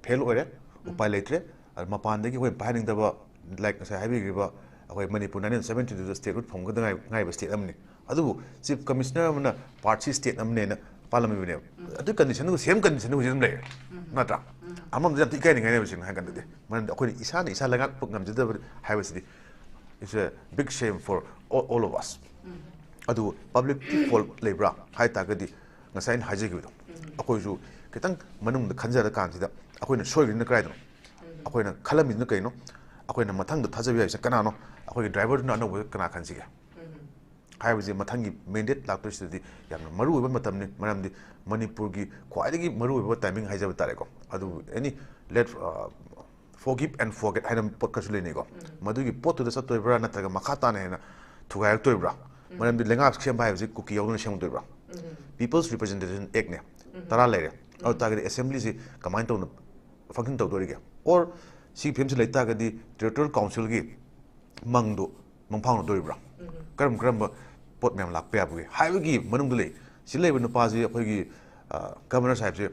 ꯐꯦꯜ ꯑꯣꯏꯔꯦ, ꯎꯝ꯫ ꯎꯄꯥꯏ ꯂꯩꯇ꯭ꯔꯦ꯫ ꯑꯗ ꯃꯄꯥꯟꯗꯒꯤ ꯑꯩꯈꯣꯏꯅ ꯄꯥꯏꯍꯟꯅꯤꯡꯗꯕ, like ꯉꯁꯥꯏ ꯍꯥꯏꯕꯤꯈ꯭ꯔꯤꯕ, ꯑꯩꯈꯣꯏ ꯃꯅꯤꯄꯨꯔ nineteen seventy two ꯗ ꯁ꯭ꯇꯦꯠꯍꯨꯗ ꯐꯪꯒꯗ ꯉꯥꯏ-, ꯉꯥꯏꯔꯤꯕ ꯁ꯭ꯇꯦꯠ ꯑꯃꯅꯤ꯫ ꯑꯗꯨꯕꯨ ꯆꯤꯐ ꯀꯃꯤꯁꯅꯔ ꯑꯃꯅ ꯄꯥꯔꯠꯁꯤ ꯁ꯭ꯇꯦꯠ ꯑꯃꯅꯦꯅ ꯄꯥꯜꯂꯝꯃꯤꯕꯅꯦꯕ꯫ ꯎꯝ꯫ ꯑꯗꯨ ꯀꯟꯗꯤꯁꯟꯗꯨ, ꯁꯦꯝ ꯀꯟꯗꯤꯁꯟꯗꯨ ꯍꯧꯖꯤꯛ ꯑꯗꯨꯝ ꯂꯩꯔꯦ꯫ ꯎꯝ꯫ ꯅꯠꯇ꯭ꯔꯥ? ꯎꯝ꯫ ꯑꯃꯔꯣꯝꯗ ꯌꯥꯝ ꯊꯤ ꯏꯀꯥꯏꯅꯤꯡꯉꯥꯏꯅꯦꯕ ꯁꯦꯡꯅ ꯍꯥꯏꯔꯀꯥꯟꯗꯗꯤ꯫ ꯃꯔꯝꯗꯤ ꯑꯩꯈꯣꯏꯅ ꯏꯁꯥꯅ ꯏꯁꯥ ꯂꯩꯉꯥꯛꯄ ꯉꯝꯖꯗꯕ ꯍꯥꯏꯕꯁꯤꯗꯤ, it's a big shame for all, all of us꯫ ꯎꯝ꯫ ꯑꯗꯨ ꯄꯕ꯭ꯂꯤꯛꯀꯤ ꯐꯣꯜꯠ ꯂꯩꯕ꯭ꯔꯥ ꯍꯥꯏ ꯇꯥꯔꯒꯗꯤ, ꯉꯁꯥꯏ ꯑꯩꯅ ꯍꯥꯏꯖꯈꯤꯕꯗꯣ, ꯎꯝ꯫ ꯑꯩꯈꯣꯏꯁꯨ ꯈꯤꯇꯪ ꯃꯅꯨꯡꯗ ꯈꯟꯖꯔꯀꯥꯟꯁꯤꯗ ꯑꯩꯈꯣꯏꯅ ꯁꯣꯏꯈ꯭ꯔꯤꯁꯤꯅ ꯀꯗꯥꯏꯗꯅꯣ? ꯎꯝ꯫ ꯑꯩꯈꯣꯏꯅ ꯈꯜꯂꯝꯃꯤꯁꯤꯅ ꯀꯩꯅꯣ? ꯑꯩꯈꯣꯏꯅ ꯃꯊꯪꯗ ꯊꯥꯖꯕ ꯌꯥꯔꯤꯁꯦ ꯀꯅꯥꯅꯣ? ꯑꯩꯈꯣꯏꯒꯤ ꯗ꯭ꯔꯥꯏꯚꯔꯗꯨꯅ ꯑꯅꯧꯕ ꯀꯅꯥ ꯈꯟꯁꯤꯒꯦ? ꯎꯝ꯫ ꯍꯥꯏꯕꯁꯦ ꯃꯊꯪꯒꯤ ꯃꯦꯟꯗꯦꯠ ꯂꯥꯛꯇꯣꯏꯁꯤꯗꯗꯤ ꯌꯥꯝꯅ ꯃꯔꯨ ꯑꯣꯏꯕ ꯃꯇꯝꯅꯤ꯫ ꯃꯔꯝꯗꯤ ꯃꯅꯤꯄꯨꯔꯒꯤ ꯈ꯭ꯋꯥꯏꯗꯒꯤ ꯃꯔꯨ ꯑꯣꯏꯕ ꯇꯥꯏꯃꯤꯡ ꯍꯥꯏꯖꯕ ꯇꯥꯔꯦꯀꯣ꯫ ꯑꯗꯨꯕꯨ ꯑꯦꯅꯤ ꯂꯦꯠ ꯐꯣꯔꯒꯤꯞ ꯑꯦꯟ ꯐꯣꯔꯒꯦꯠ ꯍꯥꯏꯅ ꯄꯣꯠ ꯈꯔꯁꯨ ꯂꯩꯅꯩꯀꯣ꯫ ꯃꯗꯨꯒꯤ ꯄꯣꯠꯇꯨꯗ ꯆꯠꯇꯣꯏꯕ꯭ꯔꯥ, ꯅꯠꯇ꯭ꯔꯒ ꯃꯈꯥ ꯇꯥꯅ ꯍꯦꯟꯅ ꯊꯨꯒꯥꯏꯔꯛꯇꯣꯏꯕ꯭ꯔꯥ? ꯃꯔꯝꯗꯤ ꯂꯩꯉꯥꯛ ꯁꯦꯝꯕ ꯍꯥꯏꯕꯁꯤ ꯀꯨꯀꯤ ꯌꯥꯎꯗꯅ ꯁꯦꯝꯗꯣꯏꯕ꯭ꯔꯥ? People's Representation Actꯅꯦ, ꯇꯔꯥ ꯂꯩꯔꯦ꯫ ꯑꯗꯨ ꯇꯥꯔꯒꯗꯤ ꯑꯦꯁꯦꯝꯕ꯭ꯂꯤꯁꯤ ꯀꯃꯥꯏꯅ ꯇꯧꯅ ꯐꯪꯁꯟ ꯇꯧꯗꯣꯔꯤꯒꯦ? ꯑꯣꯔ ꯁꯤꯒꯤ ꯐꯤꯕꯝꯁꯤ ꯂꯩ ꯇꯥꯔꯒꯗꯤ ꯇꯦꯔꯤꯇꯣꯔꯤꯌꯦꯜ ꯀꯥꯎꯟꯁꯤꯜꯒꯤ ꯃꯪꯗꯣ ꯃꯪꯐꯥꯎꯅꯗꯣꯔꯤꯕ꯭ꯔꯥ? ꯀꯔꯝ ꯀꯔꯝꯕ ꯄꯣꯠ ꯃꯌꯥꯝ ꯂꯥꯛꯄ ꯌꯥꯕꯒꯦ ꯍꯥꯏꯕꯒꯤ ꯃꯅꯨꯡꯗ ꯂꯩ꯫ ꯁꯤ ꯂꯩꯕ ꯅꯨꯄꯥꯁꯤ ꯑꯩꯈꯣꯏꯒꯤ ꯒꯕꯔꯅꯔ ꯁꯥꯍꯦꯕꯁꯦ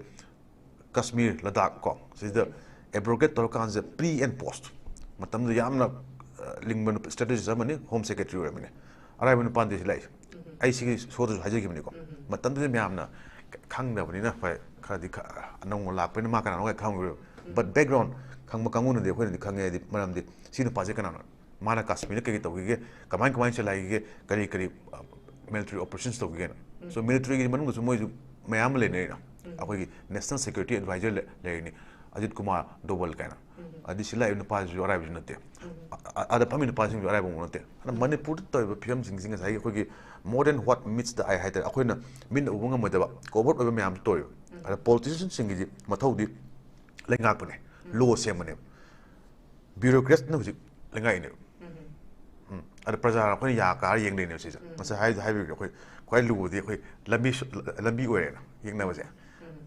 ꯀꯁꯃꯤꯔ, ꯂꯗꯥꯛ ꯀꯣ, ꯁꯤꯗ ꯑꯦꯕ꯭ꯔꯣꯒꯦꯠ ꯇꯧꯔꯀꯥꯟꯁꯤꯗ ꯄ꯭ꯔꯤ ꯑꯦꯟ ꯄꯣꯁ ꯃꯇꯝꯗꯨꯗ ꯌꯥꯝꯅ ꯑ, ꯂꯤꯡꯕ ꯅꯨꯄꯥ, ꯁ꯭ꯇ꯭ꯔꯦꯇꯦꯖꯤꯁ ꯑꯃꯅꯤ, ꯍꯣꯝ ꯁꯦꯀ꯭ꯔꯦꯇꯔꯤ ꯑꯣꯏꯔꯝꯃꯤꯅꯦ꯫ ꯑꯔꯥꯏꯕ ꯅꯨꯄꯥꯗꯤ ꯁꯤ ꯂꯥꯛꯏꯁꯦ꯫ ꯑꯩ ꯁꯤꯒꯤ ꯁꯣꯗꯁꯨ ꯍꯥꯏꯖꯈꯤꯕꯅꯤꯀꯣ꯫ ꯃꯇꯝꯗꯨꯗꯤ ꯃꯌꯥꯝꯅ ꯈꯪꯗꯕꯅꯤꯅ, ꯍꯣꯏ, ꯈꯔꯗꯤ ꯈ-, ꯑꯅꯧꯕ ꯂꯥꯛꯄꯅꯤꯅ ꯃꯥ ꯀꯅꯥꯅꯣ ꯀꯥꯏ ꯈꯪꯉꯣꯏꯕ꯫ But background ꯈꯪꯕ ꯀꯥꯡꯕꯨꯅꯗꯤ ꯑꯩꯈꯣꯏꯅꯗꯤ ꯈꯪꯉꯦ, ꯍꯥꯏꯗꯤ ꯃꯔꯝꯗꯤ ꯁꯤ ꯅꯨꯄꯥꯁꯦ ꯀꯅꯥꯅꯣ, ꯃꯥꯅ ꯀꯥꯁꯃꯤꯔꯗ ꯀꯩꯀꯩ ꯇꯧꯈꯤꯒꯦ, ꯀꯃꯥꯏ ꯀꯃꯥꯏꯅ ꯆꯂꯥꯏꯈꯤꯒꯦ, ꯀꯔꯤ ꯀꯔꯤ ꯃꯤꯂꯤꯇꯔꯤ ꯑꯣꯄꯔꯦꯁꯟꯁ ꯇꯧꯈꯤꯒꯦꯅ꯫ ꯁꯣ ꯃꯤꯂꯤꯇꯔꯤꯒꯤ ꯃꯅꯨꯡꯗꯁꯨ ꯃꯣꯏꯁꯨ ꯃꯌꯥꯝ ꯑꯃ ꯂꯩꯅꯔꯤꯅ꯫ ꯑꯩꯈꯣꯏꯒꯤ ꯅꯦꯁꯅꯦꯜ ꯁꯦꯀ꯭ꯌꯨꯔꯤꯇꯤ ꯑꯦꯗꯚꯥꯏꯖꯔ ꯂꯩ-, ꯂꯩꯔꯤꯅꯤ, ꯑꯖꯤꯠ ꯀꯨꯃꯥꯔ ꯗꯣꯕꯜ ꯀꯥꯏꯅ꯫ ꯑꯗꯩ ꯁꯤ ꯂꯥꯛꯏꯕ ꯅꯨꯄꯥꯁꯤꯁꯨ ꯑꯔꯥꯏꯕꯁꯨ ꯅꯠꯇꯦ꯫ ꯑ-, ꯑ-, ꯑꯗ ꯐꯝꯃꯤ ꯅꯨꯄꯥꯁꯤꯡꯁꯨ ꯑꯔꯥꯏꯕ ꯑꯃ ꯅꯠꯇꯦ꯫ ꯑꯗ ꯃꯅꯤꯄꯨꯔꯗ ꯇꯧꯔꯤꯕ ꯐꯤꯕꯝꯁꯤꯡꯁꯤ ꯉꯁꯥꯏꯒꯤ ꯑꯩꯈꯣꯏꯒꯤ more than what meets the eye ꯍꯥꯏꯇꯥꯔꯦ, ꯑꯩꯈꯣꯏꯅ ꯃꯤꯠꯅ ꯎꯕ ꯉꯝꯃꯣꯏꯗꯕ ꯀꯣꯚꯔꯠ ꯑꯣꯏꯕ ꯃꯌꯥꯝꯁꯨ ꯇꯧꯔꯤꯕ꯫ ꯑꯗ ꯄꯣꯂꯤꯇꯤꯁꯤꯌꯟꯁꯤꯡꯒꯤꯗꯤ ꯃꯊꯧꯗꯤ ꯂꯩꯉꯥꯛꯄꯅꯦ, ꯂꯣ ꯁꯦꯝꯕꯅꯦꯕ꯫ ꯕ꯭ꯌꯨꯔꯣꯀ꯭ꯔꯦꯠꯅ ꯍꯧꯖꯤꯛ ꯂꯩꯉꯥꯛꯏꯅꯦꯕ꯫ ꯎꯝ꯫ ꯑꯗ ꯄ꯭ꯔꯖꯥ ꯑꯩꯈꯣꯏꯅ ꯌꯥ ꯀꯥꯔ ꯌꯦꯡꯗꯣꯏꯅꯦꯕ ꯁꯤꯁꯦ꯫ ꯉꯁꯥꯏ ꯍꯥꯏ-, ꯍꯥꯏꯕꯤꯕꯗꯣ ꯑꯩꯈꯣꯏ ꯈ꯭ꯋꯥꯏ ꯂꯨꯕꯗꯤ ꯑꯩꯈꯣꯏ ꯂꯝꯕꯤ ꯁ-, ꯂꯝꯕꯤ ꯑꯣꯏꯔꯦꯅ ꯌꯦꯡꯅꯕꯁꯦ꯫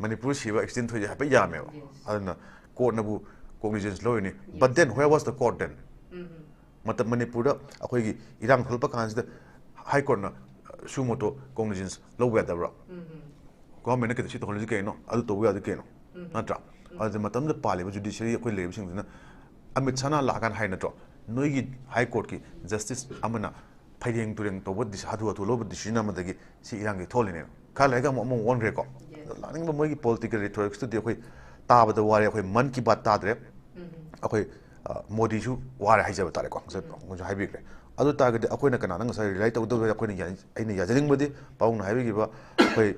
ꯃꯅꯤꯄꯨꯔ ꯁꯤꯕ ꯑꯦꯛꯁꯤꯗꯦꯟ ꯊꯣꯛꯏꯁꯦ ꯍꯥꯏꯐꯦꯠ ꯌꯥꯝꯃꯦꯕ꯫ ꯑꯗꯨꯅ ꯀꯣꯔꯠꯅꯕꯨ ꯀꯣꯛꯅꯤꯖꯦꯟꯁ ꯂꯧꯔꯤꯅꯤ꯫ But then, where was the court then? ꯃꯇꯝ ꯃꯅꯤꯄꯨꯔꯗ ꯑꯩꯈꯣꯏꯒꯤ ꯏꯔꯥꯡ ꯊꯣꯛꯂꯛꯄ ꯀꯥꯟꯁꯤꯗ ꯍꯥꯏ ꯀꯣꯔꯠꯅ suo motu cognizance ꯂꯧꯕ ꯌꯥꯗꯕ꯭ꯔꯣ? ꯒꯣꯔꯃꯦꯟꯅ ꯀꯩꯗꯧ ꯁꯤ ꯇꯧꯍꯜꯂꯤꯁꯤ ꯀꯩꯅꯣ? ꯑꯗꯨ ꯇꯧꯕ ꯌꯥꯗꯦ ꯀꯩꯅꯣ? ꯅꯠꯇ꯭ꯔꯥ? ꯑꯗꯨꯗ ꯃꯇꯝꯗ ꯄꯥꯜꯂꯤꯕ ꯖꯨꯗꯤꯁꯤꯌꯔꯤ ꯑꯩꯈꯣꯏ ꯂꯩꯔꯤꯕꯁꯤꯡꯁꯤꯅ ꯑꯃꯤꯠ ꯁꯥꯅ ꯂꯥꯛꯑꯀꯥꯟꯗ ꯍꯥꯏ ꯅꯠꯇ꯭ꯔꯣ? ꯅꯣꯏꯒꯤ ꯍꯥꯏ ꯀꯣꯔꯠꯀꯤ ꯖꯁꯇꯤꯁ ꯑꯃꯅ ꯐꯩꯔꯦꯡ ꯇꯨꯔꯦꯡ ꯇꯧꯕ ꯗꯤꯁ-, ꯍꯥꯊꯨ ꯍꯥꯊꯨ ꯂꯧꯕ ꯗꯤꯁꯤꯖꯟ ꯑꯃꯗꯒꯤ ꯁꯤ ꯏꯔꯥꯡꯁꯤ ꯊꯣꯛꯍꯜꯂꯤꯅꯦ꯫ ꯈꯔ ꯂꯩꯔꯒ ꯑꯃꯨꯛ, ꯑꯃꯨꯛ ꯑꯣꯟꯈ꯭ꯔꯦꯀꯣ꯫ ꯑꯗꯣ ꯂꯥꯛꯅꯤꯡꯕ ꯃꯣꯏꯒꯤ ꯄꯣꯂꯤꯇꯤꯀꯦꯜ ꯔꯤꯊꯣꯔꯤꯛꯁꯇꯨꯗꯤ ꯑꯩꯈꯣꯏ ꯇꯥꯕꯗ ꯋꯥꯔꯦ꯫ ꯑꯩꯈꯣꯏ ꯃꯟ ꯀꯤ ꯕꯥꯠ ꯇꯥꯗ꯭ꯔꯦ꯫ ꯑꯩꯈꯣꯏ, ꯑ, ꯃꯣꯗꯤꯁꯨ ꯋꯥꯔꯦ ꯍꯥꯏꯖꯕ ꯇꯥꯔꯦꯀꯣ꯫ ꯉꯁꯥꯏ ꯄꯥꯕꯨꯡꯅꯁꯨ ꯍꯥꯏꯕꯤꯈ꯭ꯔꯦ꯫ ꯑꯗꯨ ꯇꯥꯔꯒꯗꯤ ꯑꯩꯈꯣꯏꯅ ꯀꯅꯥꯗ ꯉꯁꯥꯏ ꯔꯤꯂꯥꯏ ꯇꯧꯒꯗꯧꯕ? ꯑꯩꯈꯣꯏꯅ ꯌꯥ-, ꯑꯩꯅ ꯌꯥꯖꯅꯤꯡꯕꯗꯤ ꯄꯥꯕꯨꯡꯅ ꯍꯥꯏꯕꯤꯈꯤꯕ ꯑꯩꯈꯣꯏ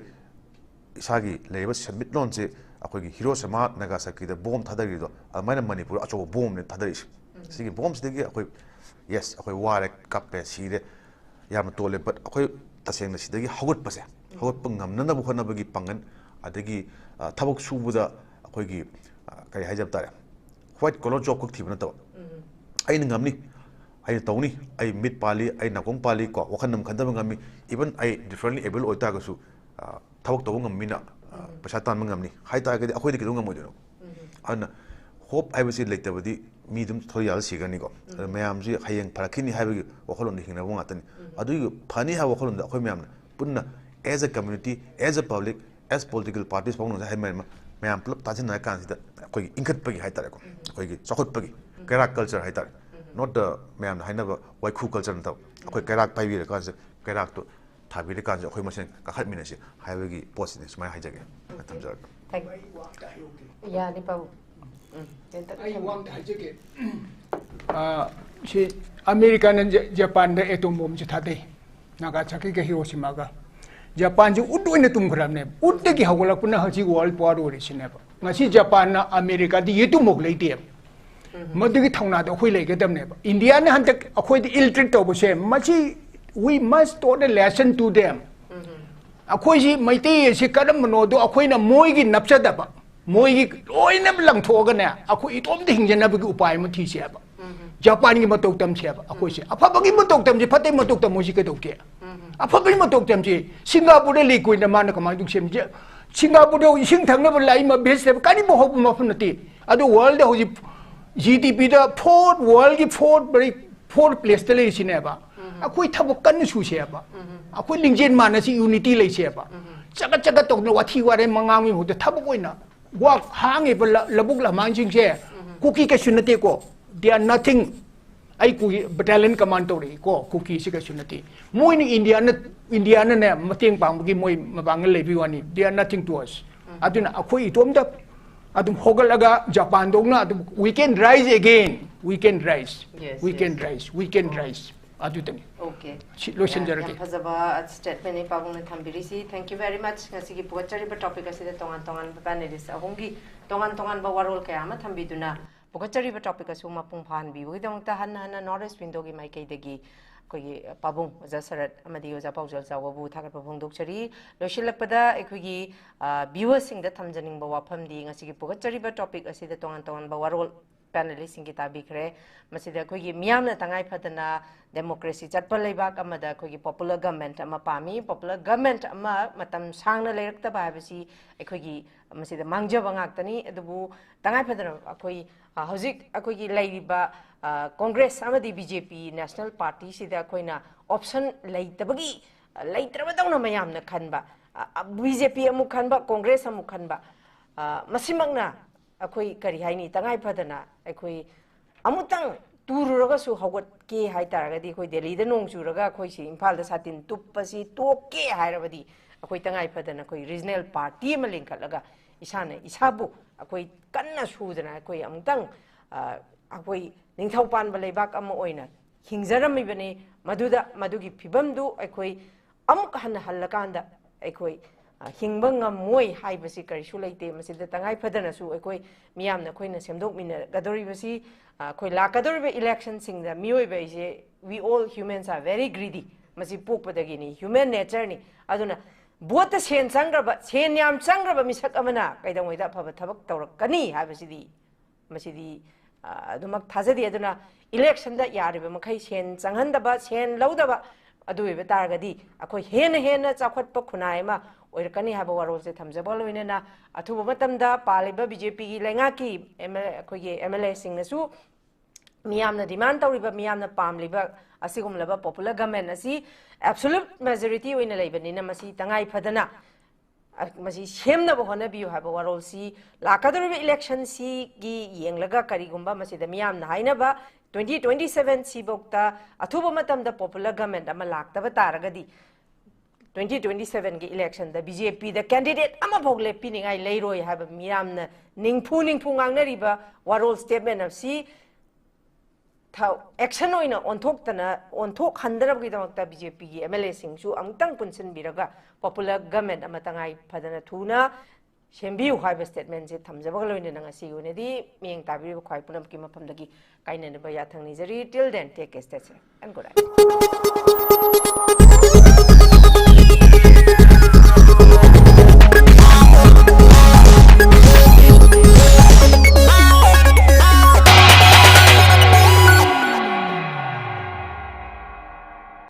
ꯏꯁꯥꯒꯤ ꯂꯩꯔꯤꯕ ꯁꯦꯟꯃꯤꯠꯂꯣꯟꯁꯦ ꯑꯩꯈꯣꯏꯒꯤ ꯍꯤꯔꯣꯁꯤꯃꯥ ꯅꯥꯒꯥꯁꯥꯀꯤꯗ ꯕꯣꯝ ꯊꯥꯗꯈꯤꯕꯗꯣ ꯑꯗꯨꯃꯥꯏꯅ ꯃꯅꯤꯄꯨꯔ ꯑꯆꯧꯕ ꯕꯣꯝꯅꯦ ꯊꯥꯗꯔꯤꯁꯦ꯫ ꯁꯤꯒꯤ ꯕꯣꯝꯁꯤꯗꯒꯤ ꯑꯩꯈꯣꯏ, ꯌꯦꯁ, ꯑꯩꯈꯣꯏ ꯋꯥꯔꯦ, ꯀꯞꯄꯦ, ꯁꯤꯔꯦ, ꯌꯥꯝꯅ ꯇꯣꯜꯂꯦ꯫ But ꯑꯩꯈꯣꯏ ꯇꯁꯦꯡꯅ ꯁꯤꯗꯒꯤ ꯍꯧꯒꯠꯄꯁꯦ, ꯍꯧꯒꯠꯄ ꯉꯝꯅꯅꯕ ꯍꯣꯠꯅꯕꯒꯤ ꯄꯥꯡꯒꯜ, ꯑꯗꯒꯤ ꯑ, ꯊꯕꯛ ꯁꯨꯕꯗ ꯑꯩꯈꯣꯏꯒꯤ ꯑ, ꯀꯔꯤ ꯍꯥꯏꯖꯕ ꯇꯥꯔꯦ, white collar job ꯈꯛ ꯊꯤꯕ ꯅꯠꯇꯕ, ꯑꯩꯅ ꯉꯝꯅꯤ, ꯑꯩꯅ ꯇꯧꯅꯤ, ꯑꯩ ꯃꯤꯠ ꯄꯥꯜꯂꯤ, ꯑꯩ ꯅꯥꯀꯣꯡ ꯄꯥꯜꯂꯤ ꯀꯣ, ꯋꯥꯈꯜ ꯑꯃ ꯈꯟꯊꯕ ꯉꯝꯃꯤ, even ꯑꯩ differently able ꯑꯣꯏꯇꯥꯔꯒꯁꯨ, ꯑ, ꯊꯕꯛ ꯇꯧꯕ ꯉꯝꯕ ꯃꯤꯅ, ꯑ, ꯄꯩꯁꯥ ꯇꯥꯟꯕ ꯉꯝꯅꯤ ꯍꯥꯏ ꯇꯥꯔꯒꯗꯤ ꯑꯩꯈꯣꯏꯗꯤ ꯀꯩꯗꯧ ꯉꯝꯃꯣꯏꯗꯣꯏꯅꯣ? ꯑꯗꯨꯅ hope ꯍꯥꯏꯕꯁꯤ ꯂꯩꯇꯕꯗꯤ ꯃꯤ ꯑꯗꯨꯝ ꯊꯣꯏ ꯌꯥꯜꯂ ꯁꯤꯒꯅꯤꯀꯣ꯫ ꯑꯗꯨ ꯃꯌꯥꯝꯁꯤ ꯍꯌꯦꯡ ꯐꯔꯛꯈꯤꯅꯤ ꯍꯥꯏꯕꯒꯤ ꯋꯥꯈꯜꯂꯣꯟꯗ ꯍꯤꯡꯅꯕ ꯉꯥꯛꯇꯅꯤ꯫ ꯑꯗꯨꯒꯤ ꯐꯅꯤ ꯍꯥꯏꯕ ꯋꯥꯈꯜꯂꯣꯟꯗ ꯑꯩꯈꯣꯏ ꯃꯌꯥꯝꯅ ꯄꯨꯟꯅ, as a community, as a public, as political parties ꯐꯥꯎꯅ ꯉꯁꯥꯏ ꯍꯥꯏꯃ-, ꯃꯌꯥꯝ ꯄꯨꯂꯞ ꯇꯥꯁꯤꯟꯅꯔ ꯀꯥꯟꯁꯤꯗ ꯑꯩꯈꯣꯏꯒꯤ ꯏꯟꯈꯠꯄꯒꯤ ꯍꯥꯏꯇꯥꯔꯦꯀꯣ, ꯑꯩꯈꯣꯏꯒꯤ ꯆꯥꯎꯈꯠꯄꯒꯤ ꯀꯩꯔꯥꯛ culture ꯍꯥꯏꯇꯥꯔꯦ꯫ Not the ꯃꯌꯥꯝꯅ ꯍꯥꯏꯅꯕ ꯋꯥꯏꯈꯨ culture ꯅꯠꯇꯕ, ꯑꯩꯈꯣꯏ ꯀꯩꯔꯥꯛ ꯄꯥꯏꯕꯤꯔꯀꯥꯟꯁꯤꯗ ꯀꯩꯔꯥꯛꯇꯣ ꯊꯥꯕꯤꯔꯀꯥꯟꯁꯤꯗ ꯑꯩꯈꯣꯏ ꯃꯁꯦꯟ ꯀꯥꯈꯠꯃꯤꯟꯅꯁꯤ ꯍꯥꯏꯕꯒꯤ ꯄꯣꯠꯁꯤꯅꯤ꯫ ꯁꯨꯃꯥꯏꯅ ꯍꯥꯏꯖꯒꯦ꯫ ꯊꯝꯖꯔꯒꯦ꯫ Thank you. ꯌꯥꯅꯤ ꯄꯥꯕꯨꯡ꯫ ꯎꯝ꯫ ꯀꯩꯝꯇ ꯑꯩ ꯈꯟꯒꯅꯨ꯫ ꯋꯥ ꯑꯝꯇ ꯍꯥꯏꯖꯒꯦ꯫ ꯑ, ꯁꯤ ꯑꯃꯦꯔꯤꯀꯥꯅ ꯖ-, ꯖꯄꯥꯟꯗ ꯑꯦꯇꯣꯝ ꯕꯣꯝꯁꯦ ꯊꯥꯗꯩ, ꯅꯥꯒꯥꯁꯥꯀꯤꯒ ꯍꯤꯔꯣꯁꯤꯃꯥꯒ꯫ ꯖꯄꯥꯟꯁꯤ ꯎꯠ ꯑꯣꯏꯅ ꯇꯨꯝꯈ꯭ꯔꯕꯅꯦꯕ꯫ ꯎꯠꯇꯒꯤ ꯍꯧꯒꯠꯂꯛꯄꯅ ꯍꯧꯖꯤꯛ world power ꯑꯣꯏꯔꯤꯁꯤꯅꯦꯕ꯫ ꯉꯁꯤ ꯖꯄꯥꯟꯅ ꯑꯃꯦꯔꯤꯀꯥꯗ ꯌꯦꯇꯨꯝꯃꯛ ꯂꯩꯇꯦꯕ꯫ ꯃꯗꯨꯒꯤ ꯊꯧꯅꯥꯗꯣ ꯑꯩꯈꯣꯏ ꯂꯩꯒꯗꯕꯅꯦꯕ꯫ ꯏꯟꯗꯤꯌꯥꯅ ꯍꯟꯗꯛ ꯑꯩꯈꯣꯏꯗ ill treat ꯇꯧꯕꯁꯦ, ꯃꯁꯤ we must taught a lesson to them꯫ ꯑꯩꯈꯣꯏꯁꯤ ꯃꯩꯇꯩ ꯑꯁꯤ ꯀꯔꯝꯕꯅꯣꯗꯣ ꯑꯩꯈꯣꯏꯅ ꯃꯣꯏꯒꯤ ꯅꯞꯆꯗꯕ, ꯃꯣꯏꯒꯤ ꯂꯣꯏꯅ ꯂꯪꯊꯣꯛꯑꯒꯅꯦ, ꯑꯩꯈꯣꯏ ꯏꯇꯣꯝꯇ ꯍꯤꯡꯖꯅꯕꯒꯤ ꯎꯄꯥꯏ ꯑꯃ ꯊꯤꯁꯦꯕ꯫ ꯖꯄꯥꯟꯒꯤ ꯃꯇꯧ ꯇꯝꯁꯦꯕ ꯑꯩꯈꯣꯏꯁꯦ꯫ ꯑꯐꯕꯒꯤ ꯃꯇꯧ ꯇꯝꯁꯦ, ꯐꯠꯇꯕꯒꯤ ꯃꯇꯧ ꯇꯝꯃꯣꯏꯁꯤ ꯀꯩꯗꯧꯒꯦ? ꯑꯐꯕꯒꯤ ꯃꯇꯧ ꯇꯝꯁꯦ꯫ ꯁꯤꯡꯒꯥꯄꯨꯔꯗ ꯂꯩꯀꯣꯏꯅ ꯃꯥꯅ ꯀꯃꯥꯏꯅ ꯇꯧ ꯁꯦꯝꯁꯦ? ꯁꯤꯡꯒꯥꯄꯨꯔꯗ ꯏꯁꯤꯡ ꯊꯛꯅꯕ ꯂꯥꯛꯏ, ꯃ-, vegetable ꯀꯔꯤꯝꯐꯥꯎ ꯍꯧꯕ ꯃꯐꯝ ꯅꯠꯇꯦ꯫ ꯑꯗꯣ world ꯍꯧꯖꯤꯛ G D P ꯗ fourth, world ꯒꯤ fourth, very fourth place ꯇ ꯂꯩꯔꯤꯁꯤꯅꯦꯕ꯫ ꯑꯩꯈꯣꯏ ꯊꯕꯛ ꯀꯟꯅ ꯁꯨꯁꯦꯕ꯫ ꯑꯩꯈꯣꯏ ꯂꯤꯡꯖꯦꯜ ꯃꯥꯟꯅꯁꯤ, unity ꯂꯩꯁꯦꯕ꯫ ꯆꯒꯠ ꯆꯒꯠ ꯇꯧꯗꯅ ꯋꯥꯊꯤ ꯋꯥꯔꯦꯝ ꯃꯉꯥꯡꯒꯤ ꯃꯍꯨꯠꯇ ꯊꯕꯛ ꯑꯣꯏꯅ ꯋꯥ-, ꯍꯥꯡꯉꯤꯕ ꯂ-, ꯂꯧꯕꯨꯛ ꯂꯝꯍꯥꯡꯁꯤꯡꯁꯦ ꯀꯨꯀꯤ ꯀꯩꯁꯨ ꯅꯠꯇꯦꯀꯣ꯫ They are nothing꯫ ꯑꯩ ꯀꯨꯀꯤ battalion command ꯇꯧꯔꯛꯏꯀꯣ, ꯀꯨꯀꯤꯁꯤ ꯀꯩꯁꯨ ꯅꯠꯇꯦ꯫ ꯃꯣꯏꯅ ꯏꯟꯗꯤꯌꯥꯅ, ꯏꯟꯗꯤꯌꯥꯅꯅꯦ ꯃꯇꯦꯡ ꯄꯥꯡꯕꯒꯤ ꯃꯣꯏ ꯃꯄꯥꯡꯒꯜ ꯂꯩꯕꯒꯤ ꯋꯥꯅꯤ꯫ They are nothing to us꯫ ꯑꯗꯨꯅ ꯑꯩꯈꯣꯏ ꯏꯇꯣꯝꯇ ꯑꯗꯨꯝ ꯍꯧꯒꯠꯂꯒ ꯖꯄꯥꯟꯗꯧꯅ ꯑꯗꯨꯝ we can rise again, we can rise, Yes, we can yes. rise, we can rise꯫ ꯑꯗꯨꯗꯅꯤ꯫ Okay. ꯁꯤ ꯂꯣꯏꯁꯤꯟꯖꯔꯒꯦ꯫ ꯌꯥꯝ ꯐꯖꯕ statement ꯅꯤ ꯄꯥꯕꯨꯡꯅ ꯊꯝꯕꯤꯔꯤꯁꯤ꯫ Thank you very much꯫ ꯉꯁꯤꯒꯤ ꯄꯨꯒꯠꯆꯔꯤꯕ topic ꯑꯁꯤꯗ ꯇꯣꯉꯥꯟ ꯇꯣꯉꯥꯟꯕ panelist ꯑꯍꯨꯝꯒꯤ ꯇꯣꯉꯥꯟ ꯇꯣꯉꯥꯟꯕ ꯋꯥꯔꯣꯜ ꯀꯌꯥ ꯑꯃ ꯊꯝꯕꯤꯗꯨꯅ ꯄꯨꯒꯠꯆꯔꯤꯕ topic ꯑꯁꯨ ꯃꯄꯨꯡ ꯐꯥꯍꯟꯕꯤꯕꯒꯤꯗꯃꯛꯇ ꯍꯟꯅ ꯍꯟꯅ North East Window ꯒꯤ ꯃꯥꯏꯀꯩꯗꯒꯤ ꯑꯩꯈꯣꯏꯒꯤ ꯄꯥꯕꯨꯡ ꯑꯣꯖꯥ ꯁꯔꯠ ꯑꯃꯗꯤ ꯑꯣꯖꯥ ꯄꯥꯎꯖꯦꯜ ꯆꯥꯎꯕꯕꯨ ꯊꯥꯒꯠꯄ ꯐꯣꯡꯗꯣꯛꯆꯔꯤ꯫ ꯂꯣꯏꯁꯤꯜꯂꯛꯄꯗ ꯑꯩꯈꯣꯏꯒꯤ ꯚ꯭ꯌꯨꯋꯔꯁꯤꯡꯗ ꯊꯝꯖꯅꯤꯡꯕ ꯋꯥꯐꯝꯗꯤ, ꯉꯁꯤꯒꯤ ꯄꯨꯈꯠꯆꯔꯤꯕ ꯇꯣꯄꯤꯛ ꯑꯁꯤꯗ ꯇꯣꯉꯥꯟ ꯇꯣꯉꯥꯟꯕ ꯋꯥꯔꯣꯜ ꯄꯦꯅꯦꯂꯤꯁꯁꯤꯡꯒꯤ ꯇꯥꯕꯤꯈ꯭ꯔꯦ꯫ ꯃꯁꯤꯗ ꯑꯩꯈꯣꯏꯒꯤ ꯃꯤꯌꯥꯝꯅ ꯇꯉꯥꯏ ꯐꯗꯅ ꯗꯦꯃꯣꯀ꯭ꯔꯦꯁꯤ ꯆꯠꯄ ꯂꯩꯕꯥꯛ ꯑꯃꯗ ꯑꯩꯈꯣꯏꯒꯤ ꯄꯣꯄꯨꯂꯔ ꯒꯃꯦꯟꯠ ꯑꯃ ꯄꯥꯝꯃꯤ꯫ ꯄꯣꯄꯨꯂꯔ ꯒꯃꯦꯟꯠ ꯑꯃ ꯃꯇꯝ ꯁꯥꯡꯅ ꯂꯩꯔꯛꯇꯕ ꯍꯥꯏꯕꯁꯤ ꯑꯩꯈꯣꯏꯒꯤ ꯃꯁꯤꯗ ꯃꯥꯡꯖꯕ ꯉꯥꯛꯇꯅꯤ꯫ ꯑꯗꯨꯕꯨ ꯇꯉꯥꯏ ꯐꯗꯅ ꯑꯩꯈꯣꯏ, ꯑ, ꯍꯧꯖꯤꯛ ꯑꯩꯈꯣꯏꯒꯤ ꯂꯩꯔꯤꯕ, ꯑ, ꯀꯣꯡꯒ꯭ꯔꯦꯁ ꯑꯃꯗꯤ ꯕꯤ ꯖꯦ ꯄꯤ ꯅꯦꯁꯅꯦꯜ ꯄꯥꯔꯇꯤꯁꯤꯗ ꯑꯩꯈꯣꯏꯅ ꯑꯣꯞꯁꯟ ꯂꯩꯇꯕꯒꯤ, ꯑ, ꯂꯩꯇ꯭ꯔꯕꯗꯧꯅ ꯃꯌꯥꯝꯅ ꯈꯟꯕ, ꯑ, ꯑ, ꯕꯤ ꯖꯦ ꯄꯤ ꯑꯃꯨꯛ ꯈꯟꯕ, ꯀꯣꯡꯒ꯭ꯔꯦꯁ ꯑꯃꯨꯛ ꯈꯟꯕ, ꯑ, ꯃꯁꯤꯃꯛꯅ ꯑꯩꯈꯣꯏ ꯀꯔꯤ ꯍꯥꯏꯅꯤ, ꯇꯉꯥꯏ ꯐꯗꯅ ꯑꯩꯈꯣꯏ ꯑꯃꯨꯛꯇꯪ ꯇꯨꯔꯨꯔꯒꯁꯨ ꯍꯧꯒꯠꯀꯦ ꯍꯥꯏ ꯇꯥꯔꯒꯗꯤ, ꯑꯩꯈꯣꯏ ꯗꯦꯜꯂꯤꯗ ꯅꯣꯡ ꯆꯨꯔꯒ ꯑꯩꯈꯣꯏꯁꯤ ꯏꯝꯐꯥꯜꯗ ꯁꯥꯇꯤꯟ ꯇꯨꯞꯄꯁꯤ ꯇꯣꯛꯀꯦ ꯍꯥꯏꯔꯕꯗꯤ, ꯑꯩꯈꯣꯏ ꯇꯉꯥꯏ ꯐꯗꯅ ꯑꯩꯈꯣꯏ ꯔꯤꯖꯅꯦꯜ ꯄꯥꯔꯇꯤ ꯑꯃ ꯂꯤꯡꯈꯠꯂꯒ ꯏꯁꯥꯅ ꯏꯁꯥꯕꯨ ꯑꯩꯈꯣꯏ ꯀꯟꯅ ꯁꯨꯗꯅ ꯑꯩꯈꯣꯏ ꯑꯃꯨꯛꯇꯪ, ꯑ, ꯑꯩꯈꯣꯏ ꯅꯤꯡꯊꯧ ꯄꯥꯟꯕ ꯂꯩꯕꯥꯛ ꯑꯃ ꯑꯣꯏꯅ ꯍꯤꯡꯖꯔꯝꯃꯤꯕꯅꯤ꯫ ꯃꯗꯨꯗ, ꯃꯗꯨꯒꯤ ꯐꯤꯕꯝꯗꯨ ꯑꯩꯈꯣꯏ ꯑꯃꯨꯛ ꯍꯟꯅ ꯍꯜꯂꯀꯥꯟꯗ ꯑꯩꯈꯣꯏ, ꯑ, ꯍꯤꯡꯕ ꯉꯝꯃꯣꯏ ꯍꯥꯏꯕꯁꯤ ꯀꯔꯤꯁꯨ ꯂꯩꯇꯦ꯫ ꯃꯁꯤꯗ ꯇꯉꯥꯏ ꯐꯗꯅꯁꯨ ꯑꯩꯈꯣꯏ ꯃꯤꯌꯥꯝꯅ ꯑꯩꯈꯣꯏꯅ ꯁꯦꯝꯗꯣꯛꯃꯤꯟꯅꯒꯗꯧꯔꯤꯕꯁꯤ, ꯑ, ꯑꯩꯈꯣꯏ ꯂꯥꯛꯀꯗꯧꯔꯤꯕ ꯏꯂꯦꯛꯁꯟꯁꯤꯡꯗ ꯃꯤꯑꯣꯏꯕ ꯑꯩꯁꯦ, we all humans are very greedy, ꯃꯁꯤ ꯄꯣꯛꯄꯗꯒꯤꯅꯤ, ꯍ꯭ꯌꯨꯃꯦꯟ ꯅꯦꯆꯔꯅꯤ꯫ ꯑꯗꯨꯅ ꯚꯣꯠꯇ ꯁꯦꯟ ꯆꯪꯈ꯭ꯔꯕ, ꯁꯦꯟ ꯌꯥꯝ ꯆꯪꯈ꯭ꯔꯕ ꯃꯤꯁꯛ ꯑꯃꯅ ꯀꯩꯗꯧꯉꯩꯗ ꯑꯐꯕ ꯊꯕꯛ ꯇꯧꯔꯛꯀꯅꯤ ꯍꯥꯏꯕꯁꯤꯗꯤ, ꯃꯁꯤꯗꯤ, ꯑ, ꯑꯗꯨꯃꯛ ꯊꯥꯖꯗꯦ꯫ ꯑꯗꯨꯅ ꯏꯂꯦꯛꯁꯟꯗ ꯌꯥꯔꯤꯕ ꯃꯈꯩ ꯁꯦꯟ ꯆꯪꯍꯟꯗꯕ, ꯁꯦꯟ ꯂꯧꯗꯕ, ꯑꯗꯨ ꯑꯣꯏꯕ ꯇꯥꯔꯒꯗꯤ ꯑꯩꯈꯣꯏ ꯍꯦꯟꯅ ꯍꯦꯟꯅ ꯆꯥꯎꯈꯠꯄ ꯈꯨꯟꯅꯥꯏ ꯑꯃ ꯑꯣꯏꯔꯛꯀꯅꯤ ꯍꯥꯏꯕ ꯋꯥꯔꯣꯜꯁꯦ ꯊꯝꯖꯕꯒ ꯂꯣꯏꯅꯅ, ꯑꯊꯨꯕ ꯃꯇꯝꯗ ꯄꯥꯜꯂꯤꯕ ꯕꯤ ꯖꯦ ꯄꯤꯒꯤ ꯂꯩꯉꯥꯛꯀꯤ ꯑꯦꯝ ꯑꯦꯜ ꯑꯦ, ꯑꯩꯈꯣꯏꯒꯤ ꯑꯦꯝ ꯑꯦꯜ ꯑꯦꯁꯤꯡꯅꯁꯨ ꯃꯤꯌꯥꯝꯅ ꯗꯤꯃꯥꯟ ꯇꯧꯔꯤꯕ, ꯃꯤꯌꯥꯝꯅ ꯄꯥꯝꯂꯤꯕ ꯑꯁꯤꯒꯨꯝꯂꯕ ꯄꯣꯄꯨꯂꯔ ꯒꯃꯦꯟ ꯑꯁꯤ ꯑꯦꯕꯁꯣꯂꯨꯠ ꯃꯦꯖꯣꯔꯤꯇꯤ ꯑꯣꯏꯅ ꯂꯩꯕꯅꯤꯅ, ꯃꯁꯤ ꯇꯉꯥꯏ ꯐꯗꯅ ꯑ, ꯃꯁꯤ ꯁꯦꯝꯅꯕ ꯍꯣꯠꯅꯕꯤꯌꯨ ꯍꯥꯏꯕ ꯋꯥꯔꯣꯜꯁꯤ ꯂꯥꯛꯀꯗꯧꯔꯤꯕ ꯏꯂꯦꯛꯁꯟꯁꯤꯒꯤ ꯌꯦꯡꯂꯒ, ꯀꯔꯤꯒꯨꯝꯕ ꯃꯁꯤꯗ ꯃꯤꯌꯥꯝꯅ ꯍꯥꯏꯅꯕ ꯇ꯭ꯋꯦꯟꯇꯤ ꯇ꯭ꯋꯦꯟꯇꯤ ꯁꯚꯦꯟ ꯁꯤꯐꯧꯗ ꯑꯊꯨꯕ ꯃꯇꯝꯗ ꯄꯣꯄꯨꯂꯔ ꯒꯃꯦꯟ ꯑꯃ ꯂꯥꯛꯇꯕ ꯇꯥꯔꯒꯗꯤ, ꯇ꯭ꯋꯦꯟꯇꯤ ꯇ꯭ꯋꯦꯟꯇꯤ ꯁꯚꯦꯟꯒꯤ ꯏꯂꯦꯛꯁꯟꯗ ꯕꯤ ꯖꯦ ꯄꯤꯗ ꯀꯦꯟꯗꯤꯗꯦꯠ ꯑꯃꯐꯥꯎ ꯂꯦꯞꯄꯤꯅꯤꯡꯉꯥꯏ ꯂꯩꯔꯣꯏ ꯍꯥꯏꯕ ꯃꯤꯌꯥꯝꯅ ꯅꯤꯡꯐꯨ ꯅꯤꯡꯐꯨ ꯉꯥꯡꯅꯔꯤꯕ ꯋꯥꯔꯣꯜ ꯁ꯭ꯇꯦꯠꯃꯦꯟ ꯑꯁꯤ ꯊ-, ꯑꯦꯛꯁꯟ ꯑꯣꯏꯅ ꯑꯣꯟꯊꯣꯛꯇꯅ, ꯑꯣꯟꯊꯣꯛꯍꯟꯗꯅꯕꯒꯤꯗꯃꯛꯇ ꯕꯤ ꯖꯦ ꯄꯤꯒꯤ ꯑꯦꯝ ꯑꯦꯜ ꯑꯦꯁꯤꯡꯁꯨ ꯑꯃꯨꯛꯇꯪ ꯄꯨꯟꯁꯤꯟꯕꯤꯔꯒ ꯄꯣꯄꯨꯂꯔ ꯒꯃꯦꯟ ꯑꯃ ꯇꯉꯥꯏ ꯐꯗꯅ ꯊꯨꯅ ꯁꯦꯝꯕꯤꯌꯨ ꯍꯥꯏꯕ statement ꯁꯦ ꯊꯝꯖꯕꯒ ꯂꯣꯏꯅꯅ ꯉꯁꯤꯒꯤ ꯑꯣꯏꯅꯗꯤ ꯃꯤꯠꯌꯦꯡ ꯇꯥꯕꯤꯔꯤꯕ ꯈ꯭ꯋꯥꯏ ꯄꯨꯝꯅꯃꯛꯀꯤ ꯃꯐꯝꯗꯒꯤ ꯀꯥꯏꯅꯅꯕ ꯌꯥꯊꯪ ꯅꯤꯖꯔꯤ꯫ Till then, take care, stay safe and good night.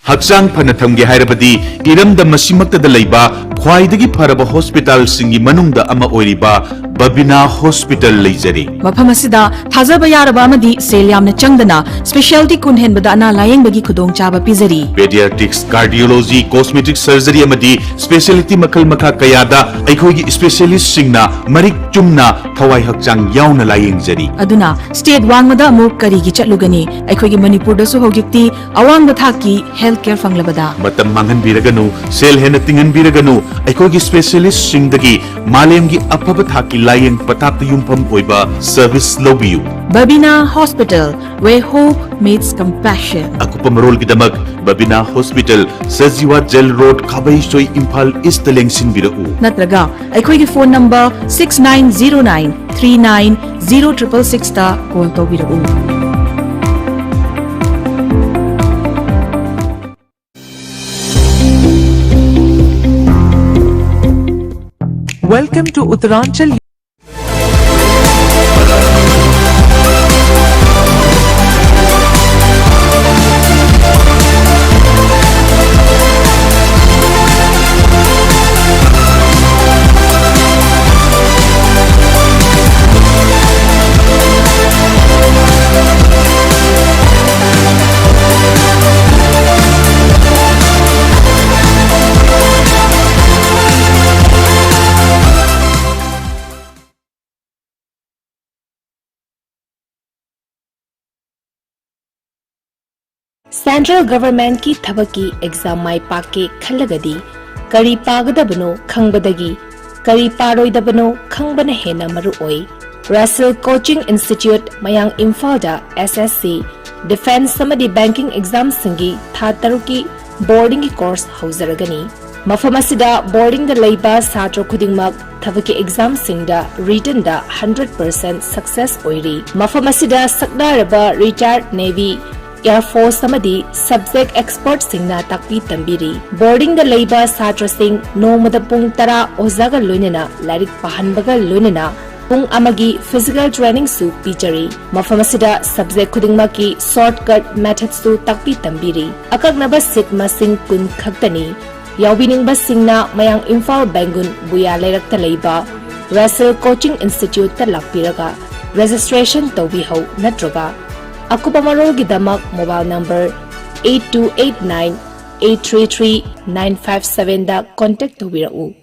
ꯍꯛꯆꯥꯡ ꯐꯅ ꯊꯝꯒꯦ ꯍꯥꯏꯔꯕꯗꯤ ꯏꯔꯝꯗꯝ ꯑꯁꯤꯃꯛꯇꯗ ꯂꯩꯕ ꯈ꯭ꯋꯥꯏꯗꯒꯤ ꯐꯔꯕ ꯍꯣꯁꯄꯤꯇꯥꯜꯁꯤꯡꯒꯤ ꯃꯅꯨꯡꯗ ꯑꯃ ꯑꯣꯏꯔꯤꯕ ꯕꯕꯤꯅꯥ ꯍꯣꯁꯄꯤꯇꯥꯜ ꯂꯩꯖꯔꯤ꯫ ꯃꯐꯝ ꯑꯁꯤꯗ ꯊꯥꯖꯕ ꯌꯥꯔꯕ ꯑꯃꯗꯤ ꯁꯦꯜ ꯌꯥꯝꯅ ꯆꯪꯗꯅ specialty ꯀꯨꯟ ꯍꯦꯟꯕꯗ ꯑꯅꯥ ꯂꯥꯌꯦꯡꯕꯒꯤ ꯈꯨꯗꯣꯡꯆꯥꯕ ꯄꯤꯖꯔꯤ꯫ Pediatrics, cardiology, cosmetic surgery ꯑꯃꯗꯤ specialty ꯃꯈꯜ ꯃꯈꯥ ꯀꯌꯥꯗ ꯑꯩꯈꯣꯏꯒꯤ specialistꯁꯤꯡꯅ ꯃꯔꯤꯛ ꯆꯨꯝꯅ ꯊꯋꯥꯏ ꯍꯛꯆꯥꯡ ꯌꯥꯎꯅ ꯂꯥꯌꯦꯡꯖꯔꯤ꯫ ꯑꯗꯨꯅ state ꯋꯥꯡꯃꯗ ꯑꯃꯨꯛ ꯀꯔꯤꯒꯤ ꯆꯠꯂꯨꯒꯅꯤ? ꯑꯩꯈꯣꯏꯒꯤ ꯃꯅꯤꯄꯨꯔꯗꯁꯨ ꯍꯧꯖꯤꯛꯇꯤ ꯑꯋꯥꯡꯕ ꯊꯥꯛꯀꯤ health care ꯐꯪꯂꯕꯗ꯫ ꯃꯇꯝ ꯃꯥꯡꯍꯟꯕꯤꯔꯒꯅꯨ, ꯁꯦꯜ ꯍꯦꯟꯅ ꯇꯤꯡꯍꯟꯕꯤꯔꯒꯅꯨ, ꯑꯩꯈꯣꯏꯒꯤ specialistꯁꯤꯡꯗꯒꯤ ꯃꯥꯂꯦꯝꯒꯤ ꯑꯐꯕ ꯊꯥꯛꯀꯤ ꯂꯥꯌꯦꯡ ꯄꯊꯥꯞꯇ ꯌꯨꯝꯐꯝ ꯑꯣꯏꯕ service ꯂꯧꯕꯤꯌꯨ꯫ Babina Hospital, where hope meets compassion. ꯑꯀꯨꯞꯄ ꯃꯔꯣꯜꯒꯤꯗꯃꯛ Babina hospital, Sajiwa jail road, Khabeisoi, Imphal east ꯂꯦꯡꯁꯤꯟꯕꯤꯔꯛꯎ꯫ ꯅꯠꯇ꯭ꯔꯒ ꯑꯩꯈꯣꯏꯒꯤ phone number six nine zero nine three nine zero triple sixꯇ call ꯇꯧꯕꯤꯔꯛꯎ꯫ Welcome to Uttaranchal. Central Governmentꯀꯤ ꯊꯕꯛꯀꯤ exam ꯃꯥꯏ ꯄꯥꯛꯀꯦ ꯈꯜꯂꯒꯗꯤ ꯀꯔꯤ ꯄꯥꯒꯗꯕꯅꯣ ꯈꯪꯕꯗꯒꯤ ꯀꯔꯤ ꯄꯥꯔꯣꯏꯗꯕꯅꯣ ꯈꯪꯕꯅ ꯍꯦꯟꯅ ꯃꯔꯨ ꯑꯣꯏ꯫ Russell Coaching Institute, ꯃꯌꯥꯡ ꯏꯝꯐꯥꯜꯗ S S C, defence ꯑꯃꯗꯤ banking examꯁꯤꯡꯒꯤ ꯊꯥ ꯇꯔꯨꯛꯀꯤ boardingꯒꯤ course ꯍꯧꯖꯔꯒꯅꯤ꯫ ꯃꯐꯝ ꯑꯁꯤꯗ ꯕꯣꯔꯗꯤꯡꯗ ꯂꯩꯕ ꯁꯥꯇ꯭ꯔ ꯈꯨꯗꯤꯡꯃꯛ ꯊꯕꯛꯀꯤ ꯑꯦꯛꯖꯥꯝꯁꯤꯡꯗ ꯔꯤꯇꯟꯗ ꯍꯟꯗ꯭ꯔꯦꯠ ꯄꯥꯔꯁꯦꯟ ꯁꯛꯁꯦꯁ ꯑꯣꯏꯔꯤ꯫ ꯃꯐꯝ ꯑꯁꯤꯗ ꯁꯛꯅꯥꯏꯔꯕ ꯔꯤꯇꯥꯌꯔꯗ ꯅꯦꯚꯤ, ꯑꯦꯌꯔ ꯐꯣꯔꯁ ꯑꯃꯗꯤ ꯁꯕꯖꯦꯛ ꯑꯦꯛꯁꯄꯔꯠꯁꯤꯡꯅ ꯇꯥꯛꯄꯤ ꯇꯝꯕꯤꯔꯤ꯫ ꯕꯣꯔꯗꯤꯡꯗ ꯂꯩꯕ ꯁꯥꯇ꯭ꯔꯁꯤꯡ ꯅꯣꯡꯃꯗ ꯄꯨꯡ ꯇꯔꯥ ꯑꯣꯖꯥꯒ ꯂꯣꯏꯅꯅ ꯂꯥꯏꯔꯤꯛ ꯄꯥꯍꯟꯕꯒ ꯂꯣꯏꯅꯅ ꯄꯨꯡ ꯑꯃꯒꯤ ꯐꯤꯖꯤꯀꯦꯜ ꯇ꯭ꯔꯦꯅꯤꯡꯁꯨ ꯄꯤꯖꯔꯤ꯫ ꯃꯐꯝ ꯑꯁꯤꯗ ꯁꯕꯖꯦꯛ ꯈꯨꯗꯤꯡꯃꯛꯀꯤ ꯁꯣꯔꯠꯀꯠ ꯃꯦꯊꯗꯁꯨ ꯇꯥꯛꯄꯤ ꯇꯝꯕꯤꯔꯤ꯫ ꯑꯀꯛꯅꯕ ꯁꯤꯠ ꯃꯁꯤꯡ ꯀꯨꯟ ꯈꯛꯇꯅꯤ꯫ ꯌꯥꯎꯕꯤꯅꯤꯡꯕꯁꯤꯡꯅ ꯃꯌꯥꯡ ꯏꯝꯐꯥꯜ ꯕꯦꯡꯒꯨꯟ ꯕꯨꯌꯥ ꯂꯩꯔꯛꯇ ꯂꯩꯕ ꯔꯁꯦꯜ ꯀꯣꯆꯤꯡ ꯏꯟꯁꯇꯤꯇ꯭ꯌꯨꯠꯇ ꯂꯥꯛꯄꯤꯔꯒ ꯔꯦꯖꯤꯁꯇ꯭ꯔꯦꯁꯟ ꯇꯧꯕꯤꯍꯧ, ꯅꯠꯇ꯭ꯔꯒ ꯑꯀꯨꯞꯄ ꯃꯔꯣꯜꯒꯤꯗꯃꯛ mobile number eight two eight nine eight three three nine five sevenꯗ ꯀꯣꯟꯇꯦꯛ ꯇꯧꯕꯤꯔꯛꯎ꯫